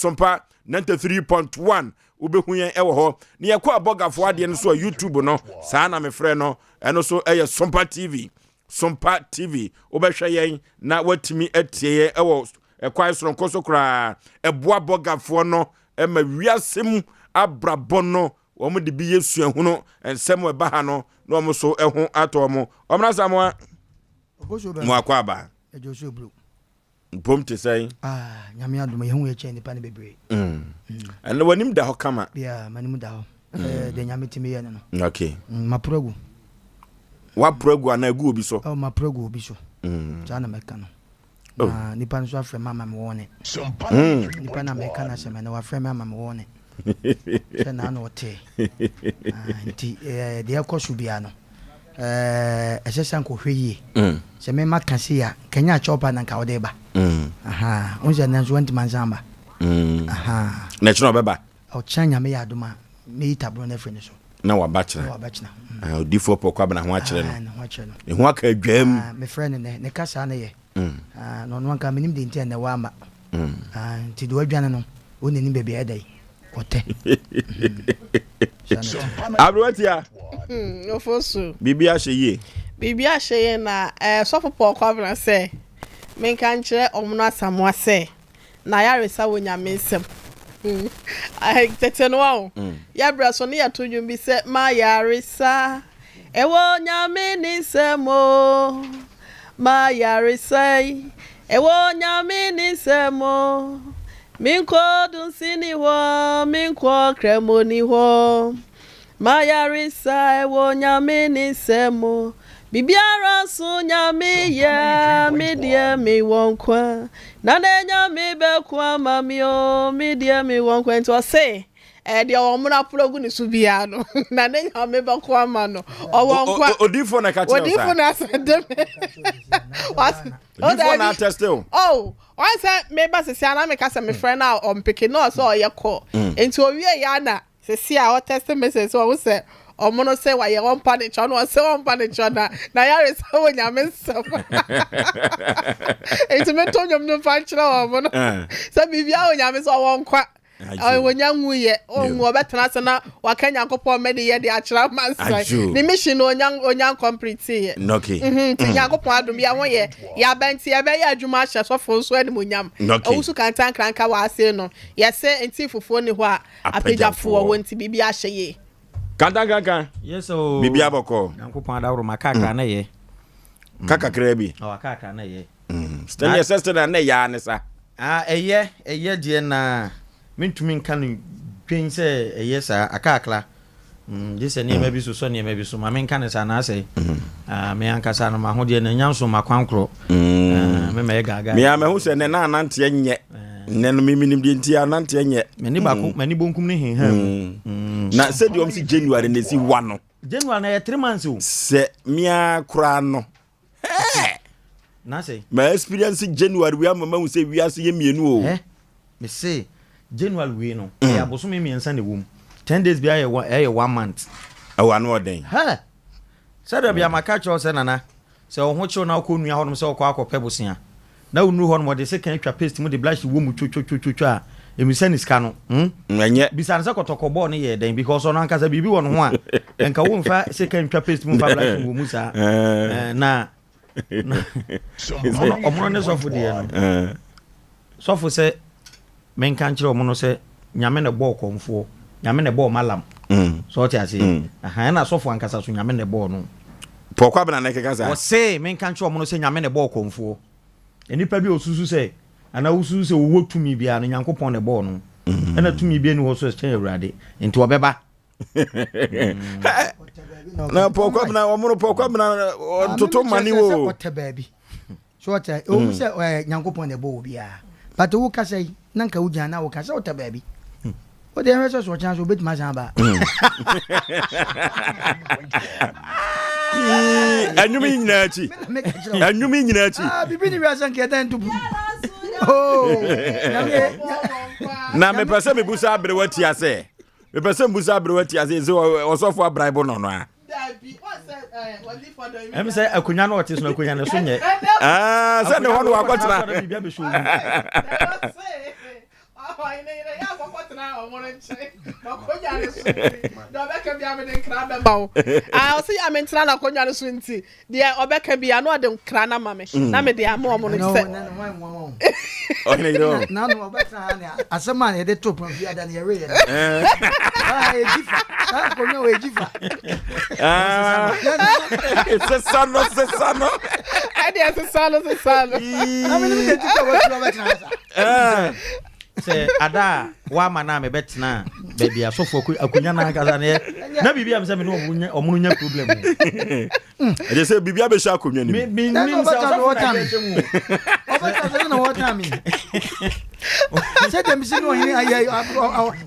Sompa 93.1 wobɛhu yɛn ɛwɔ hɔ. Ne yɛkɔ abɔgafoɔ adeɛ no so a, YouTube no saa na mefrɛ no. Ɛno so ɛyɛ Sompa TV. Sompa TV, wobɛhwɛ yɛn na woatumi atie yɛn ɛwɔ ɛkwan soronko so koraa. Ɛboa bɔgafoɔ no ɛma wiase mu abrabɔ no, wɔn de bi yɛ suahunu nsɛm a ɛba ha no na wɔn so ɛho atɔ wɔn. Ɔmena Samoa mo akɔ aba. Mpom te sɛn? Ah, Nyame adom, yɛhu yɛ kyɛn nipa no bebree. Ɛnna w'anim da hɔ kama. Yeah, m'anim da hɔ. Mm. Deɛ Nyame tumi yɛ no no. Okay. Maporo agu. Waporo agu anaa agu obi so? Oh, maporo agu obi so. Saa na mɛka no. Oh. Na nipa no nso afrɛ me ama me wɔne. Nipa na mɛka no asɛm ɛna wafrɛ me ama me wɔne. Sɛ na na ɔte. Ah, nti deɛ ɛkɔ so biara no, ɛsɛ sɛ nka ɔhwɛ yie. Sɛ mema ka sei a, kanya akyɛw pa na nka wode ba. Aha, wo sɛ nanso wantumi ansan ba. Aha. Na ɛkyerɛ ɔbɛba. Ɔkyena Nyame yɛ adom a, mɛyi taboro no afiri ne so. Na waba kyena. Na waba kyena. Ah, odifoɔ pɔ kwabena ho akyerɛ no. Ah, ne ho akyerɛ no. Ne ho aka adwam. Ah, mefrɛ no nɛ, ne kasa no yɛ. Ah, na ɔno anka menim deɛ nti a nnɛ wamma. Ah, nti deɛ wadwane no, wo n'anim baabi a ɛda yi, ɔtɛ. Aberewatia. Ofosu. Biribi ahyɛ yie. Biribi ahyɛ yie na sɔfo Paul Kwabena sɛ menka nkyerɛ Ɔmono Asamoah sɛ n'ayaresa wɔ Nyame nsam. Tete no ɔho, yɛ berɛ so ne yɛto dwom bi sɛ m'ayaresa ɛwɔ Nyame ne nsam o, m'ayaresa yi ɛwɔ Nyame ne nsam o, menkɔ dunsini hɔ, menkɔ kramoni hɔ, m'ayaresa ɛwɔ Nyame ne nsam o, biribiara so Nyame yɛ, me deɛ mewɔ nkwa, na ne Nyame bɛko ama me o, me deɛ mewɔ nkwa. Nti ɔse deɛ ɔmono aporo agu ne so biara no, na ne Nyame bɛko ama no, ɔwɔ nkwa. Odiifoɔ na ɛka kyerɛ wo saa? Odiifoɔ na asɛnde me. Odiifoɔ na atɛste o. Oh, ɔn sɛ meba sisi a na meka sɛ mefrɛ no a ɔmpeke na ɔsɛ ɔyɛ kɔ. Nti owie yɛ na sisi a ɔtɛste message sɛ ɔho sɛ ɔmo no sɛ wayɛ ɔmpa ne kyɛw na ɔsɛ ɔmpa ne kyɛw na na yare sɛ wɔ Nyame nsɛm. Nti meto nnwom no mfa nkyerɛ ɔmo no sɛ biribiara wɔ Nyame sɛ ɔwɔ nkwa. Ɔnya nwuyɛ, ɔnwu, ɔbɛtena ase na waka Nyankopɔn mmɛ de yɛ de akyerɛ amansan. Ne mission no ɔnya ɔnya complete yɛ. Nti Nyankopɔn adom yɛ ho yɛ yɛaba nti yɛbɛyɛ adwuma ahyɛ sɔfo nso animuonyam. Owusu kantankranka wɔ ase no yɛsɛ nti fufuo ni hɔ a apagyafoɔ wɔ nti biribi ahyɛ yie. Kantankranka. Yes o. Biribi abɔkɔ. Nyankopɔn adaworo ma kakra na yɛ. Ka kakra bi. Ɔ kakra na yɛ. Sɛdeɛ sɛ sɛ na na ɛyɛ ara ne sa. Ah ɛyɛ ɛyɛ deɛ na mentumi nka no dwen sɛ ɛyɛ saa akakra mm, gye sɛ nneɛma bi sosɔ nneɛma bi so ma menka no saa anaasɛ ah, me ankasa no mahodeɛ no anya nso makwankorɔ ah, me mɛyɛ gaagaa. Me a mahu sɛ nɛ na ananteɛ nyɛ nɛ no memenim deɛ nti ananteɛ nyɛ. M'ani baako m'ani bonkum no henham mu. Na sɛdeɛ ɔm si January na ɛsi wa no. January na ɛyɛ 3 months o. Sɛ mea koraa no. Hey! Na sɛ. Ma experience January wei ama mahu sɛ wiase yɛ mmienu o. Eh, me se January wei no, ɛyɛ abosome mmiɛnsa na ɛwɔ mu. 10 days bi ayɛ one, ɛyɛ one month. Ɛwɔ ano ɔden. Hɛ! Sɛdeɛ bia maka kyerɛ wo sɛ Nana, sɛ wo ho kyew na wokɔ nua hɔnom sɛ wokɔ akɔpɛ bosea, na wonuru hɔnom ɔde sekan atwa paste mu de blush wɔ mu twotwotwotwo a, mmisa ne sika no. Hmm? Ɛnyɛ. Bisa no sɛ kɔtɔkɔ bɔɔl no yɛɛ dɛn because ɔno ankasa biribi wɔ ne ho a, nka womfa sekan ntwa paste mu mfa blush wɔ mu saa. Eh, na ɔmono ɔmono ne sɔfo deɛ no. Sɔfo sɛ menka nkyerɛ ɔmo no sɛ Nyame na ɛbɔɔ kɔmfoɔ, Nyame na ɛbɔɔ malam. Sɛ ɔte aseɛ? Aha, ɛna sɔfo ankasa so Nyame na ɛbɔɔ no. Paul Kwabena na ɛkeka saa. Ɔse menka nkyerɛ ɔmo no sɛ Nyame na ɛbɔɔ kɔmfoɔ. Nnipa bi a ɔsusu sɛ anaa wosusu sɛ wɔwɔ tumi biara no Nyankopɔn na ɛbɔɔ no. Ɛna tumi biara nni hɔ so ɛkyɛn Awurade. Nti ɔbɛba. Na Paul Kwabena ɔmo no Paul Kwabena ɔntoto mane wo. Ɔtɛ baabi. So ɔtɛ ɛwɔ mu sɛ ɛɛ Nyankopɔn na ɛbɔ wɔ biara but wo kasa yi na nka wo gyina na wo kasa ɔtɛ baabi. Wo deɛ hwɛ sɛ so ɔkyena so obetumi asan aba. Ɛnwom yi nyinaa akyi. Ɛnwom yi nyinaa akyi. Ah, bibi ni wiase nka ɛdan ntupu. Na mepɛ sɛ mebusa aberewa tia sɛ mepɛ sɛ mebusa aberewa tia sɛ sɛ ɔsɔfo abraibo no no a. Ɛm sɛ akonnwa no ɔte so no akonnwa no so nyɛ. Ah, sɛ ne hɔ no wakɔtena. Ɔsi yà mí ntena n'akonnwa no so nti deɛ ɔbɛka bi ano ɔde nkra no ama me na mede ama ɔmo no sɛ. Ɔhene yere o. Nanu ɔbɛtena ha ne asɛm a yɛde to pɔn fi ada ne yɛwe yɛ no. Ɛgyi fa saa akonnwa wɔ ɛgyi fa. Sesa no sesa no. Ɛdeɛ sesa no sesa no. Na menim sɛ ɛgyi fa wɔtu ɔbɛtena ha saa. Sɛ ada a woama no a mebɛtena baabi asɔfoɔ akonnwa no ankasa no yɛ na biribi a mesɛ me ne ɔmo no nya problem o. Ɛkyɛ sɛ biribi abɛhyɛ akonnwa no mu. Menim sɛ ɔsɔfo na ɛhyɛ mu. Ɔbɛtena na wɔtan me. Sɛ dɛm si ne ɔhene ayɛ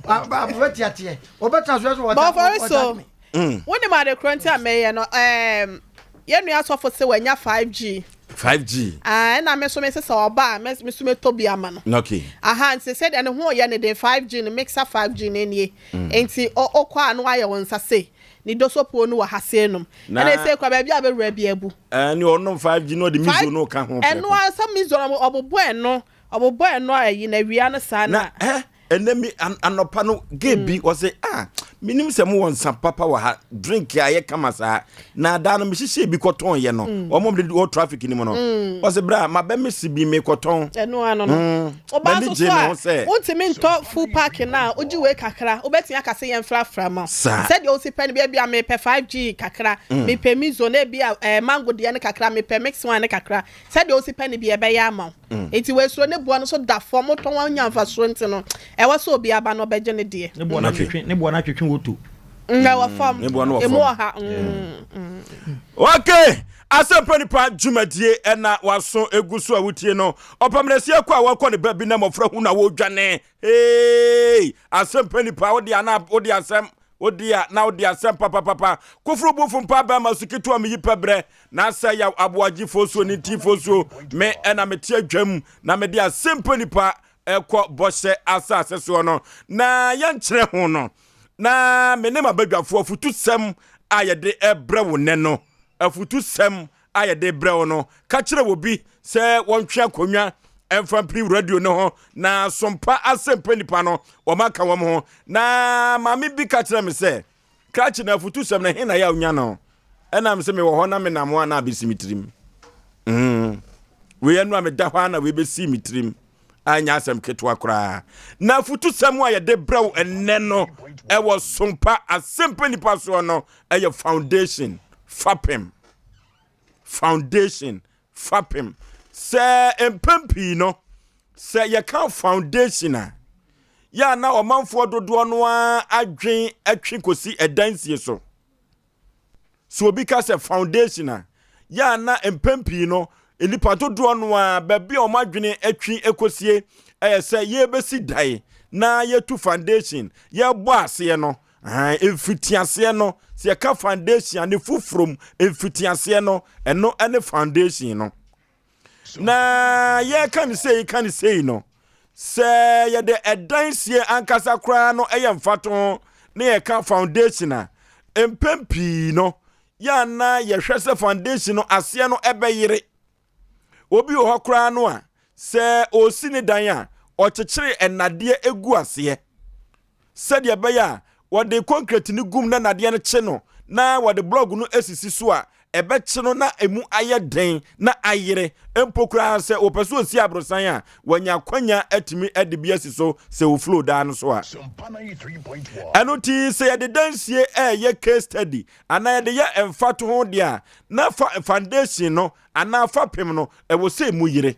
abofra tiateɛ. Ɔbɛtena so ɛso wɔtan so. Wonim ade korɔ nti a mɛyɛ no ɛɛm yɛn nua sɔfo sɛ wanya 5G. 5G. Ah, ɛna me nso me sɛ sɛ ɔba a me nso mɛtɔ bi ama no. Okay. Aha nti sɛdeɛ ne ho yɛ ne den 5G no mixer 5G no nie. Nti ɔkɔ a na wayɛ wo nsa sei. Ne dosopuo no wɔ ha sei nom. Ɛna ɛsɛ kura baabi a bɛwura bi abu. Ɛne ɔnom 5G no ɔde mizo no ka ho prɛko. Ɛno ara sɛ mizo no ɔbobɔ ɛno ɔbobɔ ɛno ayi na awia no saa na. Na ɛ ɛnɛ mi anɔpa no gay bi ɔsɛ ah menim sɛ mowɔ nsa papa wɔ ha drink a yɛ kama saa na daa no mehyehyɛ bi kɔtɔn yɛ no wɔn de wɔ traffic ni mu no ɔsɛ bra ma bɛ mesi bi mekɔtɔn. Ɛno ano no. Ɔbaa nso so a, wontumi ntɔ full pack no a, wogye wei kakra, wobɛtumi aka sɛ yɛmfrafra ma wo. Sɛdeɛ wosi pɛ no, ebia mepɛ 5G kakra, mepɛ miso, na ebia eh, mango deɛ no kakra, mepɛ mix one no kakra. Sɛdeɛ wosi pɛ no bi yɛbɛyɛ ama wo. Nti wɔasuro ne boɔ no so da fam, wotɔn a wonya mfasoɔ nti no, ɛwɔ sɛ obi aba na ɔbɛgye ne deɛ. Ne boɔ no atwetwe, ne boɔ no atwetwe woto. Ɛwɔ fam, emu wɔ ha. Okay! Asɛmpa Nipa dwumadie ɛna waso egu so a wotie no. Ɔpamnasie kɔ a wɔkɔ ne baabi na mmɔfra hu na wɔredwane. Hey! Asɛmpa Nipa wode a na wode asɛm wode a na wode asɛm papapapa. Koforo bufo mpa bɛrima so ketewa meyi pɛ brɛ na asɛ yaw aboagye fosuo ne nti fosuo me ɛna mete adwam na mede Asɛmpa Nipa ɛkɔ bɔhyɛ asase soɔ no na yɛnkyerɛ ho no na me ne m'abadwafoɔ afutusɛm a yɛde rebrɛ wo nnɛ no, afutusɛm a yɛde rebrɛ wo no, ka kyerɛ obi sɛ wɔntwe akonnwa mfa mpiri radio no ho na sompa asɛmpa nipa no wɔn aka wɔn ho. Na maame bi ka kyerɛ me sɛ, krakye na afutusɛm no he na yɛ a wonya no? Ɛnam sɛ mewɔ hɔ na menam hɔ a na abɛsi me tirim. Mm. Wei ɛno a meda hɔ a na wei bɛsi me tirim. Anyɛ asɛm ketewa koraa. Na afutusɛm a yɛde brɛ wo ɛnnɛ no ɛwɔ sompa asɛmpa nipa soɔ no ɛyɛ foundation fapem. Foundation fapem. Sɛ mpɛn pii no sɛ yɛka foundation a yɛ a na ɔmanfoɔ dodoɔ no ara adwen atwe kɔsi ɛdansie so. Sɛ obi ka sɛ foundation a, yɛ a na mpɛn pii no, nnipa dodoɔ no ara baabi a wɔn adwene atwi kɔsie yɛ sɛ yɛrebɛsi dan na yɛtu foundation, yɛrebɔ aseɛ no, mfitiaseɛ no, sɛ yɛka foundation a ne foforom mfitiaseɛ no, ɛno ne foundation no. Na yɛreka no sei ka no sei no, sɛ yɛde ɛdan sie ankasa koraa no yɛ mfatoho na yɛka foundation a, mpɛn pii no, yɛ a na yɛhwɛ sɛ foundation no aseɛ no ɛbɛyere. Obi wɔ hɔ koraa no a, sɛ ɔresi ne dan a, ɔkyekyere nnadeɛ gu aseɛ. Sɛdeɛ ɛbɛyɛ a wɔde kɔnkrɛti no gum na nnadeɛ no kye no na wɔde blɔg no asisi so a, ɛbɛkye no na emu ayɛ den na ayere. Mpo koraa sɛ wɔpɛ sɛ wɔsi aborosan a, wɔanya akwanya atumi de bi asi so sɛ wɔflow daa no so a. Ɛno nti sɛ yɛde dansie reyɛ case study anaa yɛde yɛ mfatoho deɛ a, na fa foundation no anaa fapem no, ɛwɔ sɛ emu yere.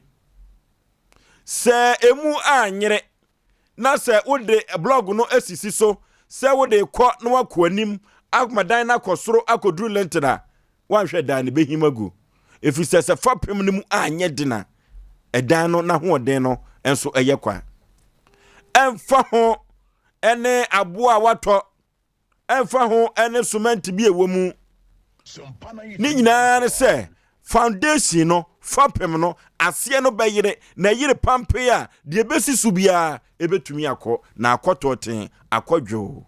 Sɛ emu anyere na sɛ wode blɔg no asisi so sɛ wode rekɔ na wakɔ anim ama dan no akɔ soro akɔduru lintel a, woanhwɛ dan no bɛhim agu. Ɛfiri sɛ sɛ fapem no mu anyɛ den a, ɛdan no n'ahoɔden no nso ɛyɛ kwa. Ɛmfa ho ne aboɔ a watɔ ɛmfa ho ne cement bi a ɛwɔ mu ne nyinaa ne sɛ foundation no fapem no aseɛ no bɛyere na ɛyere pampee a deɛ ɛbɛsi so biara ɛbɛtumi akɔ na akɔtɔ ten akɔ dwoo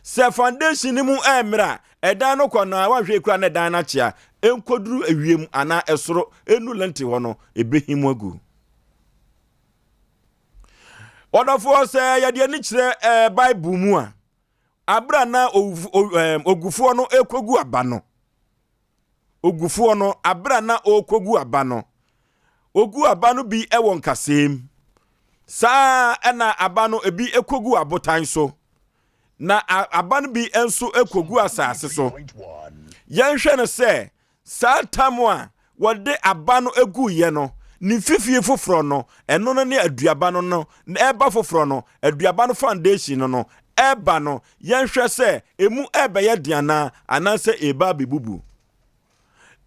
sɛ foundation no mu ɛmmerɛ a ɛdan no kɔ na wanhwɛ kura na ɛdan no akyea ɛnkɔduru ewiem anaa ɛsoro ɛnu lente hɔ no ɛbɛhim agu. Ɔdɔfoɔ, sɛ yɛde ani kyerɛ Bible mu a, abere a na ogufoɔ no rekɔgu aba no, ogufoɔ no, abere a na ɔrekɔgu aba no, ogu aba no bi wɔ nkasɛɛ Saa ɛna aba no ebi kɔgu abotan so, na aba no bi nso kɔgu asase so. Yɛnhwɛ no sɛ saa tam a wɔde aba no guiɛ no, ne mfifie foforɔ no, ɛno no ne aduaba no no, ɛreba foforɔ no, aduaba no foundation no no, ɛreba no, yɛnhwɛ sɛ emu ɛrebɛyɛ den anaa, anaasɛ ɛreba abɛbubu.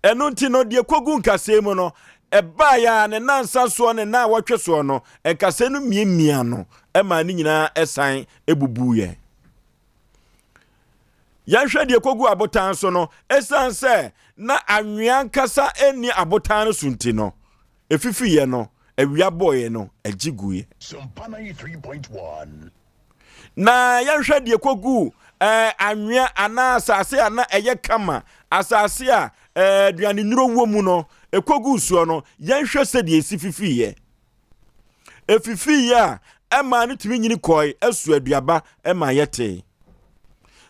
Ɛno nti no, deɛ kɔgu nkasɛɛ mu no, ɛbaeɛ a ne nansa soɔ ne naawɔtwe soɔ no, nkasɛɛ no miamia no maa ne nyinaa san bubuiɛ. Yɛnhwɛ deɛ kɔgu abotan so no, ɛsiane sɛ na anwea ankasa nni abotan no so nti no, ɛfifiiɛ no, awia bɔeɛ no, ɛgye guiɛ. Na yɛnhwɛ deɛ kɔguu eh, anwea anaa asase a na ɛyɛ kama, asase a eh, aduane nnuro wɔ mu no, ɛkɔguu soɔ no, yɛnhwɛ sɛdeɛ ɛsi fifiiɛ. Ɛfifiiɛ a, ɛmaa no tumi nyini kɔe, ɛso aduaba ɛma yɛtee.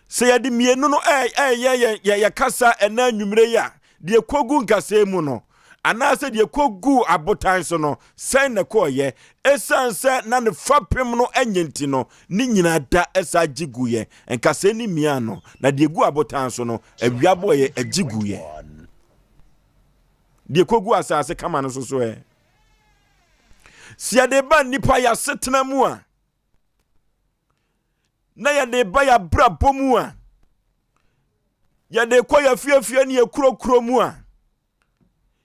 Sɛ yɛde mmienu no ɛyɛ yɛ kasa ɛna anwummere yi a, deɛ ɛkɔgu nkasɛɛ mu no, anaasɛ deɛ ɛkɔguu abotan so no, sɛn na ɛkɔɔeɛ? Ɛsiane sɛ na ne fapem no nyɛ nti no, ne nyinaa da saa gye guiɛ. Nkasɛɛ no miaa no, na deɛ ɛgu abotan so no, awia bɔeɛ, ɛgye guiɛ. Deɛ ɛkɔgu asase kama no nso so ɛ? Sɛ yɛde ba nnipa yɛ asetena mu a, na yɛde ba yɛ abrabɔ mu a, yɛde kɔ yɛ afiefie ne yɛ kurokuro mu a,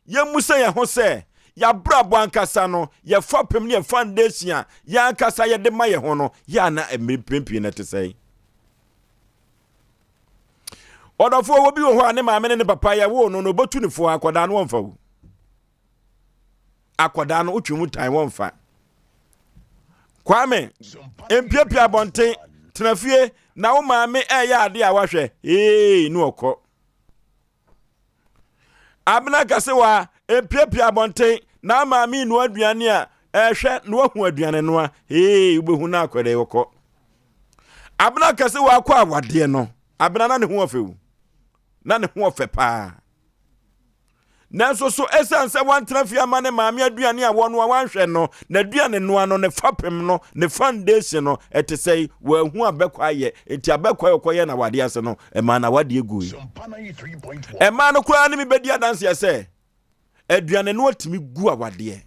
yɛmmu sɛ yɛn ho sɛ yɛabrabɔ ankasa no, yɛ fapem ne yɛ foundation a yɛn ankasa yɛde ma yɛn ho no, yɛ ana mmerɛ pii no ɛte sɛn? Ɔdɔfoɔ, wɔ bi wɔ hɔ a ne maame ne ne papa yɛwoo no no, ɔbɛtu ne foɔ, akwadaa no wɔmfa wo. Akwadaa no wotwe mu tan wɔmfa. Kwame, mpiapia abɔnten, tena fie na wo maame ɛyɛ adeɛ a wahwɛ, ee ne ɔkɔ. Abena kase wa mpiapia abɔnten na maame noa aduane a ɛhwɛ na wahu aduane noa, ee wobɛhu na akwadaa yi ɔkɔ. Abena kase wa akɔ awadeɛ no, Abena na ne ho ɔfɛ o, na ne ho ɔfɛ paa. Nanso so esiane sɛ wantena fie amma ne maame aduane a wɔnoa wanhwɛ no, n'aduane noa no, ne fapem no, ne foundation no, ɛte sɛn? Wanhu abɛkɔ ayɛ, enti abɛkɔ a ɔkɔyɛɛ no awadeɛ ase no, ɛmaa n'awadeɛ gui. Ɛmaa no koraa ne me bɛdi adanseɛ sɛ, aduane noa tumi gu awadeɛ.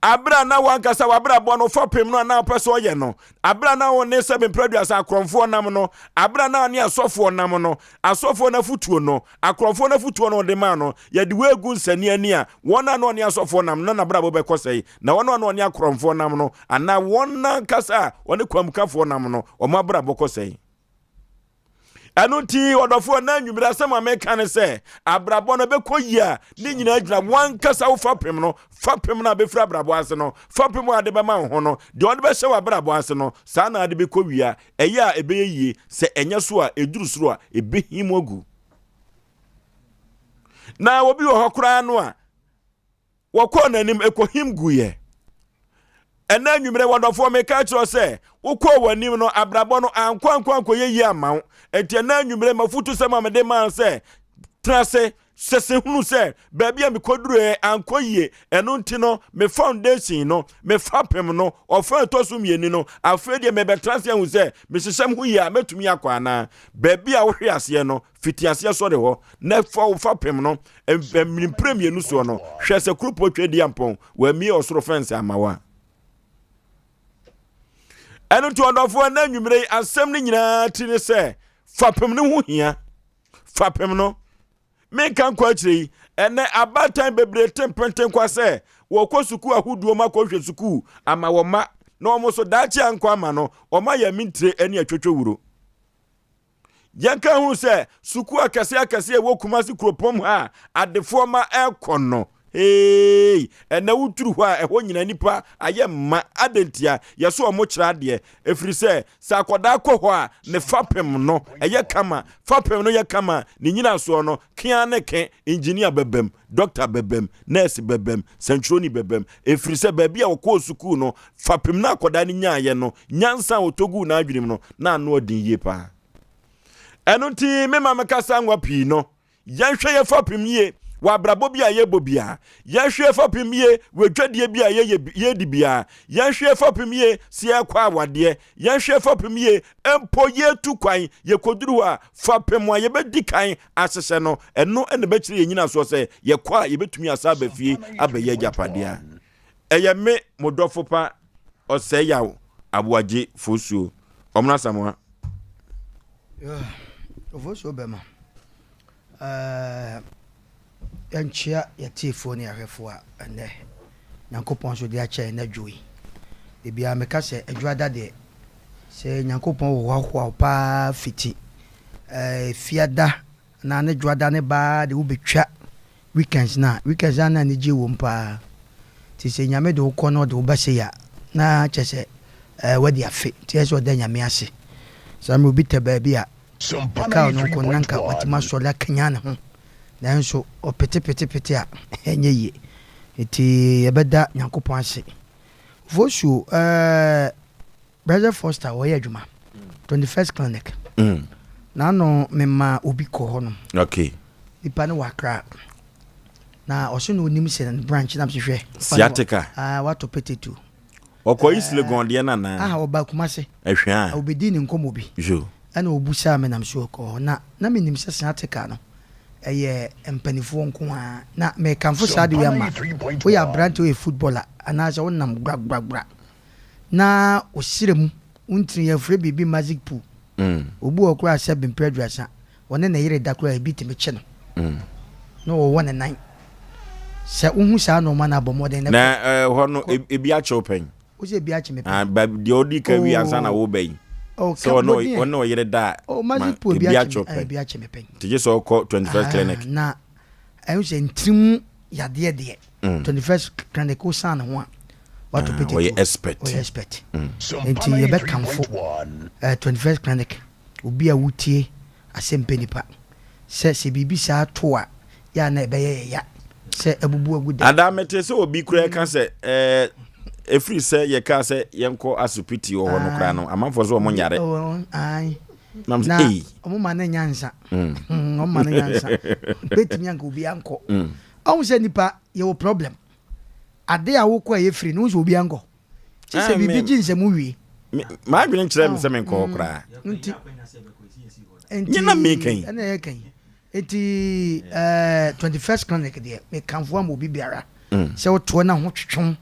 Abere a na wankasa w'abrabɔ no fapem no a na wopɛ sɛ ɔyɛ no, abere a na wo ne sɛ mprɛduasa akorɔmfoɔ nam no, abere a na ne asɔfoɔ nam no, asɔfoɔ no afotuo no, akorɔmfoɔ no afotuo no ɔde maa no, yɛde wei gu nsani ani a, wɔn a na ɔne asɔfoɔ nam no, na n'abrabɔ bɛkɔ sɛe, na wɔn a na ɔne akorɔmfoɔ nam no, anaa wɔn ankasa a ɔne kwamukafoɔ nam no, wɔn abrabɔ kɔ sɛe. Ɛno nti, ɔdɔfoɔ, na anwummere asɛm a meka ne sɛ, abrabɔ no bɛkɔ yie a, ne nyinaa gyina wankasa wo fapem no, fapem no a bɛfiri abrabɔ ase no, fapem a ade bɛma wo ho no, deɛ ɔde bɛhyɛ w'abrabɔ ase no, saa na ade bɛkɔ wie a, ɛyɛ a ɛbɛyɛ yie, sɛ ɛnyɛ so a, ɛduru soro a, ɛbɛhim agu. Na obi wɔ hɔ koraa no a, Wɔkɔɔ n'anim, ɛkɔhim guiɛ. Ɛnɛ anwummerɛ, wɔdɔfoɔ, meka kyerɛ sɛ, wokɔɔ w'anim no, abrabɔ no ankɔ ankɔ ankɔyɛ yie amma wo. Enti ɛnɛ anwummerɛ, m'afotusɛm a mede maa sɛ, tena ase, sese hunu sɛ, baabi a mekɔduruiɛ ankɔ yie. Ɛno nti no, me foundation no, me fapem no, ɔfa ɛtɔ so mmienu no, afei deɛ mebɛtena ase ahu sɛ, mehyehyɛ me ho yie a, mɛtumi akɔ anaa. Baabi a wohwe aseɛ no, fiti aseɛ sɔre hɔ na fa wo fapem no mmerɛ mmienu soɔ no, hwɛ sɛ kuropɔn Tweaduampɔn wɔamie ɔsoro fɛnse ama wo a. Ɛno nti ɔdɔfoɔ, na anwummerɛ yi asɛm no nyinaa ti ne sɛ fapem no ho hia. Fapem no. Menka nkɔ akyire yi, ɛnɛ abaatan bebree te mpentenkwa sɛ wɔkɔ sukuu ahodoɔ mu akɔhwɛ sukuu ama wɔn mma na wɔn nso daakye ankɔ ama no, wɔn ayɛ mintire ne atwotwowuro. Yɛnka ho sɛ sukuu akɛseɛ akɛseɛ ɛwɔ Kumasi kuropɔn mu ha a adefoɔ ma ɛkɔ no. Hey! Ɛnɛ woduru hɔ a, ɛhɔ nyina nnipa ayɛ mma. Adɛn ntia? Yɛso ɔmo kyerɛ adeɛ. Ɛfiri sɛ, sɛ akwadaa kɔ hɔ a, ne fapem no ɛyɛ kama. Fapem no yɛ kama a, ne nyinasoɔ no, ke ara ne ke, engineer bɛbam, doctor bɛbam, nurse bɛbam, sɛntwerɛni bɛbam. Ɛfiri sɛ, baabi a ɔkɔɔ sukuu no, fapem no a akwadaa no nyaaeɛ no, nyansa a ɔtɔ guu n'adwenem no, na ano ɔden yie paa. Ɛno nti, me ma mekasa nwa pii no, Yɛnhwɛ yɛn fapem yie wɔ abrabɔ bi a yɛbɔ biara. Yɛnhwɛ yɛn fapem yie wɔ adwadie bi a yɛyɛ yɛredi biara. Yɛnhwɛ yɛn fapem yie sɛ yɛrekɔ awadeɛ. Yɛnhwɛ yɛn fapem yie mpo yɛretu kwan, yɛkɔduru hɔ a, fapem a yɛbɛdi kan ahyehyɛ no, ɛno na ɛbɛkyerɛ yɛn nyinasoɔ sɛ yɛkɔ a yɛbɛtumi asan aba fie abɛyɛ agyapadeɛ a. Ɛyɛ me, mo dɔfo pa, Ɔsɛe Yaw Aboagye Fosuo. Ɔmono Asamoah. Ofosuo bɛma. Yɛnkyea yɛtiefoɔ ne ahwɛfoɔ a ɛnnɛ Nyankopɔn nso de akyɛ yɛn adwo yi. Ebiara meka sɛ adwoada deɛ sɛ Nyankopɔn hoahoa wo paa fiti fiada anaa ne dwoada ne baa de wobɛtwa weekends no a, weekends no a na anigye wom paa. Nti sɛ Nyame de wo kɔ na ɔde wo ba sei a, na kyerɛ sɛ eh, wadi afe. Nti ɛyɛ sɛ ɔda Nyame ase. Saa mmerɛ obi tɛ baabi a, ɛkaa ɔno nko no, na nka watumi asɔre akanyan ne ho. Nanso ɔpete pete pete a, ɛnyɛ yie. Nti yɛbɛda Nyankopɔn ase. Vosuo, eh, Brother Foster ɔyɛ adwuma 21st clinic mm. N'ano mema obi kɔ hɔ nom. Okay. Nipa no wɔ Accra na ɔso na onim sɛ ne branch nam sɛ hwɛ. Sciatica. Ah, wato potato. Ɔkɔ East Legon deɛ na na. Ah, ɔba Kumase. Ɛhwɛ a. Obedi ne nkɔmɔ bi. Yo. Ɛna obusaa me nam so ɔkɔ hɔ na na menim sɛ sciatica no ɛyɛ mpanifoɔ nko ara na mekamfo saa de wei ama woyɛ aberante woyɛ footballer anaasɛ wonam gwragwragwra na ɔsrɛ mu, wo ntini yɛfrɛ biribi magic pool. Obi wɔ hɔ koraa a sɛbe mprɛ aduasa, ɔne ne yere da koraa a ebi tumi kye no na ɔwɔ ne nan. Sɛ wohu saa nnoɔma no a bɔ mmɔden na kɔ. Na ɛhɔ no ebi akye wo pɛn? Wo sɛ ebi akye me pɛn? Ah, ba deɛ ɔdi ka wie ansa na wo ba yi. Oh, Sɛ ɔne ɔne ɔyere da a, oh, magic pool ebi akye wo pɛn. Ebi akye me pɛn. Nti gye sɛ ɔkɔ 21st clinic. Na ɛho sɛ ntiri mu yadeɛ deɛ 21st clinic wo san ne ho a wato ah, pete ɔyɛ expert ɔyɛ expert mm. nti yɛbɛkamfo uh, 21st clinic obi a wotie asɛmpɛ nipa sɛ sɛ biribi saa to a yɛ a na ɛbɛyɛ yɛ ya sɛ abubu agu da ada mete sɛ obi koraa ka sɛ eh, ɛfiri sɛ yɛkaa sɛ yɛnkɔ asopiti wɔ hɔ no koraa no amanfoɔ sɛ ɔmo nyare na ɔmo ma no nyansa mm. mm, ɔmo ma no nyansa bɛtumi anka obi ankɔ mm. Ɔhu sɛ nipa yɛwɔ problem. Ade a wokɔ a ɛyɛ free no wohu sɛ obiara nkɔ. Kye sɛ biribi gye nsɛm wie. M'adwene nkyerɛ me sɛ menkɔ hɔ koraa. Nti nti Nyɛ na meka yi. Ɛna yɛka yi. Nti ɛɛ 21st clinic deɛ mekamfo ama obi biara sɛ wotoɔ na ho twetwe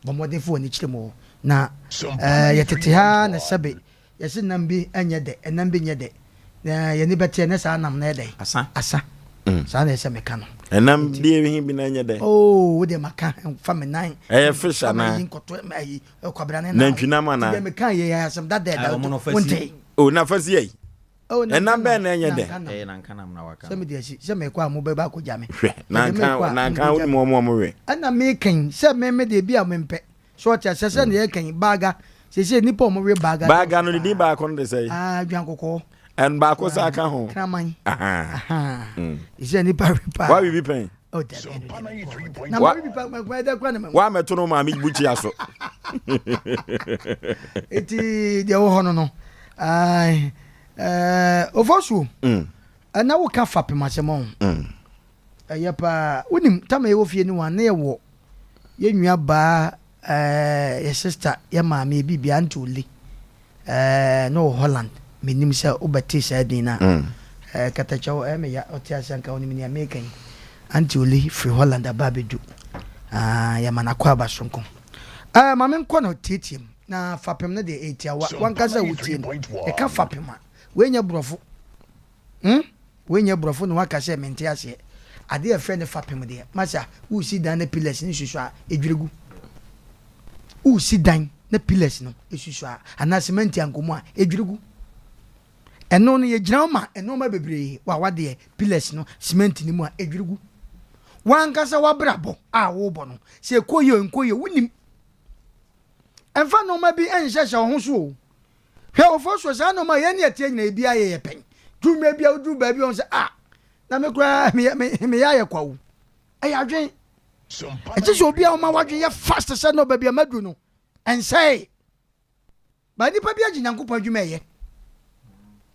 bɔ mmɔden fa w'ani kyerɛ mu hɔ. Na ɛɛ yɛtete ha na sɛbe Yɛse nam bi nyɛ dɛ, ɛnam bi nyɛ dɛ. Na yɛn ani bɛteɛ na saa nam no yɛ dɛn? Asa. Asa. Saa na ɛsɛ meka no. Ɛnam deɛ he bi na ɛnyɛ dɛ? Oo, wo deɛ maka, fa me nan. Ɛyɛ fish anaa? Fa me yi nkɔto ayi, kwabena ne nan. Nantwinam anaa? Nti deɛ meka yɛ yɛ asɛm dada ɛda, wontee? O, na fa si yɛ yi. Ɛnam bɛn na ɛnyɛ dɛ? Ɛyɛ nankanam na waka. Sɛ mede asi, sɛ mekɔ a mobɛba akɔgya me. Hwɛ, nanka, nanka wonim wɔn a wɔwe. Ɛna meka yi, sɛ me me deɛ bi a mempɛ. So ɔte aseɛ sɛ nea yɛka yi baaga seesei nnipa a wɔwe baaga Baaga no ne din baako no de sɛ? Ah, dwan kɔkɔɔ. Ɛn baako saa ka ho. Kraman. Sɛ nnipa we paa. Wawe bi pɛn. Oh, dabi ɛno deɛ mekɔ hɔ. Na mawe bi paa makoma ɛdɛ kora na mahu. Wa mɛto no maame bukyia so. Eti deɛ wɔ hɔ no no. Ɛɛ ofosuo. Ɛna woka fapem asɛm ɔho. Ɛyɛ paa. Wonim tama yɛwɔ fie no wa ne yɛwɔ Yɛ nua baa eh, yɛ sister, yɛ maame, yɛ biribiara, Auntie Oli eh, na ɔwɔ Holland. Mennim sɛ wobɛte saa din no a. Eh, katakyɛw, ɛyɛ me ya, ɔte ase anka ɔnim nea meka yi. Auntie Oli firi Holland aba abɛdu. Ah, yɛma no akwaaba soronko. Eh, ma menkɔ no tietie mu, na fapem no deɛ ɛyɛ tiawa. Wankasa a wotie no, yɛka fapem a, wei nyɛ borɔfo. Hmm? Wei nyɛ brɔfo na waka sɛ mente aseɛ. Adeɛ a yɛfrɛ no fapem deɛ, masa, woresi dan na pillars no susu a, ɛdwiri gu. Woresi dan na pillars no susu a, anaa cement ankɔ mu a, ɛdwiri gu. Ɛno no, yɛgyina hɔ ma nnoɔma bebree. Wawa deɛ, pillars no, cement no mu a, ɛdwiri gu. W'ankasa w'abrabɔ a wobɔ no, sɛ ɛkɔ yie o ɛnkɔ yie o, wonim. Ɛmfa nnoɔma bi nhyɛhyɛ wo ho so o. Hwɛ Ofosuo, saa nnoɔma a yɛn ne yɛteɛ nyinaa ebi ayɛ yɛ pɛn. Duru mmerɛ bi a woduru baabi a wohu sɛ ah, na me koraa meyɛ meyɛ ayɛ kwa o. Ɛyɛ adwen. Ɛgye sɛ obi a woma w'adwen yɛ fast sɛ no baabi a maduru no, ɛnsɛe. Ba nipa bi agye Nyankopɔn adwuma ɛyɛ.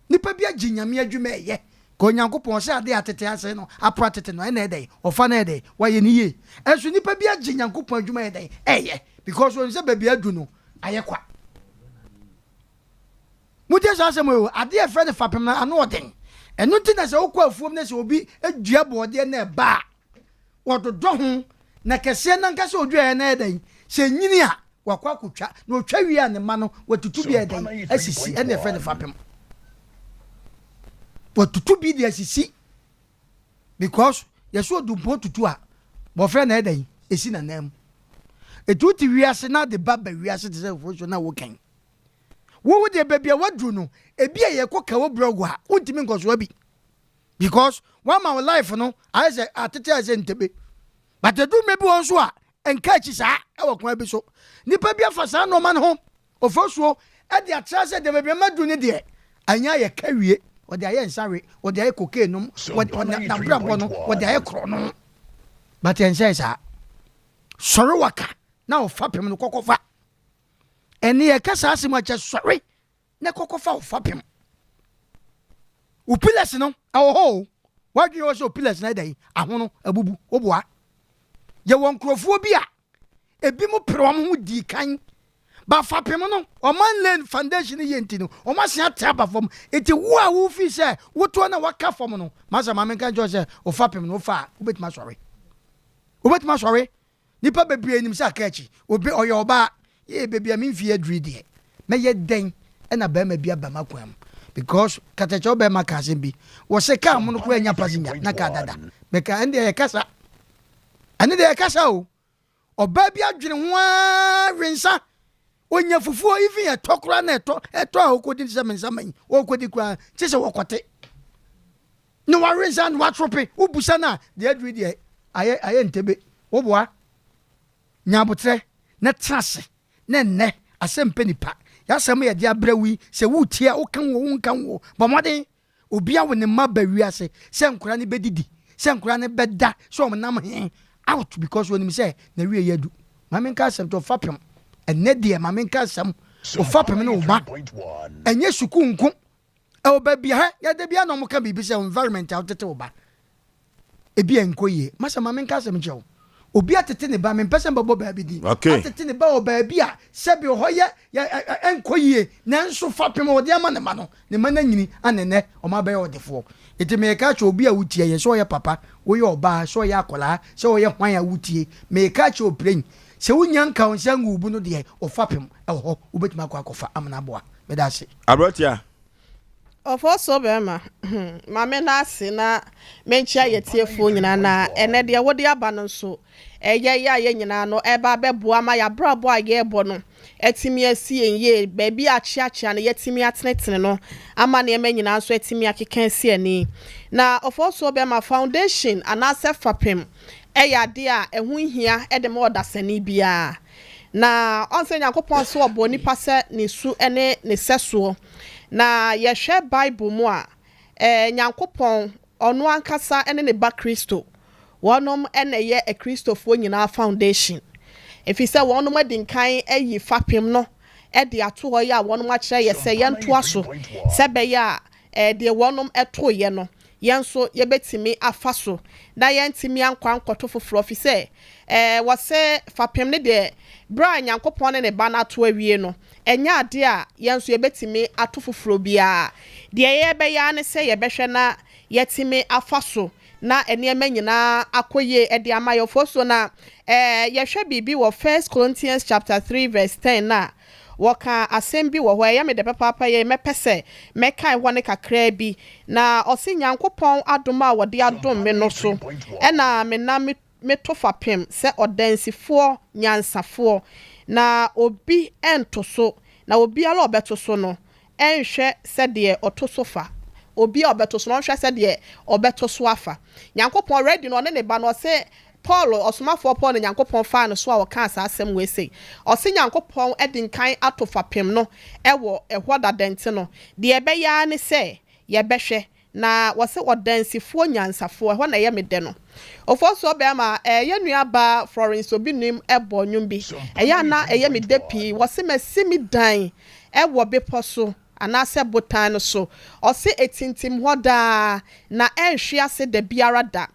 Nipa bi agye Nyame adwuma ɛyɛ. Ka Onyankopɔn ɔsɛ ade atete ase no, apo atete no, ɛna ɛdɛn? Ɔfa no ɛdɛn? Wayɛ ne yie. Ɛnso nipa bi agye Nyankopɔn adwuma ɛyɛ dɛn? Ɛyɛ. Because onim sɛ baabi adu no, ayɛ kwa. Motie saa asɛm o, adeɛ a ɛfrɛ no fapem no ano ɔden. Ɛno nti na sɛ wokɔ afuom na sɛ obi dua bɔɔdeɛ na ɛba a, wɔdodɔ ho, na kɛseɛ no ankasa ɔduaeɛ no ayɛ dɛn? Sɛ ɛnyini a, wakɔ akɔtwa, na ɔtwa wie a ne mma no, watutu bi ayɛ dɛn? Asisi, ɛna ɛfrɛ no fapem. Watutu bi de asisi because yɛsɛ odumpɔn tutu a, bɔfrɛ na ɛyɛ dɛn? Ɛsi n'anan mu. Ɛti wote wiase na ade ba ba wiase te sɛ fosuo na wokɛn. Wo deɛ baabi a waduru no, ebi a yɛkɔ kawo brɔgo a, wontumi nkɔsoa bi. Because wama wo life no ayɛ sɛ atete ayɛ sɛ ntebe. But ɛduru mmerɛ bi wɔ nso a, ɛnka akyi saa ɛwɔ kwan bi so. Nipa bi afa saa nneɛma no ho ofosuo ɛde atra sɛ deɛ baabi a maduru no deɛ, anyɛ ayɛ ka wie. Wɔde ayɛ nsa we, wɔde ayɛ cocaine nom, wɔde n'abrabɔ no wɔde ayɛ korɔno. But ɛnsɛe saa. Sɔre waka na ɔfapem no kɔkɔfa. Ɛne yɛka saa asɛm akyɛ sɔre na kɔkɔfa wo fapem. Wo pillars no ɛwɔ hɔ o. W'adwene wɔ sɛ wo pillars no ayɛ dɛn? Ahono, abubu, woboa. Yɛwɔ nkurɔfoɔ bi a ebi mo pere wɔn ho dii kan ba fapem no ɔman lane foundation yɛ nti no wɔn asen ate aba fam. Nti wo a wofi sɛ wotoɔ na waka fam no, masa maame nka nkyɛn sɛ wo fapem no wofa a wobɛtumi asɔre. Wobɛtumi asɔre. Nnipa bebree nim sɛ aka akyi. Obi, ɔyɛ ɔbaa. Yee, baabi a me mfeɛ aduru yi deɛ, mɛyɛ dɛn na barima bi aba m'akwan mu? Because katakyɛw barima ka asɛm bi. Wɔse kaa mono koraa nnya passenger na kaa dada. Meka, ɛno deɛ ɛyɛ kasa. Ɛno deɛ ɛyɛ kasa o. Ɔbaa bi adwene ho ara we nsa. Ɔnya fufuo even ɛtɔ koraa na ɛtɔ, ɛtɔ a ɔkɔdi sɛ me nsa ma yi, ɔkɔdi koraa, kye sɛ wɔkɔte. Na wawe nsa na watorope wobusa no a deɛ aduru deɛ ayɛ ayɛ ntebe woboa nya abotrɛ na tena ase na nnɛ asɛm pɛ nipa yɛasɛm yɛ de abrɛ wo yi sɛ wotie a woka wo wonka wo bɔ mmɔden obi awo ne mma ba wiase sɛ nkora no bɛdidi sɛ nkora no bɛda sɛ wɔn nam he out because wɔnim sɛ na wie yɛ adu maame nka asɛm to ɔfapem ɛnɛ deɛ maame nka asɛm ɔfapem ne wo ba ɛnyɛ sukuu nko Ɛwɔ baabi a yɛ da biara na wɔka biribi sɛ environment a wotete wo ba ebi a nkɔ yie. Masa ma menka asɛm nkyerɛ wo. Obi atete ne ba, mempɛ sɛ mbɛbɔ baabi din. Okay. Atete ne ba wɔ baabi a sɛbi hɔ yɛ yɛ ɛnkɔ yie nanso fapem a ɔde ama ne ma no, ne ma no anyini ana nnɛ wɔn abɛyɛ ɔdefoɔ. Nti meka akyerɛ obi a wotie yɛn sɛ ɔyɛ papa, woyɛ ɔbaa, sɛ ɔyɛ akwadaa, sɛ ɔyɛ hwan a wotie, meka akyerɛ wo prɛn sɛ wonya nka wo nsa ngu wo bu no deɛ, wo fapem ɛwɔ hɔ wobɛtumi akɔ akɔfa amena aboa. Meda ase. Aberanteɛ. Ɔfɔsɔ bɛɛma, ma me nna ase na menkyea yɛ tiefoɔ nyinaa na ɛnɛ deɛ wode aba no nso ɛyɛ yɛ a yɛn nyinaa no ɛba abɛboa ma yɛabrabɔ a yɛrebɔ no atumi asi yɛn yie, baabi a akyeakyea no yɛatumi atenetene no ama nneɛma nyinaa nso atumi akeka asi ani. Na Ɔfɔsɔ bɛɛma, foundation anaasɛ fapem ɛyɛ adeɛ a ɛho hia de ma ɔdasani biara. Na ɔn sɛ Nyankopɔn se ɔbɔɔ nipa sɛ ne su ne ne sɛsoɔ. Na yɛhwɛ Bible mu a, eh, Nyankopɔn, ɔno ankasa ne ne Ba Kristo, wɔnom na ɛyɛ Akristofoɔ nyinaa foundation. Ɛfiri sɛ wɔnom adi nkan ayi fapem no de ato hɔ yi a wɔnom akyerɛ yɛ sɛ yɛntoa so sɛ ɛbɛyɛ a eh, deɛ wɔnom toeɛ no, yɛn nso yɛbɛtumi afa so na yɛantumi ankɔ ankɔto foforɔ, ɛfiri sɛ ɛɛ wɔse fapem no deɛ, berɛ a Nyankopɔn ne Ne Ba no ato awie no, ɛnyɛ adeɛ a yɛn nso yɛbɛtumi ato foforɔ biara. Deɛ yɛbɛyɛ ara ne sɛ yɛbɛhwɛ na yɛatumi afa so na nneɛma nyinaa akɔ yie de ama yɛn. Ɔfoɔ so na ɛɛ yɛhwɛ biribi wɔ First Corinthians chapter 3 verse 10 no a, Wɔkaa asɛm bi wɔ hɔ, ɛyɛ me dɛ papaapa yei, mɛpɛ sɛ mɛkae hɔ no kakraa bi. Na ɔse, Nyankopɔn adom a wɔde adom me no so na menam meto fapem sɛ ɔdansifoɔ nyansafoɔ, na obi nto so, na obiara a ɔbɛto so no nhwɛ sɛdeɛ ɔto so fa. Obi a ɔbɛto so no, ɔnhwɛ sɛdeɛ ɔbɛto so afa. Nyankopɔn already no, ɔne ne Ba no, ɔse, Paul, ɔsomafoɔ Paul na Nyankopɔn faa no so a ɔkaa saa asɛm wei sei. Ɔse Nyankopɔn adi nkan ato fapem no wɔ ɛhɔ dada nti no, deɛ ɛbɛyɛ ara ne sɛ yɛbɛhwɛ. Na wɔse ɔdansifoɔ nyansafoɔ, ɛhɔ na ɛyɛ me dɛ no. Ofosuo bɛɛma, eh, yɛn nua baa Florence Obinim bɔ nnwom bi, ɛyɛ a na ɛyɛ me dɛ pii, wɔse masi me dan wɔ bepɔ so, anaasɛ botan no so. Ɔse ɛtintim hɔ daa, na ɛnhwe ase da biara da.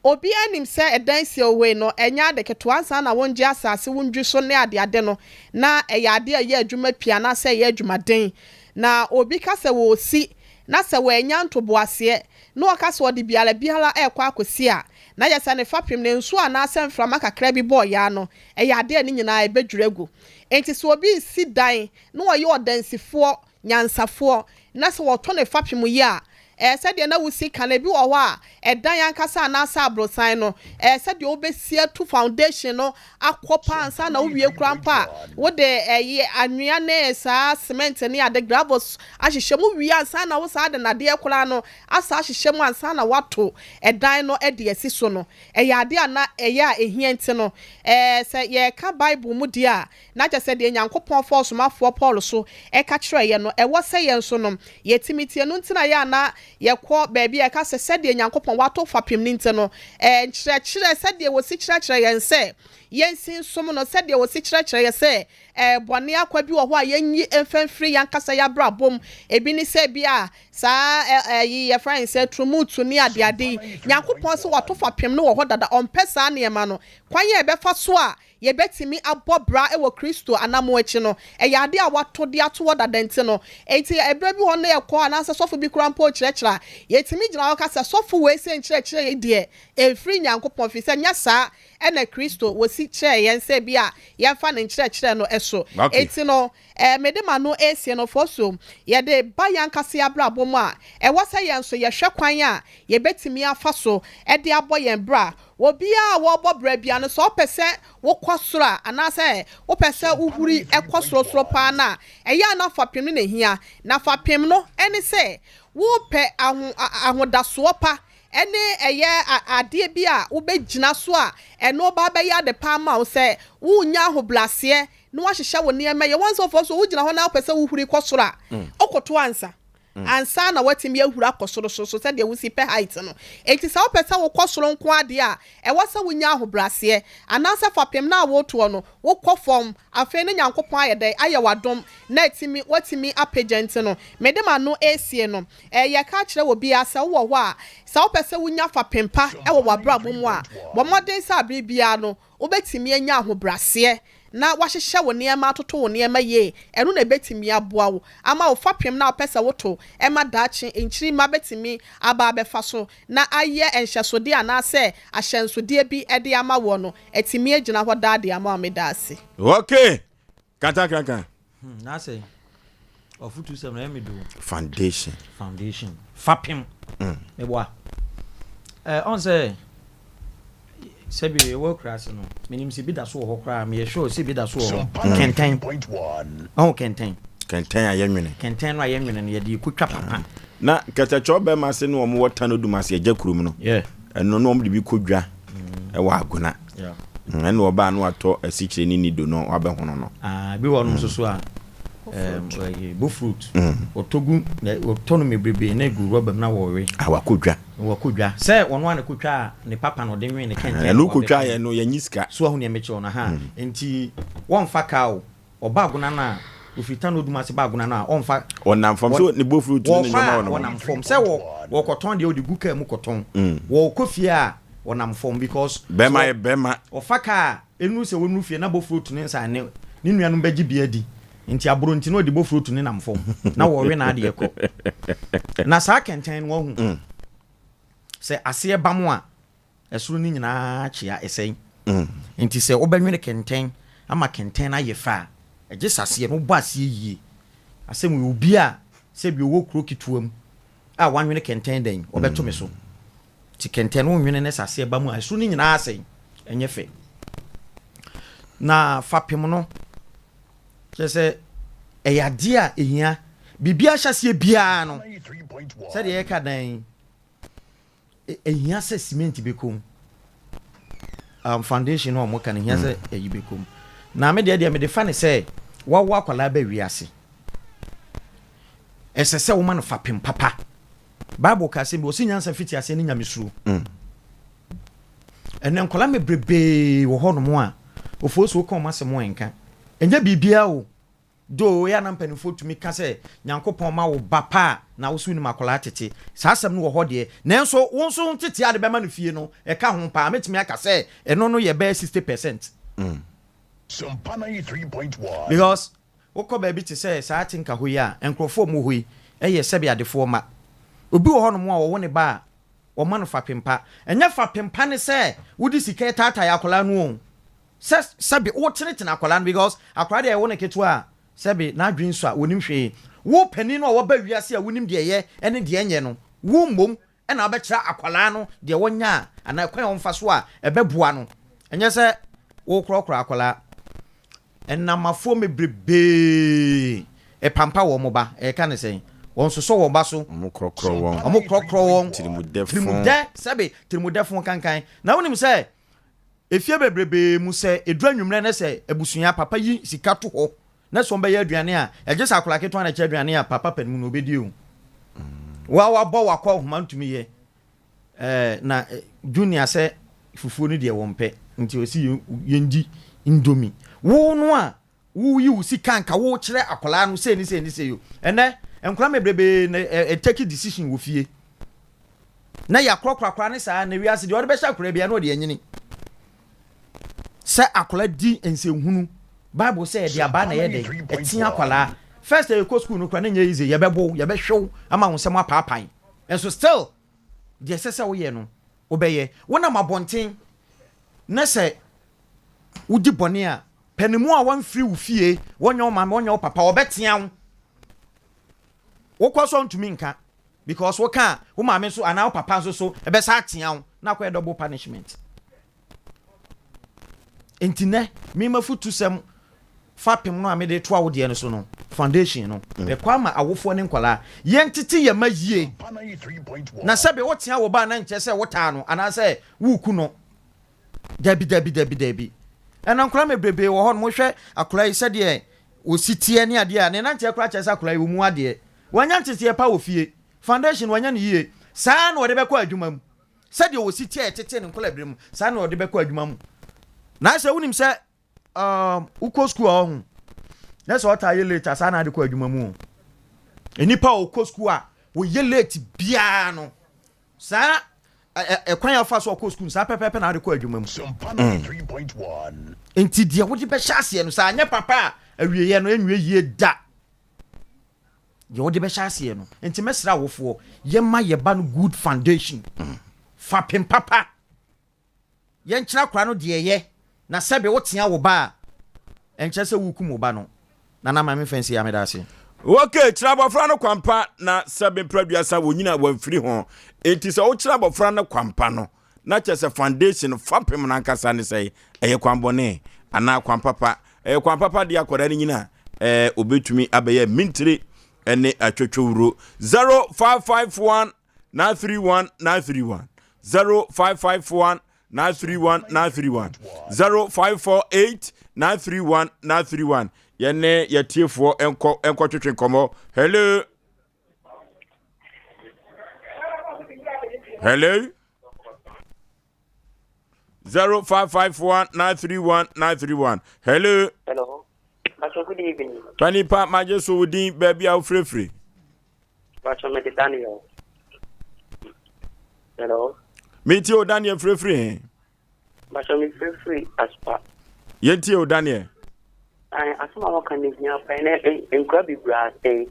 Obiara nim sɛ ɛdan si owei no, ɛnyɛ ade ketewa. Ansa na wongye asase, wondwi so ne adeade no, na ɛyɛ ade a ɛyɛ adwuma pii anaasɛ ɛyɛ adwumaden. Na obi ka sɛ wɔresi, na sɛ wannya ntoboaseɛ, na ɔka sɛ ɔde biara biara rekɔ akɔsi a, na kyerɛ sɛ ne fapem no, nsuo anaasɛ mframa kakra bi bɔɔ yaa no, ɛyɛ ade a ne nyinaa ɛbɛdwiri agu. Enti sɛ obi resi dan na ɔyɛ ɔdansifoɔ nyansafoɔ, na sɛ wɔto no fapem yie a, ɛyɛ sɛdeɛ na wosi ka no. Ebi wɔ hɔ a, ɛdan ankasa anaasɛ aborosan no, ɛyɛ sɛdeɛ wobɛsi atu foundation no akɔ pa ara ansa na wowie koraa mpo a, wode ɛyi anwea ne saa cement ne ade gravels ahyehyɛ mu wie ansa na wo saa de nnadeɛ koraa no asa ahyehyɛ mu ansa na woato ɛdan no de asi so no. Ɛyɛ adeɛ a na ɛyɛ a ɛhia nti no, ɛɛ sɛ yɛreka Bible mu deɛ a, Na kyerɛ sɛ, deɛ Nyankopɔn faa ɔsomafoɔ Paul so ka kyerɛɛ yɛn no, ɛwɔ sɛ yɛn nso no, yɛtumi tie. Ɛno nti na ɛyɛ a na yɛkɔ baabi a ɛka sɛ, sɛdeɛ Nyankopɔn wato fapem no nti no, nkyerɛkyerɛ, sɛdeɛ wɔsi kyerɛkyerɛ yɛn sɛ yɛnsi nsom no, sɛdeɛ wɔsi kyerɛkyerɛ yɛn sɛ bɔne akwa bi wɔ hɔ a yɛnyi mfa mfiri yɛn ankasa yɛn abrabɔ mu. Ebi ne sɛ bi a saa ɛyi yɛfrɛ no sɛ turumutu ne adeade yi. Nyankopɔn sɛ wato fapem no wɔ hɔ dada, ɔmpɛ saa nneɛma no. Kwan a yɛbɛfa so a yebetumi abɔ bra wɔ Kristo anammɔn akyi no, ɛyɛ ade a wɔato de ato hɔ dada nti no. Enti bere bi hɔ no yɛkɔ anaasɛ sɔfo bi koraa mpo rekyerɛkyerɛ a, yetumi gyina hɔ ka sɛ, Sɔfo wei sɛ nkyerɛkyerɛ yi deɛ, ɛmfiri Nyankopɔn, ɛfiri sɛ nyɛ saa na Kristo wɔsi kyerɛɛ yɛn sɛ ebia yɛmfa ne nkyerɛkyerɛ no so. Enti no, mede m'ano resie no fɔ so, yɛde ba yɛn ankasa yɛn abrabɔ mu a, ɛwɔ sɛ yɛn nso yɛhwɛ kwan a yebetumi afa so de abɔ yɛn bra. Obiara a ɔrebɔ bra biara no, sɛ ɔpɛ sɛ wokɔ soro a, anaasɛ wopɛ sɛ wohuri kɔ sorosoro paa no a, ɛyɛ a na fapem no na ehia. Na fapem no ne sɛ wopɛ aho ahodasoɔ pa ne ɛyɛ adeɛ bi a wobɛgyina so a ɛno ba bɛyɛ ade pa ama wo sɛ wonya ahobrɛaseɛ na woahyehyɛ wo nneɛma yie. Wɔn sɛ wɔfɔ so wogyina hɔ na wopɛ sɛ wohuri kɔ soro a, wokoto ansa. Ansa na woatumi ahuri akɔ sorosoro so sɛdeɛ wosi pɛ height no. Enti sɛ wopɛ sɛ wokɔ soro nko ara deɛ a, ɛwɔ sɛ wonya ahobrɛaseɛ. Anaasɛ fapem no a woretoɔ no, wokɔ fam. Afei na Nyankopɔn ayɛ dɛn? Ayɛ wo adom na atumi, woatumi apagya nti no, mede m'ano resie no. Ɛɛ, yɛka kyerɛ obiara sɛ wowɔ hɔ a, sɛ wopɛ sɛ wonya fapem pa wɔ w'abrabɔ mu a, bɔ mmɔden sɛ abere biara no, wobɛtumi anya ahobrɛaseɛ na woahyehyɛ wo nneɛma atoto wo nneɛma yie, ɛno na ɛbɛtumi aboa wo ama wo fapem no a wopɛ sɛ woto ma daakye nkyirimma bɛtumi aba abɛfa so na ayɛ nhyɛsodeɛ anaasɛ ahyɛnsodeɛ bi de ama woɔ no atumi agyina hɔ daa de ama wo. Meda ase. Okay! Kantankrankran. Hmm, n'asɛ ɔfutu sɛm na ɛyɛ me do. Foundation. Foundation. Fapem. Mm. Meboa. Ɛ ɔn sɛ sɛbi ɛwɔ akura ase no menim sɛ bi da so wɔ hɔ koraa meyɛ sure sɛ bi da so wɔ hɔ. Mm. Kɛntɛn. Ɔho kɛntɛn. Kɛntɛn a yɛnwene. Kɛntɛn no a yɛnwene no yɛde kotwa papa. Na kɛtɛkyɛw bɛrima ase ne wɔn wɔ Tano Dum ase agya kurom no. Yeah. Ɛno no wɔn de bi kɔ dwa ɛwɔ Agona. Yeah. Ɛna ɔbaa no watɔ asikyire ne nido no wabɛhono no. Ah, bi wɔ nom soso a ɛɛ bofruit. Ɔtɔ gu na ɔtɔ no bebrebe na egu rɔba mu na wɔwe. Ah, wakɔ dwa. Wakɔ dwa. Sɛ ɔno a na kotwa a ne papa na ɔde nwen ne kɛntɛn. Ɛno kotwa yɛ no yɛnyi sika. So ahu nea mekyerɛ no ha. Nti wɔmfa kaa o. Ɔba agona no a, ofiri Tano Odum ase ba agona no a, ɔmfa. Ɔnam fam. So ne bofruit ne ne nneɛma wɔ ne ho. Wɔkɔ a, ɔnam fam. Sɛ wɔ wɔkɔtɔn deɛ ɔde gu kaa mu kɔtɔn. Wɔkɔ fie a, ɔnam fam because. Bɛrima yɛ bɛrima. Ɔfa kaa a, ɛnuru sɛ wɔnuru fie na bofruit ne nsa ne ne nuanom bɛgye bi adi. Nti aboro nti na ɔde bofruit ne nam fam na wɔwe n'adeɛ kɔ. Na saa kɛntɛn no wahu. Sɛ aseɛ ba mo a, Ɛsoro no nyinaa kyea, ɛsɛe. Enti sɛ wobɛnwene kɛntɛn ama kɛntɛn no ayɛ fɛ a, ɛgye sɛ aseɛ no, wobɔ aseɛ yie. Asɛm wei, obi a sɛbi ɔwɔ kuro ketewa mu a wanwene kɛntɛn dɛn, ɔbɛto me so. Nti kɛntɛn no wonwene no sɛ aseɛ ba mu a, ɛsoro no nyinaa asɛe, ɛnyɛ fɛ. Na fapem no, kyerɛ sɛ ɛyɛ adeɛ a ɛhia. Biribi ahyɛseɛ biara no, sɛdeɛ yɛka dan yi, ɛhia sɛ cement bɛkɔ mu. Foundation no a wɔka no, ɛhia sɛ ɛyi bɛkɔ mu. Na me deɛ deɛ mede fa ne sɛ, wawo akwadaa ba wiase. Ɛsɛ sɛ woma no fapem papa. Bible ka asɛm bi, ɔse nyansa fiti aseɛ ne nyamesuro. Ɛnɛ nkwadaa bebrebee wɔ hɔnom a, ofoɔ so woka wɔn asɛm a ɛnka. Ɛnyɛ biribiara o. Though ɛyɛ a na mpanimfoɔ tumi ka sɛ Nyankopɔn ma wo ba pa a na wo nso wonim akwadaa tete. Saa asɛm no wɔ hɔ deɛ, nanso wo nso wo ntetee a wode bɛma no fie no, ɛka ho paa. Mɛtumi aka sɛ ɛno no yɛ bɛyɛ 60%. Because wokɔ baabi te sɛ saa Tinka hɔ yi a, nkurɔfoɔ a wɔwɔ hɔ yi yɛ sɛbe adefoɔ mma. Obi wɔ hɔnom a wɔwo ne ba a, wɔma no fapem pa. Ɛnyɛ fapem pa ne sɛ wode sika retaataa akwadaa no o. Sɛ sɛbe wo tenetene akwadaa no because akwadaa deɛ yɛwo no ketewa a sɛbe n'adwene sua wɔnim hwee. Wo panin no a waba wiase a wonim deɛ ɛyɛ ne deɛ ɛnyɛ no wo mmom na wobɛkyerɛ akwadaa no deɛ ɔnyɛ a anaa kwan a ɔmfa so a ɛbɛboa no. Ɛnyɛ sɛ wokorɔkorɔ akwadaa. Nnamafoɔ bebrebee pampa wɔn ba, yɛka no sɛn? Wɔnsosɔ wɔn ba so. Wɔkorɔkorɔ wɔn. Wɔkorɔkorɔ wɔn. Tirimudɛfo. Tirimudɛ, sɛbe tirimudɛfo kankan. Na wonim sɛ Efie bebrebee mu, sɛ edu anwummerɛ na sɛ abusua papa yi sika to hɔ na sɛ wɔbɛyɛ aduane a, ɛgye sɛ akwadaa ketewa na ɛkyɛ aduane a papa panin mu na ɔbɛdi o. Wa wabɔ wakɔ nhoma ntumi yɛ. Ɛɛ na junior sɛ fufuo no deɛ wɔmpɛ nti ɔsi yɛndi indomie. Wo no a Wo yi wo sika nka wo kyerɛ akwadaa no sei ne sei ne sei o. Ɛnɛ nkwadaa bebrebee na ɛ take decision wɔ fie. Na yɛ akorɔkorɔ akwadaa ne saa na wiase deɛ ɔde bɛhyɛ akwadaa biara na ɔde anyini. Sɛ akwadaa di nsɛnhunu Bible sɛ yɛde abaa na ɛyɛ dɛ ɛtea akwadaa. First yɛkɔ school no koraa na nyɛ easy yɛbɛbo yɛbɛhwew ama wo nsɛm apaapae. Nso still deɛ ɛsɛ sɛ woyɛ no wobɛyɛ. Wonam abɔnten na sɛ wodi bɔne a, pɛ ne mu a wɔmfiri wo fie, wɔnyɛ wo maame, wɔnyɛ wo papa, wɔbɛtea wo. Wokɔ so ntumi nka because woka a, wo maame nso anaa wo papa nso so ɛbɛsa atea wo na akɔyɛ double punishment. Nti nɛ me mafutusɛm fapem no a mede toa wo deɛ no so no, foundation no, ɛkɔ ama awofoɔ ne nkwadaa. Yɛntete yɛn mma yie. Na sɛbe wotea wo ba a na nkyerɛ sɛ wotaa no anaasɛ woreku no. Dabi, dabi, dabi, dabi. Ɛna nkwadaa bebrebe wɔ hɔ nom, wohwɛ akwadaa yi sɛdeɛ wɔsi teɛ ne adeɛ a, ne nanteɛ koraa kyerɛ sɛ akwadaa yi ɔmu adeɛ. Wanya nteteɛ pa wɔ fie, foundation wanya no yie. Saa na ɔde bɛkɔ adwuma mu. Sɛdeɛ ɔsi teɛ a yɛtetee no nkwadaa berɛ mu, saa na ɔde bɛkɔ adwuma mu. Na sɛ wonim sɛ um, wokɔ sukuu a ɔho, na sɛ ɔtaa yɛ late a, saa na ade kɔ adwuma mu o. Nnipa a wɔkɔ sukuu a wɔyɛ late biara no, Saa ɛkwan a ɔfa so ɔkɔ sukuu no, saa pɛpɛɛpɛ na ɔde kɔ adwuma mu. Nti deɛ wode bɛhyɛ aseɛ no, sɛ anyɛ papa a, awieeɛ no ɛnwie yie da. Deɛ wode bɛhyɛ aseɛ no. Nti mɛsrɛ awofoɔ, yɛma yɛba no good foundation. Fapem papa. Yɛnkyerɛ akwadaa no deɛ ɛyɛ, na sɛbe wotea wo ba a, ɛnkyerɛ sɛ worekum wo ba no. Nana ma memfa nsi ha, meda ase. Ok, kyerɛ abɔfra no kwampa na sɛbe mprɛduasa wɔnyina wɔamfiri ho. Enti sɛ wokyerɛ abɔfra no kwampa no, na kyerɛ sɛ foundation no fapem no ankasa ne sɛ ɛyɛ kwanbɔne anaa kwanpapa. Ɛyɛ kwanpapa deɛ akwadaa no nyina ɛɛ obetumi abɛyɛ mintire ɛne atwotwowuro. 0551 931 931 0551 931 931 0548 931 931 yɛne yɛtiefoɔ nkɔ nkɔtwetwe nkɔmmɔ. Hello, hello. 0551 931 931. Hello. Hello. Pastor, good evening. Panipa magye so wo din baabi a wofirefiri. Pastor, mede Daniel. Hello. Metie o Daniel firefiri he. Pastor, me firefiri Aspa. Yɛntie o Daniel. Asɛm a wɔka no hia paa na nkura bebree asɛe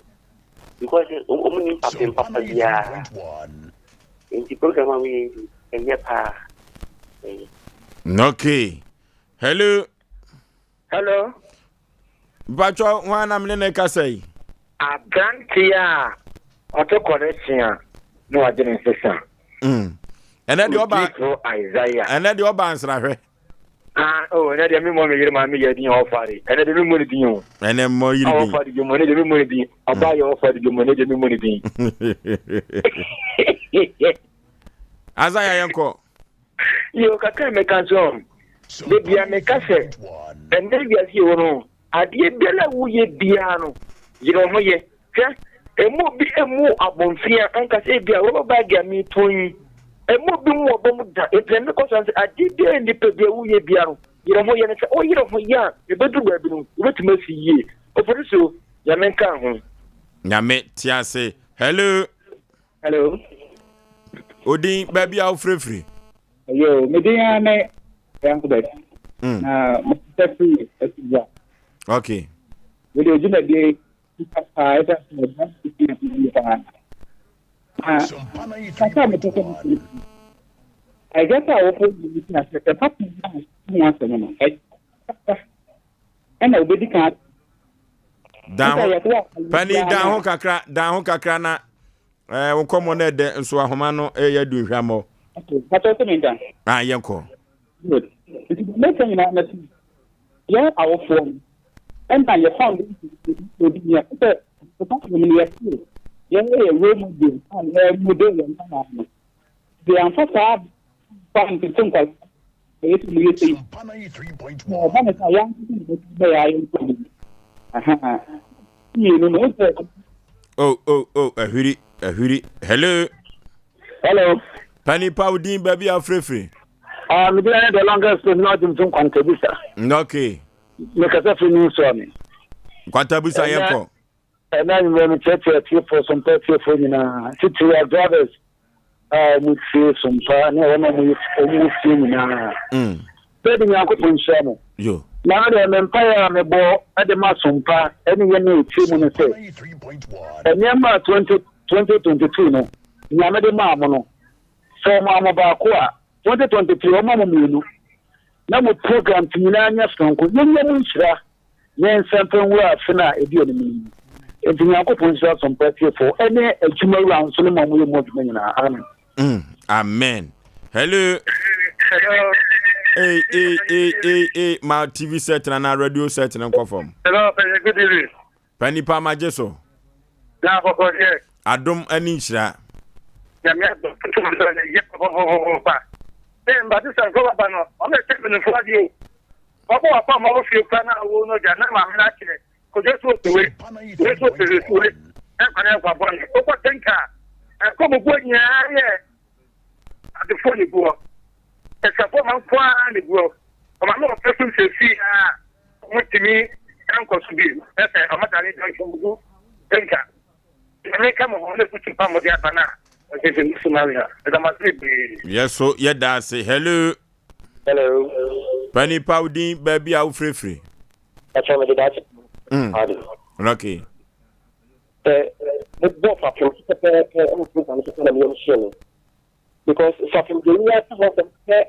because wɔn ni mpapem papa biara. Nti program a woyɛ yi ɛyɛ paa. Ɛyɛ. Okay. Hello. Hello. Mpatwɔ hwan na mene ne kasa yi? Aberanteɛ a ɔte kɔrɛkye a na wagye ne nsesa. Ɛnɛ deɛ ɔba Odiyifoɔ Isaiah. Ɛnɛ deɛ ɔba nsrahwɛ. Ah, oh, ɛnɛ deɛ memmɔ me yere ma meyɛ din ɔfare. Ɛnɛ deɛ memmɔ ne din o. Ɛnɛ mmɔ yere din. Ɔfare dwom, ɛnɛ deɛ memmɔ ne din. Ɔbaa yɛ ɔfare dwom, ɛnɛ deɛ memmɔ ne din. Azaya yɛnkɔ. Yo, kakra meka nso, bebia meka sɛ, ɛnɛ wiase yɛ wɔ no, adeɛ biara a woyɛ biara no, yere ho yɛ. Hwɛ, emu obi mmu abomfia anka sɛ ebia rɔba baage a meretɔn yi, emu obi mmu ɔba mu da. Enti na mekɔ so ara sɛ adeɛ biara a nnipa bi a woyɛ biara no, yere ho yɛ no. Sɛ woyere ho yɛ a, ɛbɛduru baabi no, wobɛtumi asi yie. Oforisuo, Nyame nka ho. Nyame te ase. Hello. Hello. Odin baabi a wofirefiri. Yo, me din ara ne Albert. Na mekasa firi Asubua. Okay. Wede dwumadie paa ɛda sɛ ɛda sisi paa. Na kasa a mepɛ sɛ meka ɛgya sɛ awofo nyɛ ti ase sɛ papa na ho asɛm no ɛkasa ɛna obedi kan dan ho pani dan ho kakra dan ho kakra na ɛɛ wo nkɔmɔ no ɛdɛ nso ahoma no ɛyɛ du nhwamɔ. Pàtó sɛ mi nka. Ah yɛn kɔ. Good. Nti mɛka nyinaa na yɛn awofoɔ no ɛna yɛ foundation obi yɛ sɛ papa no yɛ se yɛn yɛ role model a yɛ model yɛn mma no de amfa saa fa ntete nkwadaa ɛyɛ sɛ mo yɛ sɛ na ɔba ne sa yɛn ankasa na bɛtumi bɛyɛ ayɛ nkɔmɔ aha mmienu no sɛ. Oh oh oh ahwiri ahwiri hello. Hello. Pani pa wo din baabi a wofirefiri. Ah, me din ayɛ the longest name na ɔgye me so nkwantabisa. Okay. Mekasa firi ne nsuo ame. Nkwantabisa yɛn kɔ. Ɛnɛ anwummerɛ no kyerɛkyerɛ atiefoɔ sompa atiefoɔ nyinaa titiri a drivers a wɔn tie sompa ne wɔn a wɔn wɔ fie nyinaa. Mm. Sɛ de Nyankopɔn nhyira mo. Yo. Na me deɛ me mpaeɛ a mebɔ de ma sompa ne yɛn a ɛtie mu no sɛ nneɛma a 20 2022 no Nyame de maa mo no sɛ ɔmaa mo baako a 2023 ɔma mo mmienu na mo programs nyinaa nyɛ sononko. Yɛnyɛ mu nhyira ne nsa mfa nwura afe no a ɛdi anim no mu. Enti Nyankopɔn nhyira Sompa atiefoɔ ɛne adwuma wura nso ne mo a moyɛ mu adwuma nyinaa. Amen. Mm, amen. Hello. Hello. Hey, hey, hey, hey, hey. My TV set na radio set na nkɔ fam. Hello, good evening. Pa nipa magye so. Na bɔkɔ deɛ. Adom ne nhyira. Nyame adom tutum sɛ ne yɛ pɔpɔpɔpɔpɔ. Ee mbate sɛ nkɔ baba no ɔmo ɛkyɛ mpanyinfoɔ adeɛ o. Ɔbɔ wapa ɔmo awɔ fie kura na awo no gya na maame no akyerɛ kodwo so osewe wei so osewe so wei ɛnkwa ne nkwa bɔne wokɔ tenka a ɛkɔ muguo nyinaa yɛ adefoɔ ne guɔ ɛsɛfoɔ ma nko ara ne guɔ ɔmaame ɔpɛ so nsɛsii a Wɔntumi nkɔ so bio sɛ wɔdane dɔnhwere gu nka. Nyame nka mo ho ne fotu pa mode aba no a ɔsese mo so ma me a. Meda mo ase bebree. Yɛ so yɛda ase. Hello. Hello. Pani pa wo din baabi a wofirefiri. Pakyɛ mede daakye. Mm. Okay. Sɛ mobɔ fapem so pɛpɛɛpɛ ɛwɔ program so sɛ na meyam hyɛ no. Because fapem deɛ wiase hɔ sɛm pɛ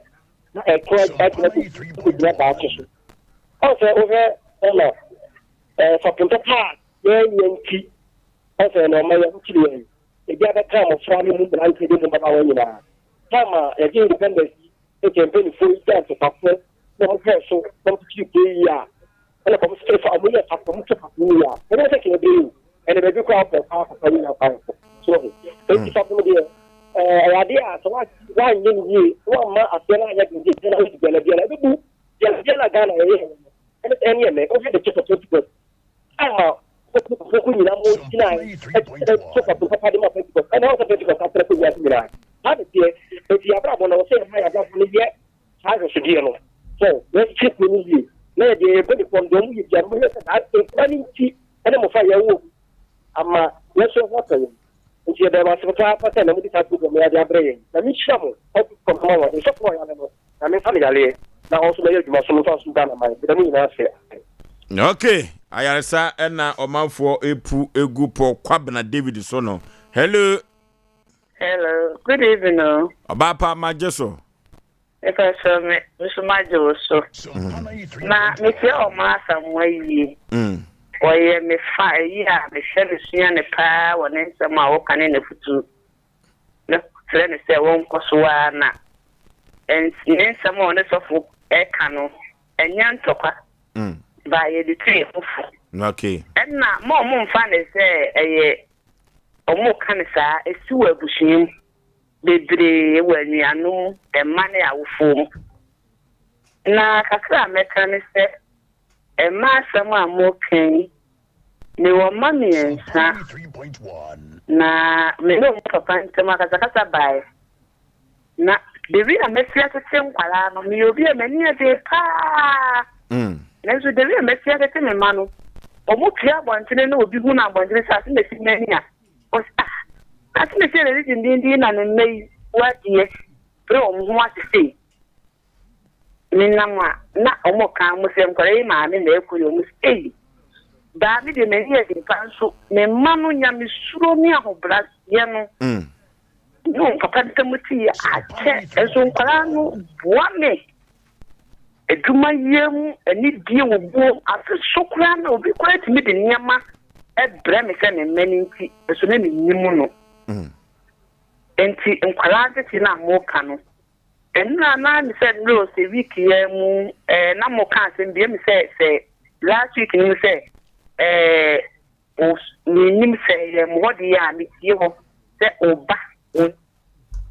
na ɛto agyina kɔgyina daakye so. Ɔn sɛ wohwɛ ɛna ɛɛ fapem papa a yɛnyɛ nti ɔn sɛ na ɔma yɛn ho kyere yɛn. Ebi abɛka mmɔfra ne mu mmeranteɛ ne mu mmabaawa nyinaa. Time a yɛgye independence yi sɛ mpanimfoɔ yi gya ntopafo na wɔn hwɛɛ so na wɔn kyekyere kuro yi a ɛna kɔm sɛ fa wɔn yɛ fa wɔn to fa wɔn yɛ a ɛnyɛ sɛ kɛnɛ bɛyɛ o ɛna baabi koraa ɔpɛ paa papa yi na kwan so so ɔho eti fa wɔn deɛ ɛɛ ɛyɛ adeɛ a sɛ wanyɛ no yie wamma aseɛ no anyɛ den deɛ na ɔdi biara biara ɛbɛbu biara biara Ghana ɛyɛ ɛne ɛne ɛnɛ ɔhwɛ de kyɛ for 20 ama koko nyinaa mo gyina ɛkyɛ fa papa de ma Pentecost ɛna ɔsɛ Pentecost asrɛ kɔ wiase nyinaa saa de teɛ eti abrabɔ na ɔsɛ ɛma yɛ abrabɔ no yɛ Saa nhwɛsodeɛ no, sɛ yɛkyekyere kuro no yie na yɛde yɛn mpanimfoɔ no deɛ wɔyɛ biara no wɔhwɛ sɛ saa nkura no nti ne mmɔfra a yɛwɔ mu ama yɛn nso ho atɔ yɛn. Nti yɛda mo ase papaapa sɛ na mode saa program yi ade abrɛ yɛn. Nyame nhyira mo ɔkɔ mma mo ahoɔden. Sɔfo a ɔyare no, Nyame mfa no yareɛ na ɔnso mɛyɛ adwuma som mfa nsom Ghana man. Meda mo nyinaa ase. Amen. Ok, ayaresa na ɔmanfoɔ epu egu Paul Kwabena David so no. Hello. Hello, good evening o. Ɔbaa pa magye so. Mepa sɛ me nso magye wo so. Na metie Ɔman Asamoah yie. Ɔyɛ me fa ayi a mehwɛ no sua no paa wɔ ne nsɛm a ɔka ne n'afutuo. Mɛsrɛ no sɛ ɔnkɔ so ara na ne nsɛm a ɔne sɔfo. ɛka no, ɛnyɛ ntɔkwa, ba yɛde tu yɛn ho fo. Okay. Ɛna ma ɔmo mfa ne sɛ ɛyɛ ɔmo ka ne saa, esi wɔ abusua mu bebree wɔ anuanom, mma ne awofoɔ mu. Na kakra a mɛka ne sɛ, mma asɛm a moka yi, mewɔ mma mmiɛnsa, na me ne wɔn papa ntam akasakasa baeɛ. Na the way a masi atete nkwadaa no, meyɛ obi a m'ani yɛ den paa. Nanso the way a masi atete me mma no, wɔpue abɔntene na obi hu no abɔntene sɛ asemasi m'ani a, ɔse ah, asemasi a n'ani dendenden na ne mma yi wadeɛ brɛ wɔn ho ase sei. Menam a, na wɔka, wɔn sɛ nkwadaa yi maame na ɛkɔ yi, wɔn sɛ ei, daa me deɛ m'ani yɛ den paa nso me mma no nyamesuro ne ahobrɛaseɛ no, ne wɔn papa ntam te yɛ akyɛ, nso nkwadaa no boa me adwuma yɛ mu, anidie wɔ buo, afe so koraa na obi koraa tumi de nneɛma brɛ me sɛ me mma no nti, nso na mennim no. Nti nkwadaa tete no a moka no, Nnora na me sɛ nnora o sɛ week yi ara mu eh, na mo ka asɛm bi ɛmi sɛ sɛ last week no mu sɛ eh, o menim sɛ yɛ mo hɔ deɛ a metie hɔ sɛ o ba o.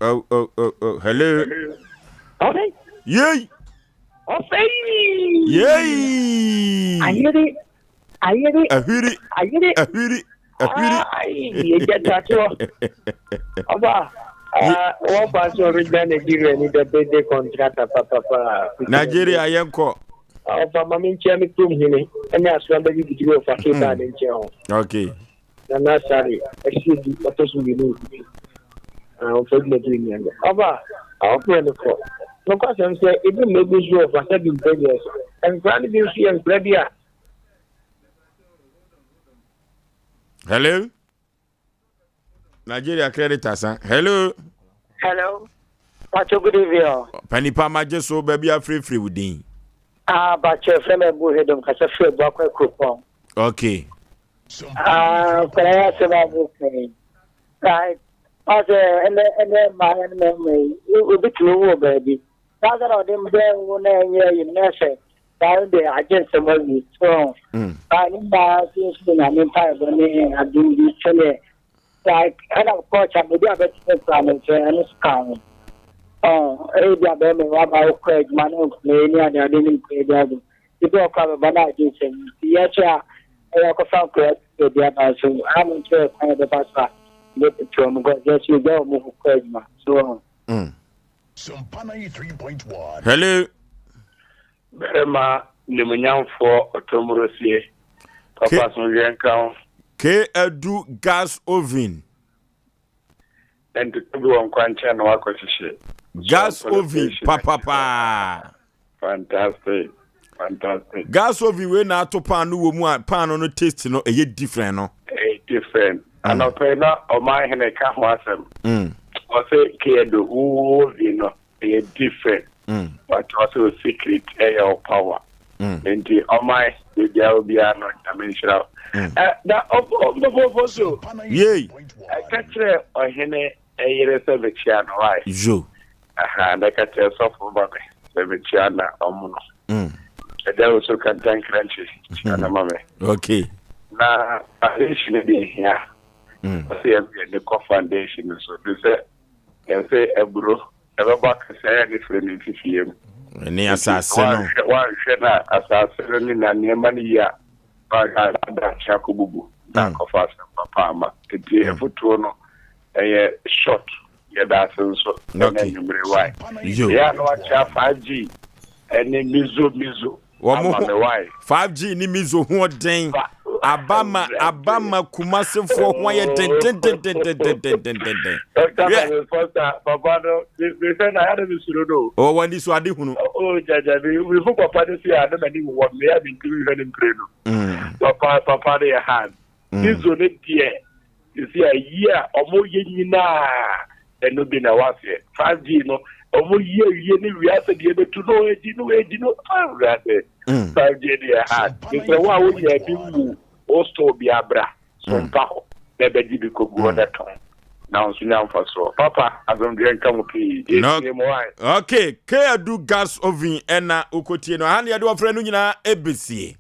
Oh, oh, oh, oh, hello. Ɔfɛ. Yei. Ɔfɛ. Yei. Ayere. Ayere. Ahwiri. Ayere. Ahwiri. Ahwiri. Ayi, ɛgya tatoɔ. Ɔba, wɔfa sɛ ɔreda Nigeria ni the birthday contractor papapa. Nigeria yɛnkɔ. Ɔfa ma me nkyɛn me kurom hene ɛne asoma bɛbi bidiri ɔfa kebaa ne nkyɛn hɔ. Okay. Nana Asare ɛhyɛ du ɔtɔ so mmienu nkutu. Ɔfa dwumadie ni ɛnyɛ. Ɔba, ɔfrɛ no kɔ. Nokwasɛm sɛ ebi mma ebi nso ɔfa sɛ bi mpɛ deɛ so. Nkora no bi nso yɛ nkora bi a Hello? Nigeria credit asa. Hello? Hello. Pacho, good evening. Oh. Panipa magye so baabi afirifiri wo din. Ah, Pacho, frɛ me Abu Hedom kasa firi Abuakwa Kuropɔn. Okay. Ah, kɔla yɛ asɛm a mo kɛn. Right. Ɔsɛ ɛnɛ ɛnɛ mmaa ne mmarima yi, obi tumi wɔ baabi. Saa sɛ na ɔde mbɛ wo na ɛnyɛ yi na ɛsɛ Saa no deɛ agye nsɛm awie so baa ne nyinaa nso nso de nyame mpaebɔ ne adom bi sɛdeɛ like ɛna kɔɔkya baabi a bɛtene kura no nso ɛno nso ka ho ɛyɛ bi a bɛrima waba wokɔ adwuma ne nkɔmɛ ne adeade ne nkɔmɛ bi ado ebi wɔ kɔ a bɛba no agye nsɛm nti yɛhyɛ a ɛyɛ akɔfa nkɔyɛ baabi aba nso ano nso yɛ kwan yɛbɛfa so a yɛbɛtutu wɔn because yɛso yɛgya wɔn kɔ adwuma so. Hello. Barima nimunyamfoɔ ɔtɔmmorosie, papa asomdwoeɛ nka wo. K adu gas oven. Ntoto bi wɔ nkwankyɛn na wakɔ hyehye. Gas oven papapaa. Fantastic, fantastic. Gas oven wei na ato paano wɔ mu a paano no taste no ɛyɛ different no. Ɛyɛ different. Anɔpɛ yi na ɔman hene ka ho asɛm. Ɔsɛ K adu wo oven no ɛyɛ different. But ɔsɛ o secret ɛyɛ o power. Nti ɔman baabi a obiara no Nyame nhyira wo. Na ɔbɔfo so. Yei. Ɛka kyerɛ ɔhene ɛyere sɛ mekyia no why? Yo. Aha, na ɛka kyerɛ sɔfo ma me sɛ mekyia na ɔmo no. Ɛda wo so kantankrankye kyia no ma me. Okay. Na foundation no deɛ hia. Ɔsɛ yɛn yɛn ne kɔ foundation no so. De sɛ yɛn sɛ aburo ɛbɛbɔ akɛse ayɛ ne firi ne mfifie mu. Ne asase no. Wanhwɛ na asase no ne na nneɛma no yie a wanhwɛ a daakye akɔbubu na akɔfa asɛm papa ama. Nti afotuo no ɛyɛ short yɛda ase nso ɛna anwummere wae. Yɛ a na wakyɛ 5G ɛne mizo mizo wɔn ho 5G ne mizo ho ɔden abama abama kumasefoɔ ho ayɛ dendendendendendendenden. Dɔkta Maame Foster papa no mehwɛ na ayɛ mi suro no. Ɔ wɔn ani so ade hunu. O jaja mi mi hu papa no si a ne ma ni wɔ mi a mi ntumi hwɛ ne mpire no. Papa papa no yɛ hard. Mizo ne deɛ sisi a yi a ɔmo yɛ nyinaa ɛno bi na waseɛ 5G no ɔmo yi awie ne wiase deɛ bɛtu no edi no edi no awurade 5G deɛ hard mesrɛ wo a wonya bi wu wo store bi abra so mpa hɔ na ɛbɛgye bi kɔgu hɔ na tɔn. Na wo nso nya mfasoɔ. Papa, asomdwoeɛ nka mo pii. Yɛtie mo ae. Ok, K-Adu gas oven ɛna wokɔtie no. Aha na yɛde ɔfrɛ no nyinaa ɛbɛsie.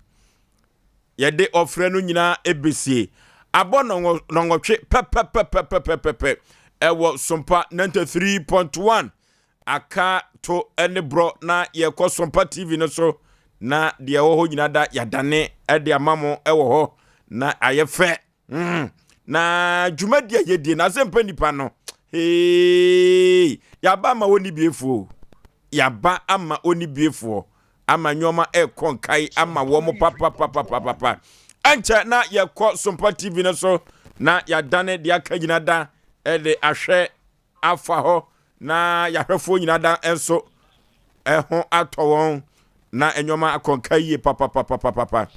Yɛde ɔfrɛ no nyinaa ɛbɛsie. Abɔ nɔngɔtwe pɛpɛpɛpɛpɛpɛ ɛwɔ Sompa 93.1. Aka to ne borɔ na yɛkɔ Sompa TV no so na deɛ ɛwɔ hɔ nyinaa da yɛadane de ama mo ɛwɔ hɔ na ayɛ fɛ. Na dwumadi a yɛdie na asɛmpa nipa no hee yɛaba ama ɔnni biefoɔ yɛaba ama ɔnni biefoɔ ama nneɛma ɛkɔ nkae ama wɔn papapapapapa ɛnkyɛ na yɛkɔ Sompa TV no so na yɛadane deɛ aka nyina da ɛde ahwɛ afa hɔ na yɛahwɛfoɔ nyinaa da nso ɛho atɔ wɔn na nneɛma akɔnka yie papapapapapa.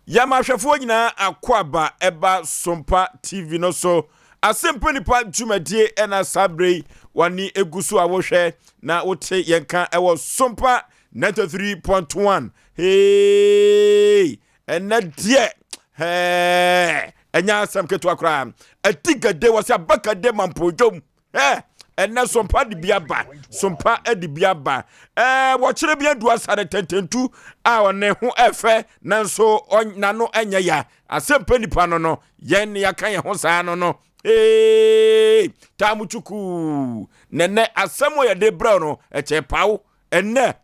Yɛma ahwɛfoɔ nyinaa akɔ aba ɛba Sompa TV no so. Asɛmpa Nipa dwumadie ɛna saa berɛ yi w'ani egu so a wohwɛ na wote yɛn ka ɛwɔ Sompa 93.1. Hey! Ɛnɛ deɛ hɛɛ ɛnyɛ asɛm ketewa koraa. Ati gade wɔ sɛ abakade mampodwom. Hɛ ɛnɛ sompa de bi aba sompa de bi aba ɛɛ wɔkyerɛ bi adu asare tɛntɛntu a ɔne ho ɛfɛ nanso n'ano ɛnyɛ ya asɛmpa nipa no no yɛn ne yɛaka yɛn ho saa no no ee taamu twukuu nɛnɛ asɛm a yɛde brɛ no ɛkyɛ paw ɛnɛ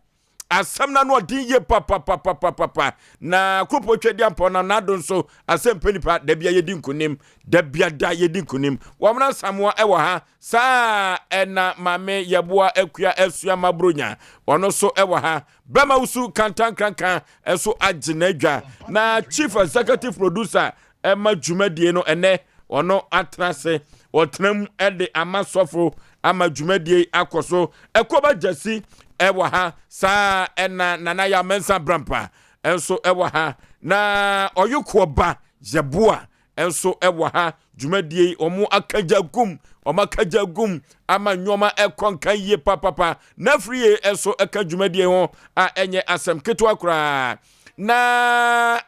Asɛm no ano ɔden yie papapapapapa. Na kuropɔn twa di ampɔn na n'ado nso asɛm pɛ nipa da bia yɛdi nkonim. Da bia da yɛdi nkonim. Wɔn Asamoah ɛwɔ ha. Saa ɛna maame yɛboa akua asua mabronya. Ɔno nso ɛwɔ ha. Bɛma wusu kantankranka ɛso agye n'adwa. Na chief executive producer ɛma dwumadie no ɛnɛ ɔno atena ase ɔtena mu ɛde ama sɔfo ama dwumadie yi akɔ so ɛkɔba gyasi ɛwɔ ha saa ɛna nana yɛ amɛnsa brampa ɛnso ɛwɔ ha na ɔyokoɔ ba yɛboa ɛnso ɛwɔ ha dwumadie yi wɔn akagya gum wɔn akagya gum ama nneɛma ɛkɔ nka yie papapa na afiri yie ɛnso ɛka dwumadie ho a ɛnyɛ asɛm ketewa koraa na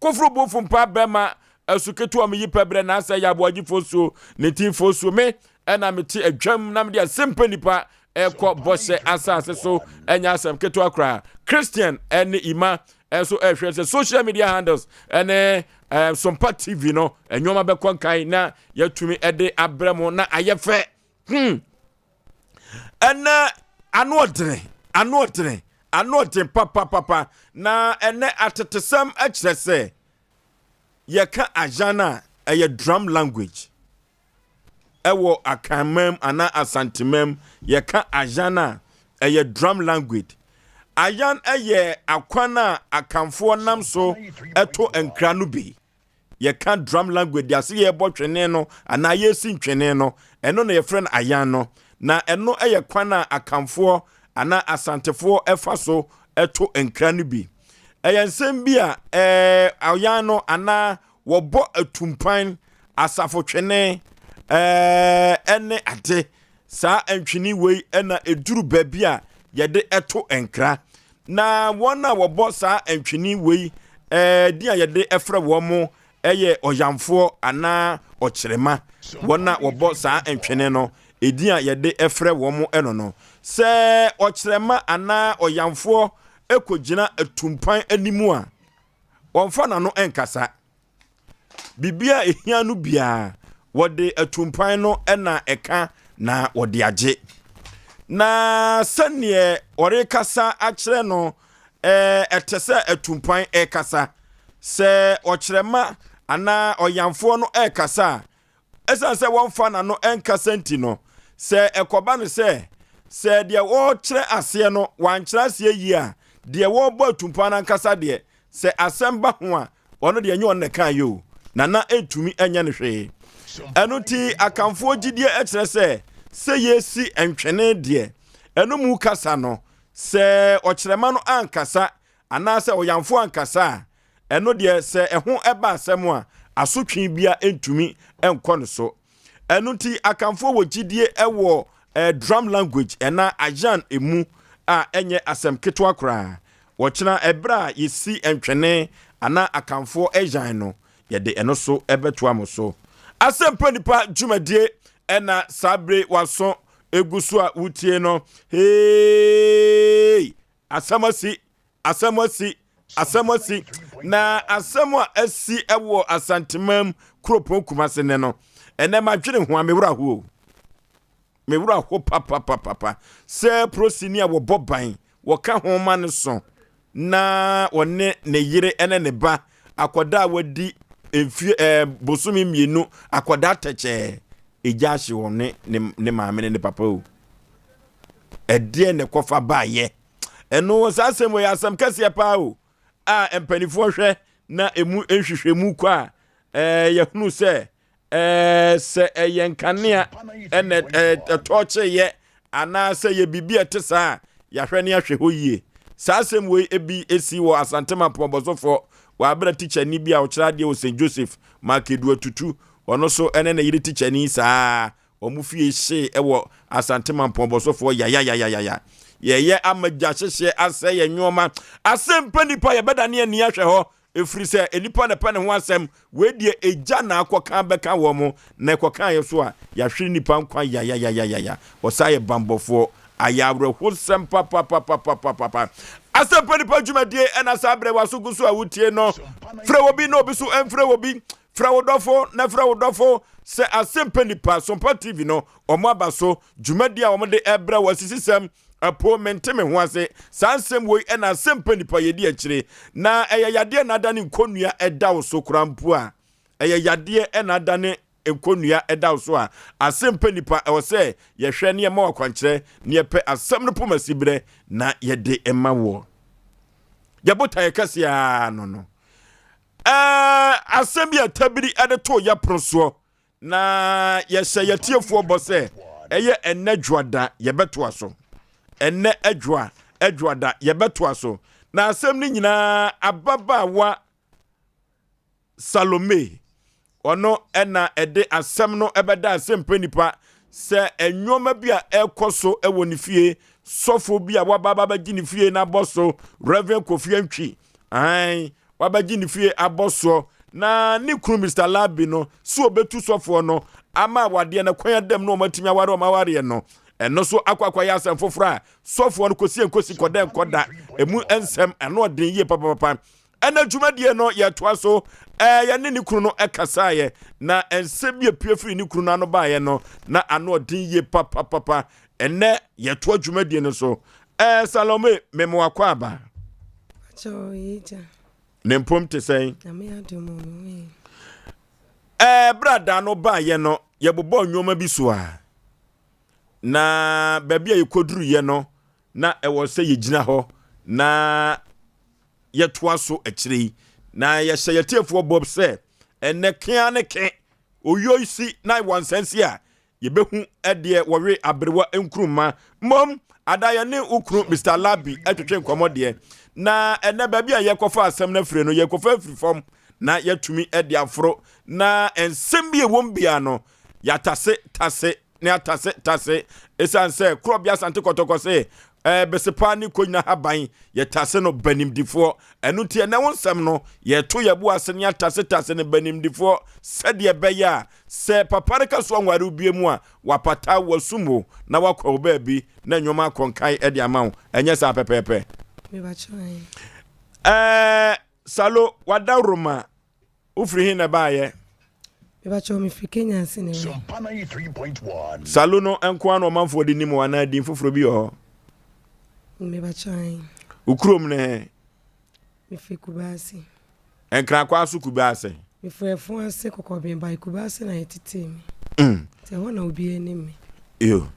Koforo bofo mpa bɛma asu ketewa me yi pɛ brɛ na asɛ yɛ aboagye suo ne ti fosuo me ɛna mete adwam na mede asɛmpa nipa ɛkɔ bɔhyɛ asase so ɛnyɛ asɛm ketewa koraa Christian ɛne Ima ɛnso ɛhwɛ sɛ social media handles ɛne ɛɛ Sompa TV no ɛnwoma bɛkɔ nkan na yɛatumi ɛde abrɛ mo na ayɛ fɛ Ɛnɛ ano ɔdene, ano ɔdene, ano ɔden papapapa. Na ɛnɛ atetesɛm kyerɛ sɛ yɛka Ayan a ɛyɛ drum language. Ɛwɔ Akanman anaa Asanteman yɛka Ayan a ɛyɛ drum language. Ayan yɛ akwan a Akanfoɔ nam so to nkra no bi. yɛka drum language de ase yɛbɔ twene no anaa yɛsi ntwene no, ɛno na yɛfrɛ no ayan no. Na ɛno yɛ kwan a Akanfoɔ anaa Asantefoɔ ɛfa so ɛto nkra no bi. Ɛyɛ nsɛm bi a ɛɛ ayan no anaa wɔbɔ atumpan, asafo twene ɛɛ ɛne ade. Saa ntwene wei na ɛduru baabi a yɛde to nkra. Na wɔn a wɔbɔ saa ntwene wei din a yɛde frɛ wɔn yɛ ɔyamfoɔ anaa ɔkyerɛma. Wɔn a wɔbɔ saa ntwene no, edin a yɛde frɛ wɔn no no. Sɛ ɔkyerɛma anaa ɔyamfoɔ kɔgyina atumpan anim a, ɔmfa n'ano nkasa. Biribi a ehia no biara, wɔde atumpan no na ɛka na wɔde agye. Na sɛdeɛ ɔrekasa akyerɛ no, ɛte sɛ atumpan rekasa. Sɛ ɔkyerɛma anaa ɔyamfoɔ no rekasa a, Esiane sɛ wɔmfa n'ano nkasa nti no, sɛ ɛkɔba no sɛ, sɛ deɛ wɔrekyerɛ aseɛ no wankyerɛ aseɛ yie a, deɛ wɔrebɔ atumpan no ankasa deɛ, sɛ asɛm ba ho a, ɔno deɛ ɛnyɛ ɔno na ɛkaeɛ o, na na ɛntumi nyɛ no hwee. Ɛno nti, Akanfoɔ gyidie kyerɛ sɛ, sɛ yɛresi ntwene deɛ, ɛno mu kasa no, sɛ ɔkyerɛma no ankasa anaasɛ ɔyamfoɔ ankasa a, Ɛno deɛ sɛ ɛho ba asɛm a, asotwe bia ntumi nkɔ no so. Ɛno nti Akanfoɔ wɔ gyidie wɔ eh, drum language ɛna Ayan emu a ɛnyɛ asɛm ketewa koraa. Wɔkyena ɛberɛ a yɛsi ntwene anaa Akanfoɔ Ayan no, yɛde ɛno so bɛtoa mo so. Asɛmpa Nipa dwumadie ɛna saa bere waso egu so a wotie no. Hey! Asɛm asi, asɛm asi, asɛm asi. Na asɛm a asi wɔ Asantemam kuropɔn Kumase nɛ no, ɛnɛ madwene ho a me werɛ ho o. Me werɛ ho papapapapa sɛ prosini a wɔbɔ ban wɔka ho ma no so na ɔne ne yere ne ne ba akwadaa a wadi mfie ɛɛ bosome mmienu akwadaa tɛkyɛɛ egya ahye wɔn ne ne ne maame ne ne papa o ɛdeɛ na ɛkɔfa baayɛ ɛno saa asɛm wɔ yɛ asɛm kɛseɛ paa o a mpanimfoɔ hwɛ na emu nhwehwɛmu kɔ a ɛɛ yɛhunu sɛ Ɛɛ, sɛ ɛyɛ nkanea na ɛtɔɔkyeeɛ anaasɛ yɛ biribi a ɛte saa a, yɛahwɛ ne ahwɛ hɔ yie. Saa asɛm wei bi si wɔ Asante Mampong Bɔsɔfoɔ wɔ aberɛ tikyani bi a ɔkyerɛ adeɛ wɔ St. Joseph, Mark Edu Atutu, ɔno nso ne ne yere tikyani saa ara, wɔn fie hyee wɔ Asante Mampong Bɔsɔfoɔ yayayayaya. Yɛyɛ ama gya hyehyeɛ asɛe yɛn nnoɔma. Asɛmpa nipa yɛbɛdane ani ahwɛ hɔ Ɛfiri sɛ nnipa na ɛpɛ ne ho asɛm, wei deɛ egya na akɔka abɛka wɔn, na ɛkɔkaeɛ so a, yɛahwere nnipa nkwa yayayayaya. Ɔsan yɛ bammɔfoɔ. Ayɛ awerɛhosɛm papapapapapapa. Asɛmpa Nipa dwumadie ɛna saa berɛ w'aso gu so a wotie no. Frɛ obi na obi so ɛmfrɛ obi. Frɛ wo dɔfo na frɛ wo dɔfo sɛ Asɛmpa Nipa, Sompa TV no, wɔn aba so. Dwumadie a wɔde ɛbrɛ wɔ asisisɛm Apo, mente me ho ase. Saa nsɛm woi na asɛmpa nipa yɛdi akyire. Na ɛyɛ yadeɛ na adane nkɔnnua ɛda wo so koraa mpo a, ɛyɛ yadeɛ na adane nkɔnnua ɛda wo so a, asɛmpa nipa ɛwɔ sɛ yɛhwɛ ne yɛma wo akwankyerɛ ne yɛpɛ asɛm no poma siberɛ na yɛde ma woɔ. Yɛ botaeɛ kɛseɛ ara no no. Ɛɛ, asɛm bi a tabiri ɛde too yɛ pono soɔ Na yɛhyɛ yɛtiefoɔ bɔ sɛ ɛyɛ ɛnnɛ dwoada yɛbɛtoa so. Ɛnnɛ adwoa adwoada yɛbɛtoa so. Na asɛm no nyinaa ababaawa Salome ɔno ɛna ɛde asɛm no ɛbɛda asɛmpa nipa sɛ nneɛma bi a ɛrekɔ so wɔ ne fie sɔfo bi a waba abɛgye ne fie no abɔ so Reverend Kofi Antwi ahan wabɛgye ne fie abɔ soɔ na ne kunu Mr. Labi no sɛ ɔbɛtu sɔfoɔ no ama awadeɛ no kwan adam na wɔatumi aware wɔn awareɛ no ɛno so akɔ akɔyɛ asɛm foforɔ a sɔfoɔ no kɔsi nkosi kɔda nkɔda ɛmu nsɛm ɛno ɔden yie papapapa ɛna dwumadie no yɛtoa so ɛɛ yɛne ne kunu no ɛkasaeɛ na nsɛm bi apue firi ne kunu no ano baeɛ no na ano ɔden yie papapapa ɛnɛ yɛtoa dwumadie no so Ɛɛ Salome, mema wakɔ aba. Ne mpom te sɛn? Ɛɛ berɛ a da no baeɛ no, yɛbobɔɔ nneɛma bi so a, na baabi a yɛkɔduruiɛ no, na ɛwɔ sɛ yɛgyina hɔ na yɛtoa so akyire yi. Na yɛhyɛ yɛtiefoɔ bɔ sɛ ɛnɛ kea ne ke, oyoi si na wɔnsɛnsi a, Yɛbɛhu deɛ wɔwe aberewa nkruma. Mmom, ada yɛne wo kunu Mr. Labi twetwe nkɔmmɔ deɛ. Na ɛnɛ baabi a yɛkɔfa asɛm no afiri no, yɛkɔfa afiri fam na yɛatumi de aforo. Na nsɛm bi a ɛwom biara no, yɛatase tase ne atase tase. Ɛsiane sɛ Korɔbea Asante Kɔtɔkɔ se ɛɛ besepa ne konyina haban yɛtase no banimdifoɔ. Ɛno nti ɛnɛ wo nsɛm no, yɛto yɛbo ase ne atase tase no banimdifoɔ sɛdeɛ ɛbɛyɛ a Sɛ papa no ka so anware wo bio mu a, wapata wo, wasum wo, na wakɔ wo baabi na nneɛma akɔ nkan de ama wo. Ɛnyɛ saa pɛpɛɛpɛ? Ɛɛ, Salo, w'adaworoma, wofiri he na ɛbaeɛ? Mebakyɛw mefiri Kenya ase na ɛbae. Salo no nko ara na ɔmanfoɔ de nim wo anaa din foforɔ bi wɔ hɔ? Mebakyɛw ae. Wo kurom ne he? Mefiri Kubasi. Nkrankwaa so kube ase. Mefiri ɛfo ase kɔkɔben by kube ase na yɛtetee me. Mm. Nti ɛhɔ na obiara nim me. Yo.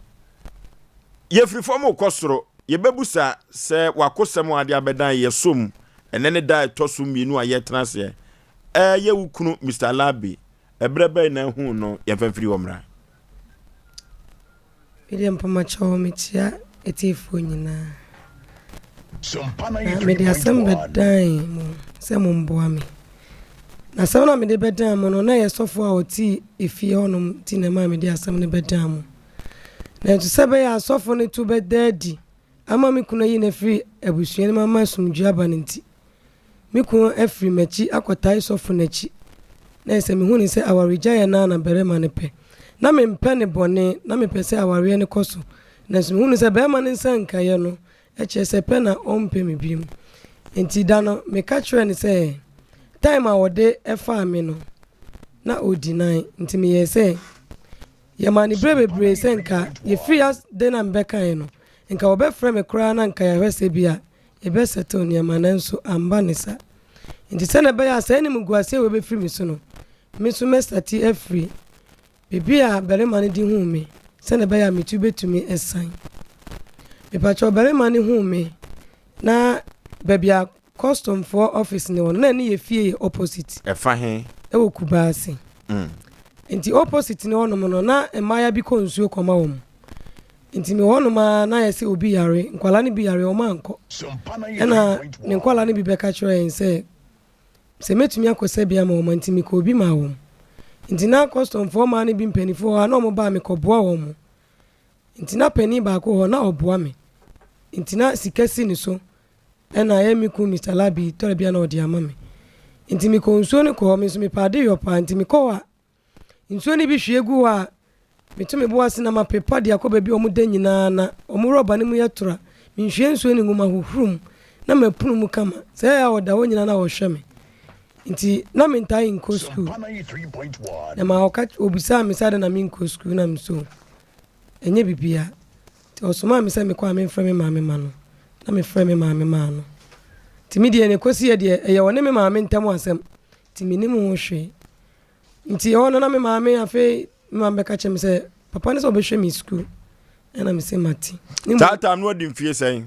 Yɛfiri fam rekɔ soro, yɛbɛbusa sɛ wakosɛm a ade abɛdan yɛ som ɛnɛ ne da a ɛtɔ so mmienu a yɛretena aseɛ. Ɛyɛ wo kunu Mister Labi, ɛberɛ bɛn na ahuu no? Yɛmfa mfiri hɔ mmra. Medeɛ mpamakyɛw mekyea atiefoɔ nyinaa. Na mede asɛm bɛdan mo sɛ momboa me. Na asɛm no a mede bɛdan mo no, na ɛyɛ sɔfoɔ a ɔte efie hɔnom nti na ɛmaa mede asɛm no bɛdan mo. Nanso sɛ ɛbɛyɛ a sɔfo no to bɛda adi ama me kunu ayi no afiri abusua no mu ama asomdwoe aba no nti, me kunu afiri m'akyi akɔtae sɔfo no akyi. Na ɛsɛ mehu no sɛ awaregyaeɛ no ara na barima no pɛ. Na mempɛ no bɔne, na mepɛ sɛ awareɛ no kɔ so. Nanso mehu no sɛ barima no nsa nkaeɛ no kyerɛ sɛ pɛ na ɔmpɛ me bio. Enti da no meka kyerɛɛ no sɛ time a ɔde faa me no, na ɔdi nan. Nti meyɛɛ sɛ yɛmaa no berɛ bebree sɛ nka yɛfiri ade no a mebɛkaeɛ no, nka wɔbɛfrɛ me koraa na nka yɛahwɛ sɛ bi a yɛbɛ settle nneɛma nanso amba ne sa. Nti sɛnea ɛbɛyɛ a saa animguaseɛ wei bɛfiri me so no, me nso mɛ starte afiri baabi a barima no de huu me sɛnea ɛbɛyɛ a me tu bɛtumi asan. Mepakyɛw barima no huu me na baabi a custom foɔ office no wɔ no na ɛne yɛ fie yɛ opposite. Ɛfa he? Ɛwɔ Kubaase. Nti opposite no hɔnom no na mmayewa bi kɔ nsuo kɔma wɔn. Nti mewɔ hɔnom ara na ayɛ sɛ obi yare, nkwadaa no bi yare, wɔn ankɔ. Ɛna ne nkwadaa no bi bɛka kyerɛɛ yɛn sɛ, sɛ mɛtumi akɔsa bi ama wɔn a, nti mekɔɔ bi maa wɔn. Nti na kɔstɔmfoɔ mmaa no bi mpanimfoɔ hɔ a na wɔn ba a mekɔboa wɔn. Nti na panin baako wɔ hɔ na ɔboa me. Nti na sika si ne so ɛna ɛyɛ me kun Mister Labi tɔrɔ bi a na ɔde ama me. Nti mekɔɔ nsuo no kɔ hɔ, me nso mepɛ ade yɔ paa nti mekɔ hɔ a Nsuo no bi hwie gu hɔ a, meto me bo ase na mapepa de akɔ baabi a wɔda nyinaa na wɔn rɔba no mu yɛ toro a, menhwie nsuo no ngu, mahohoro mu na mapunu mu kama. Sɛ ɛyɛ a wɔda hɔ nyinaa na wɔhwɛ me. Nti na mentaa nkɔ sukuu. Na ma ɔka ɔbisaa me sɛ adɛn na menkɔ sukuu na me so ɛnyɛ biribiara. Nti ɔsomaa me sɛ mekɔ a memfrɛ me maame ma no na mefrɛ me maame maa no. Nti me deɛ na ɛkɔsiiɛ deɛ ɛyɛ ɔne me maame ntam asɛm nti mennim ho hwee. Nti ɛhɔ no na me maame afei me maame bɛka kyerɛ me sɛ papa no sɛ ɔbɛhwɛ me sukuu ɛna me sɛ mate. Saa time no wadi mfie sɛn?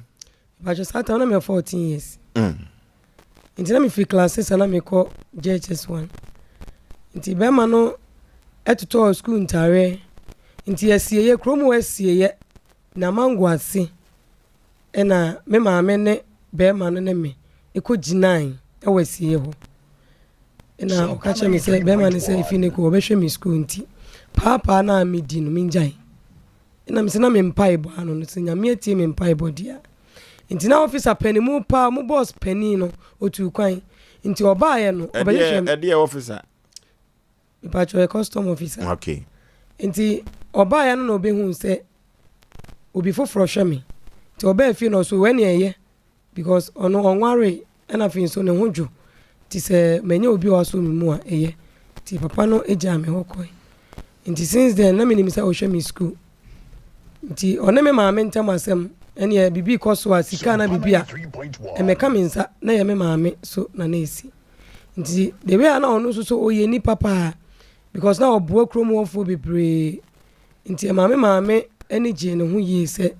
Bàtchɛ saa time na meyɛ 14 years. Nti na mefiri class 6 a na mekɔ JHS 1. Nti bɛrima no ɛtotɔɔ sukuu ntaareɛ. Nti asieeɛ kurom hɔ asieeɛ na mango ase Ɛnna me maame ne barima no ne me kɔgyinae wɔ asieeɛ hɔ. Ɛnna ɔka kyerɛɛ me sɛ barima no sɛ efi ne kɔ ɔbɛhwɛ me sukuu nti paapaa no a medi no mengyae. Ɛnna me sɛ na me mpaebɔ ano no sɛ Nyame atie me mpaebɔ deɛ a. Nti na ɔfisa panimu paa mo bɔs panin no ɔtuu kwan nti ɔbaeɛ no ɔbɛhwehwɛ me. Ɛdeɛ ɔfisa? Mepakyɛ ɔyɛ custom officer. Okay. Nti ɔbaeɛ no na ɔbɛhuu sɛ obi foforɔ hwɛ me. Nti ɔbaa fie na ɔso wei ne ɛyɛ because ɔno ɔnwaree ɛna afei nso ne ho dwo. Nti sɛ manya obi a wasɔ me mu a ɛyɛ. Nti papa no gyaa me hɔ kɔe. Nti since then na menim sɛ ɔhwɛ me school. Nti ɔne me maame ntam asɛm ɛneɛ biribi kɔ so a sika na biribi a ɛmɛka me nsa na ɛyɛ me maame so na na ɛsi. Nti the way a na ɔno nso so ɔyɛ nipa paa because na ɔboa kurom hɔfoɔ bebree nti ɛma me maame ani gyee ne ho yie sɛ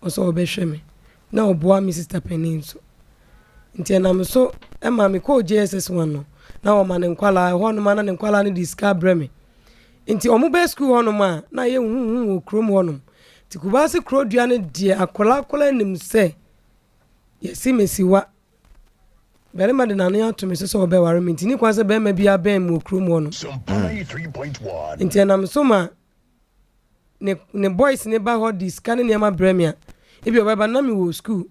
ɔsɛ ɔbɛhwɛ me na ɔboa me sister panin nso. Nti ɛnam so ɛma me kɔɔ JSS 1 no na ɔma ne nkwalaa ɛhɔ nom a na ne nkwalaa no de sika brɛ me. Nti ɔmo bɛ sukuu hɔ nom a na ayɛ huhuhu wɔ kurom hɔ nom. Nti Kumasi kuro dua no deɛ akwadaa akwadaa nim sɛ yɛsi mesiwa. Barima de n'ano ato me so sɛ ɔbɛware me nti ne kwan sɛ barima biara bɛn me wɔ kurom hɔ nom. Nti ɛnam so ma ne ne boys ne ba hɔ de sika ne nneɛma brɛ me a ebi ɔbɛba na mewɔ sukuu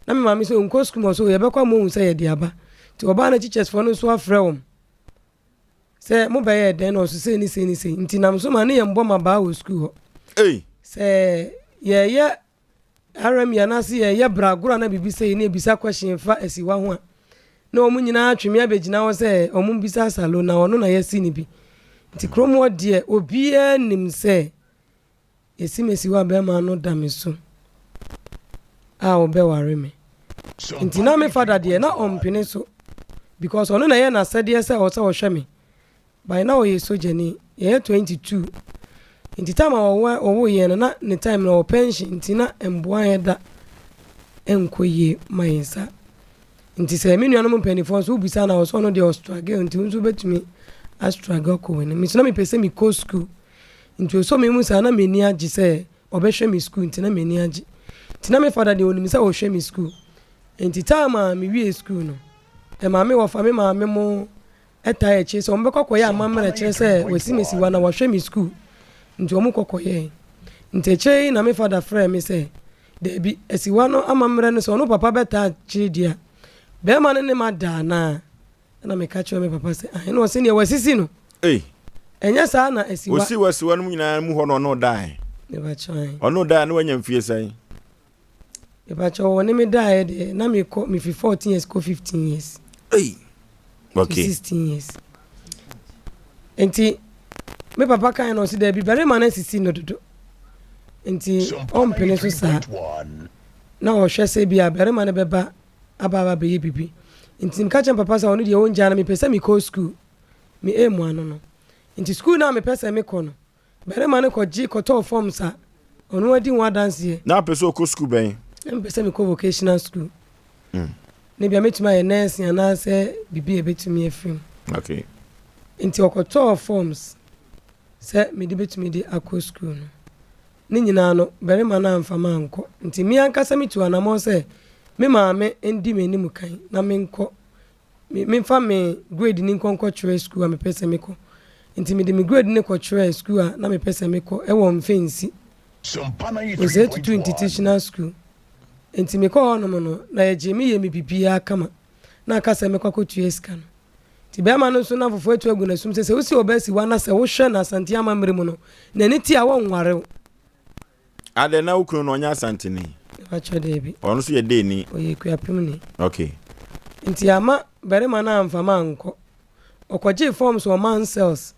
na me maame sɛ ɔnkɔ sukuu ma ɔsɛ yɛbɛkɔ ama ohu sɛ yɛde aba nti ɔbaa na teachers foɔ no nso afrɛ wɔn sɛ mobɛyɛ dɛn na ɔso sei ne sei ne sei nti nam so ma ne yɛn bɔ ma baa wɔ sukuu hɔ sɛ yɛyɛ RME anaase yɛyɛ bra agorɔ anaa biribi sei na yɛbisa question fa asiwa ho a, na wɔn nyinaa atwe me abɛgyina hɔ sɛ wɔn mbisa Asalo na ɔno na yɛasi no bi. Nti kurom hɔ deɛ obiara nim sɛ yɛsi me asiwa a bɛrima no da me so a ɔbɛware me. Nti na me fada deɛ na ɔmpene so because ɔno na ɛyɛ n'asɛdeɛ sɛ ɔsɛ ɔhwɛ me. By na ɔyɛ sogyani, yɛyɛ 22 nti time a wɔwoo yɛn no na ne time no ɔwɔ pension nti na mboa yɛn da nkɔ yie ma yɛn sa. Nti sɛ me nuanom mpanimfoɔ nso wobisa na ɔsɛ ɔno deɛ ɔstruggle nti wo nso wobɛtumi astruggle akɔ w'anim. Me nso na mepɛ sɛ mekɔ school nti ɔsɔ me mu saa na m'ani agye sɛ ɔbɛhwɛ me school nti na m'ani agye. Nti na me father deɛ ɔnim sɛ ɔhwɛ me school nti time a mewie school no ɛma me wɔfa me maame mo Ɛtaa akyire sɛ wɔbɛkɔ akɔyɛ amammerɛ kyerɛ sɛ wɔasi me siwa na wɔahwɛ me sukuu nti wɔkɔ kɔyɛe. Nti akyire yi na me fada frɛɛ me sɛ daabi asiwa no amammerɛ no sɛ ɔno papa bɛtaa akyire deɛ a bɛrima no ne ma da anaa? Ɛna meka kyerɛ me papa sɛ ahe na ɔse neɛ wasisi no. Ei. Ɛnyɛ saa na asiwa. Osi wasiwa no mu nyinaa mu hɔ na ɔne ɔdae. Mepakyɛw ahe. Ɔne ɔdae na wanya mfie sɛn? Mepakyɛw wɔne me daeɛ deɛ na mekɔ mefi 14 years kɔ 15 years. Ei. Okay. To 16 years. Nti me papa kan na ɔsi daabi barima no asisi no dodo. Nti ɔmpene so saa. Na ɔhwɛ sɛ bi a barima no bɛba aba aba bɛyɛ biribi. Nti meka kyerɛ me papa sɛ ɔno deɛ ɔngyaa no mepɛ sɛ mekɔ sukuu. Me aim ano no. Nti sukuu no a mepɛ sɛ mekɔ no, barima no kɔgye kɔtɔɔ forms a ɔno adi ho adanseɛ. Na apɛ sɛ ɔkɔ sukuu bɛn? Na mepɛ sɛ mekɔ vocational school. Mm. Na bia mɛtumi ayɛ nursing anaasɛ biribi a ɛbɛtumi afiri mu. Okay. Nti ɔkɔtɔɔ forms sɛ mede bɛtumi de akɔ sukuu no. Ne nyinaa no, barima no amfa me ankɔ. Nti me ankasa metuu anammɔn sɛ me maame ndi m'anim kan na menkɔ, me, memfa me grade no nkɔ nkɔtwerɛ sukuu a mepɛ sɛ mekɔ. Nti mede me grade no kɔtwerɛɛ sukuu a na mepɛ sɛ mekɔ wɔ Mfensi, Osei Tutu Institutional School. Nti mekɔɔ hɔnom no, na yɛgyee me yɛɛ me biribiara kama. Na aka sɛ mɛkɔ akɔtua sika no. Nti bɛɛma no nso namfofoɔ atu agu n'asom sɛ, sɛ wosi ɔbaa si hɔ ana sɛ wohwɛ no Asante amammerɛ mu no, n'ani te a wɔnware wo. Adɛn na wo kunu no ɔnyɛ Asanteni? Mepakyɛ daabi. Ɔno nso yɛ dɛn Ɔyɛ Akuapemni. Okay. Nti ama barima no amfa me ankɔ. Ɔkɔgyee forms wɔ Mansels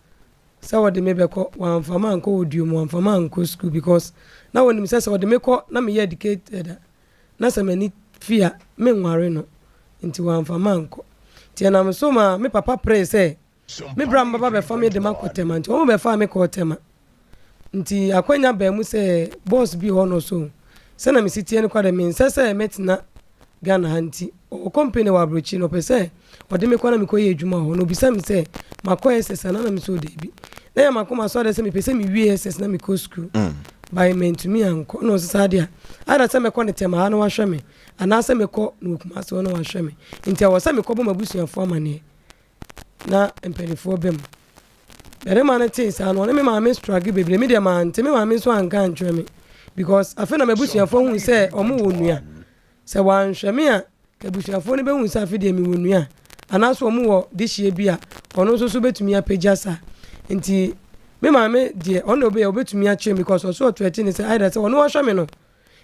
sɛ wɔde me bɛkɔ, wamfa me ankɔ wɔ Duom, wamfa me ankɔ school because na wɔnim sɛ sɛ wɔde me kɔ na meyɛ educated a, na sɛ m'ani fi a, menware no, nti wamfa mankɔ. Nti ɛnam so maa me papa peree sɛ me bra mbɛba bɛfa me de makɔ Tema, nti wɔn bɛfaa me kɔɔ Tema. Nti akwanya baa mu sɛ boss bi hɔ no so, sɛnea mesi teɛ no koraa deɛ mensɛ sɛ mɛtena Ghana ha nti ɔwɔ company wɔ abrokyi na ɔpɛ sɛ ɔde me kɔ na mekɔ yɛ adwuma wɔ hɔ na obisa me sɛ makɔ SS anaa na me sɛ ɔdaabi na yɛ makoma so adeɛ sɛ mepɛ sɛ mewie SS na mekɔ school mm. by mantumi ankɔ na ɔsɛ saa deɛ ada sɛ mɛkɔ ne tɛm ha na wahwɛ me anaasɛ mekɔ na wɔkuma so na wahwɛ me nti ɛwɔ sɛ mekɔbɔ m'abusuafoɔ amaneɛ na mpanimfoɔ bɛ mu barima no tee saa no ɔne me maame struggle bebree me deɛ mante me maame nso anka ankyerɛ me because afei na m'abusuafoɔ hu sɛ ɔmo wɔ nua sɛ wanhwɛ me a ka abusuafoɔ no bɛhu sɛ afei deɛ mewɔ nua anaasɛ ɔmo wɔ dehyeɛ bi a ɔno nso so bɛtumi apagya saa nti me maame deɛ ɔno na ɔbɛyɛ ɔbɛtumi akyerɛ me because ɔso ɔto akyi ne sɛ ayɛ dɛ sɛ ɔno wahwɛ me no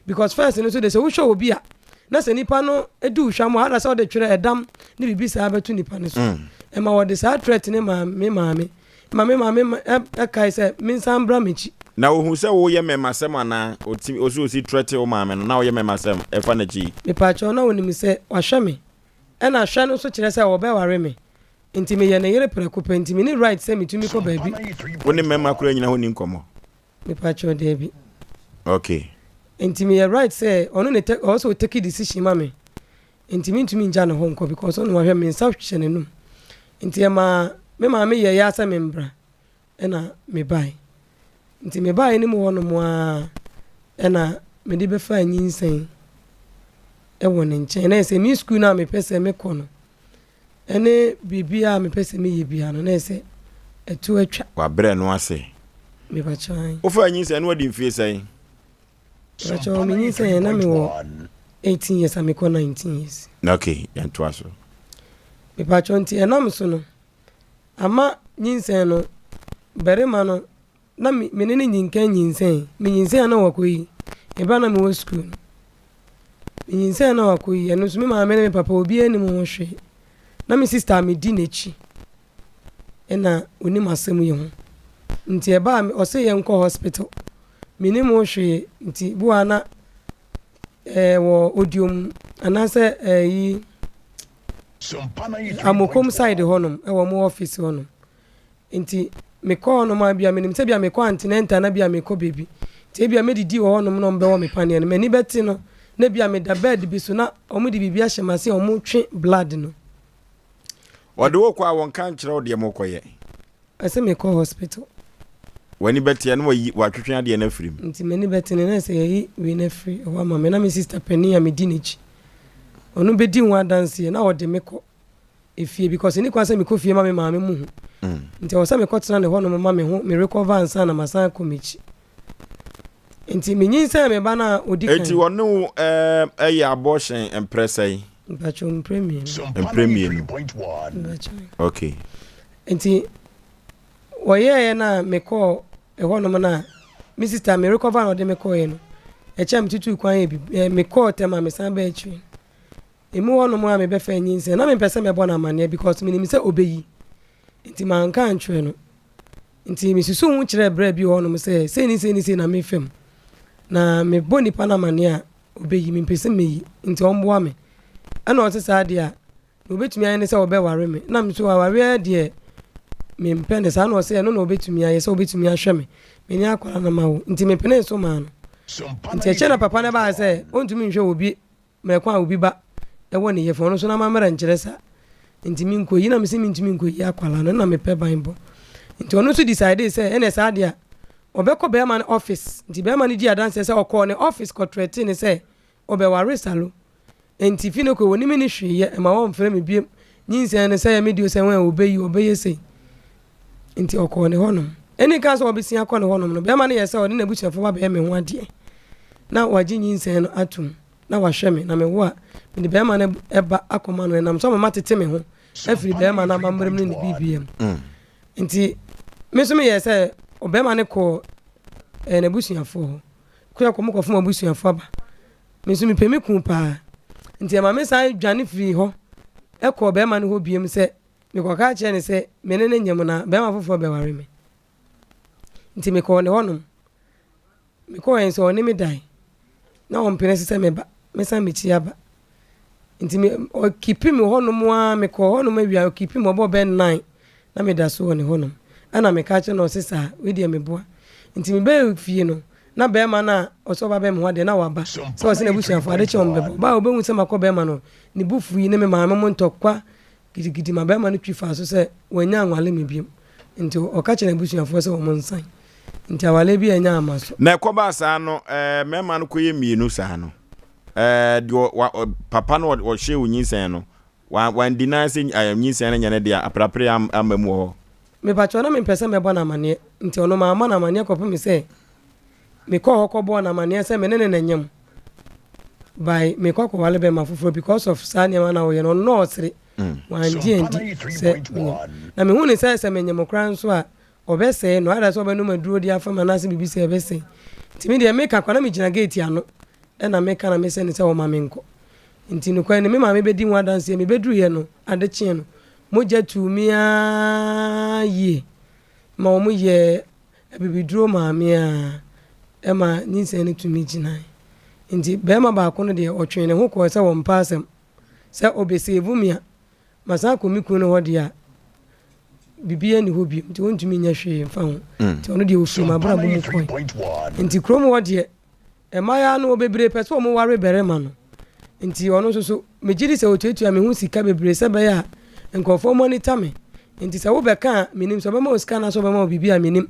Because first no nso de sɛ wohwɛ obi a na sɛ nipa no di wo hwam a ada sɛ ɔde twerɛ ɛdam ne biribi saa bɛto nipa no so. Mm. Ɛma wɔde saa threat ne maa me maame. Ma me maame ɛkae sɛ mensan mbra m'akyi. Na ohun sɛ woyɛ mɛmasɛm anaa? Oti osi osi threat wo maame no na woyɛ mɛmasɛm ɛfa n'akyi. Mepaakyɛw na onim sɛ wahwɛ me ɛna hwɛ no nso kyerɛ sɛ ɔbɛware me nti meyɛ ne yere prɛko pɛ nti menni right sɛ metumi kɔ baabi. Wo ne mɛma koraa nyina hɔ ni nkɔmmɔ. Mepakyɛw dabi. Okay. Nti meyɛ right sɛ ɔno ne ɔwɔ sɛ ɔtake decision ma me. Nti mentumi ngya ne hɔ nkɔ because ɔno wahwɛ me nsa hyɛ n'anum. Nti ɛmaa me maame yɛɛ ya sɛ membra ɛna mebae. Nti mebaeɛ no mu hɔ nom ara ɛna mede bɛfaa nyinsɛn ɛwɔ ne nkyɛn. Na ɛsɛ me school no a mepɛ sɛ mekɔ no Ɛne biribiara a mepɛ sɛ meyɛ biara no, na ɛyɛ sɛ ɛto atwa. Wabrɛ no ase. Mepakyɛw ae. Wofaa nyinsɛn no wadi mfie sɛn? Mepakyɛw, me nyinsɛn yɛ na mewɔ 18 years a mekɔ 19 years. Okay, yɛntoa so. Mepakyɛw, nti ɛnam so no, ama nyinsɛn no, barima no, na me me ne no nyinkan nyinsɛn. Menyinsɛn a na wakɔyi. Ɛberɛ a na mewɔ sukuu no. Menyinsɛn a na wakɔyi. Ɛno nso me maame ne me papa obiara nnim ho hwee. Na me sista a medi n'akyi ɛna onim asɛm yi ho. Nti ɛbaa ɔse yɛnkɔ hospital. Mennim ho hwee nti bi wɔ ha na ɛɛ wɔ odiom anaasɛ ɛyi Amokom side hɔnom ɛwɔ mo office hɔnom. Nti mekɔ hɔnom a ebia menim sɛ ebia mekɔ antenatal na ebia mekɔ baabi. Nti ebia mɛdidi wɔ hɔnom na wɔbɛwɔ me paneɛ no. M'ani bɛte no na ebia meda bed bi so na wɔde biribi ahyɛ m'ase a wɔtwe blood no. Wɔde wo kɔ a wɔnka nkyerɛ wo deɛ mokɔyɛ? Ɛsɛ mekɔ hospital. W'ani bɛteɛ na wɔayi wɔatwetwe adeɛ no afiri mu. Nti m'ani bɛte no na ɛsɛ yɛyi wei no afiri hɔ ama me na me sister panin a medi n'akyi ɔno bɛdi ho adanseɛ na ɔde me kɔ. efie because ɛni kwan sɛ mekɔ fie ma me maame mu hu mm. nti ɛwɔ sɛ mekɔtena ne hɔnom ma me ho me recover ansa na masan akɔ m'akyi nti menyinsɛn me ba no a ɔdi kan. Eti ɔne wo ɛyɛ abortion mprɛ sɛn? Mpakyɛw mprɛ mmienu. Mprɛ mmienu. Mpakyɛw. Okay. Nti wɔyɛɛyɛ no a mekɔɔ ɛhɔnom no a me sister me recover na ɔde me kɔɔɛ no ɛkyɛ a metutuu kwan yɛ bi mekɔɔ tɛm a mesan baa akyire. Emu hɔnom a mebɛfaa nyinsɛn na mempɛ sɛ mɛbɔ no amanneɛ because menim sɛ ɔbɛyi nti manka ankyerɛ no. Nti mesusuw ho kyerɛɛ bra bi wɔ hɔnom sɛ sei ne sei ne sei na mefa mu na mebɔ nipa no amanneɛ a ɔbɛyi mempɛ sɛ mɛyi nti ɔmmoa me. Ɛna ɔse saa deɛ a Nea obetumi ayɛ ne sɛ ɔbɛware me. Na me nso awareɛ deɛ mempɛ no saa. Na ɔsɛ ɛno na obetumi ayɛ sɛ obetumi ahwɛ me. Me ne akwadaa no mawo. Nti mepenee so maa no. Nti akyire na papa no baa sɛ ɔntumi nhwɛ obi mmerɛ ko a obi ba wɔ ne yafunu. Ɔno nso n'amammerɛ nkyerɛ saa. Nti menkɔyi na mese mentumi nkɔyi akwadaa no na mepɛ banbɔ. Nti ɔno nso decidee sɛ ɛnɛ saa deɛ a ɔbɛkɔ bɛrima no office. Nti bɛrima no dii adanseɛ sɛ ɔkɔɔ ne office kɔtrɛtee no sɛ Ɔbɛware Salo. Enti fi no kɔ, wɔnni me ne hwee yɛ, mma wɔmmfrɛ me biom. Nyinsɛn no, sɛ ɛyɛ me de o, sɛ hwan a, obeyi, ɔbɛyɛ sei. Enti ɔkɔɔ ne hɔnom. Ɛnni kan sɛ ɔbɛsi akɔ ne hɔnom no, barima no yɛɛ sɛ ɔne n'abusuafoɔ ba bɛyɛ me ho adeɛ, na wagye nyinsɛn no atom, na wahwɛ me, na mewo a, mede barima no ba akɔma no, ɛnam so ama matete me ho afiri barima no amammerɛ mu ne ne biribiara mu. Enti me nso meyɛɛ sɛ ɔbarima no kɔɔ eh, n'abusuafoɔ hɔ. Kɔ kɔ mokɔfom abusuafo aba. Me nso mepɛ me kun paa. Nti ɛma me san dwane firii hɔ kɔɔ bɛrima no hɔ biom sɛ mekɔka akyerɛ no sɛ me ne no nyem na bɛrima foforɔ bɛware me. Nti mekɔɔ ne hɔnom. Mekɔɔɛ nso ɔne me dae. Na ɔmpene so sɛ meba, mɛsan m'akyi aba. Nti me ɔkipi me hɔnom ara mekɔɔ hɔnom awia ɔkipi me ɔbɔɔ bɛyɛ nine na meda so wɔ ne hɔnom. Ɛna meka kyerɛ no ɔse saa wei deɛ meboa. Nti mebɛɛ fie no na bɛrima no a ɔsɛ ɔba bɛyɛ me ho adeɛ na waba sɛ ɔse n'abusuafoɔ ade kye wɔn bɛba. Ɔbaa a ɔbɛhu sɛ makɔ bɛrima no ne bo fui ne me maame mo ntɔkwa Gidigidi ma barima no twi faa so sɛ wannya anwale me biom. Nti ɔka kyerɛɛ n'abusuafoɔ sɛ wɔn nsan. Nti awaleɛ bi annya amma so. Na ɛkɔbaa saa no, ɛɛ, mmarima no kɔyɛ mmienu saa no, ɛɛ, deɛ wa, papa no ɔhyɛɛ wo nyinsɛn no, wa, wandinae sɛ ɛɛ, nyinsɛn no nyɛ ne dea, aperapere amma mu wɔ hɔ. Mepakyɛw, na mempɛ sɛ mɛbɔ no amanneɛ, nti ɔno mammɔ no amanneɛ kɔpem sɛ Mekɔɔ hɔ kɔbɔɔ no amaneɛ sɛ me ne no na nyam by mekɔ akɔwale bɛma foforɔ because of saa nneɛma na woyɛ no ɔno na ɔsere wangye andi sɛ menyam na mehu ne sɛ sɛ menyam koraa nso a ɔbɛsɛe no ada sɛ ɔbɛnom aduro de afa me anaasɛ biribi sɛ ɛbɛsɛe nti me deɛ meka kwa na megyina gate ano ɛna meka na mesɛ ne sɛ ɔma menkɔ nti nokware ni me maame bɛdi ho adanseɛ mebɛduruiɛ no ade kyeɛ no mogya tuu me ara yie ma wɔn yɛɛ Abibiduro maa me ara ɛma nyinsɛn no tumi gyinae. Nti barima baako no deɛ ɔtwee ne ho kɔɔ sɛ ɔmpɛ asɛm. Sɛ ɔbɛsave me a, masan akɔ me kunu no hɔ deɛ a, biribiara nni hɔ bio nti ɔntumi nyɛ hwee mfa ho. Nti ɔno deɛ ɔfirii m'abrabɔ mu kɔe. Nti kurom hɔ deɛ, Mmaayaa no bebree pɛ sɛ wɔware barima no, nti ɔno nso so megye di sɛ ɔtuatua me ho sika bebree sɛ ɛbɛyɛ a nkurɔfoɔ monitor me. Nti sɛ wobɛka a, mennim sɛ ɔbɛma wo sika anaasɛ ɔbɛma wo biribi a mennim.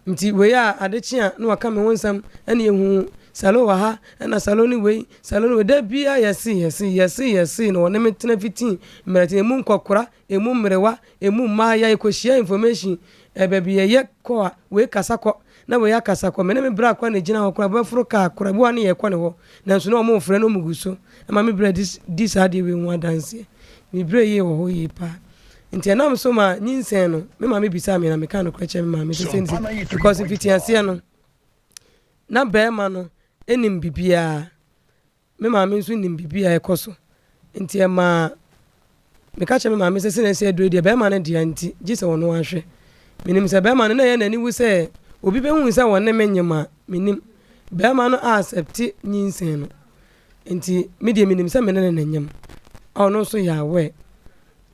Nti wei a ade kye a na waka me ho nsɛm ɛna yɛhu Salo wɔ ha ɛna Salo ne wei, Salo ne wei. Da biara yɛse yɛse yɛse yɛse na ɔne me tena fiti mmerɛ emu nkɔkora Emu mmerewa, emu mmaaya, yɛkɔhyia information eh, baabi yɛyɛ kɔ a, wei kasa kɔ, na wei akasa kɔ. Me ne me bra koraa na ɛgyina hɔ koraa, bɛforo kaa koraa, ebi wɔ hɔ a ne yɛkɔ ne hɔ, nanso na wɔrefrɛ na wɔgu so ma me bra di, di saa adeɛ wei ho adanseɛ. Me brɛ yie wɔ hɔ yie paa. Nti ɛnam so ma nyinsɛn no, me maame bisaa me na mekaa nokorɛ kyerɛɛ me maame sɛ sei ne sei, because mfitiaseɛ no, na barima no nim biribiara. Me maame nso nim biribi a ɛkɔ so, enti ɛmaa meka kyerɛɛ me maame sɛ sɛnea ɛsɛ aduru yi deɛ, barima no dea nti, gye sɛ ɔno ara hwɛ. Menim sɛ barima no, na ɛyɛ n'aniwu sɛ obi bɛhu sɛ ɔne me nyem a, mennim. Barima no asɛpte nyinsɛn no, enti me deɛ menim sɛ me ne no na nyem. Ɔno nso yɛ aware.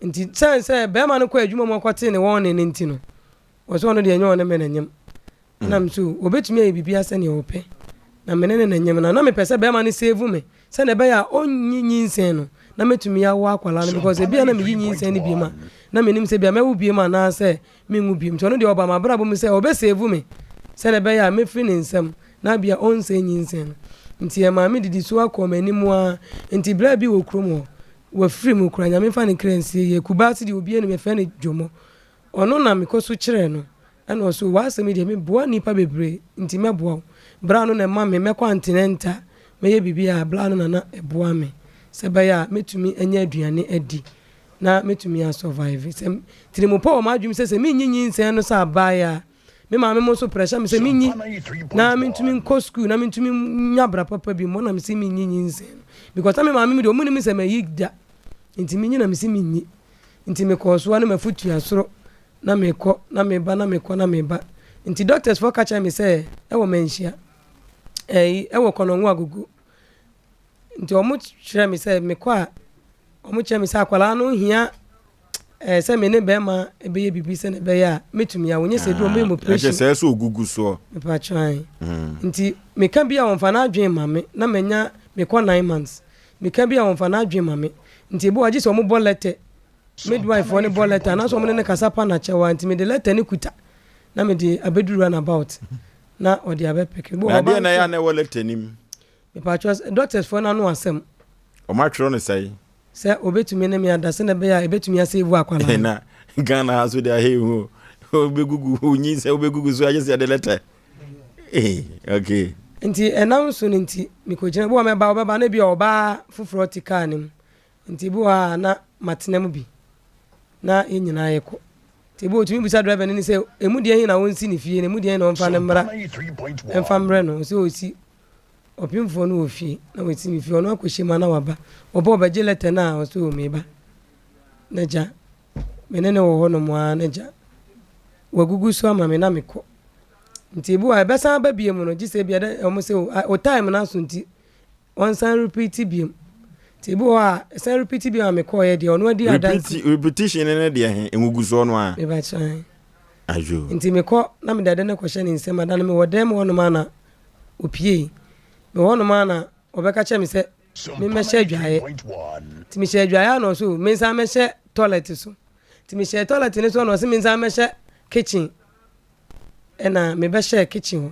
Nti sɛn sɛ barima no kɔɔ adwuma mu ɔkɔtee ne wɔne no nti no, ɔsɛ ɔno deɛ ɛnyɛ ɔne me na nyem. Ɛna me so obetumi ayɛ biribiara sɛnea ɔpɛ. Na me ne no na nyem na na mepɛ sɛ bɛrima no save me sɛnea ɛbɛyɛ a ɔnyi nyinsɛn no na mɛtumi awo akwadaa no because ebia na meyi nyinsɛn no biem a na menim sɛ ebia mɛwo biem anaasɛ menwo biem nti ɔno deɛ ɔba m'abrabɔ mu sɛ ɔbɛ save me sɛnea ɛbɛyɛ a mɛfiri ne nsam na ebia ɔnsɛe nyinsɛn no nti ɛmaa me didi so akɔ m'anim ara nti berɛ bi wɔ kurom hɔ wafiri mu koraa Nyame mfa ne kra nsie yie Kubasi deɛ obiara nim yɛfrɛ no Dwomo Ɔno na mekɔ so kyerɛɛ no, ɛna ɔse, w'asɛm yi deɛ meboa nnipa bebree nti mɛboa wo. Bra no na ɛma me mɛkɔ antenɛnta, mɛyɛ biribi a bra no na na ɛboa me. sɛ ɛbɛyɛ a mɛtumi anya aduane adi na mɛtumi a survive. Sɛ tirimupɔ wɔ m'adwene mu sɛ sɛ menyi nyinsɛn no sɛ abaayewa a, me maame mo nso pressure me sɛ menyi na mentumi nkɔ school na mentumi nya bra papa bi mmɔ na mese menyi nyinsɛn no because na me maame mu deɛ ɔmo nim sɛ mayi da nti menyi na mese menyi nti mekɔɔ so a na mafutua soro na mekɔ na meba na mekɔ na meba nti doctors foɔ ka kyerɛ me sɛ ɛwɔ manhyia ɛyi ɛwɔ kɔnɔngo agogo Nti wɔn kyerɛ me sɛ mekɔ a, wɔn kyerɛ me sɛ akwadaa no hia ɛɛ sɛ me ne bɛrima bɛyɛ biribi sɛ na ɛbɛyɛ a mɛtumi awo nyɛ sɛ ebi wɔn bɛyɛ mu operation. Ɛkyɛ sɛ ɛsɛ ogugu soɔ. Mepatwan. Mm. Nti meka bi a wɔn fa n'adwene ma me na manya mekɔ 9 months meka bi a wɔn fa n'adwene ma me nti ebi wɔ agye sɛ wɔn bɔ letter, midwife foɔ ne bɔ letter anaasɛ wɔn ne ne kasa pa na kyɛw a nti mede letter ne kuta na mede abɛduru roundabout na ɔde abɛpɛkɛ. Na adeɛ na ɛyɛ a na ɛwɔ letter nim? Mepatwɔ, doctors foɔ no ano asɛm. Ɔmo atwerɛ no sɛe? Sɛ obetumi ne me ada sɛnɛ ɛbɛyɛ a ebetumi asave akwadaa no. Na Ghana ha so de ahɛ ehu o, wobɛgugu onyi sɛ wobɛgugu so agye sɛ yɛde letter. Ee, okay. Nti ɛnam so no nti mekɔgyina bi wɔ mɛba ɔbɛba na ebi a ɔbaa foforɔ te kaa no mu nti ebi wɔ hɔ a na matena mu bi na yɛn nyinaa yɛkɔ nti ebi wɔ otumi bisa driver no ni sɛ emu deɛ he na ɔnsi ne fie na emu deɛ he na ɔmfa no mmra ɛmfa mbrɛ no sɛ ɔsi Ɔpemfoɔ no wɔ fie na wasi me fie, ɔno akɔhyɛ mu a na waba. Ɔba ɔbɛgye lɛtɛ no a, ɔse o meba. N'agya, me ne no wɔ hɔ nom ara n'agya wagugu so ama me na mekɔ. Nti ebi wɔ hɔ a ɛbɛsan aba biom no gye sɛ ebia dɛ wɔn se o o time no aso nti wɔnsan repeat biom. Nti ebi wɔ hɔ a ɛsan repeat biom a mekɔɔyɛ deɛ ɔno adi adanse. Repeat repetition no ne deɛ he ngugusoɔ no a. Mebakyerɛ. Ayo. Nti mekɔ na mede ade no kɔhyɛ ne nsam ada no mewɔ dan mu hɔ nom a na Opiei. Mewɔ hɔnom ara na ɔbɛka kyerɛɛ me sɛ memmɛhyɛ adwaeɛ. Nti mehyɛɛ adwaeɛ a na ɔse o mensan mmɛhyɛ toilet so. Nti mehyɛɛ toilet no so na ɔse mensan mmɛhyɛ kitchen. Ɛna mebɛhyɛɛ kitchen hɔ.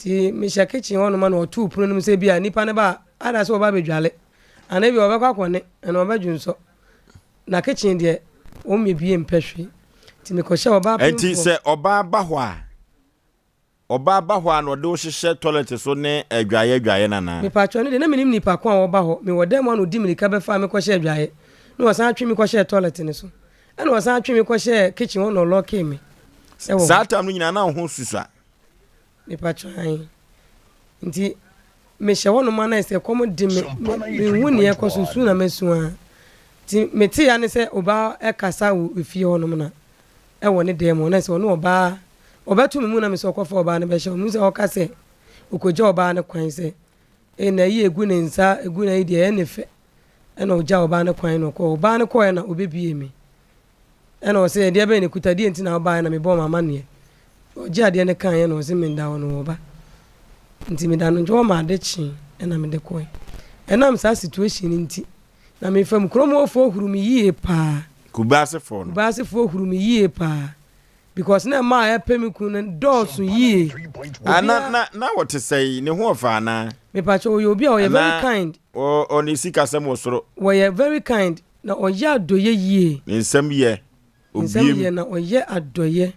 Nti mehyɛ kitchen hɔnom a na ɔtoo pono no mu sɛ bi a nipa no ba a ada sɛ ɔba abɛdwale anaa bi a ɔbɛkɔ akɔne anaa ɔbɛdwonsɔ. Na kitchen deɛ wɔmmɛbie mpɛ hwee. Nti mekɔhyɛ ɔbaa Nti pemfoɔ. sɛ ɔbaa ba hɔ a, Ɔbaa ba hɔ a na ɔde wo hyehyɛ toilet so ne adwaeɛ adwaeɛ no anaa? Mepakyɛw, ɛno deɛ na mennim nipa ko a ɔba hɔ. Mewɔ dan mu a na ɔdi mirika bɛfaa me kɔhyɛɛ adwaeɛ, na ɔsan twe me kɔhyɛɛ toilet no so. Ɛna ɔsan twe me kɔhyɛɛ kitchen hɔ na ɔlɔɔkee me wɔ Saa hɔ. time no nyinaa na wo ho susua? Mepakyɛw, ae. Nti mehyɛ hɔnom a na ayɛ sɛ ɛkɔm de me, me menhu nea ɛkɔ so, su na masu ara. Nti metee ara ne sɛ ɔbaa ɛkasa wɔ efie hɔnom na wɔ ne dan mu na sɛ ɔne ɔbaa ɔbɛto me mu na me sɛ ɔkɔfa ɔbaa no bɛhyɛ ɔmo sɛ ɔka sɛ ɔkɔgya ɔbaa no kwan sɛ ee na ayi egu ne nsa egu na ayi deɛ ɛyɛ ne fɛ ɛna ɔgya ɔbaa no kwan na ɔkɔ ɔbaa no kɔɛ na ɔbɛbie me ɛna ɔsɛ ɛdeɛ bɛyɛ ne kuta deɛ nti na ɔbaa na mebɔ ɔmo amaneɛ ɔgye adeɛ no kan ɛna ɔsɛ menda hɔ no ɔba nti meda no nti ɔma ade kye ɛna mede kɔɛ ɛnam saa situation nti Na me fam kurom hɔfoɔ huru me yie paa. Kubasefoɔ no. Kubasefoɔ huru me yie paa. Because na mmaa a ɛpɛ me kunu no dɔɔso yie. Ah, na na na wɔte sɛn? Ne ho ɔfɛ anaa? Mepakyɛ ɔyɛ obi a ɔyɛ very kind. Ɔ ɔ ne sikasɛm wɔ soro. Wɔyɛ very kind na ɔyɛ adɔyɛ yie. Ne nsɛm yɛ. Ne nsɛm yɛ na ɔyɛ adɔyɛ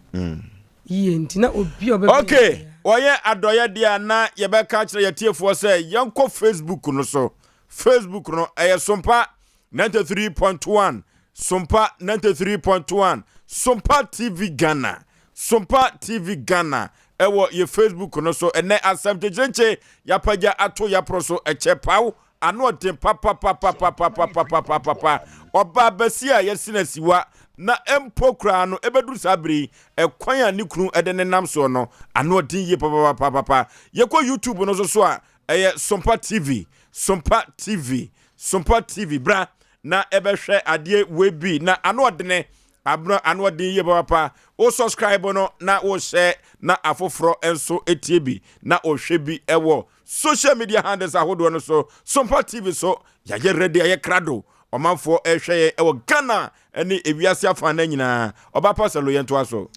yie nti na obi a ɔbɛbɛn Okay, ɔyɛ adɔyɛ deɛ a na yɛbɛka akyerɛ yɛtiefoɔ sɛ yɛnkɔ Facebook no so. Facebook no ɛyɛ Sompa 93.1, Sompa 93.1, Sompa TV Ghana, Sompa TV Ghana ɛwɔ yɛ Facebook no so. Ɛnɛ asɛm kyenkyenkye yɛapagya ato yɛaporo so ɛkyɛ paw ano ɔden papapapapapapapapapa. Ɔbaa bɛsi a yɛsi no asiwa na mpo koraa no ɛbɛduru saa bere yi ɛkwan a ne kunu ɛde ne nam soɔ no ano ɔden yie papapapapa. Yɛkɔ YouTube no so so a Ɛyɛ Sompa TV, Sompa TV, Sompa TV. Bra na ɛbɛhwɛ adeɛ wei bi na ano ɔdene abena ano ɔden yie papapa. Wo subscribe no na wo share na afoforɔ nso etie bi na ɔhwɛ bi ɛwɔ social media handles ahodoɔ no so. Sompa TV so yɛayɛ ready ayɛ krado. Ɔmanfoɔ ɛhwɛ yɛn ɛwɔ Ghana ɛne ewiase afanan nyinaa. Ɔba Pasalo yɛntoa so.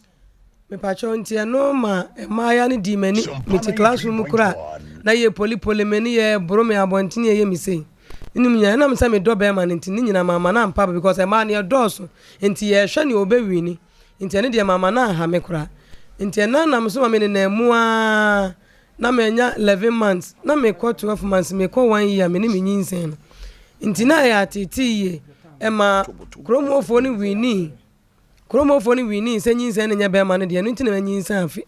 Mepakyɛw nti ɛno ma mmaaya no dii m'ani. Mete classroom mu koraa na yɛ polipoli me ne yɛ boro me abɔnten yɛ yɛ me sei. Ne nim nyinaa ɛnam sɛ medɔ bɛrima no nti ne nyinaa mamma no ampa aba because mmaa no yɛdɔɔso nti yɛhwɛ nea ɔbɛwini nti ɛno deɛ mamma no anha me koraa. Nti ɛna nam so ma me nenam mu ara na manya 11 months na mekɔ 12 months mekɔ one year me ne me nyinsɛn no. Nti na ɛyɛ ateetee yie. Ɛmaa kurom hɔfoɔ no winii. Kurom hɔfoɔ no winii sɛ nyinsɛn no nyɛ bɛrima no deɛ, ɛno nti na manyinsɛn afe.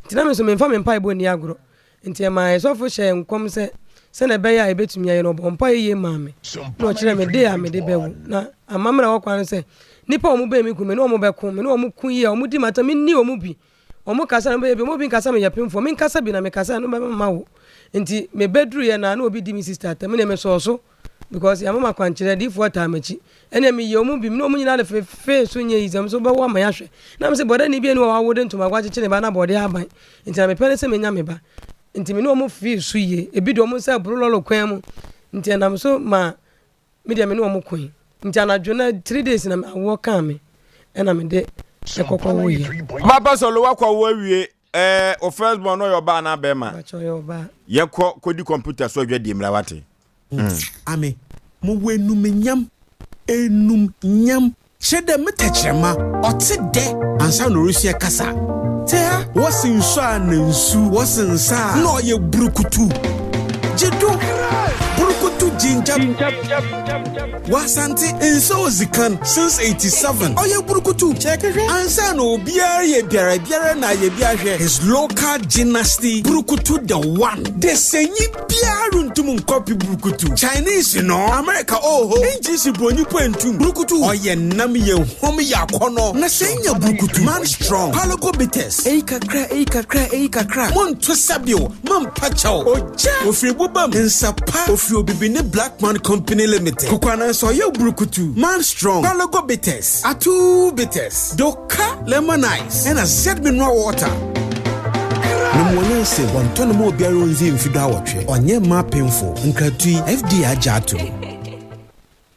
Nti na me nso memfa me mpaebɔ nni agorɔ. Nti ɛmaa ɛsɔfo hyɛɛ nkɔm sɛ, sɛdeɛ ɛbɛyɛ a ɛbɛtumi ayɛ no, ɔbɔɔ mpaeɛ yie maa me, na ɔkyerɛɛ me de a mede bɛwo. Na amammerɛ a ɛwɔ kwan no sɛ, nnipa a wɔbɛn me ku, me ne wɔn bɛko, me ne wɔn ko yie a, wɔdi m'atɛm, menni wɔn bi. Wɔn kasa no bɛyɛ bi, wɔn bi nkasa meyɛ pemfoɔ, menkasa bi na mekasa a ɛno bɛma mawo. Nti mebɛduruiɛ no a, na obi di me sister atɛm, me deɛ mesɔɔ so. Because yɛama me akwankyerɛ, adiyifoɔ taa m'akyi. Ɛnneɛ meyɛ wɔn bi, me ne wɔn nyinaa de fefee so nyɛ yi, sɛ me nso wobɛwo ama yɛahwɛ. Na mese bɔdani bi nni hɔ a wawo de ntomago akyekyere ne ba na bɔde aban. Nti na mepɛ ne sɛ menya me ba. Nti me ne wɔn fee so yie. Ebi de wɔn nsa aburo lɔre kwan mu. Nti ɛnam so maa me deɛ me ne wɔn koe. Nti anadwo no 3 days na awoɔ kaa me ɛna mede ɛkɔkɔ woeɛ. Papa Solo wakɔwo awie. Ɛɛ o first born no ɔyɛ ɔbaa anaa bɛrima? Mpakyɛ ɔyɛ ɔbaa. Yɛkɔ kɔdi computer so adwadie mmra wate. Ame, mowɔ enumnyam, enumnyam, kyerɛ dɛ me tɛkyerɛma, ɔtse dɛ ansaana orusua kasa. Tse ha, wɔse nsu a na nsu, wɔse nsa a na ɔyɛ burukutu. Gye do, burukutu ginger. Wɔ Asante, nsa odzi kan since 87, ɔyɛ burukutu. Kyerɛ ansaana obiara yɛ biara biara na ayɛ bi ahwɛ. His local dynasty burukutu the one. Desenyi biara runtum nkɔpi burukutu. Chinese no, America oho, English bronyi po entum. Burukutu ɔyɛ nam yɛ hom yɛ akɔnɔ. Na sɛ nya burukutu, man strong, palogo bitters. Eyi kakra, eyi kakra, eyi kakra. Monto sɛbio, mampa kyɛw. Ogya, ofiri bobam, nsa pa, ofiri obibini Black Man Company Limited. Kokwanansa ɔyɛ burukutu, man strong, palogo bitters, atuu bitters, doka lemon ice, ɛna Z mineral water. Na mu wɔnyɛ nsɛm wɔntɔ no ma obiara ondzi mfe 18 ɔnyɛ mma apemfo nkratoyi FDA agye ato mu.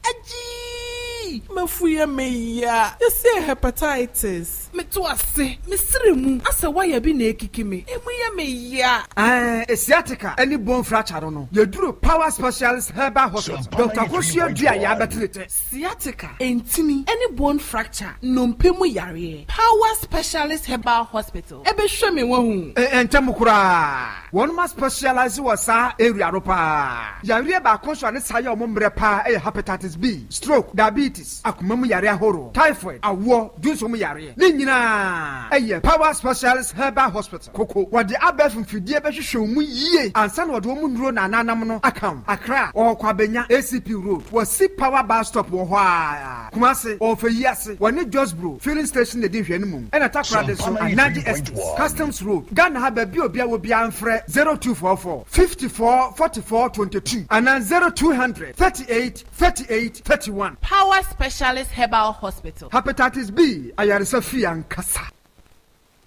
Agyii! M'afu yɛ me ya. Yɛse hepatitis. Meto ase, me srɛ mu asɛ wire bi na ekiki me. Emu yɛ me ya. Ɛɛ sciatica ne bone fracture no no, yɛduru Power Specialist Herbal Hospital, Doctor Akosua Duah yɛabɛtene tɛ. Sciatica, ntini, ne bone fracture, nnompe mu yareɛ, Power Specialist Herbal Hospital bɛhwɛ me wahu. Ntɛm koraa, wɔnom a specialise wɔ saa area no paa. Yareɛ baako nso a ne saa yɛ wɔn mmerɛ paa yɛ hepatitis B, stroke, diabetes, akoma mu yareɛ ahoroɔ, typhoid, awoɔ, dwonsɔ mu yareɛ. Ne nyinaa yɛ Power Specialist Herbal Hospital, Koko. Wɔde abɛɛfo mfidie bɛhwehwɛ wo mu yie ansa na wɔde wɔn nnuro na ananam no aka wo. Accra, wɔwɔ Kwabenya, ACP Road, wɔsi Power Bus Stop wɔ hɔ ara. Kumasi, wɔwɔ Feyiase, wɔne Josbro Filling Station na ɛdi nhwɛanimu. Ɛna Takoradi nso, Anaji Estates, Customs Road. Ghana ha baabi a obiara wɔ biara mfrɛ 0244 54 44 22 anaa 0200 38 38 31. Power Specialist Herbal Hospital. Hepatitis B ayaresa fie ankasa.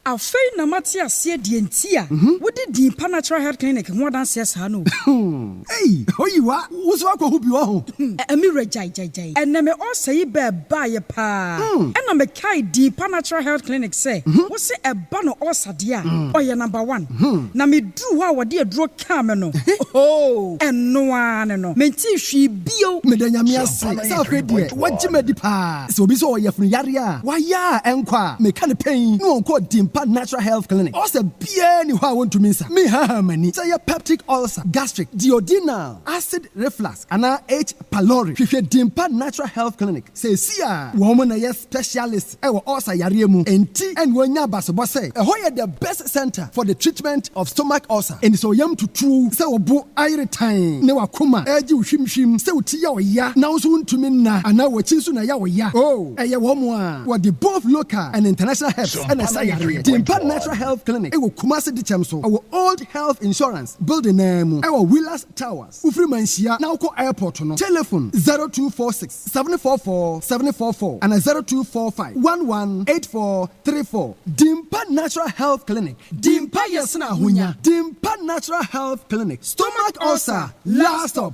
Afei na mate aseɛ deɛ nti a wode din pa Natural Health Clinic ho adanseɛ saa no o. Ei! Oyiwa, wo nso woakɔhu bi wɔ ho? Me wura gyae gyae gyae. Ɛnnɛ me ulcer yi bɛɛ baeɛ paa ɛna me kae din pa Natural Health Clinic sɛ wo se ɛba no ulcer deɛ a ɔyɛ number one. Na me duru hɔ a wɔde aduro kaa me no ohoo ɛno ara ne no mentee hwee bio. Meda Nyame ase sɛ afei deɛ wagye me adi paa. Sɛ obi sɛ ɔwɔ yafunu yareɛ a wayɛ a ɛnkɔ a, meka no pɛn na ɔnkɔ Dimpa Natural Health Clinic. Ulcer biara nni hɔ a wɔntumi nsa. Menhahaa m'ani. Sɛ ɛyɛ peptic ulcer, gastric, duodenal, acid reflux anaa H. pylori, hwehwɛ Dimpa Natural Health Clinic seesei ara. Wɔn na ɛyɛ specialist wɔ ulcer yareɛ mu, enti ɛna wɔanya abasobɔ sɛ ɛhɔ yɛ the best center for the treatment of stomach ulcer. Enti sɛ wo yam tutu wo, sɛ wo bo ayere tann ne w'akoma regye wo hwimhwim, sɛ wo ti yɛ wo ya na wo nso wontumi nna anaa w'akyi nso na ɛyɛ wo ya, oh, ɛyɛ wɔn a wɔde both local and international herbs na ɛsa yareɛ. Dimpa Natural Health Clinic wɔ Kumasi Dikyɛm so, ɛwɔ Old Health Insurance Building no ara mu, ɛwɔ Willas Towers. Wofiri Manhyia na wokɔ airport no, telephone 0246 744 744 ana 0245 11 8434. Dimpa Natural Health Clinic, Dimpa yɛ sene ahonya. Dimpa Natural Health Clinic, stomach ulcer, last stop.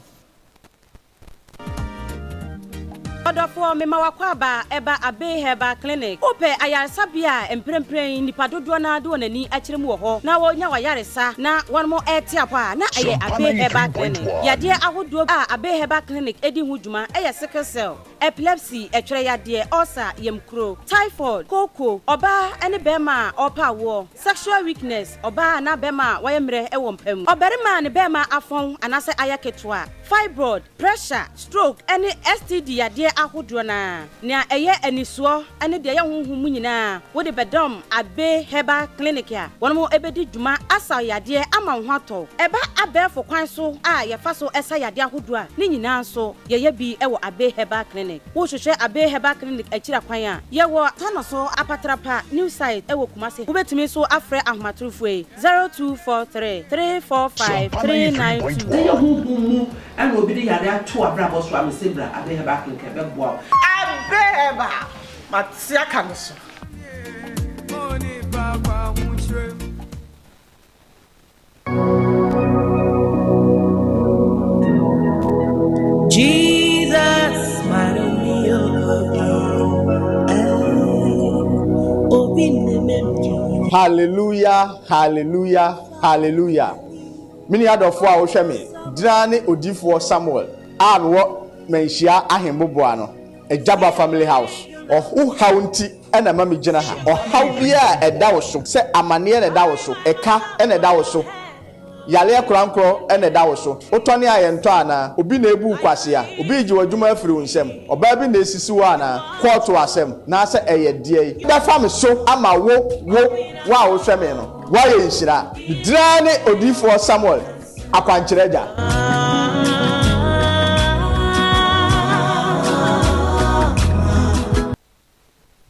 Ɔdɔfoɔ, mema w'akwaaba ɛba Abbey Herbal Clinic. Wopɛ ayaresabea a mprempren nnipa dodoɔ no ara de wɔn ani akyerɛ mu wɔ hɔ na wɔnya w'ayaresa na wɔnom rete apɔ a, na ɛyɛ Abbey Herbal Clinic. Yadeɛ ahodoɔ a Abbey Herbal Clinic di ho dwuma yɛ sickle cell, epilepsy, ɛtwerɛ yadeɛ, ulcer, yamkuro, typhoid, kooko, ɔbaa ne barima a ɔrepɛ awoɔ, sexual weakness, ɔbaa anaa barima a wayɛ mmerɛ wɔ mpa mu, ɔbarima a ne barima afɔn anaasɛ ayɛ ketewa, fibroid, pressure, stroke ne STD yadeɛ ahodoɔ no ara, nea ɛyɛ anisoɔ ne deɛ ɛyɛ honhom mu nyinaa wode bɛdɔm Abbey Herbal Clinic a wɔn bɛdi dwuma asa wo yadeɛ ama wo ho atɔ wo. Ɛba abɛɛfo kwan so a yɛfa so sa yadeɛ ahodoɔ a, ne nyinaa nso yɛyɛ bi wɔ Abbey Herbal Clinic. Wohwehwɛ Abbey Herbal Clinic akyiri akwan a, yɛwɔ Tanoso Apatrapa New Site wɔ Kumasi. Wobɛtumi nso afrɛ ahomatorofoɔ yi, 0243 345 392. Sɛ ɛyɛ honhom mu na obi de yare ato w'abrabɔ so a, mese bra Abbey Herbal Clinic ɛbɛboa wo. Abbey Herbal, mate aka no so. Jesus, Hallelujah, hallelujah, hallelujah. Me nua dɔfoɔ a wohwɛ me, gyina ne odiyifoɔ Samuel a mewɔ Manhyia Ahemboboa no, Agyaba Family House. Wo haw nti na ɛma megyina ha. Ɔhaw biara a ɛda wo so, sɛ amaneɛ na ɛda wo so, ɛka na ɛda wo so, yareɛ korankorɔ na ɛda wo so, wotɔne a yɛntɔ anaa? Obi na ɛrebu wo kwasea? Obi regye w'adwuma afiri wo nsam? Ɔbaa bi na ɛresisi wo anaa? Kɔɔto asɛm, naasɛ ɛyɛ deɛn? Bɛfa me so ama wo, wo, wo a wohwɛ me no, woayɛ nhyira. Me din ara ne Odiyifoɔ Samuel Akwankyerɛ Agya.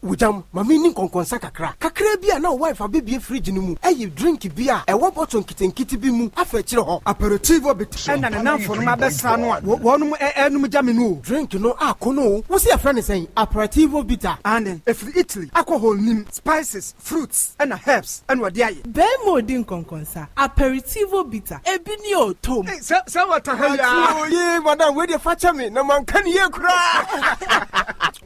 Wogyam, ma menni nkɔnkɔnsa kakra. Kakraa bi a na wo wife abɛbue fridge no mu ayi drink bi a ɛwɔ bottle nketenkete bi mu afa akyire hɔ. Aperitivo bit na ne nnamfonom abɛsra no a wɔnom renom gya me no o. Drink no akɔ no o. Wo se yɛfrɛ no sɛn? Aperitivo bitter? Aane, ɛfiri Italy. Alcohol nnim, spices, fruits na herbs na wɔde ayɛ. Barima odi nkɔnkɔnsa, aperitivo bitter, ebi ni o, tom. Ei, sɛ, sɛ wata ha yi aa. Ate o, yee, madam, wei deɛ fa kyɛ me, na manka no yie koraa.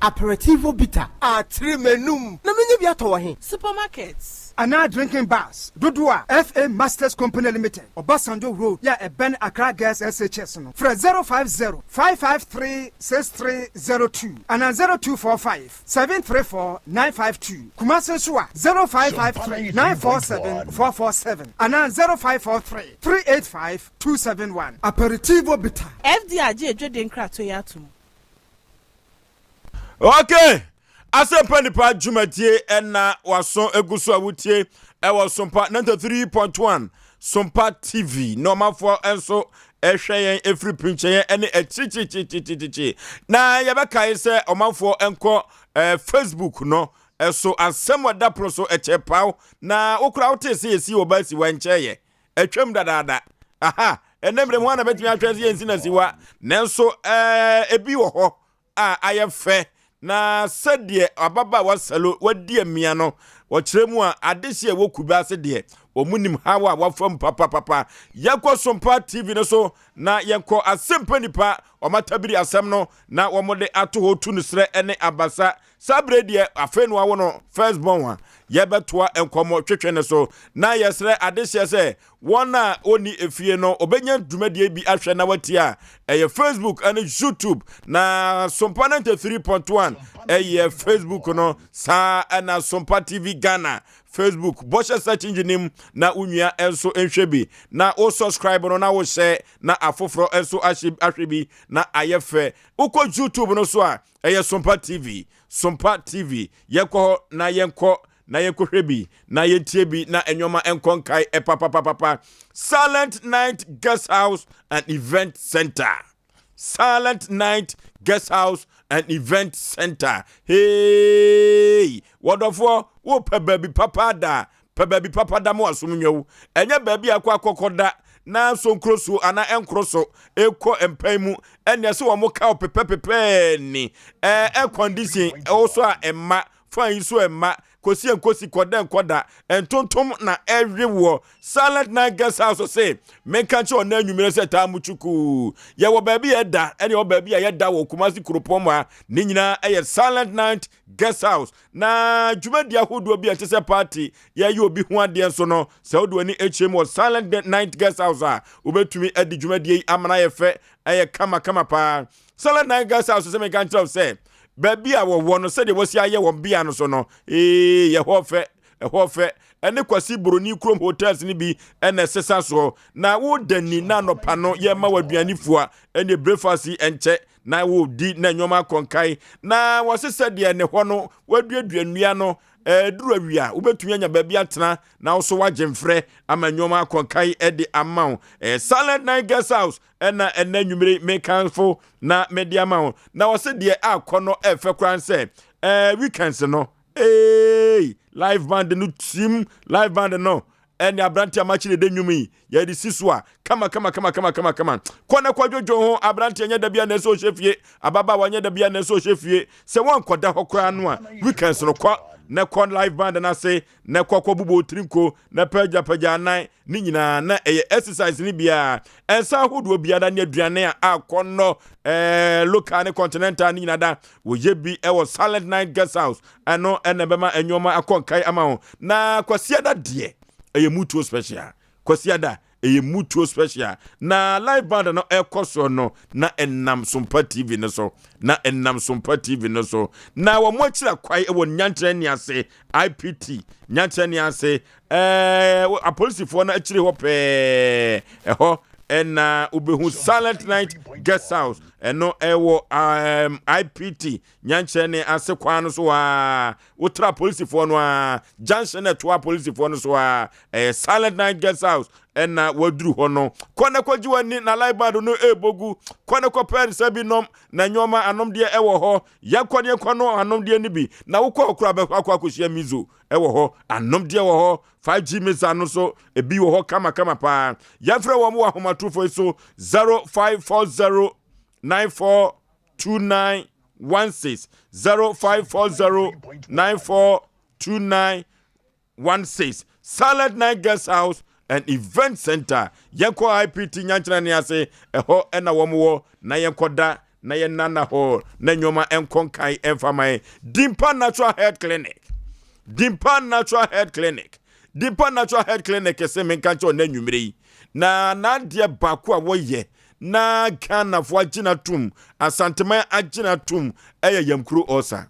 Aperitivo bitter, atere m'anum, na menya bi atɔ wɔ he? Supermarkets. Anaa drinking bars dodoɔ a FA Masters Company Limited, Obasanjo Road yɛ a ɛbɛn Accra Girls SHS no, frɛ 050 553 6302 anaa 0245. 734 952, Kumasi nso a, 0553 947 447 anaa 0543 385 271. Aperitivo Bitter. FDA agye adwadie nkratoɔ yi atom. Okay, asɛmpa nipa dwumadie ɛna waso egu so a wotie ɛwɔ Sompa 93.1 Sompa TV na ɔmanfoɔ nso ɛhwɛ yɛn ɛfiri pinkyɛn ɛne akyirikyirikyirikyirikyiri na yɛbɛkae sɛ ɔmanfoɔ nkɔ eh, Facebook no ɛso asɛm ɛda pono so ɛkyɛ paw na wokora wote sɛ yɛsi wɔ ba si wa nkyɛn yɛ atwam dadaada aha ɛnɛ mmerɛ mu ana bɛtumi ahwɛ sɛ yɛnsi na siwa nanso ɛɛ ebi wɔ hɔ a ayɛ fɛ, na sɛdeɛ ababaawa Salo wadi amia no, wɔkyerɛ mu a, adehye a ɛwɔ kube ase deɛ, wɔn nim haw a wafa mu papapapa. Yɛnkɔ Sompa TV no so na yɛnkɔ Asɛmpa Nipa, wɔn atabiri asɛm no na wɔde ato hɔ tu no serɛ ne abasa. Saa berɛ deɛ afei na wawo no first born a, yɛbɛtoa nkɔmmɔ twetwe no so na yɛsrɛ adehyeɛ sɛ Wɔn a wɔnni efie no, wɔbɛnya dwumadie bi ahwɛ na watie a, ɛyɛ Facebook ne YouTube. Na Sompa 93.1 ɛyɛ Facebook no, saa ɛna Sompa TV Ghana Facebook. Bɔhyɛ search engine nim na wo nua nso nhwɛ bi. Na wo subscribe no na wohyɛ na afoforɔ nso ahwɛ bi na ayɛ fɛ. Wokɔ YouTube no so a, ɛyɛ Sompa TV. Sompa TV. Yɛnkɔ hɔ na yɛnkɔ na yɛnkɔhwɛ bi na yɛntie bi na nneɛma nkɔ nkae papapapapa. Silent Night Guest House and Event Center. Silent Night Guest House and Event Center. Hey, wɔdɔfoɔ, wopɛ baabi papa da pɛ baabi papa da mo asom nwa wo. Ɛnyɛ baabi a akɔ akɔkɔ da na sonkuro so anaa ɛnkoro so ɛkɔ mpan mu ɛnea sɛ wɔn ka wo pepɛpepɛɛ ni ɛɛ air condition ɛwɔ so a ɛma. Fan yi so ɛmma. Kosi ɛnkosi, kɔda ɛnkɔda. Ntontom na ɛwe woɔ. Silent Night Guest House se, menka nkyerɛ ɔnɛ anwummerɛ sɛ taa mu twukuu. Yɛwɔ baabi a ɛda ɛne ɛwɔ baabi a yɛda wɔ Kumasi kuropɔn mu ha. Ne nyinaa ɛyɛ Silent Night Guest House. Na dwumadi ahodoɔ bi a ɛte sɛ party, yɛyɛ obi ho adeɛ nso no, sɛ wode w'ani kyerɛ mu wɔ Silent Night Guest House a, wobɛtumi adi dwumadie yi amana ayɛ fɛ, ɛyɛ kama kama paa. Silent Night Guest House sɛ menka nkyerɛ wo sɛ, baabi a wɔwɔ no, sɛdeɛ wɔasi ayɛ wɔn bea no so no, ee, yɛ hɔ fɛ, ɛhɔ fɛ. Ɛne Kwasi Buroni kurom hotels no bi ɛna ɛsesa soɔ. Na woda ni na anɔpa no yɛma wɔ aduane fua, ɛne breakfast yi ɛnkyɛ na wɔredi na nneɛma akɔ nkae. Na wɔse sɛdeɛ ne hɔ no wɔaduadua nnua no, ɛduru awia wobɛtumi anya baabi atena na wo so woagye mfrɛ ama nneɛma akɔ nkae de ama wo. Ɛyɛ Silent Night Guest House ɛna ɛnɛ nwummere mekamfo na mede ama wo. Na wɔse deɛ akɔ no ɛfɛ koraa sɛ ɛɛ weekends no, ee, live band no tim, live band no ɛne aberante a makyere de nnwom yi yɛde si so a kama kama kama kama kama kama. Kɔ na kɔdwodwo ho. Aberante nyɛ da bia na ɛsɛ ɔhyɛ fie, ababaawa nyɛ da bia na ɛsɛ ɔhyɛ fie. Sɛ wɔnkɔda hɔ koraa no a, weekends no kɔ na kɔ live band no ase na kɔ kɔ bobɔ tirinko na pagyapagya anan ne nyinaa na ɛyɛ exercise ne biara. Ɛnsa ahodoɔ biara ne aduane a akɔnnɔ, local ne continental ne nyinaa da wɔyɛ bi ɛwɔ Silent Night Guest House. Ɛno ɛna ɛbɛma nneɛma akɔ nkae ama wo. Na Kwasiada deɛ ɛyɛ mutuo special. Kwasiada ɛyɛ mutuo special na live band no ɛkɔ soɔ no na ɛnam Sompa TV no so, na ɛnam Sompa TV no so. Na wɔn akyira kwae ɛwɔ Nyankyerɛ ne ase, IPT Nyankyerɛ ne ase, apolisifoɔ no akyire hɔ pɛɛ. Ɛhɔ ɛna wobɛhu Silent Night Guest House. Ɛno ɛwɔ IPT Nyankyerɛ ne ase kwan no so a wotra apolisifoɔ no a junction na ɛtoa apolisifoɔ no so a ɛyɛ Silent Night Guest House ɛna waduru hɔ no. Kɔ na kɔgye w'ani na live band no ɛbɔgu. Kɔ na kɔpɛ nsa bi nom na nneɛma anomdeɛ ɛwɔ hɔ. Yɛnkɔ ne yɛnkɔ no anomdeɛ no bi na wokɔ ɔkora bɛkɔ akɔ akɔhyia mizo ɛwɔ hɔ. Anomdeɛ wɔ hɔ, 5G misa no so ebi wɔ hɔ kamakama paa. Yɛmfrɛ wɔn wɔ ahomatorofo yi so: 0540 94 29 16, 0540 94 29 16. Silent Night Guest House and Event Center. Yɛnkɔ IPT Nyankyerɛ ne ase, ɛhɔ ɛna wɔn wɔ, na yɛnkɔda na yɛnana hɔ na nneɛma nkɔ nkan ɛmfa man. Dimpa Natural Health Clinic, Dimpa Natural Health Clinic, Dimpa Natural Health Clinic sɛ menka nkyɛw na nwummere yi na n'adeɛ baako a wɔyɛ na Ghanafoɔ agyina tom, Asanteman agyina tom, ɛyɛ yɛnkuro ɔsa,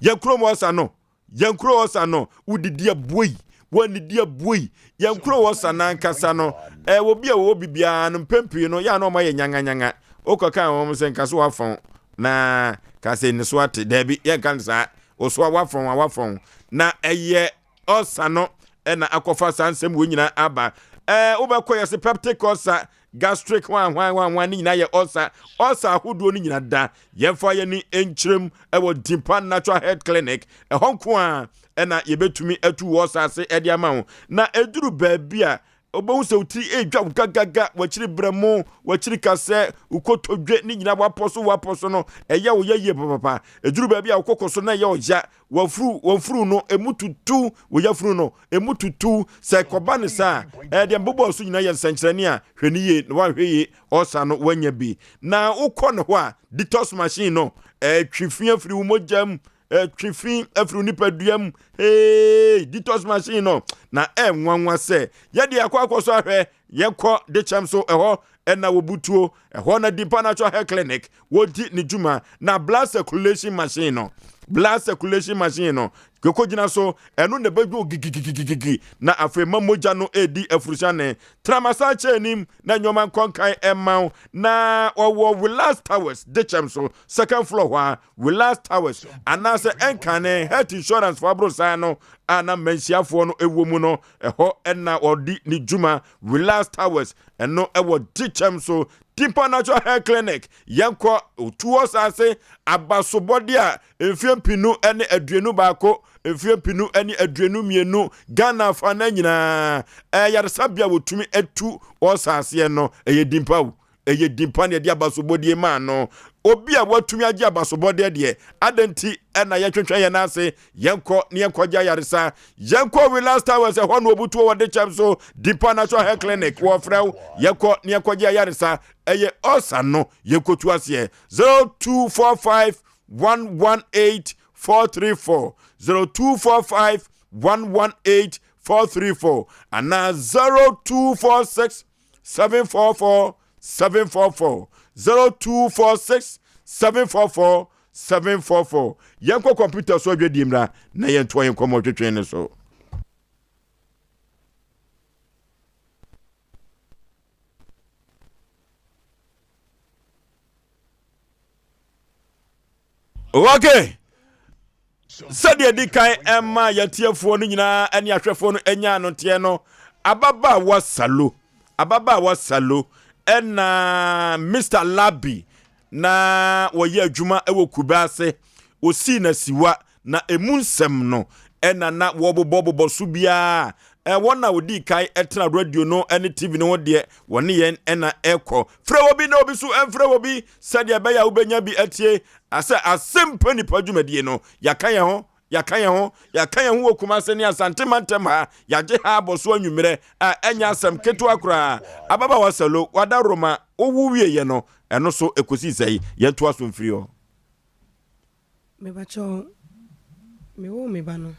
yɛnkuro mu ɔsa no, yɛn kuro ɔsa no. Wodidi abuoi, wɔnnidi abuoi, yɛn kuro ɔsa n'ankasa no. Ɛwɔ bi a wɔwɔ bibiara no mpɛn pii no yɛ a na wɔn ayɛ nyanganyanga. Wokɔka wɔn sɛ nka so wafɔn na ka sɛ ne so ate, daabi, yɛnka no saa. Wɔso a wafɔn a wafɔn na ɛyɛ ɔsa no ɛna akɔfa saa nsɛm wɔ nyinaa aba. Wobɛkɔ yɛ se peptic ulcer, gastric hwan hwan hwan hwan, ne nyinaa yɛ ulcer. Ulcer ahodoɔ no nyinaa da yɛmfa yɛni nkyerɛm ɛwɔ Dimpa Natural Health Clinic. Ɛhɔ nko a ɛna yɛbɛtumi atu wɔ ɔsa ase ɛde ama wo. Na ɛduru baabi a wobɛhu sɛ wotiri ɛdwa wo gagaga, wakyiri brɛ mu, wakyiri kasɛ, wokotodwe ne nyinaa wapɔ so wapɔ so no ɛyɛ wo yɛ yie papapa. Ɛduru baabi a wokɔkɔ so na ɛyɛ ɔya, wafuru wafuru no emu tutu, wo yafunu no emu tutu. Sɛ kɔba ne saa, ɛdeɛ mbobɔ so nyinaa yɛ nsɛnkyerɛnne a hwɛ ne yie na wanhwɛ yie ɔsa no wanya bi. Na wokɔ ne hɔ a, detox machine no ɛtwe fi afiri wo mogya mu, ɛtwe fi afiri wo nipadua mu. Hey, detox machine no na ɛnwanwa sɛ yɛde akɔ akɔ so ahwɛ. Yɛkɔ de kyɛm so, ɛhɔ ɛna wɔbutuo, ɛhɔ na Dimpa Natural Health Clinic wɔdi ne dwuma. Na blood circulation machine no, blood circulation machine no koko gyina so, ɛno na ɛbɛdwo gigigigigi na afei ma mogya no ɛredi afurusiane. Tramasa kyɛ anim na nneɛma nkɔnkan ɛma wo. Na ɔwɔ Willas Towers, de kyɛm so second floor hɔ a, Willas Towers anaasɛ ɛnkane health insurance fo aborosan no a na mmanhyiafoɔ no ɛwɔ mu no, ɛhɔ ɛna ɔdi ne dwuma. Willas Towers ɛno ɛwɔ Dikyɛm so. Dimpa Natural Health Clinic, yɛnkɔ otuo saase abasobɔde a mfeɛ 2021, mfeɛ 2022 Ghana afa no nyinaa ɛyaresabea wɔtumi atu ɔsaaseɛ no ɛyɛ Dimpa o, ɛyɛ Dimpa na yɛde abasobɔdie maa no. Obi a watumi agye abasobɔdeɛ deɛ, adɛn nti na yɛtwetwɛn yɛn nan ase? Yɛnkɔ na yɛnkɔgye ayaresa. Yɛnkɔ Relax Towers, ɛhɔ na obutuo wɔ de kyɛm so. Deeper Natural Health Clinic, wɔfrɛ wo. Yɛnkɔ na yɛnkɔgye ayaresa. Ɛyɛ ɔsa no, yɛnkɔtu aseɛ. 0245 118 434 0245 118 434 anaa 0246 744 744 0246 744 744 yɛnkɔ kɔmputa so adwadie mmra na yɛntoa yɛn nkɔmmɔ twetwe no so. Okay. Sɛdeɛ di kan ɛma yɛtiefoɔ no nyinaa ne ahwɛfoɔ no anya no teɛ no, ababaawa Salo, ababaawa Salo ɛna Mr. Labi na wɔyɛ adwuma wɔ kube ase. Osii na siwa na emu nsɛm no ɛna na wɔbobɔbobɔ so biara. Wɔn a wɔdii kan tena radio no ne TV no ho deɛ, wɔne yɛn na ɛkɔ. Frɛ obi na obi so mfrɛ obi sɛdeɛ ɛbɛyɛ a wobɛnya bi atie. Asɛ Asɛmpa Nipa dwumadie no, yɛaka yɛn ho, yɛaka yɛn ho, yɛaka yɛn ho wɔ Kumase ne Asante mantam ha. Yɛagye ha abɔ so anwummerɛ a ɛnyɛ asɛm ketewa koraa. Ababaawa Salo, w'adaworoma, wowo wieeɛ no, ɛno so ɛkɔsii sɛn? Yɛntoa so mfiri hɔ. Mepakyɛw, mewoo me ba no.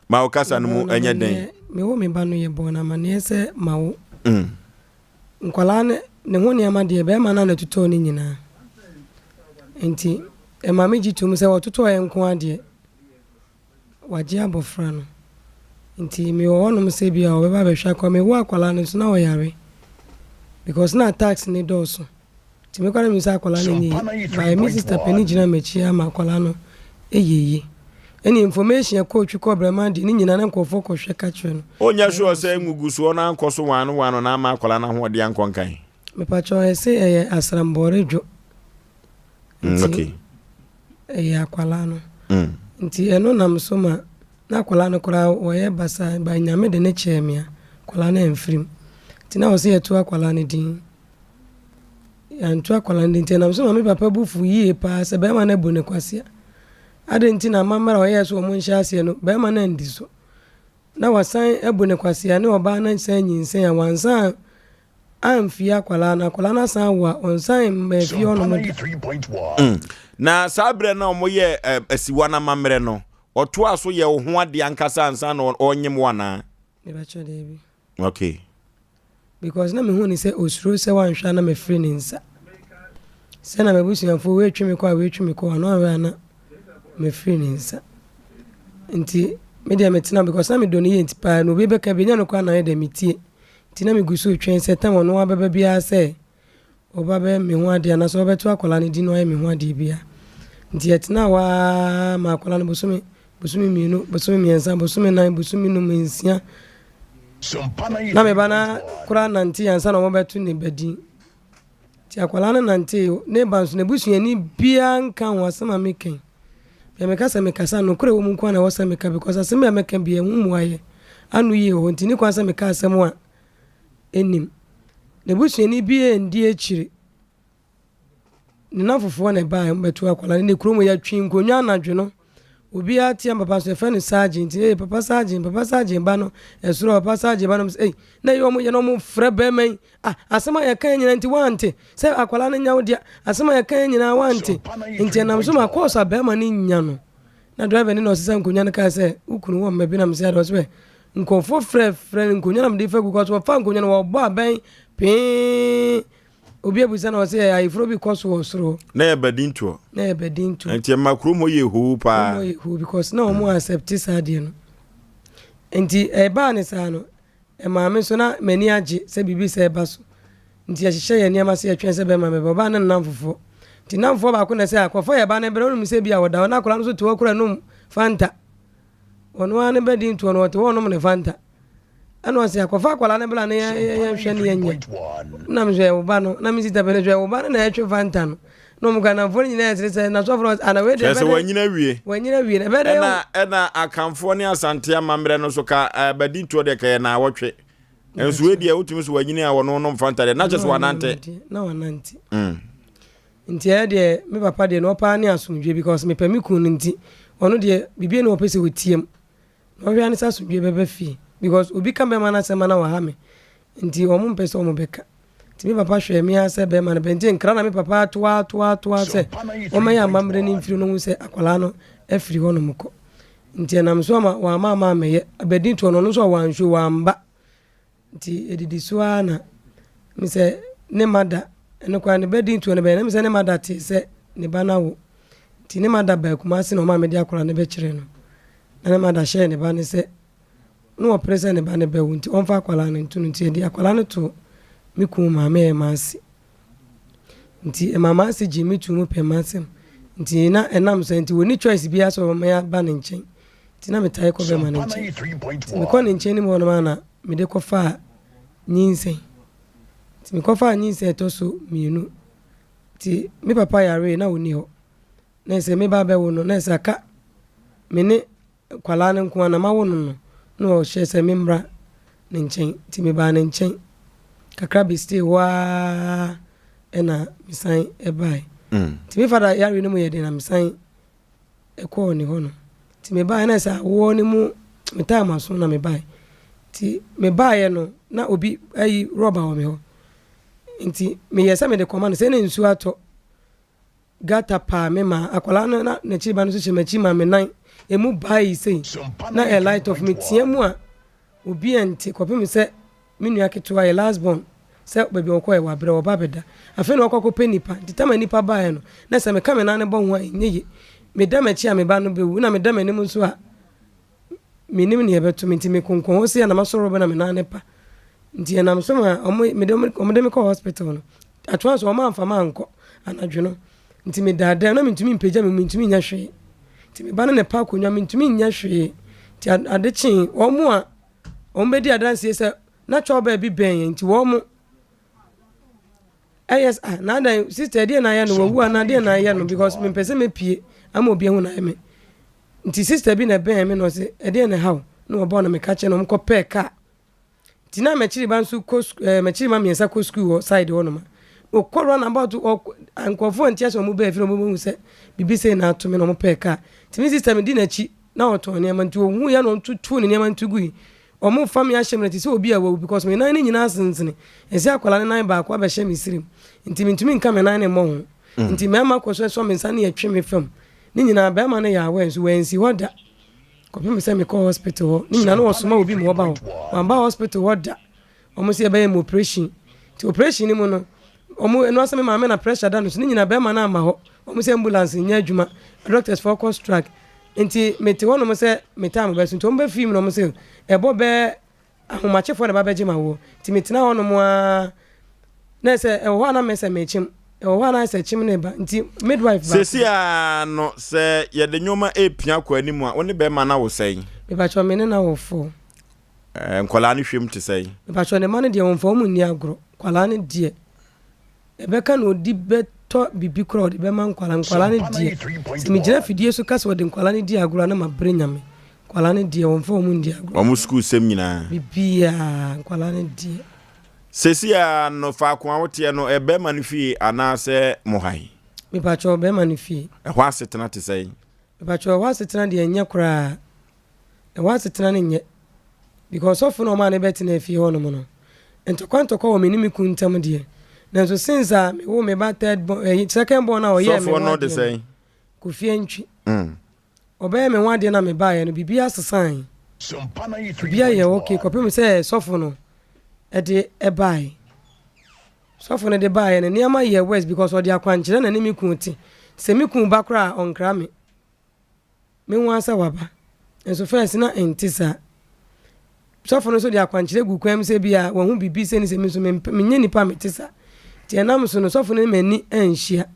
Ma wo kasa no mu nyɛ den. Mewoo me ba no, yɛbɔɔ no amanneɛ sɛ mawo. Nkwadaa no, ne ho nneɛma deɛ, barima no ara na ɛtotɔɔ ne nyinaa. Nti, ɛma megye tom sɛ ɔtotɔeɛ nko ara deɛ, wagye abɔfra no. Nti, mewɔ hɔnom sɛ bi a ɔbɛba abɛhwɛ akwadaa. Mewoo akwadaa no nso, na ɔyare. Because na attacks no dɔɔso. Nti me koraa na menim sɛ akwadaa no nyɛ yie but me sister panin gyina m'akyi ara ma akwadaa no yɛ yie. Ɛne information ɛkɔ otwi kɔ brɛma deɛ ne nyinaa na nkurɔfoɔ kɔhwɛ ka kyerɛ no. Wonyɛ sure sɛ ngugusoɔ no ankɔ so waano waano na ama akwadaa no ahoɔden ankɔ nkan? Mepakyɛw ɛse ɛyɛ asrambɔre dwo. Nti okay. ɛyɛ akwadaa no. Nti ɛno nam so ma na akwadaa no koraa wɔyɛ basaa but Nyame de no kyɛɛ me a akwadaa no amfiri mu. Nti na wɔse yɛto akwadaa no din. Yɛanto akwadaa no din nti ɛnam so ma me papa bo fu yie paa sɛ bɛrima no abu no kwasea. Adɛn nti na amammerɛ a ɔyɛɛ so wɔn nhyɛ aseɛ no bɛrima no andi so na wasan abu no kwasea ne ɔbaa no san nyinsɛn a wansan amfie akwadaa no akwadaa no asan awo a ɔnsan mmaa fie hɔnom da. Na saa berɛ no a wɔyɛ asiwa no amammerɛ no, ɔtoaa so yɛ wo ho adeɛ ankasa ansa na ɔnyem wo anaa? Mebakyɛ daabi. Okay. Because na mehu ne sɛ osuro sɛ wanhwɛ a na mafiri ne nsa. Sɛ na m'abusuafoɔ wei twe me kɔ a wei twe me kɔ a na wanhwɛ a na mafiri ne nsa. Nti me deɛ metena because na medɔ no yie nti paa na obi bɛka bi nya no koraa na ayɛ dɛ metie. Nti na megu so retwɛn sɛ tam ɔno abɛba biara sɛ ɔba bɛyɛ me ho adeɛ anaasɛ ɔbɛto akwadaa no din na wayɛ me ho adeɛ bi a. Nti yɛtenaa hɔ ara ma akwadaa no bosome bosome mmienu, bosome mmiɛnsa, bosome nan, bosome num, nsia. Na me ba no koraa nante ansa na wɔbɛto ne ba din. Nti akwadaa no nantee, ne ba nso n'abusuani biara nka ho asɛm a meka yi. Bia meka sɛ mekasa nokorɛ wɔ mu nko ara na ɛwɔ sɛ meka because asɛm bi a mɛka biara ɛho mmuaeɛ ano yie wɔ hɔ nti ne kwan sɛ meka asɛm a nnim. N'abusuani biara nni akyire. Ne nnamfofoɔ na ɛbaeɛ wɔbɛto akwadaa no. Ne kurom yɛtwe nkonnwa anadwo no. Obiara tea papa nso yɛfrɛ no sergeant. Nti ee papa sergeant, papa sergeant ba no ɛsoro papa sergeant ba no ei na ɛyɛ wɔn yɛ na wɔn frɛ bɛrima yi. Ah asɛm a yɛka nyinaa nti wante sɛ akwadaa no nya wo dea. Asɛm a yɛka nyinaa wante. Nti ɛnam so ma kɔɔso a bɛrima no nya no. Na driver ni na ɔsesa nkonnwa no kaa sɛ wo kunu wɔ mma bi na mesɛ ade ɔsɛ Nkurɔfoɔ frɛfrɛ no nkonnwa na mede fa gu kɔ so wɔfa nkonnwa no wɔbɔ abɛn pee obi abusa na ɔsɛ ayeforɔ bi kɔ so wɔ soro. Na yɛ badintoɔ. Na yɛ badintoɔ. Nti ɛma kurom hɔ yɛ hoo paa. Kurom hɔ yɛ hoo because na wɔn accept saa adeɛ no. Nti ɛbaa ne saa no ɛmaa me nso na m'ani agye sɛ biribi sɛ ɛba so. Nti yɛhyehyɛ yɛn nneɛma sɛ yɛtwɛn sɛ bɛrima bɛba ɔbaa ne nnamfofoɔ. Nti nnamfoɔ baako na sɛ akɔfa yɛ ba no brɛ wonim sɛ bi a ɔda hɔ na akwadaa no nso te hɔ kora nom Fanta. Ɔno ara ne ba di ntoɔ no ɔte hɔ ɔnom ne fanta ɛna ɔsɛ akɔfa akwadaa no bla ne yɛnhwɛ ne yɛnyɛ na me hwɛ wo ba no na me sita pɛ no hwɛ wo ba no na ɛtwe fanta no na ɔmo kanamfoɔ no nyinaa ɛsere sɛ nasɔfo no ana wei deɛ sɛ wanyina wie wanyina wie na ɛbɛdɛ ɛna ɛna akanfoɔ ne asante amammerɛ no so ka badi ntoɔ deɛ kɛyɛ na awɔtwe nso wei deɛ wotumi so wanyini a wɔno nom fanta deɛ na kyɛ sɛ wanante na wanante. Nti ɛyɛ deɛ me papa deɛ na ɔpɛ ara ne asomdwoeɛ because mepɛ me kunu no nti ɔno deɛ biribiara ni hɔ ɔpɛ sɛ ɔtiam. Na ɔhwɛ ara ne sɛ asomdwoeɛ bɛba fie because obi ka bɛrima no asɛm a na waha me nti wɔn mpɛ sɛ wɔn bɛka. Nti me papa hwɛɛ me ara sɛ bɛrima no bɛ nti nkra na me papa atoa atoa atoa sɛ wɔmmɛyɛ amammerɛ no mfiri no hu sɛ akwadaa no afiri hɔnom kɔ. Nti ɛnam so ama wɔamma ama ammɛyɛ abɛdi toɔ no ɔno nso a wanhwɛ wamba. Nti ɛdidi so ara na me sɛ ne ma da ɛno koraa ne ba di ntoɔ no bɛyɛ na me sɛ ne ma da tee sɛ ne ba no awo nti ne ma da baa Kumasi na ɔma mede akwadaa no bɛkyerɛ no na ne ma da hyɛɛ ne ba no sɛ na ɔpere sɛ ne ba no bɛwo nti ɔmfa akwadaa no nto no nti ɛde akwadaa no too me kun maame a ɛyɛ m'ase nti ɛma m'ase gyee me too mu pɛ m'asɛm nti na ɛnam sɛ nti wɔnni choice biara sɛ ɔbɛma yɛaba ne nkyɛn Nti na metaa kɔ bɛrima no nkyɛn. Nti mekɔ ne nkyɛn no mu hɔnom a na mede kɔfaa nyinsɛn. Nti mekɔfaa nyinsɛn ɛtɔ so mmienu. Nti me papa yaree na ɔnni hɔ. Na ɛsɛ me ba bɛwo no na ɛsɛ aka me ne nkwadaa no nko ara na mawo no no na ɔhyɛ sɛ memmra ne nkyɛn. Nti mebaa ne nkyɛn kakra bɛstay hɔ ara ɛna mesan ɛbae. Nti me fada yare no mu yɛ den na mesan kɔɔ ne hɔ no. Nti mebaeɛ na sɛ awoɔ no mu metaa m'aso na mebaeɛ. Nti mebaeɛ no na obi ayi rɔba wɔ me hɔ. Nti meyɛ sɛ mede kɔma no sɛ na nsuo atɔ gata paa me ma akwadaa no na n'akyiri ba no nso hyɛ m'akyi ma me nan emu bae sei na ɛ light off metea mu a Obi ante kɔpem sɛ me nua ketewa yɛ last born sɛ baabi a ɔkɔɛ wabrɛ ɔba abɛda. Afei na wakɔ akɔpɛ nipa nti tam a nipa baeɛ no na sɛ meka me nan no bɔ ho a ɛnyɛ ye. Meda m'akyi a me ba no bɛwu na meda m'anim nso a mennim nea ɛbɛto me nti mekonkɔn hɔ sei a na masɔ rɔba na me nan no pa. Nti ɛnam so ma ɔmo mede ɔmo de me kɔ hospital no atoa so ɔmo amfa me ankɔ anadwo no nti medaa dɛm na mentumi mpagya me mu mentumi nyɛ hwee. Nti me ba no na ɛpa akonnwa mentumi nyɛ hwee. Nti ade kyee wɔn a wɔn bɛdi adanseɛ sɛ na twɛw baabi bɛn yɛn nti wɔn ɛyɛ ah na adan sister ɛdeɛ na ayɛ no wawu anaa adeɛ na ayɛ no because mempɛ sɛ mepie ama obi ahu na ayɛ me nti sister bi na ɛbɛn me na ɔsɛ ɛdeɛ na ɛhaw na wɔbɔ na meka kyerɛ na wɔn kɔ pɛɛ kaa Nti na m'akyiri ba nso kɔ sukuu ɛɛ m'akyiri ma mmiɛnsa kɔ sukuu wɔ side hɔ nom a ɔkɔ run about ɔkɔ nkurɔfoɔ nti asɛ wɔn bɛɛ fi na wɔn bɛhu sɛ biribi sei na ato me na wɔn pɛɛ kaa nti me sista mi di n'akyi na ɔtɔn nneɛma nti ohun ya na ɔtutu ne nneɛma nto gui wɔn fa mi ahyɛ mi na ti sɛ obi a wawu because me nan ne nyinaa sensene ɛsɛ akwadaa ne nan baako abɛhyɛ me sirim nti me ntumi nka me nan ne mmɔ ho nti mmarima kɔ so ɛsɔ me nsa ne ɛtwe me fam ne nyinaa bɛrima no yɛ awɛ nso wɔansi hɔ da. Kɔpem sɛ mekɔɔ hospital hɔ ne nyinaa na wɔsoma obi ma ɔba hɔ. Wamba hospital hɔ da. Wɔn sɛ yɛbɛyɛ me operation. Nti operation no mu no, wɔn ɛno asɛ me maame na pressure da no so ne nyinaa bɛrima no amma hɔ. Wɔn sɛ ambulance nyɛ adwuma. Doctors foɔ kɔ strike. Nti mete hɔ nom sɛ me time bɛso. Nti wɔn bɛfii mu na wɔn sɛ ɛbɔ bɛɛ Ahomakyefoɔ na ɛba bɛgye m'awoɔ. Nti metena hɔ nom ara na sɛ ɛwɔ hɔ a na mɛ sɛ mekyem, ɛwɔ hɔ a na ayɛ sɛ kyem no reba. Nti midwife baako. Seesei ara no, sɛ yɛde nneɛma repia kɔ anim a, wo ne bɛrima no awo sɛn? Mepakyɛw, me ne no awo four. Ɛɛ, nkwadaa no hwam te sɛn? Mepakyɛw, ne mma no deɛ wɔmfa wɔn nni agorɔ. Nkwadaa no deɛ. Ɛbɛka na ɔdi bɛtɔ biribi koraa ɔde bɛma nkwadaa. Nkwadaa no deɛ, sɛ megyina afidie so ka sɛ ɔde nkwadaa no di agorɔ a, na mabrɛ Nyame. Nkwadaa no deɛ, wɔmfa wɔn nni agorɔ. Wɔn sukuusɛm nyinaa? Biribiara, nkwadaa no deɛ. Seesei ara no, faako a woteɛ no, ɛyɛ bɛrima no fie anaasɛ mo han? Mepakyɛw, bɛrima no fie. Ɛhɔ asetena te sɛn? Mepakyɛw, ɛhɔ asetena deɛ ɛnyɛ koraa. Ɛhɔ asetena no nyɛ because sɔfo no a ɔmaa no bɛtenaa fie hɔ nom no, ntɔkwa ntɔkwa wɔ me ne me kunu ntam deɛ, nanso since a me woo me ba third born, eh, second born a ɔyɛɛ me ho Sɔfoɔ no de adeɛ no, sɛn? Kofi Antwi, ɔbɛyɛ me ho adeɛ na me baeɛ no, biribi asesae, biribi ayɛ okay kɔpem sɛ sɔfo no ɛde ɛbaeɛ. Sɔfo no de baeɛ no, nneɛma yɛ worse because ɔde akwankyerɛ na ne me kunu te. Sɛ me kunu ba koraa a, ɔnkra me. Me ho ara sɛ waba. Nso first na ɛnte saa. Sɔfo no nso de akwankyerɛ gu kwan mu sɛ bi a wahu biribi sɛ ne sɛ me nso menyɛ nipa a mete saa. Nti ɛnam so no sɔfo no ne m'ani anhyia.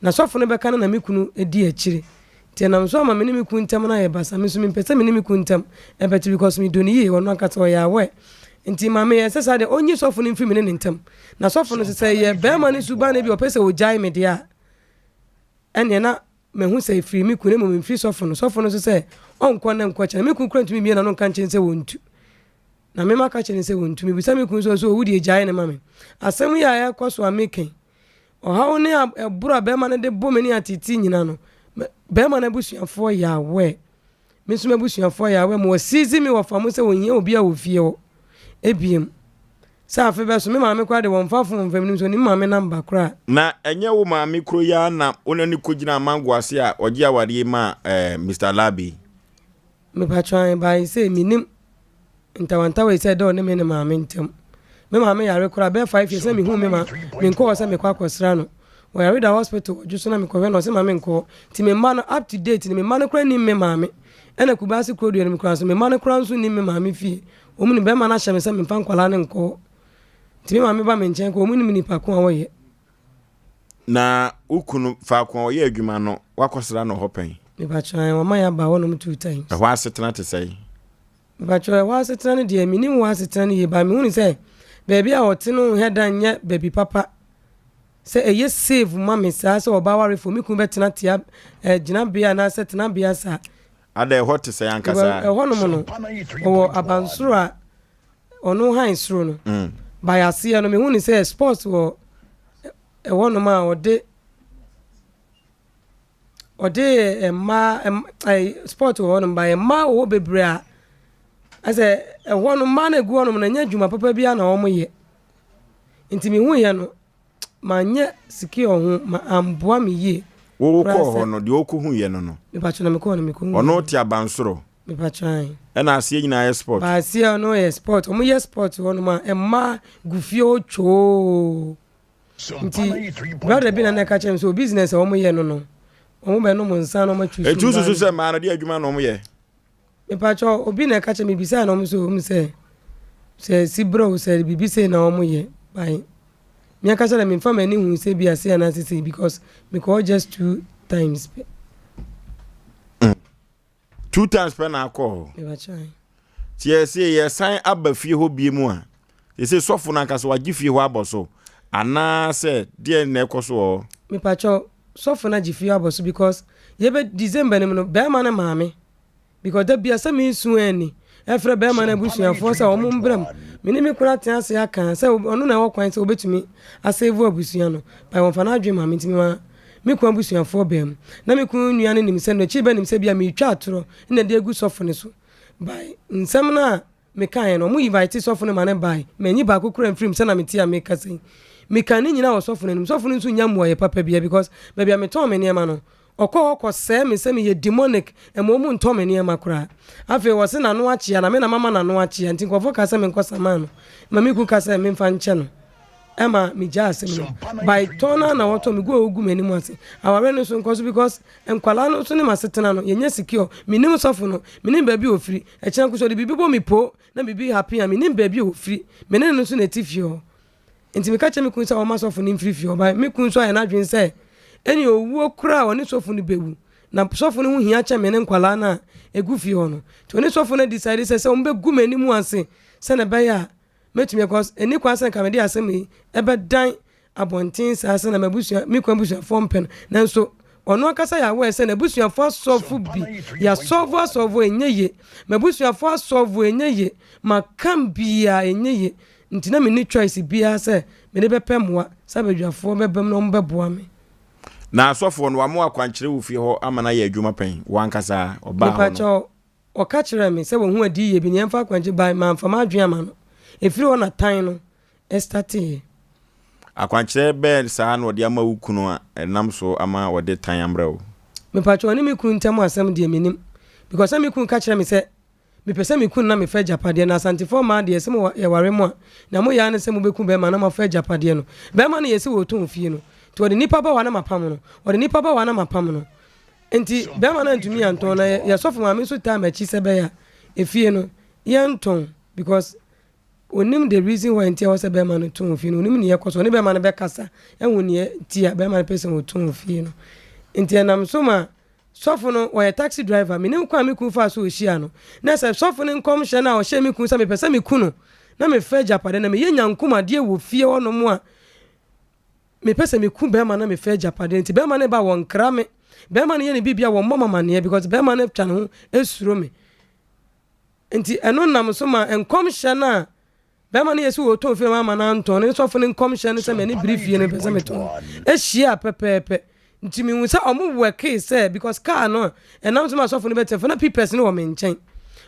Na sɔfo no bɛka no na me kunu di akyire. Nti ɛnam so ama me ne me kunu ntam no ayɛ basa. Me nso mempɛ sɛ me ne me kunu ntam ɛbɛte because medɔ no yie, ɔno ankasa ɔyɛ aware. Nti ma meyɛ sɛ saa deɛ ɔnyi sɔfo no mfiri me ne ne ntam. Na sɔfo no nso sɛ ɛyɛ barima no suban na bi ɔpɛ sɛ ɔgyae me deɛ a, ɛneɛ na Mahu sɛ ɛfiri me kunu, na mmom ɛmfiri sɔfo no. Sɔfo no nso sɛ ɔnkɔ na nkɔ kyɛ. Na me kunu koraa ntumi mmue n'ano nka nkyerɛ no sɛ wɔntu. Na me maka kyerɛ no sɛ wɔntu. Mebisa me kunu sɛ ɔsɛ owu deɛ gyae no ma me. Asɛm yi a ɛrekɔ so a meka yi, Ɔhaw ne ɛboro a bɛrima no de bo me ne ateetee nyina no, bɛrima no abusuafoɔ yɛ aware. Me nso m'abusuafoɔ yɛ aware ma wɔsiizi me wɔ fa mu sɛ wɔhia obi a wɔ fie hɔ. Ebiem, sɛ afe bɛso, me maame koraa de wɔmfa fon mfa menim sɛ ɔnim maame namba koraa. Na ɛnyɛ wo maame koro yi ara na wo ne no kɔgyinaa mango ase a ɔgye awareɛ yi maa eh, Mister Larbi? Mepakyɛw ahe by sei mennim ntawantawa yi sɛ ɛda ɔne me ne maame ntam. Me maame yare koraa bɛyɛ 5 years na mehu me ma menkɔ hɔ sɛ mekɔ akɔsra no. Ɔyare da hospital ɔdwo so na mekɔhwɛ no ɔse ma menkɔ hɔ. Nti me mma no up to date no me mma no koraa nnim me maame. Ɛna Kubasi kuro deɛ no koraa nso me mma no koraa nso nnim me maame fie. Wɔn nim bɛrima no ahyɛ me sɛ memfa nkwadaa no nkɔ hɔ. Nti me maame ba me nkyɛn koraa wɔn nim nipa ko a ɔyɛ. Na wo kunu, faako a ɔyɛ adwuma no, woakɔsra no hɔ pɛn? Mepakyɛw, ae, wama yɛaba hɔnom two times. Ɛhɔ asetena te sɛn? Mepakyɛw, ɛhɔ asetena no deɛ, mennim hɔ asetena no yie, but mehu no sɛ baabi a ɔte no nhɛ da nyɛ baabi papa sɛ ɛyɛ safe ma me saa sɛ ɔbaa warefoɔ, me kunu bɛtena tea, eh, gyinabea anaasɛ tenabea saa. Ada, ɛhɔ te sɛn ankasa? Ɛhɔnom no, ɔwɔ abansoro a ɔno hann soro no by aseɛ no mehu ne sɛ sports wɔ ɛhɔ nom a ɔde ɔde mmaa ɛɛ sport wɔ hɔ nom by mmaa wɔ hɔ bebree a ɛsɛ ɛhɔ nom mmaa no egu hɔ nom no ɛnyɛ adwuma papa biara na wɔn yɛ nti mehu yɛ no manyɛ secure ho ma amboa me yie. Wo kɔɔ hɔ no deɛ ɔkɔ hu yɛ no no. Mepatwo na mekɔɔ no mekɔ hu. Ɔno te abansoro. Mepatwo ae. Ɛna aseɛ nyinaa yɛ sport. Ba aseɛ no yɛ sport ɔmo yɛ sport hɔ nom a mmaa gu fie hɔ twoo nti brother bi na na ɛka kyerɛ me sɛ o business a ɔmo yɛ no no ɔmo bɛ nom nsa na ɔmo atwi so mmaa no. Etu susu sɛ mmaa no deɛ adwuma na ɔmo yɛ. Mepakyɛw, obi na ɛka kyerɛ me, mibisae na wɔn nso wɔn sɛ, sɛ sibrɛ o, sɛ biribi sei na wɔn yɛ, by me ankasa na memfa m'ani hu sɛ bi a sei anaasɛ sei because mekɔ hɔ just two times pɛ. Two times pɛ na akɔ hɔ. Mepakyɛw. Ti yɛ se yɛsan aba fie hɔ bie mu a, sɛ sɔfo no ankasa wagye fie hɔ abɔ so anaasɛ deɛ na ɛkɔ so wɔ hɔ. Mepakyɛw, sɔfo no agye fie hɔ abɔ so because yɛbɛ December no mu no, bɛrima no maame Because da bia sɛ mensu anni ɛfrɛ bɛrima no abusuafoɔ sɛ wɔn mbra mu. Me ne me kunu atena ase aka sɛ ɔno na ɛwɔ kwan sɛ ɔbɛtumi asave abusua no but wɔmfa n'adwene ma me nti mema me kunu abusuafoɔ baa mu. Na me kunu nua no nim sɛ n'akyiri ba nim sɛ bia meretwa atorɔ na ɛde agu sɔfo no so by nsɛm no a mekaeɛ no, wɔn invite sɔfo no ma no bae. Manyi baako koraa amfiri mu sɛ na mete a mekasa yi. Mekaa ne nyinaa wɔ sɔfo no anim. Sɔfo no nso nnya mmuaeɛ papa biara because baabi a metɔn me nneɛma no, ɔkɔ hɔ kɔsɛe me sɛ meyɛ demonic, ɛma wɔn ntɔ me nneɛma koraa. Afei wɔse n'ano akyea na me na mama n'ano akyea nti nkurɔfoɔ kaa sɛ menkɔ saman no. Ɛma me kunu ka sɛ memfa nkyɛ no. Ɛma megyaa asɛm no. By tɔn no ara na wɔtɔn me gu a wɔgu m'anim ase. Awareɛ no nso nkɔ so because nkwadaa no nso ne m'asetena no, yɛnyɛ secure. Mennim sɔfo no, mennim baabi a ɔfiri. Ɛkyena nko sɛ ɔde biribi bɔ me po na biribi happen a, mennim baabi a ɔfiri. Me ne no nso na ɛte fie hɔ. Nti meka kyerɛ me kunu sɛ ɔmma sɔfo no mfiri fie hɔ. But me kunu nso ayɛ n'adwene sɛ ɛne owuo koraa a ɔne sɔfo no bɛwu. Na sɔfo no ho hia kyɛn me ne nkwadaa no a ɛgu fie hɔ no. Nti ɔne sɔfo no decide sɛ sɛ wɔbɛgu m'anim ase sɛdeɛ ɛbɛyɛ a mɛtumi because ɛnni kwan sɛ nka mede asɛm yi ɛbɛdan abɔnten saa sɛ na m'abusua me kunu abusuafoɔ mpɛ no nanso ɔno ankasa yɛ aware sɛ n'abusuafoɔ asɔfo bi yɛasɔfo asɔfo ɛnyɛ ye m'abusuafoɔ asɔfo ɛnyɛ ye maka biaa ɛnyɛ ye nti na menni choice biaa sɛ mede bɛpɛ mmoa sɛ abadwafoɔ bɛbam na wɔbɛboa me. Na asɔfoɔ no wama akwankyerɛ wɔ fie hɔ ama no ayɛ adwuma pɛn wo ankasa ɔbaa hɔ no? Ɔka kyerɛɛ me sɛ wahu adiyie bi na yɛmfa akwankyerɛ bae, mamfa m'adwene amma no. Ɛfiri hɔ na tan no starteeɛ. Akwankyerɛ bɛn saa na ɔde ama wo kunu a ɛnam so ama ɔde tan amrɛ wo? Mepakyɛw, ɔne me kunu ntam asɛm deɛ mennim. Because na me kunu ka kyerɛ me sɛ mepɛ sɛ meku no na mefa agyapadeɛ no. Asantefoɔ mmaa deɛ sɛ mo yɛware mo a, nea moyɛ ara ne sɛ mobɛku bɛrima na moafa agyapadeɛ no. Bɛrima no yɛ sɛ ɔretɔn fie no. Nti ɔde nnipa ba hɔ a na mapam no. Ɔde nnipa ba hɔ a na mapam no. Enti bɛrima no antumi antɔn na yɛ sɔfo maame nso taa m'akyi sɛ ɛbɛyɛ a efie no yɛntɔn because onim the reason why nti a ɛwɔ sɛ bɛrima no tɔn fie no onim nea ɛkɔ so ɔne bɛrima no bɛkasa ɛho nea nti a bɛrima no pɛ sɛ ɔtɔn fie no nti ɛnam so ma sɔfo no ɔyɛ taxi driver menim kwan a me kunu faa so ɔhyia no na sɛ sɔfo no nkɔmhyɛ no a ɔhyɛ me kunu sɛ mepɛ sɛ meku no na mefa agyapade na meyɛ nyankomadeɛ wɔ fie hɔnom a Mepɛ sɛ meku bɛrima na mefa agyapadeɛ nti bɛrima no ba a wɔnkra me bɛrima no yɛ ne biribi a wɔmmɔ me amaneɛ because bɛrima no atwa ne ho suro me nti ɛno nam so ma nkɔmhyɛ no a Bɛrima no yɛ sɛ ɔretɔn fie no ama no antɔn. Ne sɔfo no nkɔmhyɛ no sɛ m'ani bere fie no mepɛ sɛ metɔn no hyia pɛpɛɛpɛ. Nti mehu sɛ ɔmo wɛkee sɛ because car no a ɛnam so ma sɔfo no bɛtena fie na papers no wɔ me nkyɛn.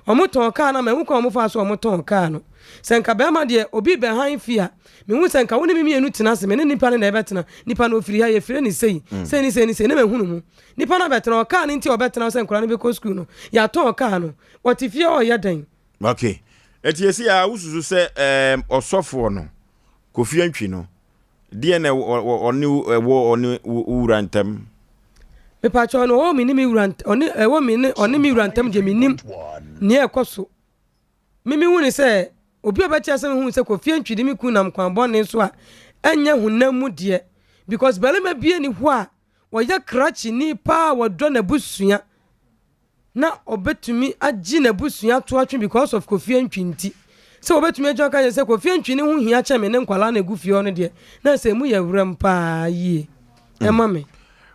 Ɔmo tɔn car no a mahu kwan a ɔmo faa so a ɔmo tɔn car no. Sɛ nka bɛrima deɛ obi bɛhan fie a mehu sɛ nka wo ne me mmienu tena ase me ne nipa no na ɛbɛtena. Nipa no ofiri ha yɛfrɛ no sei sei ne sei ne sei na mahunu mu. Nipa no abɛtena hɔ car no nti a ɔbɛtena hɔ sɛ nkwadaa no bɛkɔ school no yɛatɔn car no. Ɔte fie hɔ ɔyɛ dɛn? Ok. Eti esi a wosusu sɛ ɛɛm ɔsɔfoɔ no, Kofi Antwi no, deɛ na ɔne ɛwɔ ɔne wo wura ntam? Mepakyɛw no ɔwɔ me ne me wura ɔne ɛwɔ me ne ɔne me wura ntam deɛ menim nea ɛkɔ so. Me mehu ne sɛ obi a ɔbɛkyerɛ sɛ mehu sɛ Kofi Antwi de me kun nam kwan bɔne so a ɛnyɛ honam mu deɛ because barima bi ni hɔ a wɔyɛ krakyeni paa a wɔdɔ n'abusua na ɔbɛtumi agye n'abusua ato atwe because of Kofi Antwi nti. Sɛ wɔbɛtumi agyina aka kyerɛ sɛ Kofi Antwi ne ho hia kyɛn me ne nkwadaa na ɛgu fie hɔ no deɛ, na sɛ ɛmu yɛ werɛm paa yie ɛma me.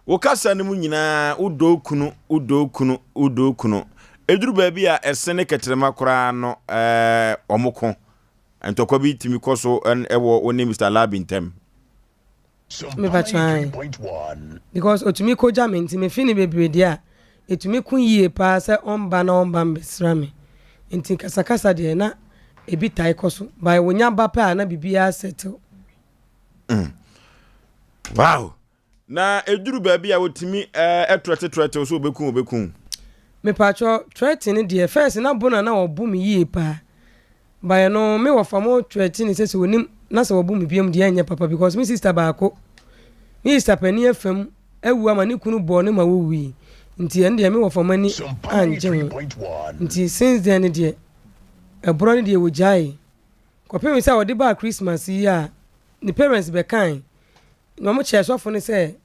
Wo kasa no mu nyinaa wodɔ wo kunu, wodɔ wo kunu, wodɔ wo kunu. Ɛduru baabi a ɛse ne kɛtrɛma koraa no ɛɛ wɔn ko. Ntɔkwa bi tumi kɔ so wɔ wo ne Mister Labi ntam. Mepakyɛ ae because otumi kogya me nti mefe no bebree deɛ a etumi ko yie paa sɛ ɔmba na ɔmba mbɛsra me nti kasakasa deɛ na ebi tae kɔ so by wonya ba pɛ a na biribiara settle. Mm. Wow! Na eduru baabi a otumi ɛɛ trɛte trɛte wo sɛ obeku obeku wo. Mepakyɛ trɛte no deɛ first na bo na na ɔbo me yie paa But ɛno me wɔfa mo threaten sɛ sɛ onim na sɛ wɔbo me biom deɛ ɛnyɛ papa because me sister baako me sister panin afam awu ama ne kunu bɔɔ no ma wɔwui nti ɛno deɛ me wɔfa mo ani angye ho nti since then no deɛ ɛborɔ no deɛ wɔgyae kɔpem sɛ ɔde baa Christmas yi a ne parents bɛkae Na wɔkyerɛɛ sɔfo no sɛ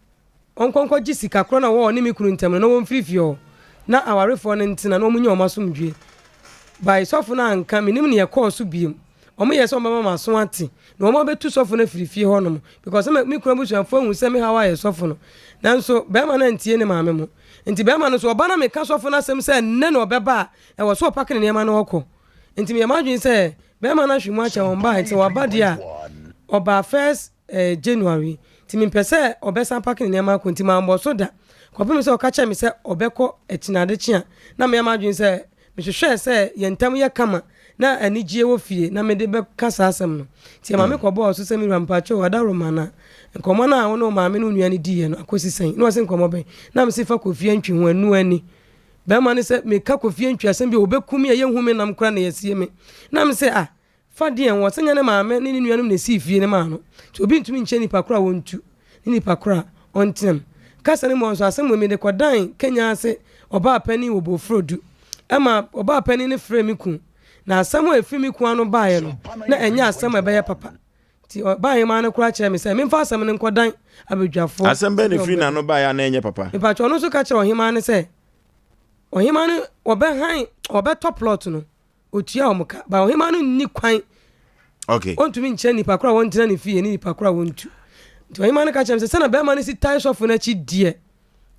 ɔnkɔ nkɔgye sika korɔ no a ɔwɔ ɔne me kunu ntam no na wɔmfiri fie hɔ na awarefoɔ no ntena na wɔnya wɔn asomdwoeɛ. By sɔfo no anka, mennim nea ɛkɔɔ so biom. Wɔyɛɛ sɛ wɔbɛma m'aso ate na wɔabɛtu sɔfo no afiri fie hɔnom because na me kunu abusuafoɔ ahu sɛ me haw ayɛ sɔfo no. Nanso barima no antie ne maame mo. Nti barima no nso ɔba na meka sɔfo no asɛm sɛ nnɛ na ɔbɛba a, ɛwɔ sɛ ɔpake ne nneɛma na ɔkɔ. Nti meyɛ m'adwene sɛ barima no ahwe mu akyɛ wɔn bae. Nti sɛ waba deɛ a, ɔbaa first eh, January, nti mempɛ sɛ ɔbɛsan pake ne nneɛma akɔ, nti mammɔ so da. Kɔpem sɛ ɔka kyerɛɛ me sɛ ɔbɛkɔ akyinadekye a, na meyɛ m'adwene sɛ mehwehwɛɛ sɛ yɛn ntam yɛ kama na anigyeɛ wɔ fie na mede bɛka saa asɛm no. Nti ɛma me kɔbɔɔ so sɛ, Me wura, mpakyɛw, adaworoma na nkɔmmɔ no a wo ne wo maame ne wo nua no diiɛ no akɔsi sɛn? Na ɔse, Nkɔmmɔ bɛn? Na mese, Fa Kofi Antwi ho, ɛno ani. Bɛrima no sɛ meka Kofi Antwi asɛm bi a, ɔbɛku me a yɛnhu me nam koraa na yɛasie me. Na mese, Ah, Fa deɛn wɔ sɛ nyɛ ne maame ne ne nuanom na esii fie no maa no, nti obi ntumi nkyerɛ nipa korɔ a wɔntu ne nipa korɔ a ɔntena mu. Kasa no mu nso, asɛm wei mede kɔdan Kenya ase ɔbaa panin wɔ Boforodu. Ɛma ɔbaa panin no frɛɛ me kun, na asɛm a ɛfiri me kun ano baeɛ no, na ɛnyɛ asɛm a ɛbɛyɛ papa. Nti ɔbaa hemaa no koraa kyerɛɛ me sɛ memfa asɛm no nkɔdan abadwafoɔ. Asɛm bɛn na ɛfiri n'ano baeɛ a na ɛnyɛ papa? Mepakyɛ ɔno nso ka kyerɛɛ ɔhemaa no sɛ, ɔhemaa no wɔbɛhan, wɔbɛtɔ plot no. Otua wɔn ka, but ɔhemaa no nni kwan. Okay. Ontumi nkyerɛ nipa koro a wɔntena ne fie ne nipa koro a wɔntu. Nti ɔhemaa no ka kyerɛ me sɛ sɛnea bɛrima no si tae sɔfo no akyi deɛ,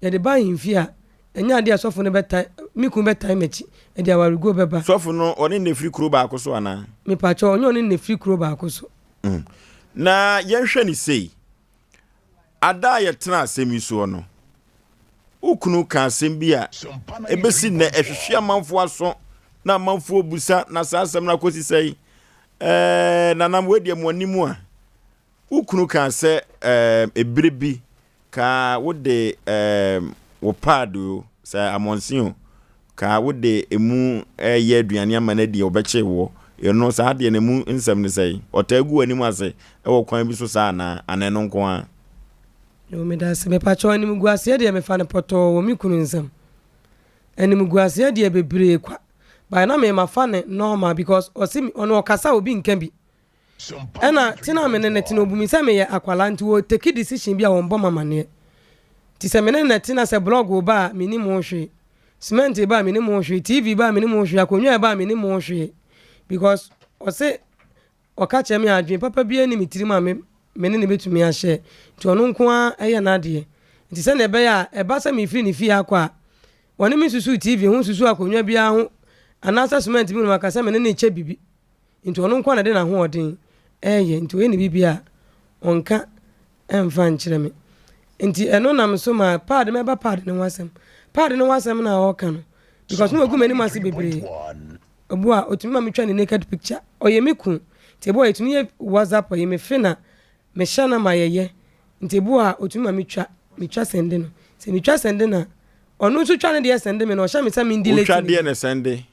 yɛde ba ahemfie a, ɛnyɛ adeɛ a sɔfo no bɛtae, me kunu bɛtae m'akyi, ɛde awareguo bɛba. Sɔfo no, ɔne no na ɛfiri kuro baako so anaa? Mepakyɛw, ɔnyɛ ɔne no na ɛfiri kuro baako so. Mm. Na yɛnhwɛ no sei. Ada a yɛtena asɛm yi soɔ no, wo kunu ka asɛm bi a ɛbɛsi nnɛ ɛhwehwe amanfoɔ aso na amanfoɔ busa na saa asɛm no akɔsi sɛe. Ɛɛ nanam wei deɛ mo anim a wo kunu kaa sɛ ɛɛ ebere bi Ka wode ehm wo pad o, sɛ amɔnse o, ka wode emu reyɛ aduane ama no adi a ɔbɛkye woɔ. Eno saa deɛ no emu nsɛm ne sɛn? Ɔtaa gu w'anim ase wɔ kwan bi so saa anaa? Anaa ɛno nko ara? Yoo medase mepakyɛw animguaseɛ deɛ mefa no pɔtɔɔ wɔ me kunu nsam animguaseɛ deɛ bebree kwa but na me mafa no normal because ɔse ɔno ɔkasa a obi nka bi Ɛna tena a me ne no te no obu me sɛ meyɛ akwadaa nti wɔ take decision bi a wɔn bɔ me amaneɛ. Nti sɛ me ne no te na sɛ blog ba a mennim ho hwee, cement ba a mennim ho hwee, TV ba a mennim ho hwee, akonnwa ba a mennim ho hwee because ɔse ɔka kyerɛ me a adwene papa biara nni me tirim a me me ne no bɛtumi ahyɛ nti ɔno nko ara yɛ n'adeɛ. Nti sɛdeɛ ɛbɛyɛ a ɛba sɛ mefiri ne fie akɔ a ɔne me nsusu TV ho nsusu akonnwa biara ho anaasɛ cement bi na waka sɛ me ne no rekyɛ biribi. Nti ɔno nko ara na ɛde n'ahoɔden ɛyɛ. Nti ɔyɛ ne biribi a, ɔnka ɛmfa nkyerɛ me. Nti ɛno nam so ma pad mɛba pad no ho asɛm. Pad no ho asɛm no a ɔreka no, because na wagu m'anim ase bebree. Obu a otumi ma metwa ne naked picture. Ɔyɛ me kun. Nti ebu a yɛtumi yɛ WhatsApp ɔyɛ me fe na mehyɛ no ma yɛyɛ. Nti ebu a otumi ma metwa, metwa sɛnde no. Sɛ metwa sɛnde no a, ɔno nso twa ne deɛ sɛnde me na ɔhyɛ me sɛ me ndelete Otwa ne deɛ na sɛnde?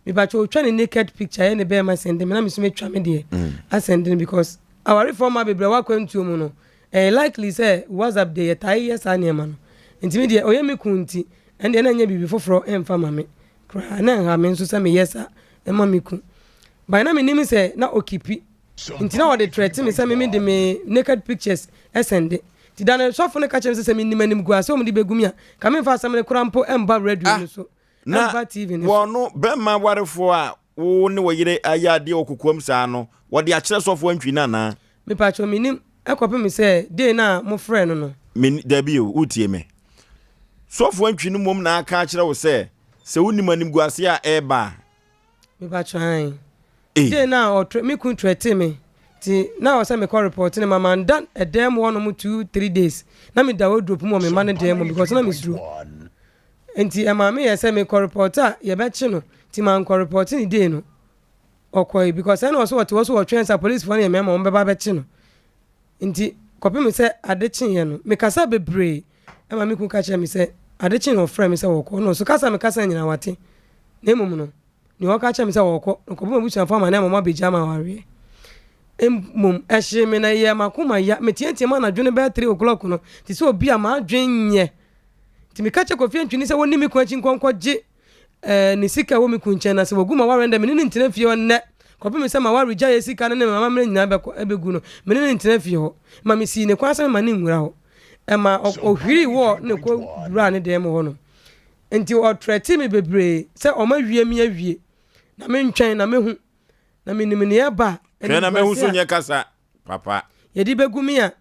Mepakyɛ otwa ne naked picture yɛ ne bɛɛma sɛnde me na me nso metwa me deɛ asɛnde no because awarefoɔ mmaa bebree a wɔ akwantuo mu no ɛyɛ likely sɛ WhatsApp deɛ yɛtaa yɛ saa nneɛma no. Nti me deɛ ɔyɛ me kun nti ɛndeɛ na ɛnyɛ biribi foforɔ ɛmfa ma me koraa na ɛnha me nso sɛ meyɛ saa ɛma me kun. By na menim sɛ na ɔkipi nti na ɔde trɛte me sɛ me mede me naked pictures ɛsɛnde. Nti da no sɔfo no ka kyerɛ me sɛ sɛ menim animguase a wɔde bɛgu me a ka memfa asɛm no koraa mpo ɛmba radio no so. Na Ɛmfa TV no so. wɔn no, bɛmma awarefoɔ a wo ne wo yere ayɛ adeɛ wɔ kokoam saa no, wɔde akyerɛ sɔfoɔ antwi no anaa? Mepakyɛw mennim, ɛkɔpem sɛ day no a mofrɛɛ no no. Menni, dabi o, wotie me. Sɔfoɔ antwi no mmom na aka akyerɛ wo sɛ, sɛ wonim animguaseɛ a ɛreba a. Mepakyɛw ae. Ei. Day no a ɔtrɛ, me kun trɛtee me, nti na ɛwɔ sɛ mekɔ report no ma manda ɛdan mu hɔnom 2, 3 days, na meda wardrope mu wɔ me mma no dan mu because na mesuro. Nti ɛmaa me yɛɛ sɛ mekɔ report a yɛbɛkye no nti mankɔ report ne day no ɔkɔe because ɛna ɔso ɔte hɔ so ɔtwɛn sɛ apolicefoɔ no yɛ mɛɛma wɔn bɛba abɛkye no nti kɔpem sɛ ade kyeeɛ no mekasa bebree ɛma me kun ka kyerɛ me sɛ ade kyee no ɔfrɛ me sɛ ɔkɔ na ɔso kasa mekasa nyinaa wate na mmom no nea ɔka kyerɛ me sɛ ɔkɔ na ɔkɔbɔ m'abusuafoɔ amanneɛ ama wɔn abɛgya ma awareɛ mmom ɛhyee me na ɛyɛɛ m'akoma ya meteatea mu anadwo no bɛyɛ 3 o'clock no te sɛ obi a m'adwen nyɛ Nti meka kyerɛɛ Kofi Antwini sɛ wɔnni me kun akyi nkɔ nkɔgye eh, ne sika a ɛwɔ me kun nkyɛn na sɛ wɔgu m'awareɛ no dɛ me ne no ntena fie hɔ nnɛ kɔpem sɛ m'awaregyaeɛ sika no ne m'amammerɛ nyinaa bɛkɔ ɛbɛgu no me ne no ntena fie hɔ. Ma mesii ne kwan sɛ mema no nwura hɔ. Ɛma ɔhwirii wɔɔ ne kɔ wuraa ne dan mu hɔ no. Nti ɔtrɛtee me bebree sɛ ɔma wie me awie na mentwɛn na mɛhu na menim nea ɛba a Twɛn na mɛhu animguase so a nyɛ kasa papa. yɛde bɛgu me a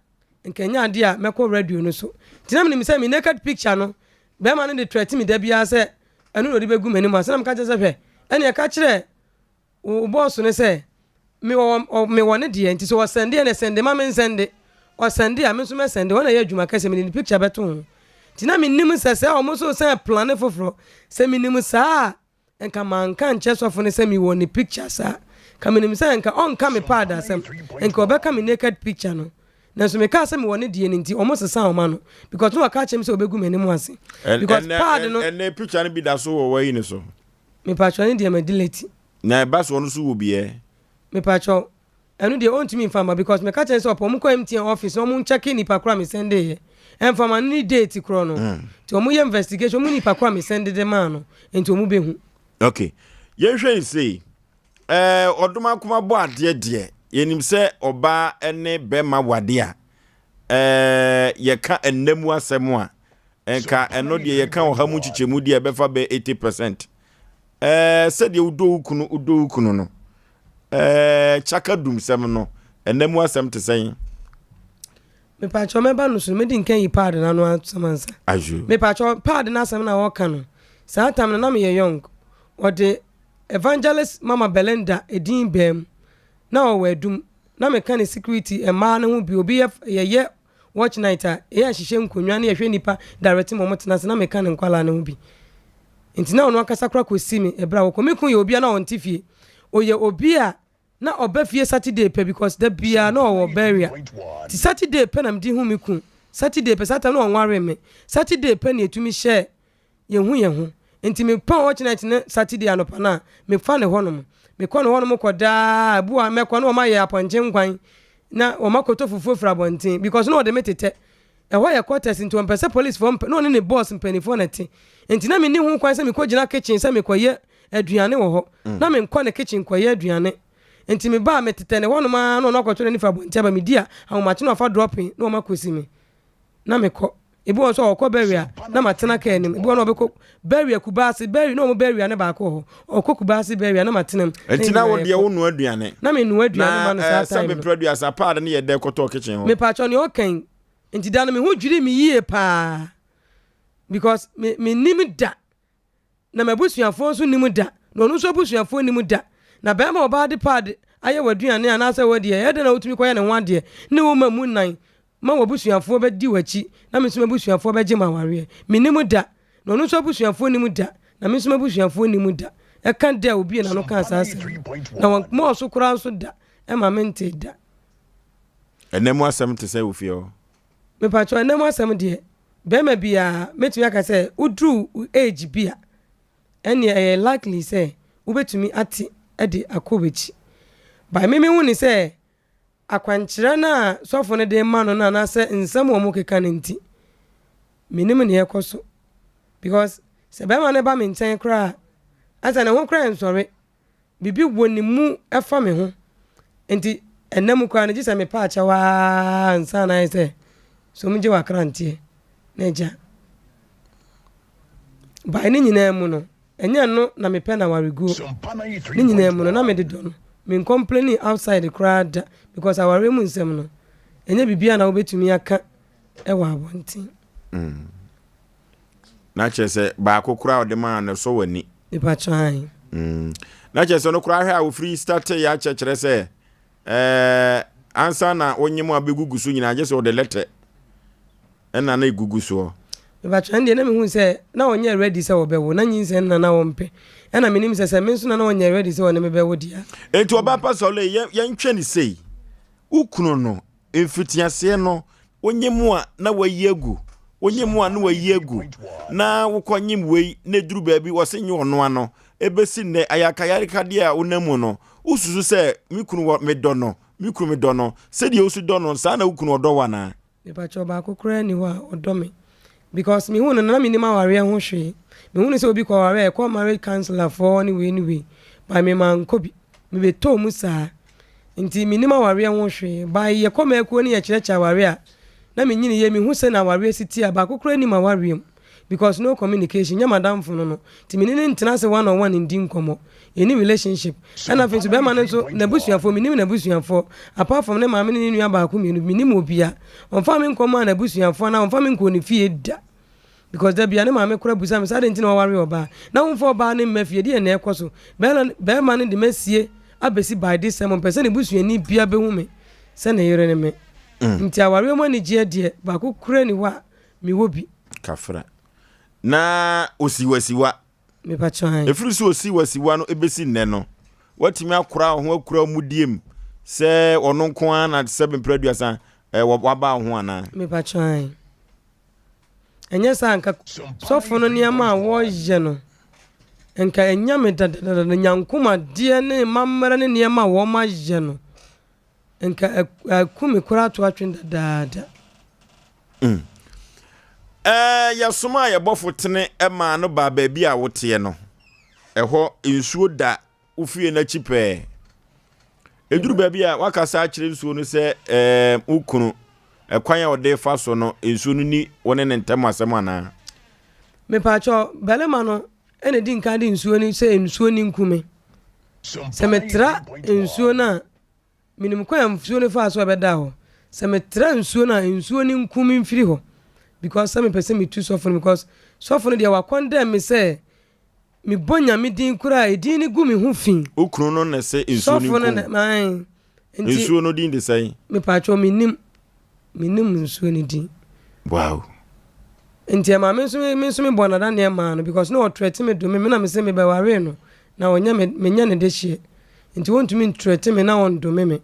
Nka ɛnyɛ adeɛ a mɛkɔ radio no so. Nti na menim sɛ me naked picture no, bɛrima no de threaten me da biara sɛ ɛno na ɔde bɛgu m'anim ase. Na meka kyerɛ sɛ hwɛ, ɛnneɛ ka kyerɛ wo bɔɔso no sɛ mewɔ mewɔ ne deɛ nti sɛ ɔsɛnde ɛnna sɛnde ma mensɛnde. Ɔsɛnde a me nso mɛsɛnde. Wɔn na ɛyɛ adwuma kɛseɛ mede ne picture bɛto ho. Nti na menim sɛ sɛ wɔn nso sɛ plane foforɔ. Sɛ menim saa a, Nka manka ankyerɛ sɔfo no sɛ mewɔ ne pictures a, nka menim sɛ nka ɔnka me pad asɛm, nka ɔbɛka me naked picture no. Nanso mekaa sɛ mewɔ ne deɛ no nti, wɔn sesaa wɔn ano because na waka akyerɛ me sɛ ɔbɛgu m'anim ase. Because pad no. Ɛnɛ picture no bi da so wɔ w'ayi no so. Mepakyɛw ne deɛ ma delete. Na ɛba so ɔno so wɔ bi ɛ? Mepakyɛw Ɛno deɛ ɔntumi nfa mma because meka kyerɛ no sɛ ɔpɛ ɔmo kɔ MTN office na ɔmo nkyɛke nipa korɔ a me sɛnde yɛ ɛnfa ma no ne date korɔ no nti ɔmo yɛ investigation ɔmo nipa korɔ a me sɛnde de maa no nti ɔmo bɛ hu. Ok yɛnhwɛ yi sei ɛɛ ɔdom akoma bɔ adeɛ deɛ yɛnim sɛ ɔbaa ne bɛrima wade a ɛɛ yɛka ɛnna mu asɛm a nka ɛno deɛ yɛka ɔha mu nkyekyɛmu deɛ ɛbɛfa bɛ 80 percent ɛɛ sɛdeɛ wodɔ wo kunu wodɔ wo kunu no Ɛɛ Kyaka dumsɛm no, ɛnna mu asɛm te sɛn? Mepakyɛw mɛba no so no, medi nkan yi paad no ano asɛm ansa. Ayo. Mepakyɛw paad no asɛm na wɔka no, saa tam no na meyɛ young. Wɔde Evangelist Mama Belinda edin baa mu. Na ɔwɔ Adum. Na meka ne security mmaa no ho bi, obi yɛ yɛyɛ watch night a, yɛyɛ hyehyɛ nkonnwa ne yɛhwɛ nnipa direct ma wɔtena ase, na meka ne nkwadaa no ho bi. Nti na ɔno ankasa koraa kɔsi me ɛberɛ a wɔkɔ. Me kun yɛ obi a na ɔnte fie. Ɔyɛ obi a na ɔba fie Saturday pɛ because da biara na ɔwɔ burial. Nti Saturday pɛ na mede hu me kun. Saturday pɛ, saa time na ɔnwaree me. Saturday pɛ na yɛtumi hyɛɛ yɛhu yɛn ho. Nti mepɔn watch night no Saturday anɔpa no a, mefa ne hɔnom. Mekɔ ne hɔnom kɔ daa, ebi wɔ hɔ a mɛkɔ na wɔayɛ apɔnkye nkwan na wɔakɔtɔ fufuo firi abɔnten because na ɔde me tetɛ. Ɛhɔ yɛ quarters nti ɔmpɛ sɛ policefoɔ mpɛ na ɔne ne boss mpanimfoɔ na ɛte. Nti na menni ho kwan sɛ mekɔgyina kitchen sɛ mekɔyɛ aduane wɔ hɔ. Na menkɔ ne kitchen kɔyɛ aduane. Nti meba a metetɛ ne hɔnom ara na ɔno akɔtɔ n'ani firi abɔnten aba. Medi a, ahomakye na wafa dropping na wɔn akɔsi me. Na mekɔ. Ebi wɔ hɔ nso a ɔkɔ burial na matena kaa anim. Ebi wɔ hɔ na ɔbɛkɔ burial Kubase, burial na wɔn burial no baako wɔ hɔ. Ɔkɔ Kubase burial na matena mu. Na Nti yɛn na nyinaa wo deɛ yɛkɔ. wo noa aduane? Na menoa aduane Na ma no saa eh, sɛ time no. mepere aduasa paade no yɛ dɛ kɔtɔɔ kitchen hɔ. Mepakyɛw nea ɔka yi nti da no me ho dwirii me yie paa because me mennim da na m'abusuafoɔ nso nnim da na ɔno nso abusuafoɔ nnim da na bɛrima a ɔbaa de paade. ayɛ w'aduane anaasɛ w'adi a, ɛyɛ dɛn na wotumi kɔyɛ ne ho adeɛ ne wo ma mu nan ma w'abusuafoɔ bɛdi w'akyi na me nso m'abusuafoɔ bɛgye me awareɛ? Mennim da, na ɔno nso abusuafoɔ nnim da, na me nso m'abusuafoɔ nnim da. Ɛka da a obiee n'ano kaa saa asɛm no, na wɔmmɔɔ so koraa nso da ma mentee da. Ɛnna mu asɛm te sɛ wo fie hɔ? Mepakyɛw, ɛnna mu asɛm deɛ, barima biara, mɛtumi aka sɛ woduru wo age bi a, ɛnneɛ ɛyɛ likely sɛ wobɛtumi ate de akɔ w'akyi. But me mehu no sɛ akwankyerɛ no a sɔfo no de rema no no anaasɛ nsɛm a wɔkeka no nti, mennim nea ɛkɔ so. Because sɛ barima no ba me nkyɛn koraa a, asɛ ne ho koraa nsɔre. Biribi wɔ ne mu fa me ho. Nti ɛnna mu koraa no gye sɛ mepa akyɛw ara ansa na ayɛ sɛ so megye w'akranteɛ na agya. By ne nyinaa mu no, ɛnyɛ ɛno na mepɛ na awareguo. Ne nyinaa mu no, na mede dɔ no. Me ncomplaini outside koraa da because awareɛ mu nsɛm no, ɛnyɛ biribiara na wobɛtumi aka wɔ abɔnten. Mm. Na kyerɛ sɛ baako koraa ɔde maa no sɔ w'ani. Mepakyɛ ae. Mm. Na kyerɛ sɛ no koraa hwɛ a wofiri starte yɛ akyɛ kyerɛ sɛ ɛɛ ansa na wonyem a bɛgugu so nyinaa gye sɛ ɔde lɛtɛ ɛna na ɛgugu soɔ. Mepakyɛ ɛndeɛ na mehu sɛ na ɔnyɛ ready sɛ ɔbɛwo na nyinsɛn na na ɔmpɛ ɛna menim sɛ sɛ me nso na na ɔnyɛ ready sɛ ɔne me bɛwo deɛ a. Enti ɔbaa pa Saul yɛ yɛntwɛ ne sei wo kunu no Mfitiaseɛ no, wonyem a na wayi agu, wonyem a na wayi agu, na wokɔnyem wei na ɛduru baabi wɔse nye ɔno ano. Ɛbɛsi nnɛ, ayakayarekadeɛ a wonam mu no, wosusu sɛ me kunu wɔ medɔ no, me kunu medɔ no, sɛdeɛ wosi dɔ no, saa na wo kunu ɔdɔ wo anaa? Mepakyɛw baako koraa nni hɔ a ɔdɔ me because mehuu no no na mennim awareɛ ho hwee. Mehu no sɛ obi kɔ awareɛ a ɛkɔ marriage counsellor foɔ hɔ ne wei ne wei but me mankɔ bi. Mebɛtɔɔ mu saa nti mennim awareɛ ho hwee but yɛkɔ mmakuo ne yɛkyerɛkyerɛ awareɛ a na menyini yie mehu sɛnea awareɛ si te a baako koraa nnim awareɛ mu because no communication nyɛ madamfo no no nti mene no ntena ase one on one ndi nkɔmmɔ yɛnni relationship ɛna afei nso bɛrima no nso n'abusuafoɔ menim n'abusuafoɔ apart from ne maame ne ne nua baako mmienu menim obia ɔmfa me nkɔmmɔ a n'abusuafoɔ anaa ɔmfa me nkɔɔ ne fie da because da bia ne maame koraa busa me sɛ adɛn nti na waware ɔbaa na womfa ɔbaa no mma fie deɛ na ɛkɔ so bɛrima no de masie abɛsi by this time ɔmpɛ sɛ ne busuani bia bɛhu me sɛ ne yere ne me mm. nti awareɛ mu anigyeɛ deɛ baako kura ni hɔ a mewɔ bi. Kafra. Na osiwasiwa. Mepakyɛ ae. Ɛfiri sɛ osiwasiwa no ɛbɛsi nnɛ no, watumi akora wo ho akura wo mudie mu sɛ ɔno nko ara na sɛ mprɛ aduasa waba wo ho anaa? Mepakyɛ ae. Ɛnyɛ saa nka sɔfo no nneɛma a wɔyɛ no nka ɛnya me dadadada nyankomadeɛ ne mmammerɛ ne nneɛma a wɔayɛ no Nka aku me koraa to atwene dadaada. Mm. Ɛɛ, yɛsomaa yɛn bɔfo tene maa no baa baabi a woteɛ no. Ɛhɔ, nsuo da wo fie no akyi pɛɛ. Ɛduru baabi a woakasa akyerɛ nsuo no sɛ ɛɛ, wo kunu, ɛkwan a ɔde fa so no, nsuo no ni wo ne ne ntam asɛm anaa? Mepaakyɛw, barima no na edi nkan de nsuo no sɛ nsuo no nku me. Sɛ metra nsuo no a, menim kwan a nsuo no faa so a ɛbɛdaa hɔ. Sɛ metra nsuo no a, nsuo no nku me mfiri hɔ. Because sɛ mepɛ sɛ metu sɔfo no because sɔfo no deɛ wakɔndɛm me sɛ mebɔ Nyame din koraa a, edin no gu me ho fi. Wo kunu no na ɛsɛ nsuo no Sɔfo no nku na, wo. ae. Nti, Nsuo no din de sɛn? Mepatwɔ mennim. Mennim nsuo no din. Wow. Nti ɛma me nso me nso me bɔ nadaneɛ maa no because na ɔtrɛte me dome me na me se me bɛwaree no na ɔnyɛ me menyɛ ne dehyeɛ nti ɔntumi ntrɛte me na ɔndome me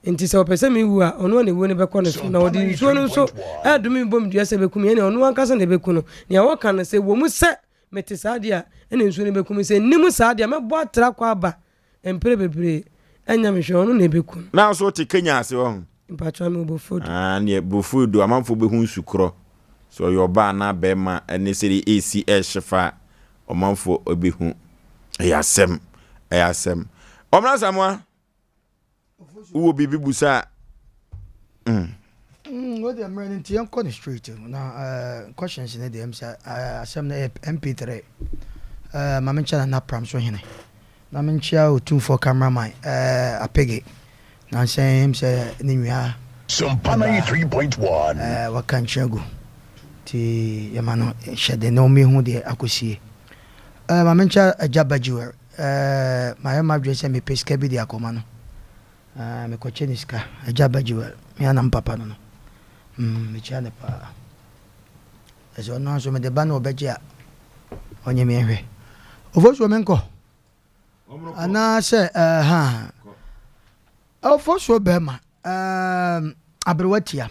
nti sɛ ɔpɛ sɛ me wu a ɔno a na ewuo no bɛkɔ ne so na ɔde nsuo no nso ɛredome me bɔ me dua sɛ ɛbɛku me ɛne ɔno ankasa na ɛbɛku no nea wɔka no sɛ wɔ mu sɛ mete saa deɛ a ɛna nsuo no bɛku me sɛ nnim saa deɛ mɛbɔ atra kɔ aba Mprɛ bebree ɛnyɛ me hwɛ ɔno na ɛbɛku no. Na nso wote Kenya ase wɔ ho? Mpakyɛw mewɔ Bofodu. Ah neɛ Bofodu amanfoɔ bɛhu nsu korɔ sɛ ɔyɛ ɔbaa anaa bɛɛma ɛne sɛdeɛ ɛsi ɛhye fa a ɔmanfoɔ ɛbɛhu ɛyɛ asɛm ɛyɛ asɛm Ɔmena Asamoah wowɔ biribi busa a mm. Mm, wo deɛ mmerɛ no nti yɛnkɔ no straight na uh, questions no deɛ sɛ uh, asɛm no ɛyɛ mp3 uh, ma menkyɛ na napram so hene na menkyia otumfoɔ cameraman uh, apege nansɛn sɛ ne nua Sompa 93.1 uh, waka nkyerɛ gu nti yɛma no hyɛde na ɔmmɛhu deɛ akɔsie uh, ma menkyɛ agya bagyiwɛr uh, mayɛ m'adwene sɛ mepɛ sika bi de akɔma no. Ah, mekɔkyɛ ne sika. Agya ba Jewel, me ara na me papa no no. Mm, mekyia no paa. Ɛsɛ ɔno nso mede ba na ɔbɛgye a, ɔnye me nhwɛ. Ofosuo menkɔ? Anaasɛ, ɛha. Ofosuo bɛrima, ɛɛm, aberewa tia.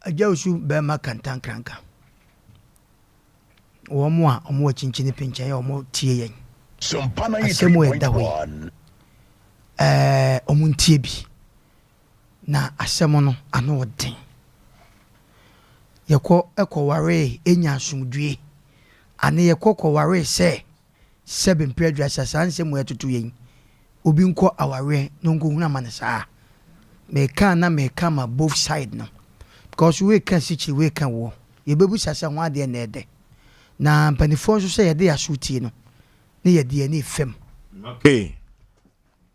Agya osu bɛrima kantankranka. Wɔn a wɔwɔ kyinkyini pinkyɛn a wɔtie yɛn asɛm a ɛda hɔ yi, ɛɛ, wɔntie bi. Na asɛm no, ano ɔden. Yɛkɔ kɔwaree nya asomdwoe, ane yɛkɔ kɔwaree sɛ Sɛbe mprɛ aduasa saa nsɛm wei atoto yɛn, obi nkɔ awareɛ na ɔnkɔhunu amane saa. Meka a na meka ma both side no because wei ka asikyire wei ka woɔ. Yɛbɛbusa sɛ ho adeɛ na ɛdɛ. Na mpanifoɔ nso sɛ yɛde yɛn aso tie no na yɛde yɛn ani fam. Okay.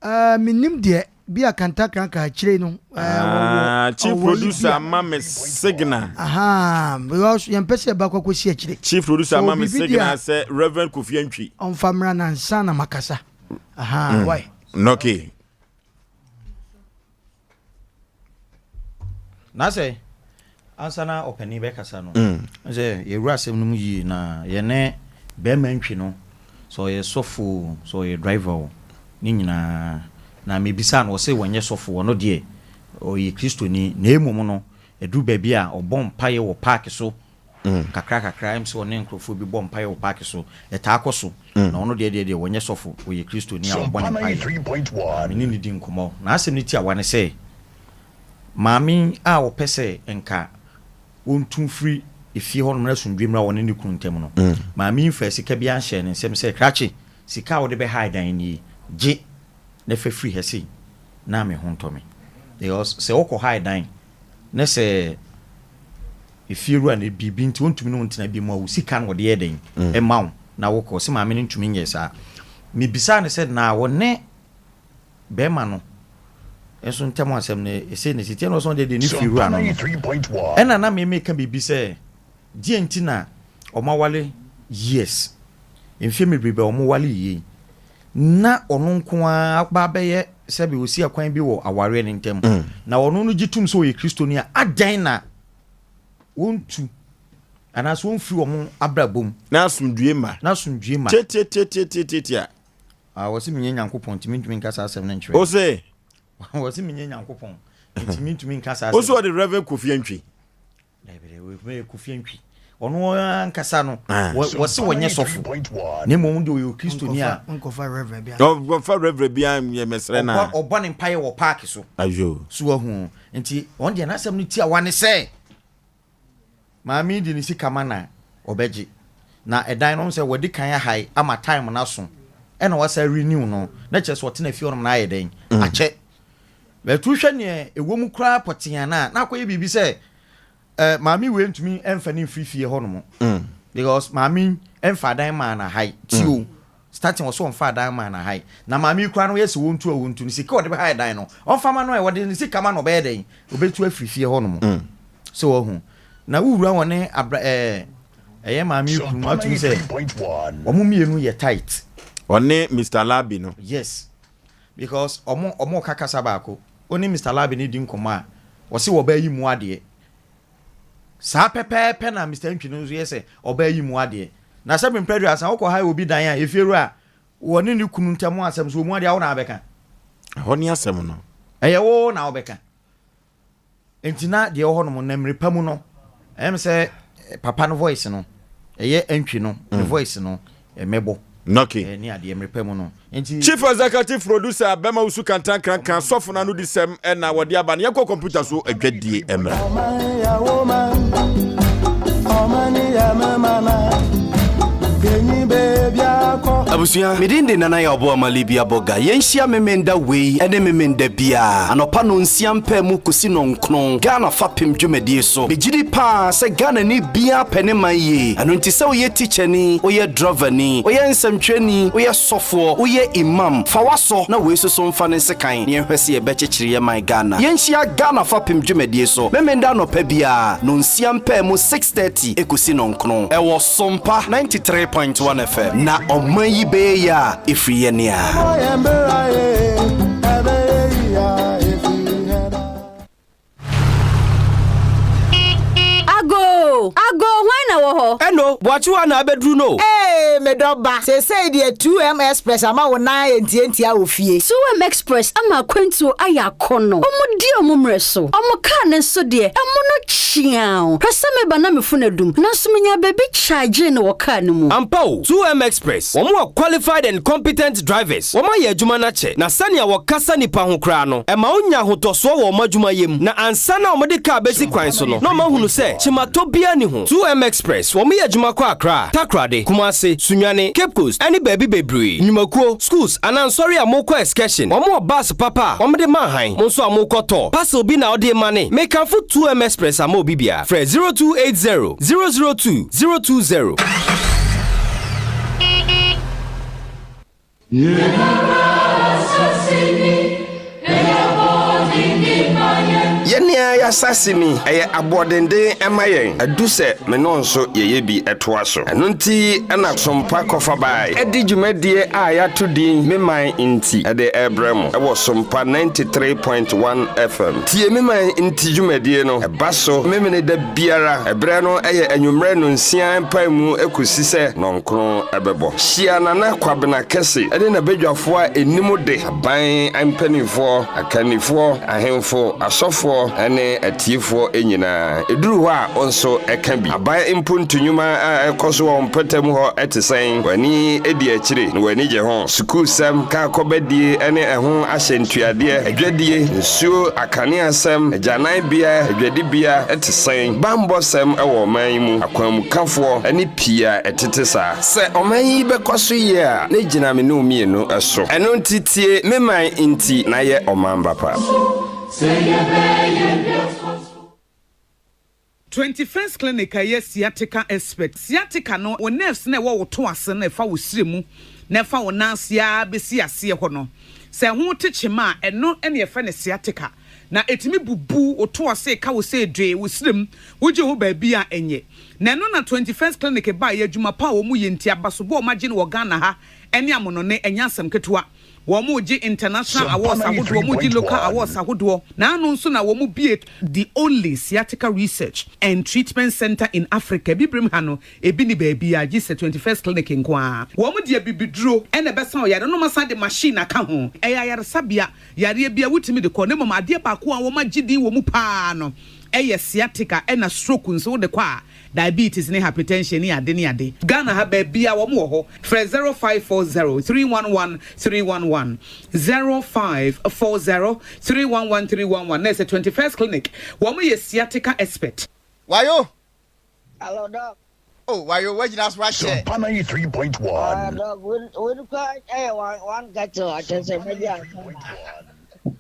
Eh, mennim deɛ, bi a kantakranka akyire no. Eh, ah, chief producer ma me signal. Aha, because yɛn pɛ sɛ ɛba kɔkɔ si akyire. Chief producer ma me signal sɛ Reverend Kofi Antwi. Ɔnfa mmra na nsa na makasa. Aha, mm. why? Okay. Na sɛ ansa na ɔpanin bɛkasa no, sɛ yɛwura asɛm no mu yie na yɛne bɛrima ntwi no, sɛ ɔyɛ sɔfo o, sɛ ɔyɛ driver o, ne nyinaa. Na mebisaa no, ɔse wɔnyɛ sɔfo, ɔno deɛ ɔyɛ Kristoni, na mmom no, ɛduru baabi a ɔbɔ mpaeɛ wɔ paake so kakra kakra, ɛm sɛ ɔne nkurɔfoɔ bi bɔ mpaeɛ wɔ paake so, ɛtaa kɔ so. Na ɔno deɛ deɛ deɛ wɔnyɛ sɔfo, ɔyɛ Kristoni a ɔbɔ ne mpaeɛ. Na me ne no di nkɔmmɔ. N'asɛm no tiawa ne sɛ, maame yi a ɔpɛ sɛ nka wɔntu mfiri efie hɔnom na asomdwoeɛ mmra ɔne ne kunu ntam no, maame yi mfaa sika biara nhyɛɛ ne nsam sɛ, Krakye, sika a wode bɛhae dan nie, gye na fa firi ha sei na me ho ntɔ me. Because sɛ wokɔhae dan na sɛ efiewura no biribi nti ɔntumi ne wo ntena bi mu a, wo sika na ɔde yɛ dɛn ɛma wo na wokɔ. Ɔse maame no ntumi nyɛɛ saa. Mebisaa no sɛ na ɔne bɛrima no nso ntam asɛm no ɛsei na ɛsi tiɛ na ɔsɛ ɔde deɛ ne fiewura no no. Ɛna na me meka biribi sɛ deɛ nti na ɔmo awale years mfeɛ bebrebe a ɔmo wale yie na ɔno nko ara aba abɛyɛ sɛbe ɔsi akwan bi wɔ awareɛ no ntam, na ɔno no gye tom sɛ ɔyɛ Kristoni a, adɛn na wɔntu anaasɛ wɔmfiri wɔn abrabɔ mu? Na asomdwie mma. Na asomdwie mma. Tiatiatiatiatiatia. Ah, wɔse menyɛ Nyankopɔn nti mentumi nka saa asɛm no nkyerɛ. Wo se? Wɔse menyɛ Nyankopɔn nti mentumi nka saa asɛm. Wo se ɔde Reverend Kofi Antwi. Dabi, Kofi Antwi. Ɔno ankasa no, ah. wɔse wɔnyɛ sɔfo. Na mmom deɛ ɔyɛ Kristoni a. Nkɔfa reverend bi. Ɔnkɔfa reverend bi a nyɛ mɛsrɛ na. Ɔbɔ ne mpaeɛ wɔ paaki so. Ayo. So ahu. Nti wɔn deɛ n'asɛm no tiawa ne sɛ maame di ne sika ma na ɔbɛgye. Na ɛdan no sɛ wɔde kan ahae ama time no aso ɛna wasa renew no na kyerɛ sɛ ɔtena fie hɔnom na ayɛ dɛn mm. akyɛ. But wohwɛ neɛ ɛwɔ mu koraa pɔtee a na na akɔyɛ biribi sɛ eh, maame wei ntumi mfa ne mfiri fie hɔ nom mm. because maame mfa adan maa na hae tio mm. starting wɔ so ɔmfa adan maa na hae na maame yi koraa no yɛ sɛ wɔntu a wɔntu no sika ɔde bɛhae dan no ɔmfa ma no ɛ wɔde ne sika ma no ɔbɛyɛ dɛn ɔbɛtu afiri fie hɔ nom mm. sɛ wɔhu na wowura wɔn ne abra ɛɛ ɛyɛ maame yi kunu atumi sɛ wɔn mmienu yɛ tight. Ɔne Mr. Labi no. Yes. Because ɔmo ɔmo ka kasa baako. Wo ne Mister Labi no di nkɔmmɔ a, ɔse ɔbaa yi mu adeɛ. Saa pɛpɛɛpɛ na Mister Ntwi no nso yɛ sɛ ɔbaa yi mu adeɛ. Na sɛ mprɛ aduasa wokɔ hae obi dan a, efiewura a, wɔne ne kunu ntam asɛm so ɔmu adeɛ a wo na wabɛka. Ɛhɔ ne asɛm no. Ɛyɛ wo na wobɛka. Nti na deɛ ɛwɔ hɔ nom na mmere pa mu no ɛyɛ me sɛ papa no voice no ɛyɛ Antwi no ne mm. voice no mɛbɔ Okay. Ne adeɛ mmere pa mu no nti. Chief Executive Producer Bɛma Wusu Kantankrankran sɔfo no anodisɛm na wɔde aba no yɛnkɔ kɔmputa so adwadie mmra. Abusua, me din de Nana Yaw Boama Libya Boga. Yɛnhyia Memenda wei ne Memenda biara, anɔpa nonsia mpaa mu kɔsi nɔnkron, Ghana fapem dwumadie so. Megyedi paa sɛ Ghanani biara pɛ ne man yie. Ɛno nti sɛ woyɛ tikyani, woyɛ drɔvani, woyɛ nsɛmtwerɛni, woyɛ sɔfoɔ, woyɛ imam, fa w'asɔ na wei soso mfa ne nsekan na yɛnhwɛ sɛ yɛbɛkyekyere yɛn man Ghana. Yɛnhyia Ghana fapem dwumadie so Memenda anɔpa biara, nonsia mpaa mu, 6:30 kɔsi nɔnkron, ɛwɔ. Sompa 93.1 FM na ɔman yi bɛyɛ yie a ɛfiri yɛn a. wɔ hɔ. Ɛno, Boakye hɔ a na abɛduru no o. Ee, me dɔ ba, seesei deɛ 2M Express ama wo nan ayɛ ntiantia wɔ fie. 2M Express ama akwantuo ayɛ akɔnnɔ. Wɔn di wɔn mmerɛ so. Wɔn kaa no nso deɛ, ɛmo no kyeaw. Hwɛ sɛ meba na me fon adum, nanso menyaa baabi kyagyee no wɔ kaa no mu. Ampa o, 2M Express, wɔn wɔ qualified and competent drivers. Wɔn ayɛ adwuma no akyɛ, na sɛnea wɔkasa nnipa ho koraa no, ɛma wonya ahotɔsoɔ wɔ wɔn adwumayɛ mu. Na ansa na wɔde kaa bɛsi kwan so no, na wɔahunu sɛ kyematɔ biara nni ho. 2M Express, wɔyɛ adwuma kɔ Accra, Takoradi, Kumasi, Sunyani, Cape Coast, ne baabi bebree. Nnwumakuo, schools, anaa nsɔre a morekɔ excursion, wɔwɔ bus papa a wɔde ma hann. Mo nso a morekɔ tour, parcel bi na wode rema ne. Mekamfo 2M Express ama obi biara. Frɛ 0280 002 020. Yɛn ara y'asase ni, ɛyɛ aboɔdenden ma yɛn, adu sɛ me ne wo nso yɛyɛ bi toa so. Ɛno nti na Sompa Kɔfabae de dwumadie a yɛato din Me Man Nti de rebrɛ mo wɔ Sompa 93.1 FM. Tie Me Man Nti dwumadie no, ɛba so Memeneda biara, ɛberɛ no yɛ anwummerɛ nnɔnsia mpaemu kɔsi sɛ nnɔnkron bɛbɔ. Hyia Nana Kwabena Kɛse ne n'abadwafoɔ a ɛnim de, aban mpanimfoɔ, akannifoɔ, ahemfo, asɔfoɔ ne atiefoɔ nyinaa. Ɛduru hɔ a, wo nso ka bi. Aban mpontu nnwuma a ɛrekɔ so wɔ wo mpɔtam hɔ te sɛn? W'ani di akyire na w'ani gye ho? Sukuusɛm, kaa kɔbadie ne ɛho ahyɛntuadeɛ, adwadie, nsuo, akaneasɛm, agyananbea, adwadibea te sɛn? Bammɔsɛm wɔ ɔman yi mu, akwanmukafoɔ ne pii a ɛtete saa. Sɛ ɔman yi bɛkɔ so yie a, na egyina me ne wo mmienu so. Ɛno nti tie me man nti na yɛ ɔman ba pa. 21st Clinic a ɛyɛ sciatica expert. Sciatica no, wo nerves no a ɛwɔ wo to ase no a ɛfa wo srɛ mu na ɛfa wo nan ase ara bɛsi aseɛ hɔ no, sɛ ɛho te kyema a, ɛno na yɛfrɛ no sciatica. Na ɛtumi bubu wo to ase, ɛka wo sɛ dwee, wo srɛ mu, wogye ho baabi a ɛnyɛ. Na ɛno na 21st Clinic baeɛ, adwuma pa a wɔyɛ nti, abasobɔ a wɔagye no wɔ Ghana ha ne amonɔne, ɛnyɛ asɛm ketewa. Wɔregye international awards ahodoɔ, wɔregye local awards ahodoɔ, na ano nso na wɔbue the only sciatica research and treatment centre in Africa, Abibirem ha no, ebi nni baabiara gye sɛ 21st Clinic nko ara. Wɔde abibiduro na ɛbɛsa ɔyare no na wɔasan de machine aka ho. Ɛyɛ ayaresabea, yareɛ biara wotumi de kɔ, na mmom adeɛ baako a wɔagye din wɔ mu pa ara no yɛ sciatica ɛna stroke nso wode kɔ a, Diabetes ne hypertension ne ade ne ade. Ghana ha baabiaa wɔn wɔ hɔ. Frɛ 0540 311 311, 0540 311 311 na ɛsɛ 21st clinic wɔn yɛ sciatica expert. Wayo! Hello, Doc. Oh, wayo, wagyina so akyɛ. Sompa 93.1. Ah, Doc, wei wei kora ɛyɛ one one kettle akyɛ sɛ mɛgye ansa na.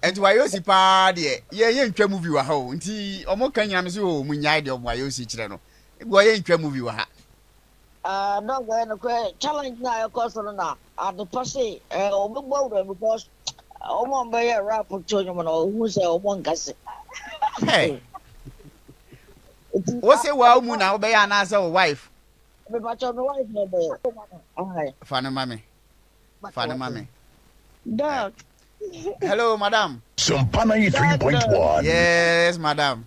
Nti wayosi paa deɛ yɛ yɛ ntwa movie wɔ ha o nti ɔmo ka nyina me se o mo nyae deɛ ɔmo wayosi kyerɛ no ebi wɔ yɛ ntwa movie wɔ ha. Ah dɔk ɛyɛ nokorɛ challenge no a ɛkɔ so no na adepa se eh ɔbɛbɔ awura because ɔmo a ɔbɛyɛ rap to nnwom no ɔhu sɛ ɔmo nkase. Hey. Wo se waa mu na wobɛyɛ anaasɛ wo wife? Mepakyɛ me wife na ɛbɛyɛ. Fa no ma me. Fa no ma me. Doc. Hello, madam. Sompa 93.1. Yes, madam.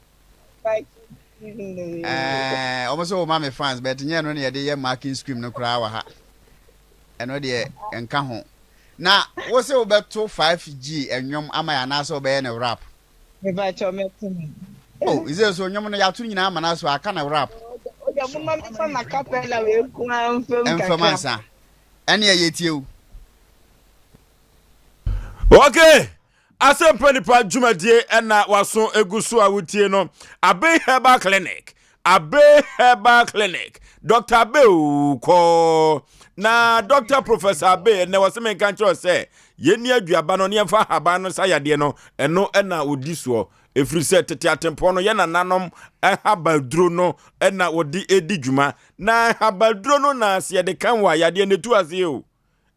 Eh, ɔmo sɛ wɔma me fans, but nyɛ no na yɛde yɛ marking scheme no koraa wɔ ha. Ɛno deɛ nka ho. Na wo sɛ wobɛto 5G ɛnwom ama yɛ anaasɛ wobɛyɛ no rap? Mepakyɛw mɛto no. Oh, is so nnwom no yɛato no nyinaa ama no so aka no rap. Ɔgya mo ma mefa ma kapela wei nko ara mfam kakra. Mfam ansa. Ɛne ɛyɛ tie o. Okay, asɛmpa nipa dwumadie ɛna waso egu so a wotie no Abe Herbal Clinic Abe Herbal Clinic Dr. Abe kɔ na Dr. Professor Abe ɛnɛ wɔsɛ menka nkyerɛ sɛ yɛnni aduaba no ne yɛmfa ahaban no sa yadeɛ no ɛno ɛna ɔdi soɔ ɛfiri sɛ tete atempɔn no yɛ nananom habaduro no ɛna wɔde ɛdi dwuma na habaduro no na sɛ yɛde ka wɔ a yadeɛ no ɛtu aseɛ o.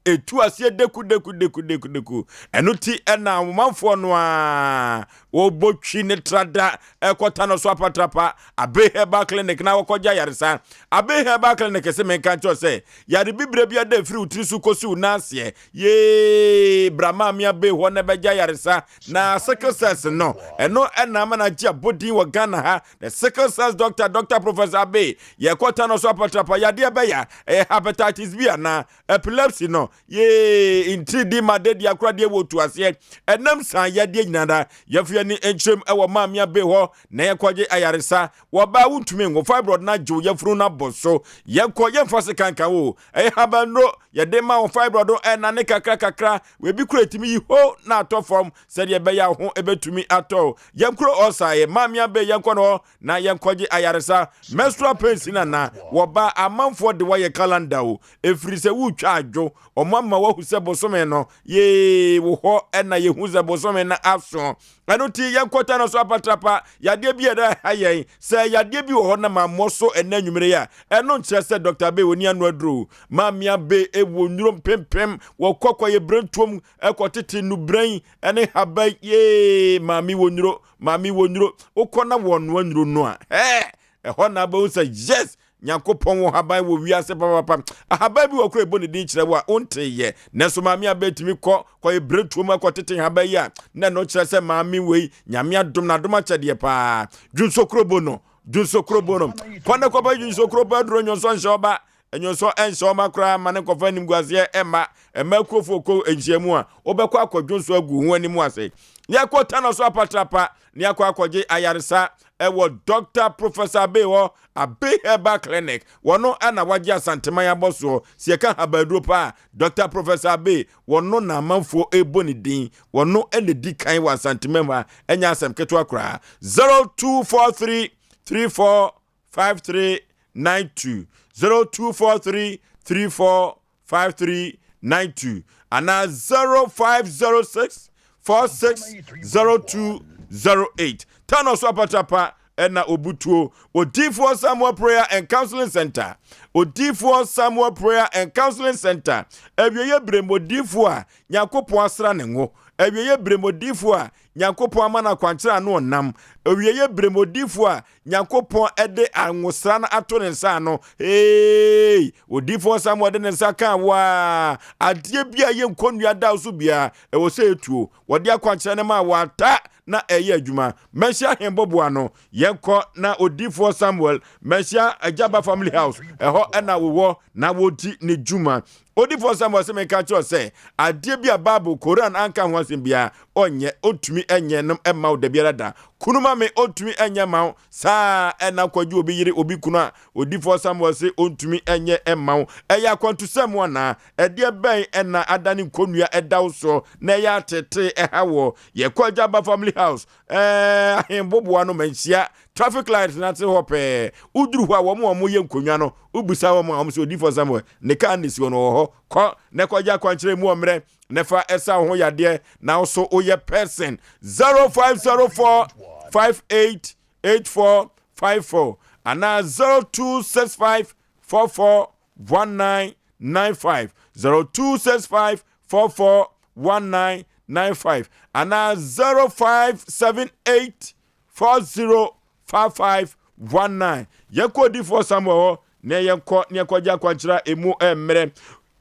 Ɛtu aseɛ deku deku deku deku deku. Ɛno ti ɛna ahomanfoɔ no a wɔbɔ twi ne trada ɛkɔta no so apatrapa Abe Herbal Clinic na wɔkɔgye ayaresa. Abe Herbal Clinic se menka nkyerɛ sɛ yare bibire bi ada ɛfiri wo tiri so kɔsi wo nan aseɛ. Yee, bra Maame Abe hɔ na ɛbɛgye ayaresa. Na sickle cells no, ɛno ɛna ama no agye abɔdin wɔ Ghana ha. The sickle cells doctor, Dr. Professor Abe, yɛkɔta no so apatrapa yadeɛ bɛya, ɛyɛ hepatitis B anaa epilepsy no, yee, ntiridi ma dadi akoradeɛ wɔ tu aseɛ, ɛnam saa yadeɛ nyinaa da, yɛfo yɛni nkyerɛm ɛwɔ Maame Abe hɔ na yɛkɔgye ayaresa. Wɔbaa wontumi nwo fibroid no agye wo yafunu no abɔ so. Yɛnkɔ, yɛmfa sekanka wo, ɛyɛ habannuro yɛde ma wo fibroid no ɛnane kakra kakra, ebi kura etumi yi ho na atɔ fam sɛdeɛ ɛbɛyɛ a wo ho ɛbɛtumi atɔ. Yɛnkuro ɔsa yɛ Maame Abe, yɛnkɔ no hɔ na yɛnkɔgye ayaresa. Menstrual pains na na wɔba amanfoɔ de wɔyɛ calendar o, ɛfiri sɛ wotwa adwo, ɔmo ama wahu sɛ bosome no yee wo hɔ ɛna yɛhu sɛ bosome no aso. Ɛno nti yɛnkɔta no so apatrapa yadeɛ bi a ɛda ha yɛn. Sɛ yadeɛ bi wɔ hɔ na mammɔ so ɛnɛ anwummere yi a, ɛno nkyerɛ sɛ Dr. Abe ɔni ano aduro. Maame Abe wɔ nnuro mpempem, wɔkɔ kɔyɛ berɛntuom ɛkɔtete nnubrɛn ne haban. Yee, maame wɔ nnuro, maame wɔ nnuro. Wokɔ na wɔnoa nnuro no a, hɛɛ, ɛhɔ na abɛhu sɛ yes, Nyankopɔn wɔ haban wɔ wiase papapapa. Ahaban bi wɔ kora ɛbɔ ne din kyerɛ wo a wonteyɛ. Nanso maame a bɛtumi kɔ kɔyɛ berɛtuo mu akɔtete haban yi a, na ɛno kyerɛ sɛ maame wei, Nyame adom na adom akyɛdeɛ paa. Dwonso kurobo no, dwonso kurobo no. Kɔ ne kɔpa dwonso kurobo aduro nyonsɔ nhyɛ ɔba. Nyonsɔ nhyɛ ɔma koraa ma ne nkɔfa animguaseɛ ɛma. Ɛma akuofoɔ kɔ nhyiamu a, wobɛkɔ akɔ dwonso agu ho anim ase. Yɛkɔ tano so apatrapa ne akɔ akɔgye ayaresa ɛwɔ Dr. Professor Abbey hɔ, Abbey Herbal Clinic. Wɔno ɛna wagye Asanteman abɔsoɔ. Sɛ yɛka habaduro paa, Dr. Professor Abbey, wɔno na amanfoɔ ɛbɔ ne din. Wɔno ɛna di kan wɔ Asanteman mu ha. Ɛnyɛ asɛm ketewa koraa. 0243 34 5392 0243 34 5392 anaa 0506 460208. Tano so apatrapa ɛna obutuo Odiifoɔ Samuel Prayer and Counseling Center. Odiifoɔ Samuel Prayer and Counseling Center. Awieɛ berɛ mu odiifoɔ a Nyankopɔn asra ne ngo. Awieɛ berɛ mu odiifoɔ a Nyankopɔn ama no akwankyerɛ ano ɔnam. Awieɛ berɛ mu odiifoɔ a Nyankopɔn de ngosra no ato ne nsa ano. Hey! Odiyifoɔ Samuel de ne nsa kaa wo a, adeɛ bi a ɛyɛ nkɔnnua da wo so biara, ɛwɔ sɛ ɛtuo. Wɔde akwankyerɛ no maa wo ata na ɛyɛ adwuma. Mɛnhyia Henboboa no. Yɛnkɔ na Odiyifoɔ Samuel, mɛnhyia Agyaba Family House. Ɛhɔ na wowɔ na wodi ne dwuma. Odiyifoɔ Samuel sɛ menka nkyerɛ wo sɛ, adeɛ bi a Bible, Koran anka ho asɛm biara, ɔnyɛ, ɔntumi nyɛ no mma wo dabiara da. Kunu ma me, ɔntumi nyɛ mma wo. Saa ara na kɔgye obi yere, obi kunu a, Odiyifoɔ Samuel se ɔntumi nyɛ mma wo. Ɛyɛ akwantusɛm anaa? Ɛdeɛ bɛn na adane nkɔnnua da wo soɔ na ɛyɛ ateetee ɛha woɔ? Yɛkɔ Agyaba Family House, ɛɛ, Ahenboboa no, manhyia traffic light no ase hɔ pɛɛ. Woduru hɔ a, wɔn a wɔyɛ nkonnwa no, wobisa wɔn a, wɔn sɛ Odiyifoɔ Samuel, ne kaa no si hɔ no, ɔwɔ hɔ. Kɔ na kɔgye akwankyerɛ mu ɔmmerɛ na fa ɛsa wo ho yadeɛ na wo so woyɛ person. 0504 58 84 54 anaa 0265 44 1995 0265 44 1995 anaa 0578 40 5519. Yɛnkɔ odiyifoɔ Samuel hɔ na yɛnkɔ na yɛnkɔgye akwankyerɛ a emu mmerɛ.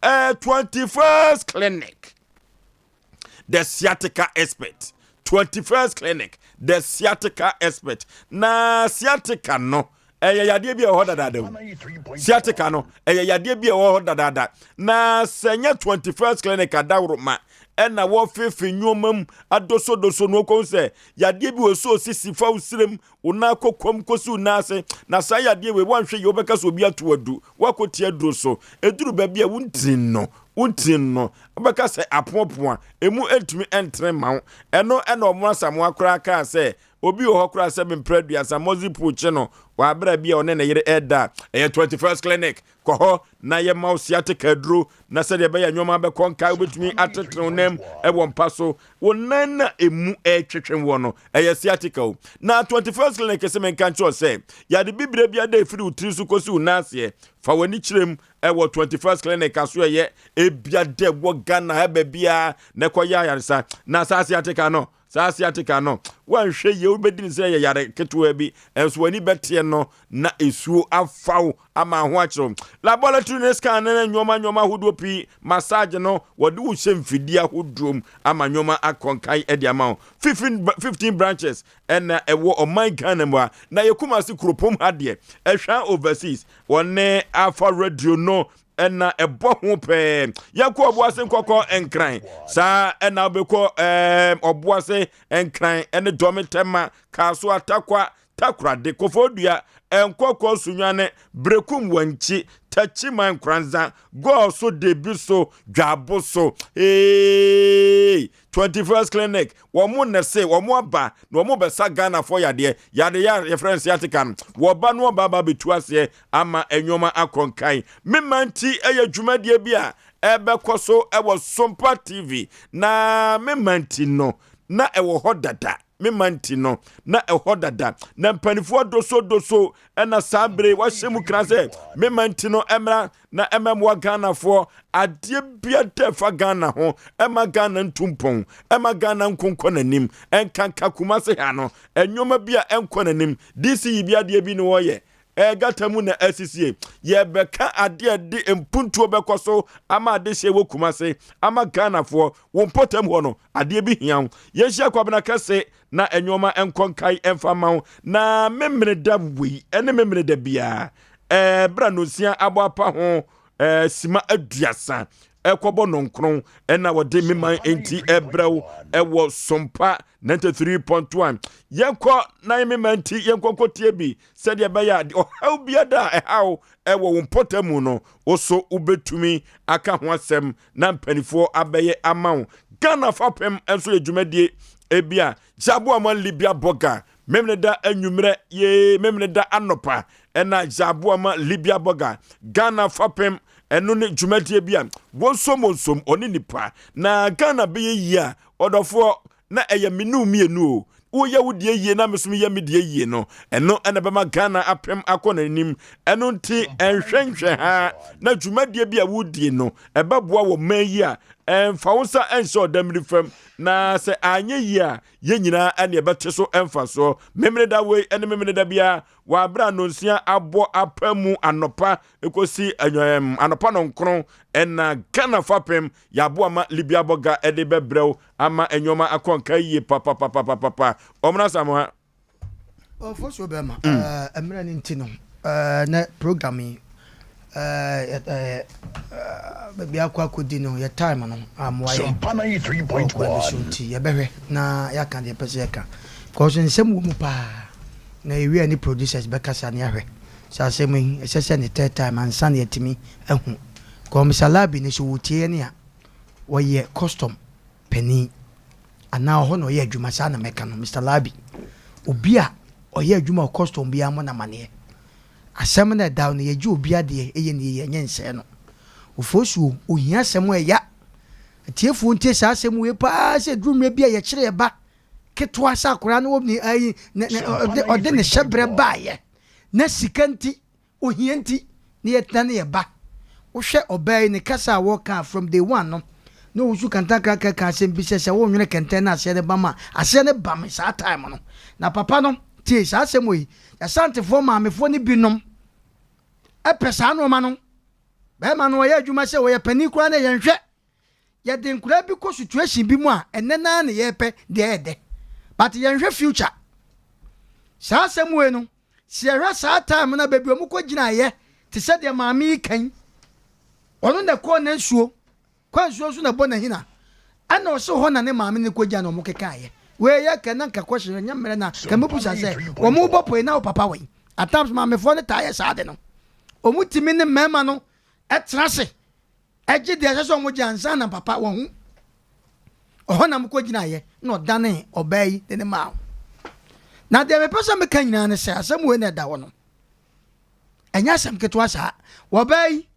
21st Clinic, the sciatica expert. 21st Clinic, the sciatica expert. Na sciatica no, ɛyɛ yadeɛ bi a ɛwɔ hɔ dadaada o. Sciatica no, ɛyɛ yadeɛ bi a ɛwɔ hɔ dadaada. Na sɛ nyɛ 21st Clinic adaworo ma ɛna wɔfefe nneɛma mu adosodoso no kɔn sɛ Yadeɛ bi wɔ so osisi fa wo srem, wo nan kokoam kɔsi wo nan ase. Na saa yadeɛ wei woanhwɛ yie wobɛka sɛ obi ato adu, woakɔtia aduro so. Ɛduru baabi a wo ntini no, wo ntini no, wobɛka sɛ apoapoa, ɛmu ntumi ntene mma wo. Ɛno na wɔn Asamoah koraa kaa sɛ, Obi wɔ hɔ koraa sɛ mprɛ aduasa Mɔzi Poo kye no wɔ abere bi a ɔne ne yere ɛda. Ɛyɛ 21st Clinic. Kɔ hɔ na yɛma wo sciatica aduro na sɛdeɛ ɛbɛyɛ nneɛma bɛkɔ nkae wobɛtumi atetene wo nam wɔ mpa so. Wo nan na emu ɛretwetwe wɔ no ɛyɛ sciatica o. Na 21st Clinic sɛ menka nkyerɛ sɛ yɛade bibire bi ada ɛfiri wo tiri so kɔsi wo nan aseɛ. Fa w'ani kyerɛ mu ɛwɔ 21st Clinic aso ɛyɛ ebia dɛ wɔ Ghana ha baabiara na ɛkɔyɛ ayaresa. Na saa sciatica no Saa sciatica no, woanhwɛ yie wobɛdi no sɛ ɛyɛ yare ketewa bi, nso w'ani bɛteɛ no na esuo afa wo ama ho akyerɛ wo. Laboratory ne scan ne nneɛma nneɛma ahodoɔ pii, massage no, wɔde wo hyɛ mfidie ahodoɔ mu ama nneɛma akɔ nkan de ama wo. 15 branches ɛna ɛwɔ ɔman Ghana mu a, na yɛ Kumasi kuropɔn ha deɛ, ɛhwɛ overseas, wɔne Alpha Radio no ɛna ɛbɔ ho pɛɛ. Yɛkɔ Ɔboase nkɔkɔ Nkran, saa ɛna wobɛkɔ ɛɛm Ɔboase Nkran ɛne Dɔme Tɛma, Kasoa, Takwa, Takorade, Kofodua, Nkɔkɔ, Sunyane, Berekum, Wankyi, Takyiman, Nkoranza, Gɔɔ so, Debi so, Dwabo so. Hey! 21st Clinic, wɔn na se wɔn aba na wɔn bɛsa Ghanafoɔ yadeɛ. Yadeɛ a yɛfrɛ no sciatica no, wɔba no wɔba aba abɛtu aseɛ ama nneɛma akɔ nkan. Me man ti yɛ dwumadie bi a ɛbɛkɔ so wɔ Sompa TV. Na me man ti no, na ɛwɔ hɔ dada. Me man ti no, na ɛhɔ dada. Na mpanimfoɔ doso doso ɛna saa bere wahyɛ mu kra sɛ me man ti no ɛmmra na ɛmɛmoa Ghanafoɔ adeɛ bia dɛ fa Ghana ho, ɛma Ghana ntu mpɔn, ɛma Ghana nkonkɔ n'anim, ɛnkanka Kumase ha no, ɛnneɛma bi a ɛnkɔ n'anim. DC yi bi adeɛ bi ne wɔyɛ ɛgata mu na asisie. Yɛbɛka adeɛ de mpuntuo bɛkɔ so ama adehyɛ wɔ Kumase ama Ghanafoɔ. Wo mpɔtam hɔ no, adeɛ bi hia wo. Yɛnhyia Kwabena kɛse na nneɛma nkɔ nkae ɛmfa ma wo. Na memene da wei ɛne memene da biara ɛɛ bra nonsia abɔ apa ho ɛɛ sima 30 ɛkɔbɔ nɔnkron ɛna wɔde meman nti ɛbrɛw ɛwɔ Sompa 93.1. Yɛnkɔ na meman nti yɛnkɔ nkɔtie bi sɛdeɛ ɛbɛyɛ a ɔhaw biara a ɛhaw ɛwɔ wo mpɔtam mu no, wo so wobɛtumi aka ho asɛm na mpanimfoɔ abɛyɛ ama wo. Ghana fapem nso yɛ dwumadie ebi a Gyaboama Libya Bɔga memene da anwummerɛ yee memene da anɔpa ɛna Gyaboama Libya Bɔga Ghana fapem ɛno ne dwumadie bi a wɔnsom wɔnsom ɔne nipa na Ghana bɛyɛ yie a ɔdɔfoɔ na ɛyɛ me ne wo mmienu o. Woyɛ wo deɛ yie na me nso meyɛ me deɛ yie no, ɛno ɛna ɛbɛma Ghana apem akɔ n'anim. Ɛno nti ɛnhwɛ nhwɛ ha na dwumadie bi a wodie no ɛbɛboa wɔ man yi a ɛmfa wo nsa ɛnhyɛ ɔdammiri fam, na sɛ anyɛ yie a yɛn nyinaa ɛne ɛbɛte so mfasoɔ. Memene da wei ɛne memene da biara wɔ abere a nonsia abɔ apa mu anɔpa ɛkɔsi anɔpa nɔnkron ɛna Ghana fapem yɛaboa ma Libya bɔga ɛde bɛbrɛw ama nneɛma akɔ nka yie papapapapapa. Ɔmena Samoa. Ɔfosuo bɛrima, mmerɛ no nti no, na program yi baabi akɔ akɔdi no yɛ time no amoa yɛ wɔ kwan bi so nti yɛbɛhwɛ na yɛaka deɛ ɛpɛ sɛ yɛka because nsɛm wɔ mu paa na yɛwie a ne producers bɛkasa ne ahwɛ sɛ asɛm yi ɛsɛ sɛ ne third time ansa na yɛatumi ahu because Mr. Labi no sɛ wɔtie ne a wɔyɛ custom panin anaa ɔhɔ na ɔyɛ adwuma saa na mɛka no. Mr. Labi, obi a ɔyɛ adwuma wɔ custom biara mo namaneɛ asɛm no ɛda no yɛgye obi adeɛ ɛyɛ ne yɛ ɛnyɛ nsɛɛ no ofosuo ohia asɛm a ɛya atiefoɔ ntie saa asɛm wei paa sɛ duru mmerɛ bi a yɛkyerɛ ɛba ketewa sɛ akwaraa no wɔ ne ayi ne ne ɔde ne hyɛbrɛ baayɛ na sika nti ohia nti ne yɛtena ne yɛba. Wohwɛ ɔbaa yi ne kasa a wɔka from day one no na owusu kantankra ka asɛm bi sɛ sɛ wonwene kɛntɛn na aseɛ ne ba ma aseɛ ne ba me saa time no na papa no tie saa asɛm wɔ yi. Asantefoɔ maamefoɔ ne binom ɛpɛ saa nneɛma no. Bɛrima no ɔyɛ adwuma sɛ ɔyɛ panin koraa na yɛnhwɛ yɛde nkwadaa bi kɔ situation bi mu a ɛnɛ naa ne yɛpɛ deɛ ɛdɛ but yɛnhwɛ future. Saa asɛm wei no sɛ yɛhwɛ saa time no baabi a ɔmo kɔ gyinaeɛ te sɛ deɛ maame yi kan ɔno na kɔɔ ne nsuo kɔ nsuo nso na bɔ n'ahina ɛna ɔsɛ hɔ na ne maame ne kɔ gya na ɔmo kekaeɛ wei yɛ kɛ na nka kɔhyɛ nyɛ mmerɛ na kɛmɛ busa sɛ ɔmo bɔ poe na wo papa wɔ yi. At times maamefoɔ no taa yɛ saa de no, ɔmo timi ne mmarima no ɛtena ase ɛgye deɛ ɛsɛ sɛ ɔmo gye ansa na papa wɔn ho ɔhɔ na mo kɔ gyinaeɛ na ɔdane ɔbaa yi de ne maa wo. Na deɛ mepɛ sɛ meka nyinaa ne sɛ asɛm wei na ɛda hɔ no, ɛnyɛ asɛm ketewa saa. Wɔbaa yi,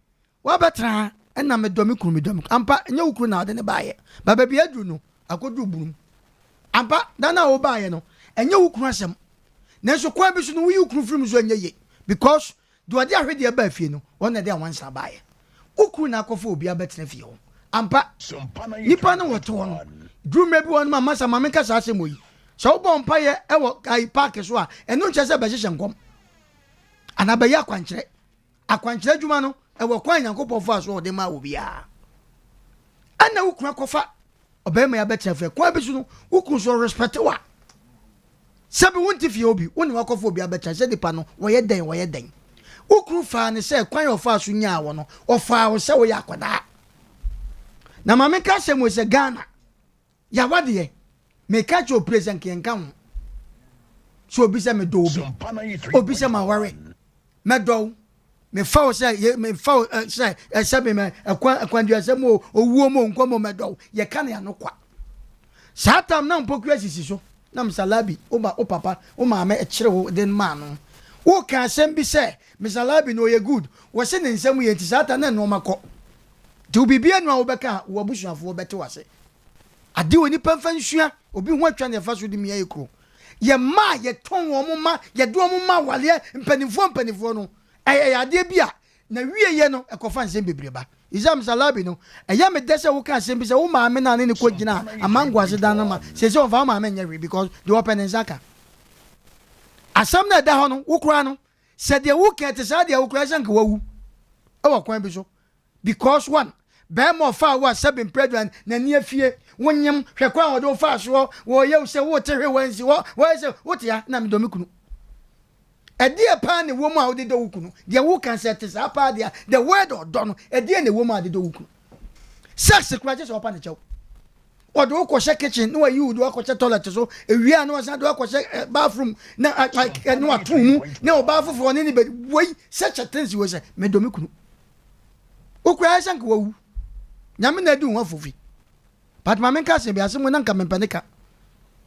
wɔabɛtena ha, ɛna medɔ me kunu, medɔ me kunu. Ampa, ɛnyɛ wo kunu na ɔde ne baeɛ. Ba baabi aduru no, akɔduru bunum. Ampa, da no a wobaeɛ no, ɛnyɛ wo kunu asɛm. Nanso kwan bi so no, woyi wo kunu firi mu so ɛnyɛ ye because Deɛ ɔde ahwedeɛ baa fie no, ɔno na ɛde anwansa baeɛ. Wo kunu na akɔfa obi abɛtena fie hɔ. Ampa, nnipa no wɔte hɔ no, duru mmerɛ bi wɔ hɔ no ma masa ma menka saa asɛm wɔ yi. Sɛ wobɔ mpaeɛ wɔ ayi paake so a, ɛno nkyerɛ sɛ bɛhyehyɛ nkɔm anaa bɛyɛ akwankyerɛ. Akwankyerɛ adwuma no, ɛwɔ kwan a Nyankopɔn faa so a ɔde maa obiara. Ɛna wo kunu akɔfa ɔbarima yi abɛtena fie. Kwan bi so no, wo kunu so ɔrespɛte wo a, Sɛbi wonte fie hɔ bi, wo ne w'akɔfo obi abɛtra sɛ nipa no wɔyɛ dɛn wɔyɛ dɛn. Wo kunu faa no sɛ kwan a ɔfaa so nyaa wo no, ɔfaa wo sɛ woyɛ akwadaa. Na ma menka asɛm wei sɛ Ghana, yawa deɛ, meka kyerɛ opire sɛ nka yɛnka ho. Sɛ obi sɛ medɔ obi, obi sɛ maware, mɛdɔ wo, mefa wo sɛ ye mefa wo sɛ ɛsɛ me mɛ ɛkwan ɛkwanduasɛm o owuo mu o nkwa mu o mɛdɔ wo yɛka ne ano kwa saa tam na mpokua sisi so na misalabi wo ba wo papa wo maame ɛkyerɛ wo de maa no wo ka asɛm bi sɛ misalabi no ɔyɛ good wɔse ne nsɛm yɛ nti saa tam na nneɛma kɔ nti wo biribi anu a wobɛka a wo abusuafoɔ bɛte wase Ade onipa mfa nsua obi ho atwa na ɛfa so de mia yɛ kuro. Yɛ mma a yɛtɔn wɔn ma, yɛde wɔn ma awaleɛ mpanimfoɔ mpanimfoɔ no, ɛyɛ adeɛ bi a na wieɛ no ɛkɔfa nsɛm bebree ba. Isam Salabi no, ɛyɛ me dɛ sɛ woka asɛm bi sɛ wo maame no a ne ne kɔgyinaa Amango ase dan no ma seesei ɔmfa wo maame nyɛ hwee because deɛ ɔpɛ ne nsa ka. Asɛm no a ɛda hɔ no, wo koraa no, sɛ deɛ woka ɛte saa deɛ wo koraa ɛsɛ nka wawu wɔ kwan bi so. Because one, bɛɛma ɔfaa wo a sɛbe mprɛ aduan n'ani afie, wo nyem, hwɛ kwan a ɔde wo faa soɔ, wɔɔyɛ wo sɛ wo te hwe wansi hɔ, wɔyɛ sɛ wo te ha na medɔ me kunu. Ɛdeɛ paa na ɛwɔ mu a wode dɔ wo kunu? Deɛ wo ka sɛ ɛte saa paa deɛ, the word ɔdɔ no, ɛdeɛ na ɛwɔ mu a wode dɔ wo kunu? Sex koraa kyɛ sɛ ɔpa ne kyɛw. Ɔde wo kɔhyɛ kitchen na wayi wo de wakɔhyɛ toilet so, ewie a na wasan de wakɔhyɛ eh, bathroom na eh, na wato mu na ɔbaa foforɔ ne ne bɛ wei such a things wei sɛ medɔ me kunu. Wo koraa sɛ nka wawu. Nyame na adi wo ho afofi. But ma menka asɛm bi, asɛm wei na nka mempɛ ne ka.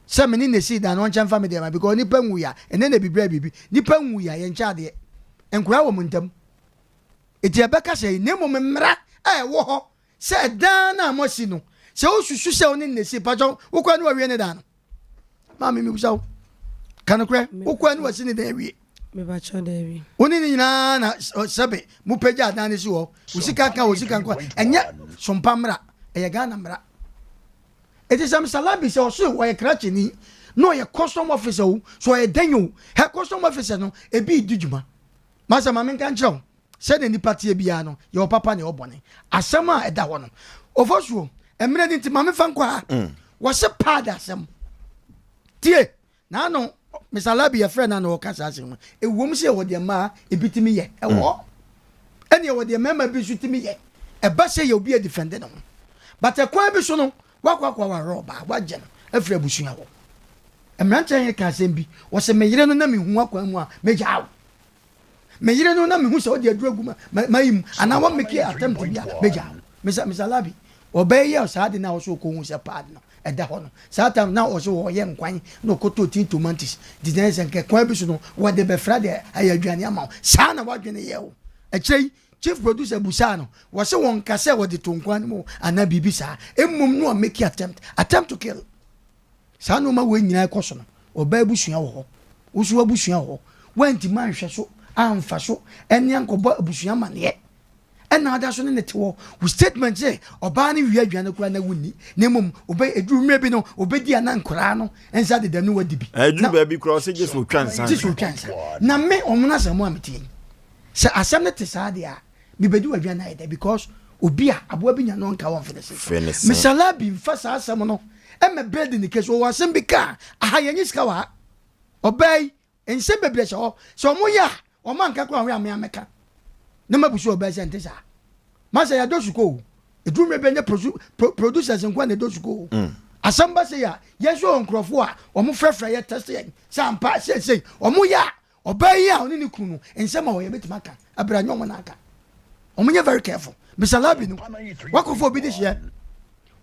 Sɛ me ne na esii dan no ɔnkyɛ mfa me deɛ ma because nipa nwui a, ɛnɛ na biribi ayɛ biribi. Nipa nwui a yɛnkyɛ adeɛ. Nkoraa wɔ mo ntam. Eti ɛbɛka sɛ na mmom mmara a ɛwɔ hɔ sɛ ɛdan no a moasi no, sɛ wosusu sɛ wo ne na esi, pakyɛw, wokɔ ne wawie ne dan no. Maame mebisa wo. Ka nokorɛ, wokɔ ne wasi ne dan awie. Mebakyɛw daabi. Wo ne ne nyinaa na sɛbe mopagya adan no si hɔ. Wo sika ka wo sika nko ɛnyɛ sompa mmara, ɛyɛ Ghana mmara. Eti sɛ Mr. Labi sɛ ɔso ɔyɛ krakyeni na ɔyɛ custom officer o, so ɔyɛ dɛn o, hɛ custom officer no ebi di dwuma. Masa ma menka nkyerɛ wo, sɛdeɛ nnipa teɛ biara no, yɛwɔ papa ne yɛwɔ bɔne. Asɛm a ɛda hɔ no, Ofosuo, mmerɛ no nti ma memfa nkɔ ha. Wɔse pad asɛm. Tie! Naano Mister Labi yɛfrɛ no a na ɔka saa asɛm no. Ɛwom sɛ yɛwɔ deɛ mmaa ebi tumi yɛ ɛwɔ hɔ, ɛne yɛwɔ deɛ mmarima bi nso tumi yɛ. Ɛba sɛ yɛ obi a defende ne ho. But ɛkwan bi so no, wakɔ akɔ aware ɔbaa, wagye no afiri abusua hɔ. Mmeranteɛ he ka asɛm bi, wɔse me yere no na mehu akwan mu a mɛgyaa wo. Me yere no na mehu sɛ ɔde aduru agu m'ayi mu anaa wa make attempt bi a mɛgyaa wo. Mr. Mr. Labi, ɔbaa yi a saa ade no a ɔsɛ ɔkɔhu sɛ pad no ɛda hɔ no, saa time na ɔsɛ ɔyɛ nkwan na ɔkɔtɔɔ tin tomantis nti na sɛ nka kwan bi so no wɔde bɛfra de ayɛ aduane ama wo. Saa na w'adwene yɛ wo. Akyire yi chief producer busaa no, wɔse wɔnka sɛ wɔde to nkwan no mu anaa biribi saa, mmom no a make attempt, attempt to kill. Saa nnoɔma wei nyinaa ɛkɔ so no, ɔbaa abusua wɔ hɔ, wo nso w'abusua wɔ hɔ, woantumi anhwɛ so amfa so ɛne ankɔbɔ abusua amaneɛ ɛna ada so ne ne te hɔ, wo statement sɛ ɔbaa no wie aduane koraa na wonni, na mmom ɔbɛ ɛduru mmerɛ bi no ɔbɛdi a na nkoraa no nsa deda no wadi bi. Ɛduru baabi koraa ɔsɛ gye sɛ ɔtwa nsa. Gye sɛ ɔtwa nsa. Na me ɔmono asɛm a metie yi, sɛ asɛm no te saa deɛ a, mebɛdi w'aduane ayɛ dɛ because obi a aboa bi nya no ɔnka wɔmfe ne se. Mister Labi mfa saa asɛm no ɛmɛ build ne case ɔwɔ asɛm bi ka a aha yɛnye sika wɔ ha ɔbaa yi nsɛm bebree hyɛ hɔ sɛ ɔmo yɛ a ɔmo anka koraa ɔyɛ amea mɛka na mabu so ɔbaa sɛ nte saa masa yɛadɔ sukuu o ɛduru mmerɛ bɛnyɛ pro, producers nko a na ɛdɔ sukuu o mm. asɛm ba sɛ yɛ a yɛn nso wɔ nkurɔfoɔ a ɔmo frɛfrɛ yɛ tɛsɛ yɛn sɛ ampa seesei ɔmo yɛ a Ɔbaa yi a ɔne ne kunu no nsɛm a ɔyɛ bɛtumi aka abira nyɛ ɔmo na aka. Ɔmo nyɛ very careful. Mr. Labi no, wakɔfa obi de hyeɛ.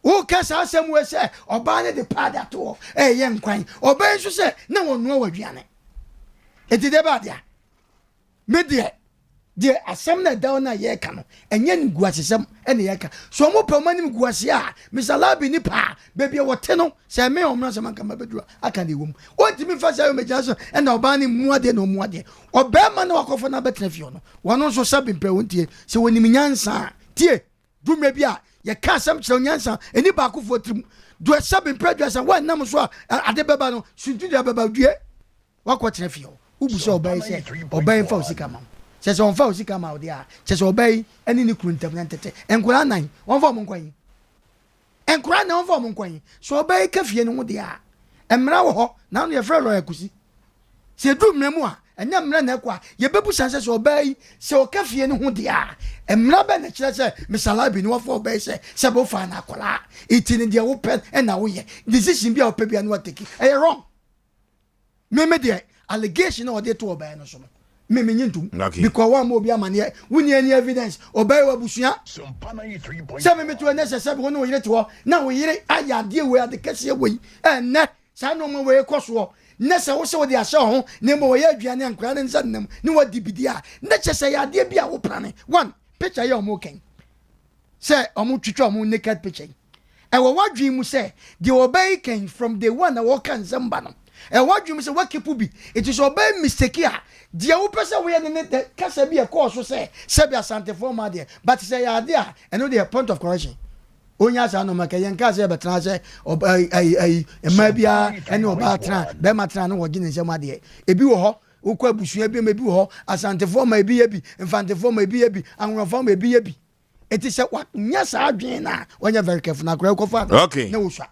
Woka saa asɛm wei sɛ ɔbaa no de paade ato hɔ ɛyɛ nkwan, ɔbaa yi nso sɛ na wɔnoa wɔ aduane. Enti deɛ baa dea, me deɛ deɛ asɛm no ɛda hɔ no a yɛreka no ɛnyɛ animguasesɛm ɛna yɛreka. So wɔn pɛ wɔn anim guase a, Mr. Labi nipa a baabi a wɔte no sɛ ɛmɛ wɔn asɛm anka ma bɛduru aka deɛ ɛwɔ mu. Wɔntumi mfa saa mmɛgyina so ɛna ɔbaa no mmu adeɛ na ɔmmu adeɛ. Ɔbarima no wakɔfa no abɛtena fie hɔ no, wɔn nso sɛbe mpɛ wɔn tie sɛ wɔnim nyansa a, tie. Du mmerɛ bi a yɛka asɛm kyerɛ wo nyansa ɛni baakofoɔ tirim. Du ɛsɛbe mpɛ aduasa woannam so a ade bɛba no suntidua bɛba due wakɔ tena fie hɔ wobu sɛ ɔbaa yi sɛ ɔbaa yi mfa wo sika ma wo kyɛ sɛ ɔmfa wo sika ma wo deɛ a kyɛ sɛ ɔbaa yi ɛne ne kunu ntam na ntete nkwadaa nan wɔmfa wɔn nkɔ yi nkwadaa nan wɔmfa wɔn nkɔ yi sɛ ɔbaa yi ka fie no ho deɛ a mmara wɔ hɔ na ano yɛfrɛ lɔya kusi Sɛ ɛduru mmara mu a, ɛnyɛ mmara na ɛkɔ a, yɛbɛbu sane sɛ sɛ ɔbaa yi, sɛ ɔka fie no ho deɛ a, mmara bɛn na ɛkyerɛ sɛ Mister Labi no wafa ɔbaa yi sɛ sɛ wofaa no akwadaa nti no deɛ wopɛ na woyɛ, decision bi a wopɛ biara no watake, ɛyɛ wrong. Me me deɛ, allegation a ɔde to ɔbaa no so no, me menye ntom. Okay. Because woamma obi amaneɛ, wonni any evidence, ɔbaa yi wɔ abusua. Sɛ me mete hɔ nnɛ sɛ sɛbe wo ne wo yere te hɔ na wo yere ayɛ adeɛ wei, ade kɛseɛ wei, ɛnnɛ Saa nnoɔma wei kɔ soɔ nnɛ sɛ wo sɛ wode ahyɛ wo ho na mmom wɔyɛ aduane a nkwadaa no nsa nenam ne wɔadi bi deɛ a, na kyerɛ sɛ ɛyɛ adeɛ bi a wo plane. One, picture yi a wɔn kɛn sɛ wɔn twitwa wɔn naked picture yi, ɛwɔ w'adwene mu sɛ deɛ ɔbaa yi kɛn from day one na wɔka nsɛm ba no, ɛwɔ w'adwene mu sɛ wakipu bi, nti sɛ ɔbaa yi mistake a, deɛ wopɛ sɛ woyɛ no ne the kasa bi a ɛkɔɔ so sɛ sɛbi Asantefoɔ mmaa deɛ, but sɛ ɛyɛ adeɛ a, ɛno deɛ point of correction. Onya saa nɔɔma kɛ yɛn kaa sɛ yɛbɛtena sɛ ayi ayi mmaa biara ɛne ɔbaa tena bɛrima tena no wɔgye ne nsam adeɛ. Ebi wɔ hɔ wokɔ abusua bi mu ebi wɔ hɔ asantefoɔ ma ebi yɛ bi mfantefoɔ ma ebi yɛ bi anworɔfoɔ ma ebi yɛ bi. Eti sɛ wanya saa adwene no a wɔnyɛ very careful na akora kɔfa no okay. na wosua.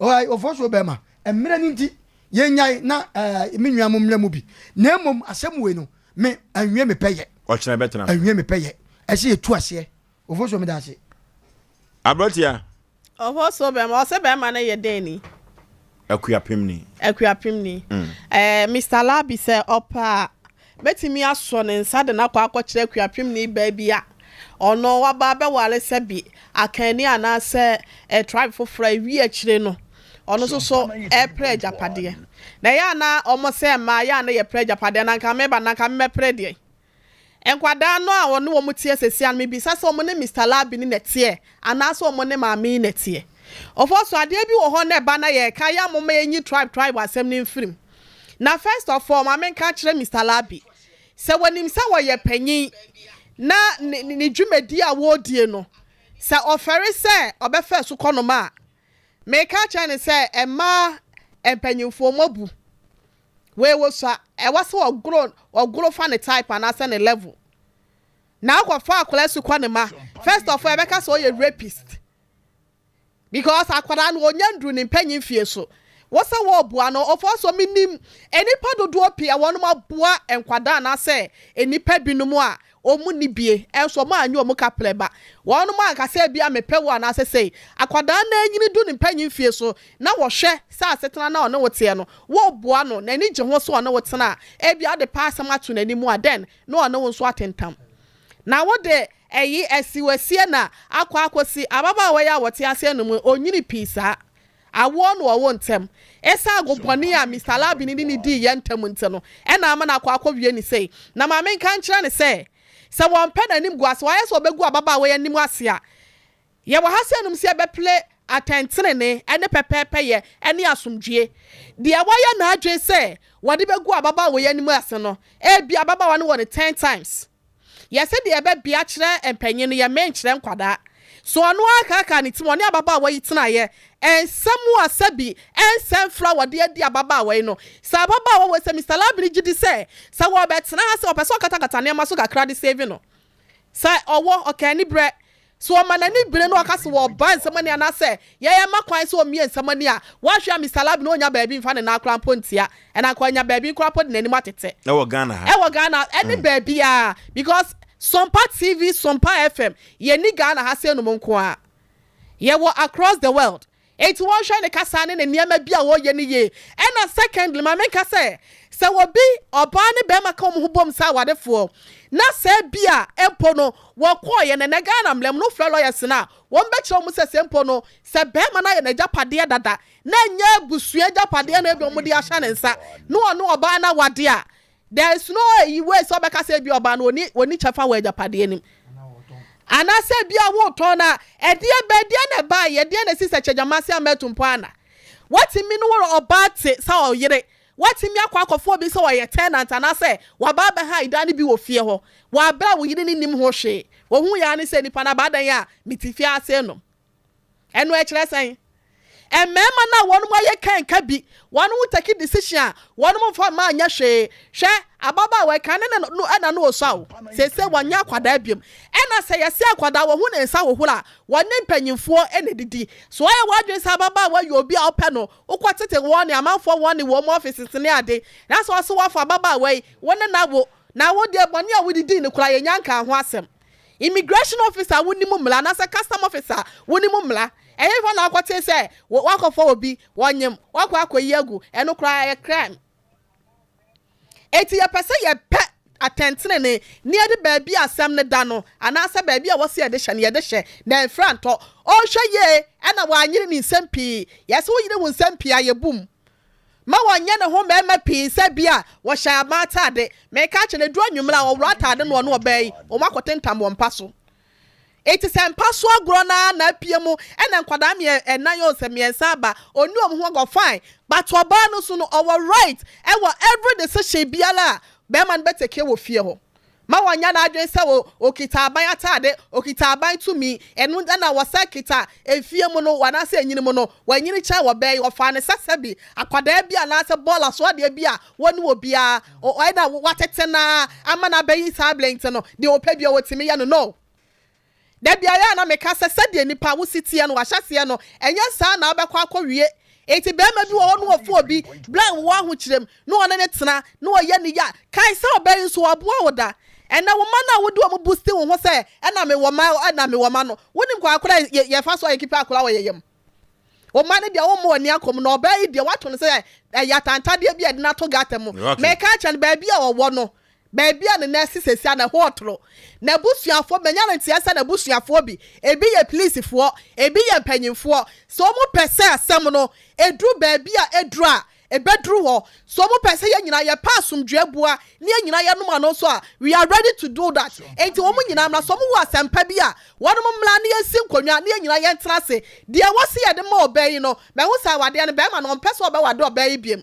Ɔfɔ so bɛrima mmerɛ no nti yɛnyae na ɛɛ me nua mo mmerɛ mu bi na mmom asɛm wei no me anwie me pɛ yɛ. Ɔkyerɛ bɛtena. Anwie me pɛ yɛ ɛsɛ yɛtu aseɛ. Ofosuo meda ase. Aberanteɛ. Ofosuo bɛrima ɔsɛ bɛrima no yɛ dɛn ni? Akuapem ni. Akuapem ni. Mm. Eh, Mr. Labi sɛ ɔpɛ a bɛtumi asɔ ne nsa de no akɔ akɔkyerɛ akuapem ni baa bi a ɔno waba abɛware sɛ bi akanni anaasɛ eh, tribe foforɔ a ewi akyire no ɔno nso so ɛrepere agyapadeɛ. Na ɛyɛ a na wɔn sɛ mmaa yɛ a na yɛpere agyapadeɛ na nka meba na nka mɛpere deɛ. Nkwadaa no a wɔne wɔn teɛ seesei ara no, mebisa sɛ wɔne Mister Labi no na ɛteɛ anaasɛ wɔne maame yi na ɛteɛ? Of so adeɛ bi wɔ hɔ na ɛba na yɛreka yɛ a momma yɛnyi tribe tribe asɛm no mfiri mu. Na first of all, ma menka nkyerɛ Mister Labi sɛ wɔnim sɛ wɔyɛ panyin na ne ne dwumadie a wɔredie no, sɛ ɔfɛre sɛ ɔbɛfa asukɔnoma a, meka akyerɛ no sɛ mmaa mpanyinfoɔ moabu. Wei wosua, ɛwɔ sɛ ɔgoro ɔgoro fa ne type anaasɛ ne level. Na akɔfa akwadaa sukɔ ne ma. First of all, ɛbɛka sɛ ɔyɛ rapist. Because akwadaa no ɔnya nduru ne mpanyin fie so. Wo sɛ wɔɔboa no, of also menim nnipa dodoɔ pii a wɔnom aboa nkwadaa anaasɛ nnipa binom a Wɔn nni bie, nso wɔn annye wɔn kaprɛ ba. Wɔnom anka sɛ ebia mepɛ wo anaasɛ sei. Akwadaa no anyini du ne mpanyin mfie so na wɔhwɛ sɛ asetena no a ɔne wo teɛ no, woboa no, n'ani gye ho sɛ ɔne wo tena a, ebia wode pɛ asɛm ato n'anim a, then na ɔne wo nso atentam. Na wode ɛyi asiwasie na akɔ akɔsi ababaawa yi a wɔte aseɛ no mu, ɔnyini pii saa. Awoɔ no ɔwo ntɛm. Esiane ago bɔne a Mister Labini ne no dii yɛ ntɛm nti no, ɛna ama no akɔ akɔwie no sei. Na ma menka nkyerɛ no sɛ, sɛ wɔmpɛ n'anim gu ase, wayɛ sɛ ɔbɛgu ababaawa yi anim ase a, yɛwɔ ha sɛ nom sɛ yɛbɛpere atɛntenenee ne pɛpɛɛpɛyɛ ne asomdwoeɛ. Deɛ wayɛ n'adwene sɛ wɔde bɛgu ababaawa yi anim ase no, ebia ababaawa no wɔ no ten times. Yɛse deɛ ɛbɛbea kyerɛ mpanyin no yɛmee nkyerɛ nkwadaa. So ɔno ara kaakaa ne tirim ɔne ababaawa yi tenaeɛ? Nsɛm a sɛbi ɛnsɛ mfra wɔde adi ababaawa yi no, sɛ ababaawa wei sɛ Mister Labini gyedi sɛ sɛ wɔbɛtena ha sɛ ɔpɛ sɛ ɔkatakata nneɛma so kakra de save no sɛ ɔwɔ ɔka anibrɛ So ɔma n'ani bere na ɔka sɛ wɔba nsɛm ani anaasɛ yɛma kwan sɛ ommue nsɛm ani a, woanhwɛ a Mister Labi no onnya baabi mfa ne nan koraa mpo ntia. Ɛna anka wanya baabi koraa mpo de n'anim atete. Ɛwɔ Ghana ha. Ɛwɔ Ghana ɛne baabiara because Sompa TV, Sompa FM, yɛnni Ghana ha sei nom nko ara. Yɛwɔ across the world. Enti wɔnhwɛ ne kasa ne ne nneɛma bi a ɔreyɛ no yie. Ɛna secondly, ma menka sɛ, sɛ obi, ɔbaa ne barima ka wɔn ho bom sɛ awarefoɔ, Na sɛ bi a mpo no wɔkɔɔeɛ no, ɛnɛ Ghana mmara mu no wofrɛ lawyers no a, wɔbɛkyerɛ wɔn sɛ sɛ mpo no sɛ barima no ayɛ n'agyapadeɛ dada na ɛnyɛ abusua agyapadeɛ na ebi wɔde ahyɛ ne nsa na ɔne ɔbaa no awade a, there is no eyi way sɛ ɔbɛka sɛ ebi ɔbaa no ɔni ɔni kyɛfa wɔ agyapadeɛ no mu. Anaasɛ ebi a wotɔn no a, ɛdeɛ bɛ ɛdeɛ na ɛbaeɛ, ɛdeɛ na ɛsi sɛ kyɛgyama se ama atu mpo ana? Watumi ne wo ɔbaa te sɛ ɔyere Woatumi akɔ akɔfa obi sɛ ɔyɛ tenant anaasɛ waba abɛhan dan no bi wɔ fie hɔ wɔ abere a wo yere no nnim ho hwee. Ohui ara ne sɛ nipa no aba adan a mete fie ase nom. Ɛno ɛkyerɛ sɛn? Mmarima no a wɔnom ayɛ kanka bi, wɔnom take decision a wɔnom mfa mmaa nyɛ hwee. Hwɛ, ababaawa yi, kane ne no ɛna no ɔsua o, seesei wɔnyɛ akwadaa biom. Ɛna sɛ yɛse akwadaa wɔhu ne nsa hohoro a, wɔne mpanyinfoɔ na ɛdidi. So woayɛ w'adwene sɛ ababaawa yɛ obi a wopɛ no, Wokɔ tete wɔn ne amanfoɔ wɔn ne wɔn offices ne ade na sɛ ɔse wafa ababaawa yi wo ne no awo na wo deɛ bɔne a wode dii no koraa yɛnya nkaa ho asɛm. Immigration officer a wonim mmara anaasɛ custom officer a wonim mmara ɛhefa na wakɔtee sɛ wakɔfa obi wɔnyem wakɔ akɔyi agu ɛno koraa ɛyɛ crime. Enti yɛpɛ sɛ yɛpɛ atɛntenenee na yɛde baabi a asɛm no da no anaasɛ baabi a wɔse yɛde hyɛ no, yɛde hyɛ, na ɛmfiri antɔ. Ɔnhwɛ yie na wanyere ne nsam pii. Yɛse woyere wo nsam pii a, yɛbu mu. Ma wɔnyɛ ne ho mmarima pii sɛ bi a wɔhyɛ aban atade. Meka akyerɛ no, ɛduru anwummerɛ a, ɔworɔ atade no ɔne ɔbaa yi, wɔakɔtentam wɔ mpa so. Enti sɛ mpa so agorɔ no ara na apue mu ɛna nkwadaa mmiɛ ɛnan o sɛ mmiɛnsa aba ɔnni wɔn ho agorɔ fine but ɔbaa no nso no ɔwɔ right ɛwɔ every decision biara a bɛrima no bɛ take wɔ fie hɔ. Ma wɔnyɛ n'adwene sɛ o ɔkita aban ataade, ɔkita aban tumi ɛno ɛna wɔsɛ kita efie mu no anaasɛ enyini mu no wanyini kyɛn ɔbaa yi ɔfaa no sɛ sɛbi akwadaa bi anaasɛ bɔɔla so adeɛ bi a wɔne obiara ɛna watete no ara ama no abɛyi saa berɛ nti no deɛ ɔpɛ biara ɔtumi yɛ no no. Da biara a na meka sɛ sɛdeɛ nipa wo si teɛ no w'ahyɛseɛ no ɛnyɛ saa na wobɛkɔ akɔwie. Enti barima bi wɔ hɔ na ɔfa obi berɛ a wowɔ ahokyerɛ mu na ɔne no tena na ɔyɛ ne ya. Kae sɛ ɔbaa yi nso waboa wo da. Ɛnnɛ wo mma no a wode wɔn boosti wo ho sɛ ɛna mewɔ mma ɛna mewɔ mma no wonim kwan koraa a yɛfa so a yɛkeepi akwadaa wɔ yɛn yam. Wo mma no deɛ womma wɔn ani akɔ mu, na ɔbaa yi deɛ woato no sɛ ɛyɛ atantadeɛ bi a yɛde no ato gata mu. Meka akyerɛ no, baabi a ɔwɔ no, baabi a ne nan si seesei a, na ɛhɔ ɔtoro. N'abusuafoɔ, manya no nteɛ sɛ n'abusuafoɔ bi, ebi yɛ polisifoɔ, ebi yɛ mpanimfoɔ, sɛ wɔpɛ sɛ asɛm no ɛduru baabi a ɛduru a, Ɛbɛduru hɔ. So wɔn pɛ sɛ yɛn nyinaa yɛpɛ asomdwoeɛ boa ne yɛn nyinaa yɛnom ano nso a, we are ready to do that. Enti wɔn nyinaa mmra. Sɛ wɔn wɔ asɛmpa bi a, wɔnom mmra na yɛnsi nkonnwa na yɛn nyinaa yɛntena ase. Deɛ ɛwɔ sɛ yɛde ma ɔbaa yi no, mahu sɛ awadeɛ no, barima no ɔmpɛ sɛ ɔbɛwade ɔbaa yi biom.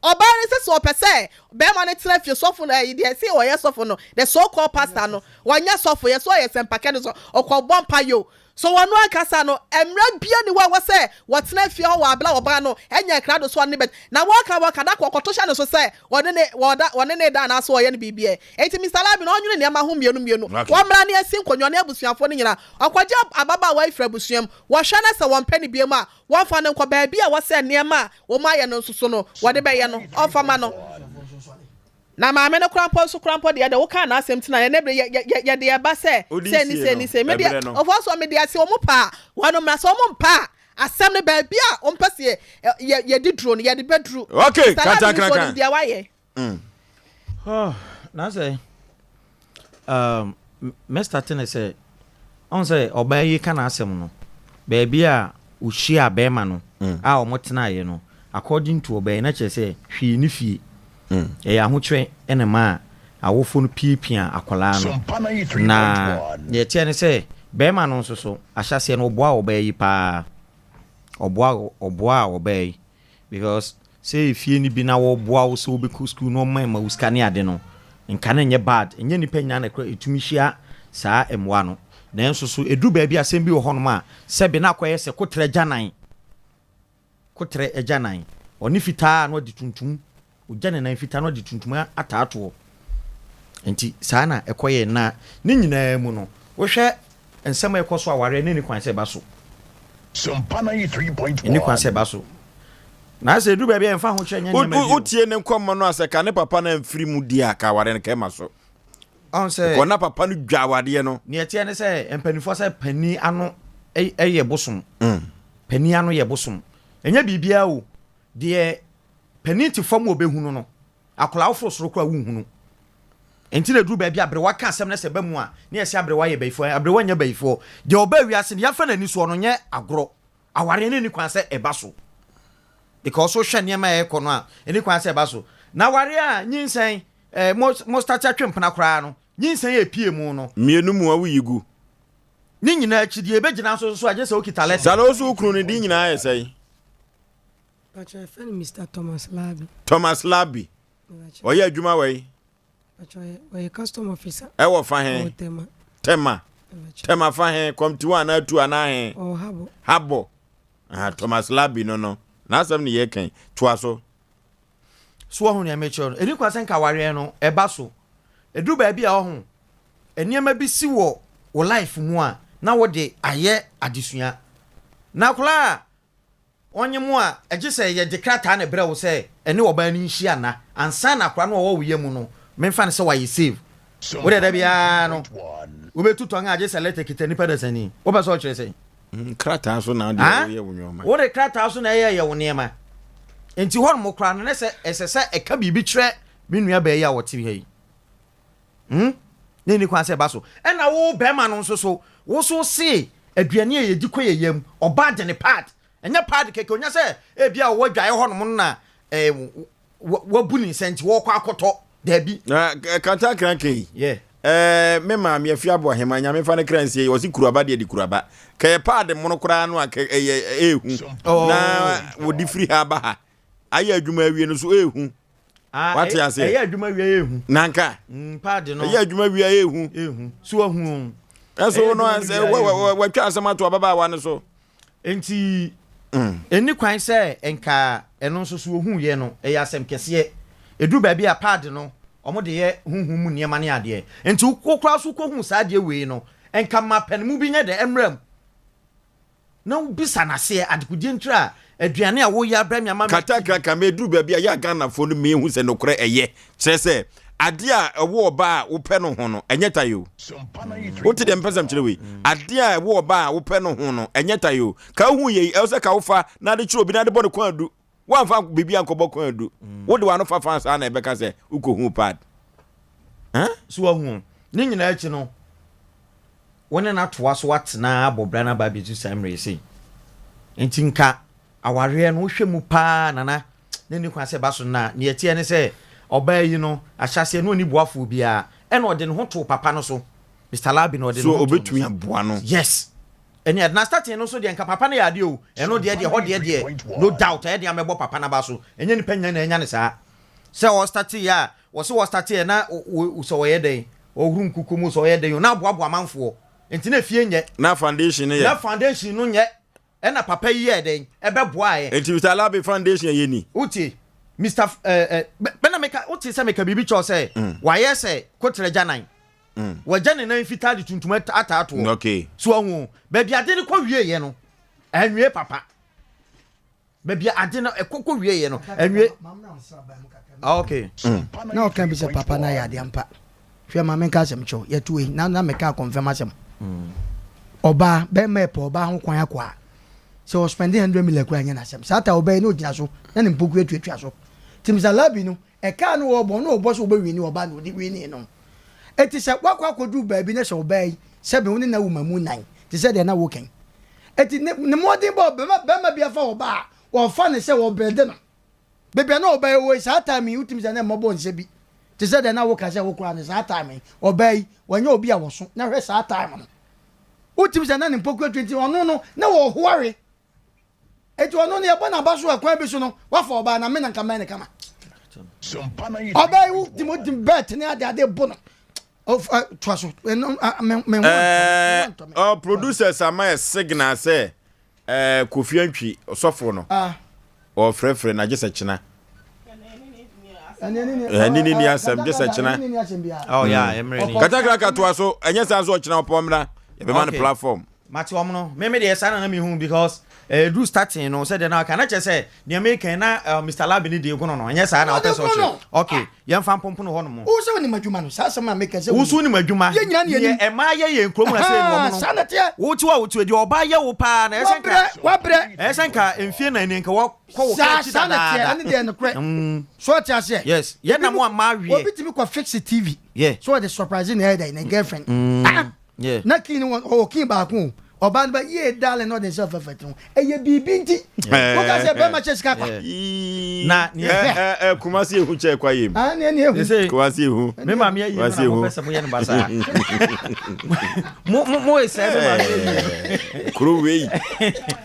Ɔbaa no nso sɛ ɔpɛ sɛ barima no tena fie, sɔfo no, ɛyi deɛ ɛse ɔyɛ sɔfo no, the so called pastor no, ɔnyɛ sɔfo, yɛse ɔyɛ sɛmpakɛni so ɔkɔbɔ mpaeɛ o. So wɔn ankasa no, mmara biara nni hɔ a ɛwɔ sɛ wɔtena fie hɔ wɔ bere a ɔbaa no nyɛɛ krado sɛ ɔne no bɛda? Na wɔka wɔka da koro ɔkɔto hyɛ ne so sɛ ɔne ne wɔda ɔne ne da anaasɛ ɔyɛ no biribi ɛ. Enti Mister Lavin ɔnwene nneɛma ho mmienu mmienu. Wɔmmra ne yɛnsi nkonnwa ne abusuafoɔ no nyinaa. Ɔkɔgye ababaawa yi firi abusua mu. Wɔhwɛ na sɛ wɔmpɛ no bio a, wɔmfa no nkɔ baabi a wɔsɛ nneɛma a wɔayɛ no nso so no wɔde bɛyɛ no. Ɔmfa ma no. Na maame no koraa mpo nso koraa mpo deɛ deɛ wokaa n'asɛm ti na yɛn bere yɛ yɛ yɛde ɛba sɛ Wode sɛ ni sie sɛ no, ni sɛ me deɛ ɛberɛ no. ɔfɔ so me deɛ sɛ wɔn pa a wɔn mmra sɛ wɔn mpa a asɛm no baabi a wɔn pɛ sɛ yɛ yɛ yɛde duro no yɛde bɛ duro. Okay, Mr. Ladi kanta nso krankan. onim deɛ wayɛ. Mm. Oh, na sɛ um, mɛ start ne sɛ ɔn sɛ ɔbaa yi ka n'asɛm no baabi a ɔhyia bɛrima no mm. a wɔn tenaeɛ no according to ɔbaa yi na kyerɛ sɛ hwee ne fie mm. ɛyɛ ahokyerɛ ɛna ma awofo no piapia akwadaa no na deɛ ɛteɛ ne sɛ bɛrima no nso so ahyɛseɛ no ɔboa ɔbaa yi paa ɔboa ɔboa ɔbaa yi Because sɛ efie no bi na wɔboa wo sɛ wobɛkɔ school na wɔma ma wo sika ne ade no, nka no nyɛ bad. Ɛnyɛ nnipa nyinaa na ɛkora ɛtumi hyia saa mmoa no. Nanso so ɛduru baabi a asɛm bi wɔ hɔnom a sɛbe na akɔyɛ sɛ kotrɛ agyanan. Kotrɛ agyanan. Ɔne fitaa na ɔde tuntum. Ɔgya ne nan fitaa na ɔde tuntum ataatoɔ. Nti saa na ɛkɔyɛ na ne nyinaa mu no, wohwɛ nsɛm a ɛkɔ so awareɛ no nni kwan sɛ ɛba so. Ɛnni kwan sɛ ɛba so. Na sɛ ɛduru baabi a ɛmfa ho kyerɛ nyɛ nneɛma bi o. Wotie ne nkɔmmɔ no a sɛ ka ne papa no amfiri mu di a ka awareɛ no ka ɛma so. Ɔn sɛ. Because na papa no dwa awadeɛ no. Nea ɛteɛ ne sɛ mpanimfoɔ sɛ panin ano yɛ bosom. Panin ano yɛ bosom. Ɛnyɛ biribiara o. Deɛ panin te fam a ɔbɛhunu no, akwadaa woforo soro koraa wonhunu. Nti na ɛduru baabi a aberewa ka asɛm na sɛ ɛba mu a, na yɛse aberewa yɛ bayifoɔ. Aberewa nyɛ bayifoɔ. Deɛ ɔbaa wiase no, yɛafa n'ani soɔ no nyɛ agorɔ. Awareɛ no nni kwan sɛ ɛba so. Because wohwɛ nneɛma a ɛrekɔ no a, ɛnni kwan sɛ ɛba so. Na awareɛ a nyinsɛn, eh, mo, mo start atwe mpena koraa no, nyinsɛn a ɛpie mu no. Mmienu mu a woyi gu. Ne nyinaa akyi deɛ ɛbɛgyina nso so a, gye sɛ wokita lɛtɛ. Saa na wo nso wo kunu no din nyinaa yɛ sɛn? Pakyɛ yɛfrɛ no Mister Thomas Larbi. Thomas Larbi. Ɔyɛ adwuma wɔ yi? Pakyɛ ɔyɛ custom officer. Ɛwɔ fa he? Ɔwɔ Tema. Tema. Tema fa he? Kɔmtiwa anaa tu anaa he? Ɔwɔ Habɔ. Habɔ. Aha, Thomas Larbi no no. N'asɛm ne yɛka yi. Toa so. So wahu nea mekyerɛ no? Ɛni kwan sɛ nka awareɛ no ɛba so. Ɛduru baabi a ɔho nneɛma bi si wɔ wo life mu a na wode ayɛ adesua. Na akwadaa a Ɔnye mo a, gye sɛ yɛgye krataa na ɛbrɛ wo sɛ ɛne ɔbaa no nhyia nna ansa na akwadaa no a ɔwɔ wo yam no, memfa no sɛ wayɛ save. Wo deɛ da biara no, wobɛtu tɔn a gye sɛ lɛtɛ kita nipa dasani. Wopɛ sɛ ɔkyerɛ sɛn? Krataa so na wode yɛ wo nneɛma. Wode krataa so na ɛyɛ yɛ wo nneɛma. Nti hɔnom koraa no, na sɛ ɛsɛ sɛ ɛka biribi kyerɛ me nuabaa yi a ɔte ha yi. Hmm? Na ɛnni kwan sɛ ɛba so. Ɛna wo bɛrima no nso so, wo so se aduane a yɛdi kɔ yɛ yam, ɔbaa de ne pad. Ɛnyɛ pad kɛkɛ, ɔnya sɛ ebi a ɔwɔ adwaeɛ hɔnom no na eh, wabu ne nsa nti wɔkɔ akɔtɔ. Daabi. Na kantankranka yi, yeah. eh, me maame afi aboa hema, nyame fa ne kra nsie, ɔse kuruaba deɛ de kuruaba. Kɛyɛ pad mono koraa no a kɛ ɛyɛ ehu. Oh. Na wɔde firi ha ba ha. Ayɛ adwuma awie no so ehu. Ah, Wate aseɛ? Ɛyɛ adwuma wia yɛ ehu. Nanka. Mm, paadi no. Ɛyɛ adwuma wia yɛ ehu. Ehu. So ahu o. Ɛso no sɛ watwa asɛm ato ababaawa no so. Nti ɛni kwan sɛ nka ɛno nso so ohu yɛ no ɛyɛ asɛm kɛseɛ. Ɛduru baabi a paadi no wɔn de yɛ huhu mu nneɛma ne adeɛ. Nti wokora so kɔhu saa adeɛ wei no nka ma pɛnmu bi nyɛ dɛ ɛmmerɛ mu. na wobisa no aseɛ adekodeɛ ntira a aduane a woyɛ abrɛ me ama me. Katakra meduru baabi a yɛ a Ghanafoɔ no mehu sɛ nokorɛ ɛyɛ kyerɛ sɛ adeɛ a ɛwɔ ɔbaa a wopɛ no ho no ɛnyɛ tae o wote deɛ mepɛ sɛ mekyerɛ wei adeɛ a ɛwɔ ɔbaa a wopɛ no ho no ɛnyɛ tae o ka wohu yei ɛwɔ sɛ ka wofa na ade kyerɛ obi na ade bɔ ne kɔn adu woamfa biribi ankɔbɔ kɔn adu wode w'ano fafa saa na ɛbɛka sɛ wokɔhu pad so wahu ne nyinaa akyi no Wo ne no atoa so atena abɔ bra no aba abɛdu saa mmerɛ yi sei. Nti nka awareɛ no wohwɛ mu paa Nana na ɛnni kwan sɛ ɛba so na neɛ ɛteɛ ne sɛ ɔbaa yi no ahyɛaseɛ no ɔnni boafoɔ biara ɛna ɔde ne ho too papa no so Mister Labi na ɔde ne So ho too no ɔbɛtumi so. aboa no? Yes. Ɛne ɛde na starting no nso deɛ nka papa no yɛ adeɛ o ɛno deɛ deɛ hɔ deɛ deɛ no doubt ɛyɛ deɛ amɛbɔ papa no aba so ɛnyɛ nipa nyina na ɛnya ne saa sɛ ɔstate yɛ a wɔse wɔstate yɛ na sɛ ɔyɛ dɛn Ɔhuru nkuku mu sɛ ɔyɛ den o, na aboaboa amanfoɔ. Nti na efie nyɛ. Na foundation no yɛ. Na foundation no nyɛ. Ɛna papa yi yɛɛ dɛn? Ɛbɛboaeɛ. Nti Mister Alabi foundation yɛ ni. Wotie? Mister F ɛɛ ɛ bɛ na meka wote sɛ meka biribi kyerɛ wo sɛ mm. wayɛ sɛ kotrɛ gya nan. Mm. Wagya ne nan fitaa de tuntum ataa toɔ. Okay. So ahu baabi ade no kɔ wieɛ no anwie papa. Baabi a ade no ɛkɔ kɔ wieɛ no ɛnwie. Ah, okay. Mm. Na ɔka bi sɛ papa no ayɛ adeɛ ampa. Hwɛ ma menka asɛm kyɛw. Yɛto ei na na meka akɔmfɛm asɛm. Mm. Ɔbaa bɛrima ɛpɛ ɔbaa ho kwan akɔ a sɛ ɔspɛnde 100 million koraa nyɛ n'asɛm. Saa ta ɔbaa yi na ɔgyina so na ne mpokua tuatua so. Nti Mr. Labi no ɛkaa no ɔbɔ no ɔbɔ sɛ ɔbɛwini ɔbaa na ɔde wini no. Eti sɛ wakɔ akɔduru baabi na sɛ ɔbaa yi sɛbe wo ne na wo mamu nan te sɛ deɛ na wokan. Eti ne ne mmɔden bɔ bɛma bɛma bi afa ɔbaa a wɔfa ne sɛ wɔbrɛde no. Baabi a na ɔbaa yi wɔ yi saa time yi wotumi sɛ na mmɔbɔ nsɛ bi te sɛ deɛ na woka sɛ wokora no saa time yi ɔbaa yi wɔnyɛ obi a wɔso na hwɛ saa time no wotumi sɛ na ne mpokua 20 ɔno no na wɔhoare Eti ɔno no yɛbɔ n'aba so ɛkwan bi so no wafa ɔbaa na me na nka mɛn ne kama. Ɔbaa yi wo di mo di bɛt ne ade ade bo no. Toa so. Me me ho. Ɛɛ producers ama yɛ signal sɛ ɛɛ Kofi Antwi ɔsɔfo no. Ɔfrɛfrɛ na gye sɛ kyena. Ɛne ne ni asɛm gye sɛ kyena. Oh yeah, ɛmmerɛ ni. Katakra katoa so ɛnyɛ saa so ɔkyena ɔpɔ mmra yɛbɛma no platform. Mate wɔn no, me me deɛ saa na na mehu because ɛduru starting no sɛdeɛ na ɔka na kyerɛ sɛ nea meka yi na eh, Mr. Labi ne deɛ egono no ɛnyɛ saa na ɔpɛ sɛ ɔkyerɛ. Ok, yɛmfa mpompono hɔ nom. Wo sɛ wonim adwuma no, saa asɛm a meka sɛ Wo nso wonim adwuma. Yɛn nyinaa ne yɛnim. Deɛ ɛmaa yɛ yɛn kurom ha sei no wɔn no. Saa na ɛteɛ. Wote hɔ a wote hɔ deɛ ɔbaa yɛ wo paa na ɛsɛ nka. Wabrɛ, wabrɛ. Ɛsɛ nka mfie na ni nka wakɔ wo ka Saa akyi saa na ɛteɛ, dadaada. ɛne deɛ nokorɛ. So ɔte aseɛ? Yes, yɛn na mo a maa weɛ. Obi tumi kɔ fix TV. Yeah. So ɔde surprise ne ɛyɛ dɛ ne girlfriend. Ah! Yeah. Na key no wɔ ɔwɔ key baako o. Ɔbaa no ba yie darling na ɔde nsa fɛfɛ te ho. Ɛyɛ biribi nti. Woka sɛ bɛrima kyɛ sika kwa. Na ɛ ɛ Kumasi ehu kyɛ kwa yem. Ah ne ne ehu. Kumasi ehu. Me maame ayi no na mo pɛ sɛ mo yɛ no basaa. Mo mo mo esɛ me maame ayi. Kuro wei.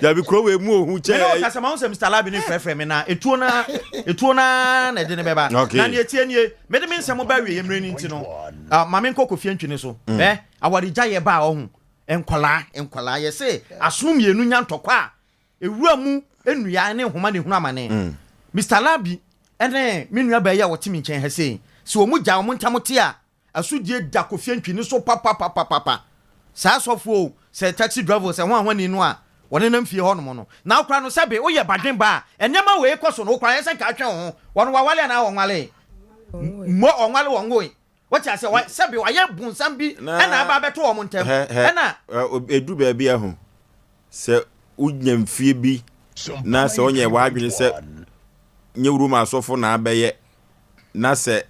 Dabi kuro wei mu ohu kyɛ. Me ne wo kasa ma ho sɛ Mr. Labi ne frɛfrɛ me na etuo na etuo na na ɛde ne bɛba. Na ne etie nie. Mede me nsɛm ba awie mmerɛ no nti no. Ah, ma menkɔ Kofi Antwi no so. Mm. Eh, awaregyaeɛ ba a ɔho. Nkwadaa, nkwadaa, yɛse asono mmienu nya ntɔkwa a, ewura mu nnua ne nhoma na ehunu amane. Mm. Mr. Labi ne me nua baa yi a wɔte me nkyɛn ha sei, sɛ wɔn gya wɔn ntam te a, asodie da Kofi Antwi no so papapapapa. Saa sɔfoɔ o, sɛ taxi driver o, sɛ hwan hwani no a, wɔnenam fie hɔnom no. Na wokora no sɛbe woyɛ badwen ba a, nneɛma wei kɔ so no, wokora yɛ sɛ nka atwɛn wo ho. Wɔn wawale anaa wɔnwalee? Mmɔ ɔnwale wɔnwoe. Wote aseɛ? Wa, sɛbe wayɛ bonsam bi ɛna aba abɛto wɔn ntam. Ɛna. Ɛdu baabi a ho, sɛ wonya mfie bi na sɛ wonyɛ w'adwene sɛ nyɛ Roma asɔfo na abɛyɛ na sɛ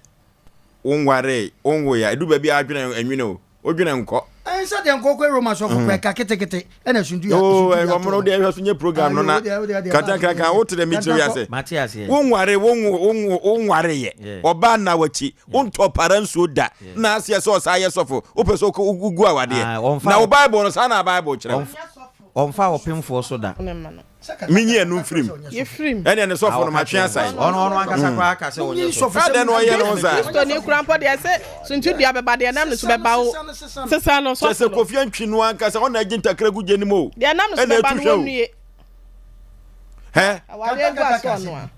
wonwaree, wonwoe a, ɛdu baabi a adwene ɛnwene o. Wodwene nkɔ. Ɛn sɛ deɛ nkɔ kɔ Roma sɔfo kɔ ɛka ketekete ɛna suntu ya. Oo ɛwɔ mo no deɛ ɛhwɛ so nye program no na kantankankan wo te dɛ mi kyerɛ wiase. Mate aseɛ. Wo nware wo wo wo nware yɛ ɔbaa na wakyi wo ntɔ para nsuo da na aseɛ sɛ ɔsaa yɛ sɔfo wopɛ sɛ wogu awadeɛ na wo bible no saa na bible kyerɛ wo. Ɔmfa ɔpemfoɔ so da. Menyi ɛno mfirim. Ɛneɛ ne sɔfo no matwe asan. Ɔno ɔno ankasa koraa ka sɛ ɔnyɛ sɔfo. Adɛn na ɔyɛ ne ho saa? Kristoni koraa mpo deɛ sɛ suntidua bɛba deɛ nam ne so bɛba wo sesa no sɔfo no. Kyɛ sɛ Kofi Antwi no ankasa ɔna agye ntakra gu gya no mu o. Deɛ nam ne so bɛba no wɔnnue. Hɛ? Awareɛ gu aso ɔno a.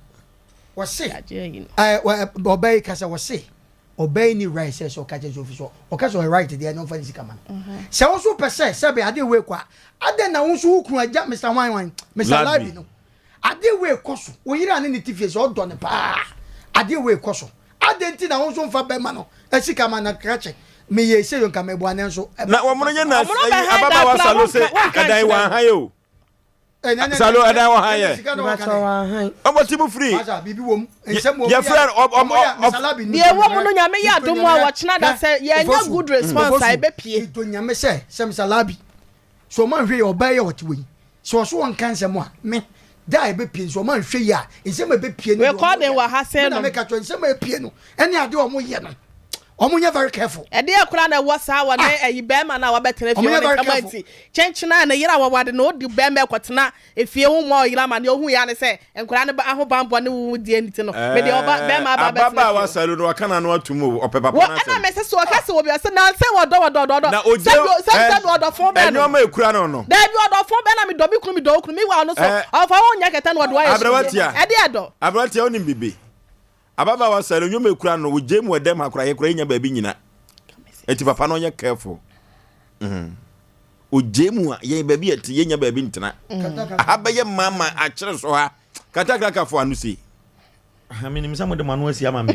Wɔse ɔbaa yi kasa wɔse ɔbaa yi ni right sɛ sɛ ɔka kyerɛ sɛ ofi so ɔka sɛ ɔyɛ right deɛ na ɔmfa ne sika ma no mhm. sɛ wo nso pɛ sɛ sɛbe ade wei kɔ a adɛn na wo nso wo kunu agya Mr. Hwan Hwan Mr. Labi no ade wei kɔ so wo yere a ne ne te fie sɛ ɔdɔ no paa ade wei kɔ so adɛn nti na wo nso mfa bɛma no sika ma na krakye meyɛ sɛ yo nka meboa ne nso na wɔn no nyɛ na ababaawa salo sɛ ɛdan wɔn aha yɛ o Salo ɛdan wɔ han yɛ. Ɔmɔ ti mu firi. Yɛfrɛ ɔmɔ. Deɛ ɛwɔ mu no nyame yɛ adom a wɔkyena da sɛ yɛnya good response a ɛbɛpie. Medo nyame sɛ sɛ Mr. Labi sɛ ɔma nhwɛ yɛ ɔbaa yi a ɔte wɔ yi sɛ ɔso ɔnka nsɛm a me da a ɛbɛpie nso ɔma nhwɛ yi a nsɛm a ɛbɛpie no recording wɔ ha sɛ no meka kyerɛ nsɛm a ɛpie no ɛne adeɛ ɔmo yɛ no ɔmo nyɛ very careful. Ɛdeɛ koraa na ɛwɔ saa wɔ ne ah. ɛyi bɛrima no a wabɛtena fie wɔ ne kama nti kyenkyen a ne yere a wɔwade no odi bɛrima ɛkɔtena efie ho mmɔ ɔyere ama ne ohu ya ne sɛ nkwadaa no aho banbɔ ne wo die ne ti no mede ɔba bɛrima aba abɛtena fie. Ababaawa salo no waka n'ano atum o ɔpɛ papa n'asɛm. Ɛna mɛ sɛ so ɔka sɛ obi ɔsɛ na sɛ wɔdɔ wɔdɔ ɔdɔ na ogye sɛ sɛ ɔdɔfo bɛn no ɛnneɛma ekura no no. Daabi ɔdɔfo bɛn na medɔ me kunu medɔ okunu mi wa ɔno so ɔfa ho nyɛ kɛtɛ na ɔde wayɛ so ɛde ɛdɔ. Aberanteɛ wonim bibi. Ababaawa sɛ no nnwom ekura no wogye mu ɛdɛm ha koraa yɛ koraa yɛnya baabi nyina. Eti papa no ɔnyɛ careful. Mm. Ogye mu a yɛn baabi yɛte yɛnya baabi ntena. Mm. Aha bɛyɛ mama akyere so ha. Katakrakafo ano sei. Menim sɛ mode mo ano asi ama me.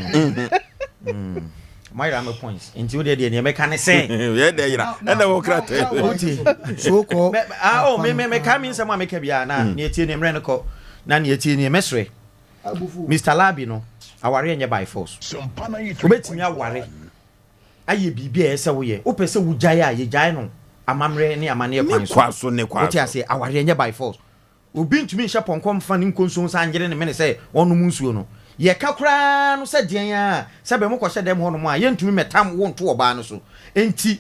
Mm. Moayera me points. Nti wo deɛ deɛ deɛ mɛka ne sɛ. Yɛ dɛ yera. Ɛna wɔ krataa. Wotie. So kɔ. Ah oh me me me ka me nsɛm a meka biara na mm. ne etie ne mmerɛ no kɔ. Na ne etie ne mɛsrɛ. Mister Larbi no, awareɛ nyɛ by force. Wobɛtumi aware ayɛ biribi a ɛyɛ sɛ woyɛ. Wopɛ sɛ wogyae a, yɛgyae no amammerɛ ne amanneɛ kwan so. Wote aseɛ? Awareɛ nyɛ by force. Obi ntumi nhyɛ pɔnkɔ mfa ne nkonso nsa nyere ne mene sɛ ɔnnom nsuo no. Yɛka koraa no sɛ deɛn ara, sɛ bɛ mokɔhyɛ dɛm hɔnom a, yɛntumi mmɛtam wo nto ɔbaa no so. Enti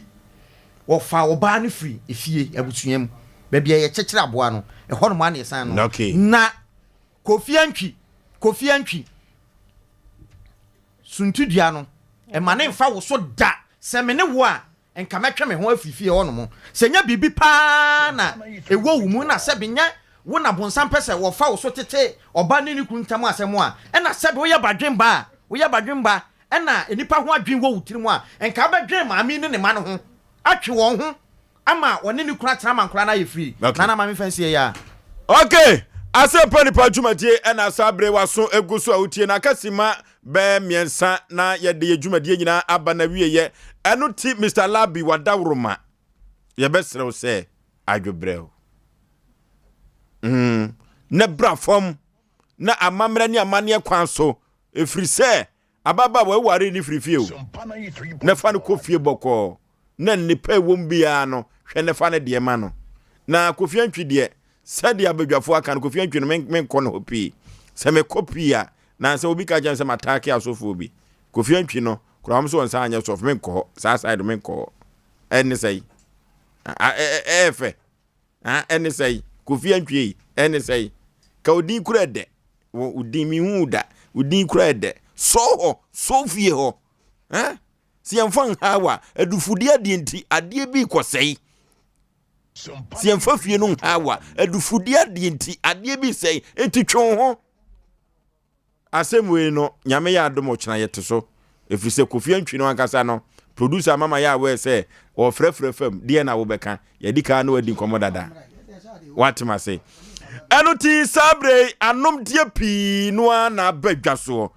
wɔfaa ɔbaa no firi efie, abusua mu, baabi a yɛkyekyere aboa no, ɛhɔnom ara na yɛsan no. Na Kofi Antwi, Kofi Antwi, suntidua no, mma no mfa wo so da. Sɛ me ne wo a, nka mɛtwe me ho afiri fie hɔnom. Sɛ ɛnyɛ biribi pa ara na ɛwɔ wo mu, na sɛbe nyɛ wo na bonsam pɛ sɛ wɔfa wo so tete ɔba ne ne kunu ntam asɛm a, ɛna sɛbe woyɛ badwemba a, woyɛ badwemba, ɛna nnipa ho adwene wɔ wo tirim a, nka wobɛdwene maame yi ne ne mma no ho, atwe wɔn ho. Ama wɔne ne kunu atena ama nkwadaa no ayɛ free. Okay. Nana ma memfa nsie yɛ a. Okay, Asɛmpa Nipa dwumadie ɛna saa bere waso egu so a wotie no aka sima bɛɛ mmiɛnsa na yɛde yɛ dwumadie nyinaa aba na wieyɛ ɛno ti Mr. Labi wadaworoma yɛbɛsrɛ wo sɛ adwobrɛw mm, na bra fam na amammerɛ ne amanneɛ kwan so ɛfiri sɛ Ababaawa yi waree no firi fie o, na fa no kɔ fie bɔkɔɔ, na nnepa a ɛwɔ mu biara no, hwɛ na fa ne deɛ ma no. Na Kofi Antwi deɛ, sɛdeɛ abadwafoɔ aka no, Kofi Antwi no, menkɔ ne hɔ pii. Sɛ mekɔ pii a, na sɛ obi ka kyerɛ me sɛ mataake asɔfoɔ bi. Kofi Antwi no, koraa wɔn sɛ wɔn nsa anyɛ sɔfo, menkɔ hɔ. Saa side menkɔ hɔ. Ɛne sɛe. Ɛyɛ fɛ. Ah, ɛne sɛe. Kofi Antwi ei, ɛne sɛe. Ka odin kura ɛdɛ. Wo wo din mehu da. Wo din kura ɛdɛ. Sɔ hɔ, sɔ fie hɔ. Eh? Sɛ yɛmfa nhawa, adufudeɛ adeɛ nti, adeɛ bi kɔsɛe. Sɛ yɛmfa fie no nhawa, adufudeɛ adeɛ nti, adeɛ bi sɛe. Nti twe wo ho. Asɛm wei no Nyame yɛ adom ɔkyena yɛte so ɛfiri sɛ Kofi Antwi no ankasa no producer mama yɛ aware sɛ ɔfrɛfrɛ fam deɛ na wobɛka yɛdi kan ne wadi nkɔmmɔ dada watem ase ɛno ti saa berɛ yi anomdeɛ pii no ara na aba dwa soɔ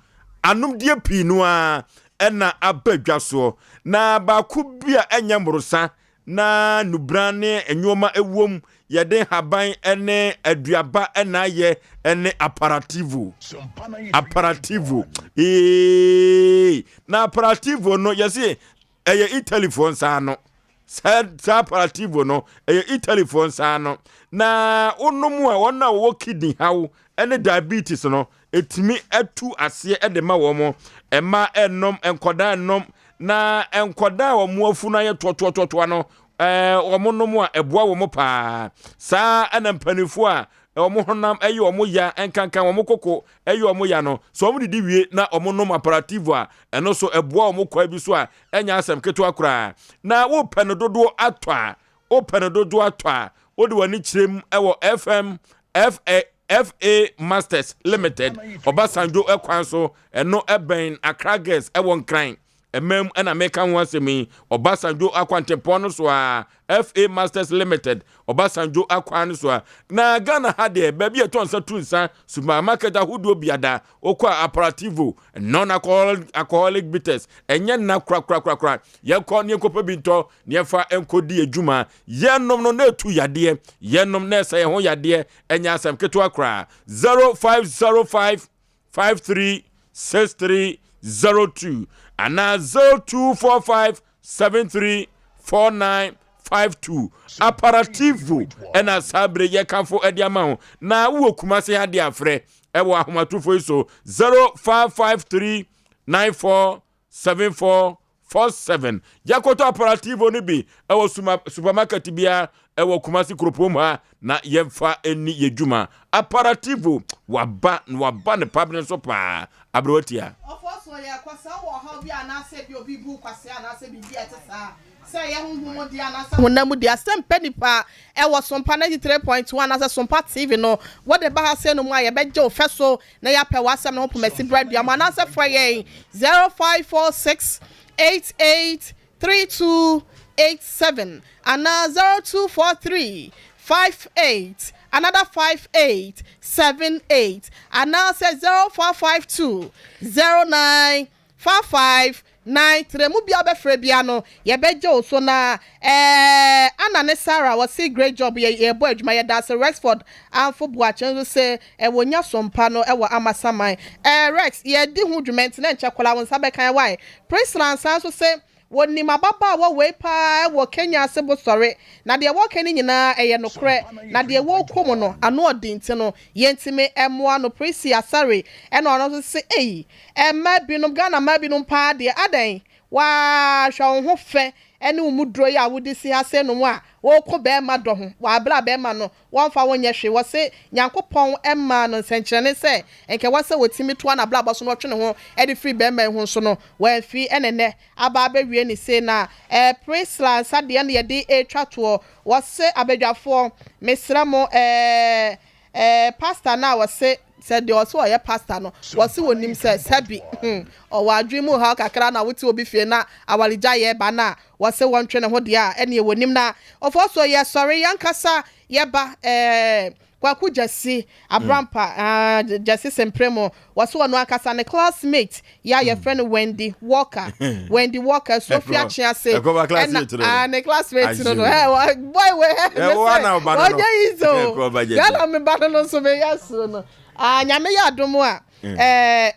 anomdeɛ pii no ara ɛna aba dwa soɔ na baako bi a ɛnyɛ mmorosa na nnubran ne nnoɔma wom, yɛde nhaban ne aduaba na ayɛ ne aparativo. Aparativo. Ee, na aparativo no yɛse ɛyɛ Italyfoɔ nsa ano. Saa saa aparativo no ɛyɛ Italyfoɔ nsa ano. Na wonom a wɔn a wɔwɔ kidney haw ne diabetes no ɛtumi tu aseɛ de ma wɔn. Mmaa ɛnnom, nkwadaa ɛnnom, na nkwadaa a wɔn afunu ayɛ toɔtoɔtoɔtoa no, ɛɛ wɔn nom a ɛboa wɔn paa. Saa ɛna mpanimfoɔ a wɔn honam ɛyɛ wɔn ya, nkankan wɔn koko ɛyɛ wɔn ya no, sɛ wɔn didi wie na wɔn nom apparativo a, ɛno so ɛboa wɔn kwa bi so a ɛnyɛ asɛm ketewa koraa. Na wopɛ no dodoɔ atɔ a, wopɛ no dodoɔ atɔ a, wode w'ani kyerɛ mu wɔ FM FA FA Masters Limited, Obasanjo kwan so, ɛno ɛbɛn Accra Girls ɛwɔ Nkran ɛman mu ɛna meka ho asɛm yi, Obasanjo akwantempɔn no so a, FA Masters Limited, Obasanjo akwan no so a. Na Ghana ha deɛ, baabi a ɛtɔ nsa tu nsa, supermarket ahodoɔ biada, wokɔ a Aperitivo, non-alcoholic bitters, ɛnyɛ nna korakorakorakora. Yɛnkɔ ne yɛnkɔpɛ bi ntɔ na yɛmfa nkɔdi adwuma. Yɛnom no na ɛtu yadeɛ, yɛnom na ɛsɛ yɛn ho yadeɛ, ɛnyɛ asɛm ketewa koraa. 0505 536302 anaa 0245 734952. Aparativo ɛna saa bere yɛkamfo ɛde ama wo na wowɔ Kumase ha de afrɛ ɛwɔ ahomatofo yi so 0553 94 74 47. Yɛkɔtɔ aparativo no bi wɔ supermarket biara ɛwɔ Kumasi kuropɔn mu ha na yɛmfa nni yɛ dwuma. Aparativo waba na waba ne pabene so paa. Aberewa tia. Ɔfoɔ so yɛ kwa sɛ wowɔ ɔhaw bi anaasɛ ebia obi bu wo kwasea anaasɛ biribi a ɛte saa, sɛ ɛyɛ honhom mu deɛ anaasɛ honam mu deɛ, asɛm pɛ nipa ɛwɔ Sompa 93.1 anaasɛ Sompa TV no, wode ba ha sei no mu a yɛbɛgye wo fɛ so na yɛapɛ w'asɛm no ho pomasi berɛ dua mu anaasɛ frɛ yɛn 0546 88 3287 anaa 0243 58 another 58 78 anaasɛ 0452 09 55 93. Mu biara wobɛfrɛ biara no yɛbɛgye wo so na eh Anna ne Sarah wɔse great job yɛ yɛbɔ adwuma yɛdaase Rexford Amfo Boakye nso se eh wɔnya sompa no wɔ Amasaman eh Rex yɛdi ho dwuma nti na nkyɛ kɔla wo nsa bɛka yɛn wai Priscilla Ansah nso se Wɔnim ababaawa wei paa wɔ Kenya ase bosɔre, na deɛ wɔka no nyinaa ɛyɛ nokorɛ, na deɛ wɔrekɔ mu no ano ɔden nti no yɛntumi mmoa no. Prissy Asare ɛna ɔno nso se ei mmaa binom, Ghana mmaa binom paa deɛ adɛn waa hwɛ wo ho fɛ ne wo mu duro yi a wode si ha sei nom a woko bɛɛma dɔ ho wɔ abere a bɛɛma no wɔmfa wo nyɛ hwee. Wɔse Nyankopɔn maa no nsɛnkyerɛnne sɛ nka ɛwɔ sɛ ɔtumi toa n'abrabɔ so na ɔtwe ne ho de firi barima yi ho nso no, wamfi ɛna nnɛ aba abɛwie ne sei. Na eh, Priscilla nsa deɛ na yɛde retwa toɔ. Wɔse abadwafoɔ, mesrɛ mo eh, eh, pastor no a wɔse. Sɛ deɛ ɔse ɔyɛ pastor no, wɔse wɔnim sɛ sɛbi hmm, ɔwɔ adwene mu haw kakra na wote obi fie na awaregyaeɛ ba no a, wɔse wɔntwe ne ho deɛ a, ɛneɛ wɔnim na ɔfoɔ yɛsɔre yɛnkasa yɛba ɛɛ Kwaku Gyasi Abrampa ah, Gyasi Sempremo, wɔse ɔno ankasa ne classmate yɛ a yɛfrɛ no Wendy Walker, Wendy Walker, Sophia Kyease, ɛna ah, ne classmate no no, ɛ boy we ɛ ne sɛ ɔnyɛ easy o, Ghana me ba no no nso meyɛ soro no, ah, Nyame yɛ adom a, ɛɛ.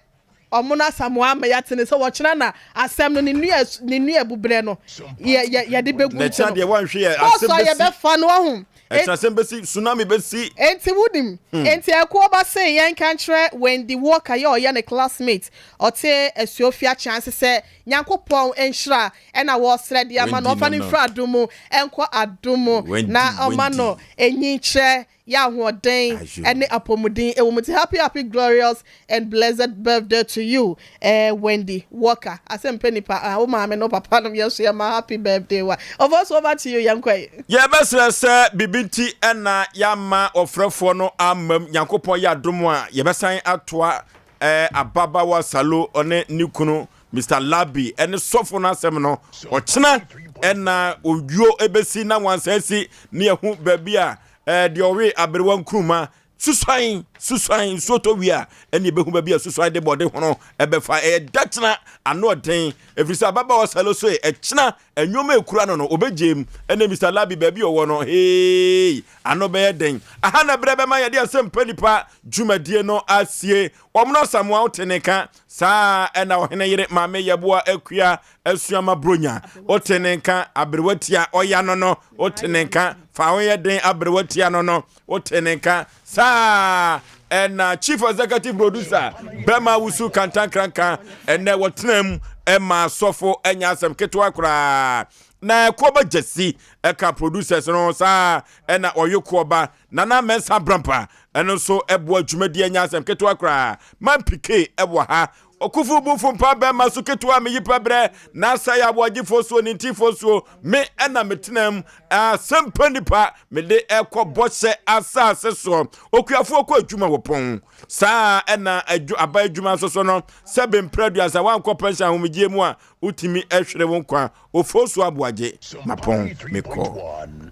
Ɔmo no Asamoah ama yɛate ne sɛ wɔkyena na asɛm no ne nua ne nua bubrɛ no yɛ yɛ yɛde bɛgu Na nti ɛkyena no deɛ wɔnhwe yɛ kɔɔso asɛm a bɛsi. yɛbɛfa no wahu. Ɛkyena asɛm bɛsi, tsunami bɛsi. Enti wonim, enti ɛkoɔ ba se yɛnka nkyerɛ Wendy Walker yɛ ɔyɛ ne classmate ɔte Asuofia Kyease sɛ Nyankopɔn nhyira ɛna wɔsrɛ de ama no Wendy ɔmfa no no no. mfiri adom mu nkɔ adom mu Wendy, na ɔma Wendy. no enyin kyerɛ Yɛ ahoɔden ne apɔmuden wɔ mu ti happy happy glorious and blessed birthday to you eh, Wendy Walker asɛm pɛ nipa ah wo maame no papa nom yɛn so yɛ ma happy birthday wa of us over to you yɛn kɔ yi. Yɛbɛsrɛ sɛ biribi nti na yɛamma ɔfrɛfoɔ no ammam. Nyankopɔn yɛ adom a, yɛbɛsan atoa eh, ababawa Salo ɔne ne kunu Mister Labi ne sɔfo no asɛm no. Ɔkyena ɛna owuo ɛbɛsi na wansa asi ne yɛho baabi a Ɛɛ, deɛ ɔwe aberewa nkruma, susuan, susuan, nsuo tɔ wie a, ɛne ɛbɛhu baabi a susuan de bɔde hono ɛbɛfa. Ɛyɛ da kyena, ano ɔden, ɛfiri sɛ ababaawa Salo so ɛkyena, nneɛma ɛkura no no, ɔbɛgyeem, ɛne Mr. Labi baabi ɔwɔ no, heey, ano bɛyɛ den. Aha na berɛ bɛma yɛde asɛmpa nipa dwumadie no asie. Wɔn no Asamoah wote ne nka, saa ɛna ɔhene yere Maame Yɛboa Akua Asuama Bronya, wote ne nka, aberewa tia ɔya no no, wote ne nka, fa ho yɛ den aberewa tia no no, wote ne nka. Saa ɛna Chief Executive Producer Bɛma Wusu Kantankranka ɛnɛ wɔtena mu ɛma asɔfo ɛnya asɛm ketewa koraa. Na ɛkoɔba Gyasi ɛka producers no saa ɛna ɔye koɔba Nana Mensah Brampa ɛno nso ɛboa dwumadi ɛnya asɛm ketewa koraa. Man Pike ɛwɔ ha Ɔkofo bufo mpa bɛrima so ketewa me yipa brɛ n'asa yɛ aboagyefoɔ suo ne ntifoɔ suo me ɛna metena mu asɛmpa nipa mede ɛkɔ bɔhyɛ asase soɔ okuafoɔ kɔ adwuma wɔ pɔn saa ɛna adwu aba adwuma nso so no sɛ bemprɛ aduasa wankɔ pɛnhyɛ ahomegyeɛ mu a wotumi ɛhwere wo nkwa ofoɔ so aboagye mapɔn mekɔ.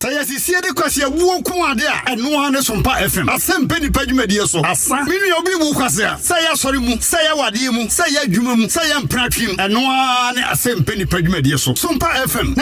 Sɛ yɛsisie de kwasi awuo nko ade a, ɛno ara ne Sompa FM. Asɛmpɛ nnipa dwumadie so. Asa. Me nua obi wu kwasea. Sɛ ɛyɛ asɔre mu, sɛ ɛyɛ awadeɛ mu, sɛ ɛyɛ adwuma mu, sɛ ɛyɛ mpenatwe mu, ɛno ara ne Asɛmpɛ nnipa dwumadie so. Sompa FM.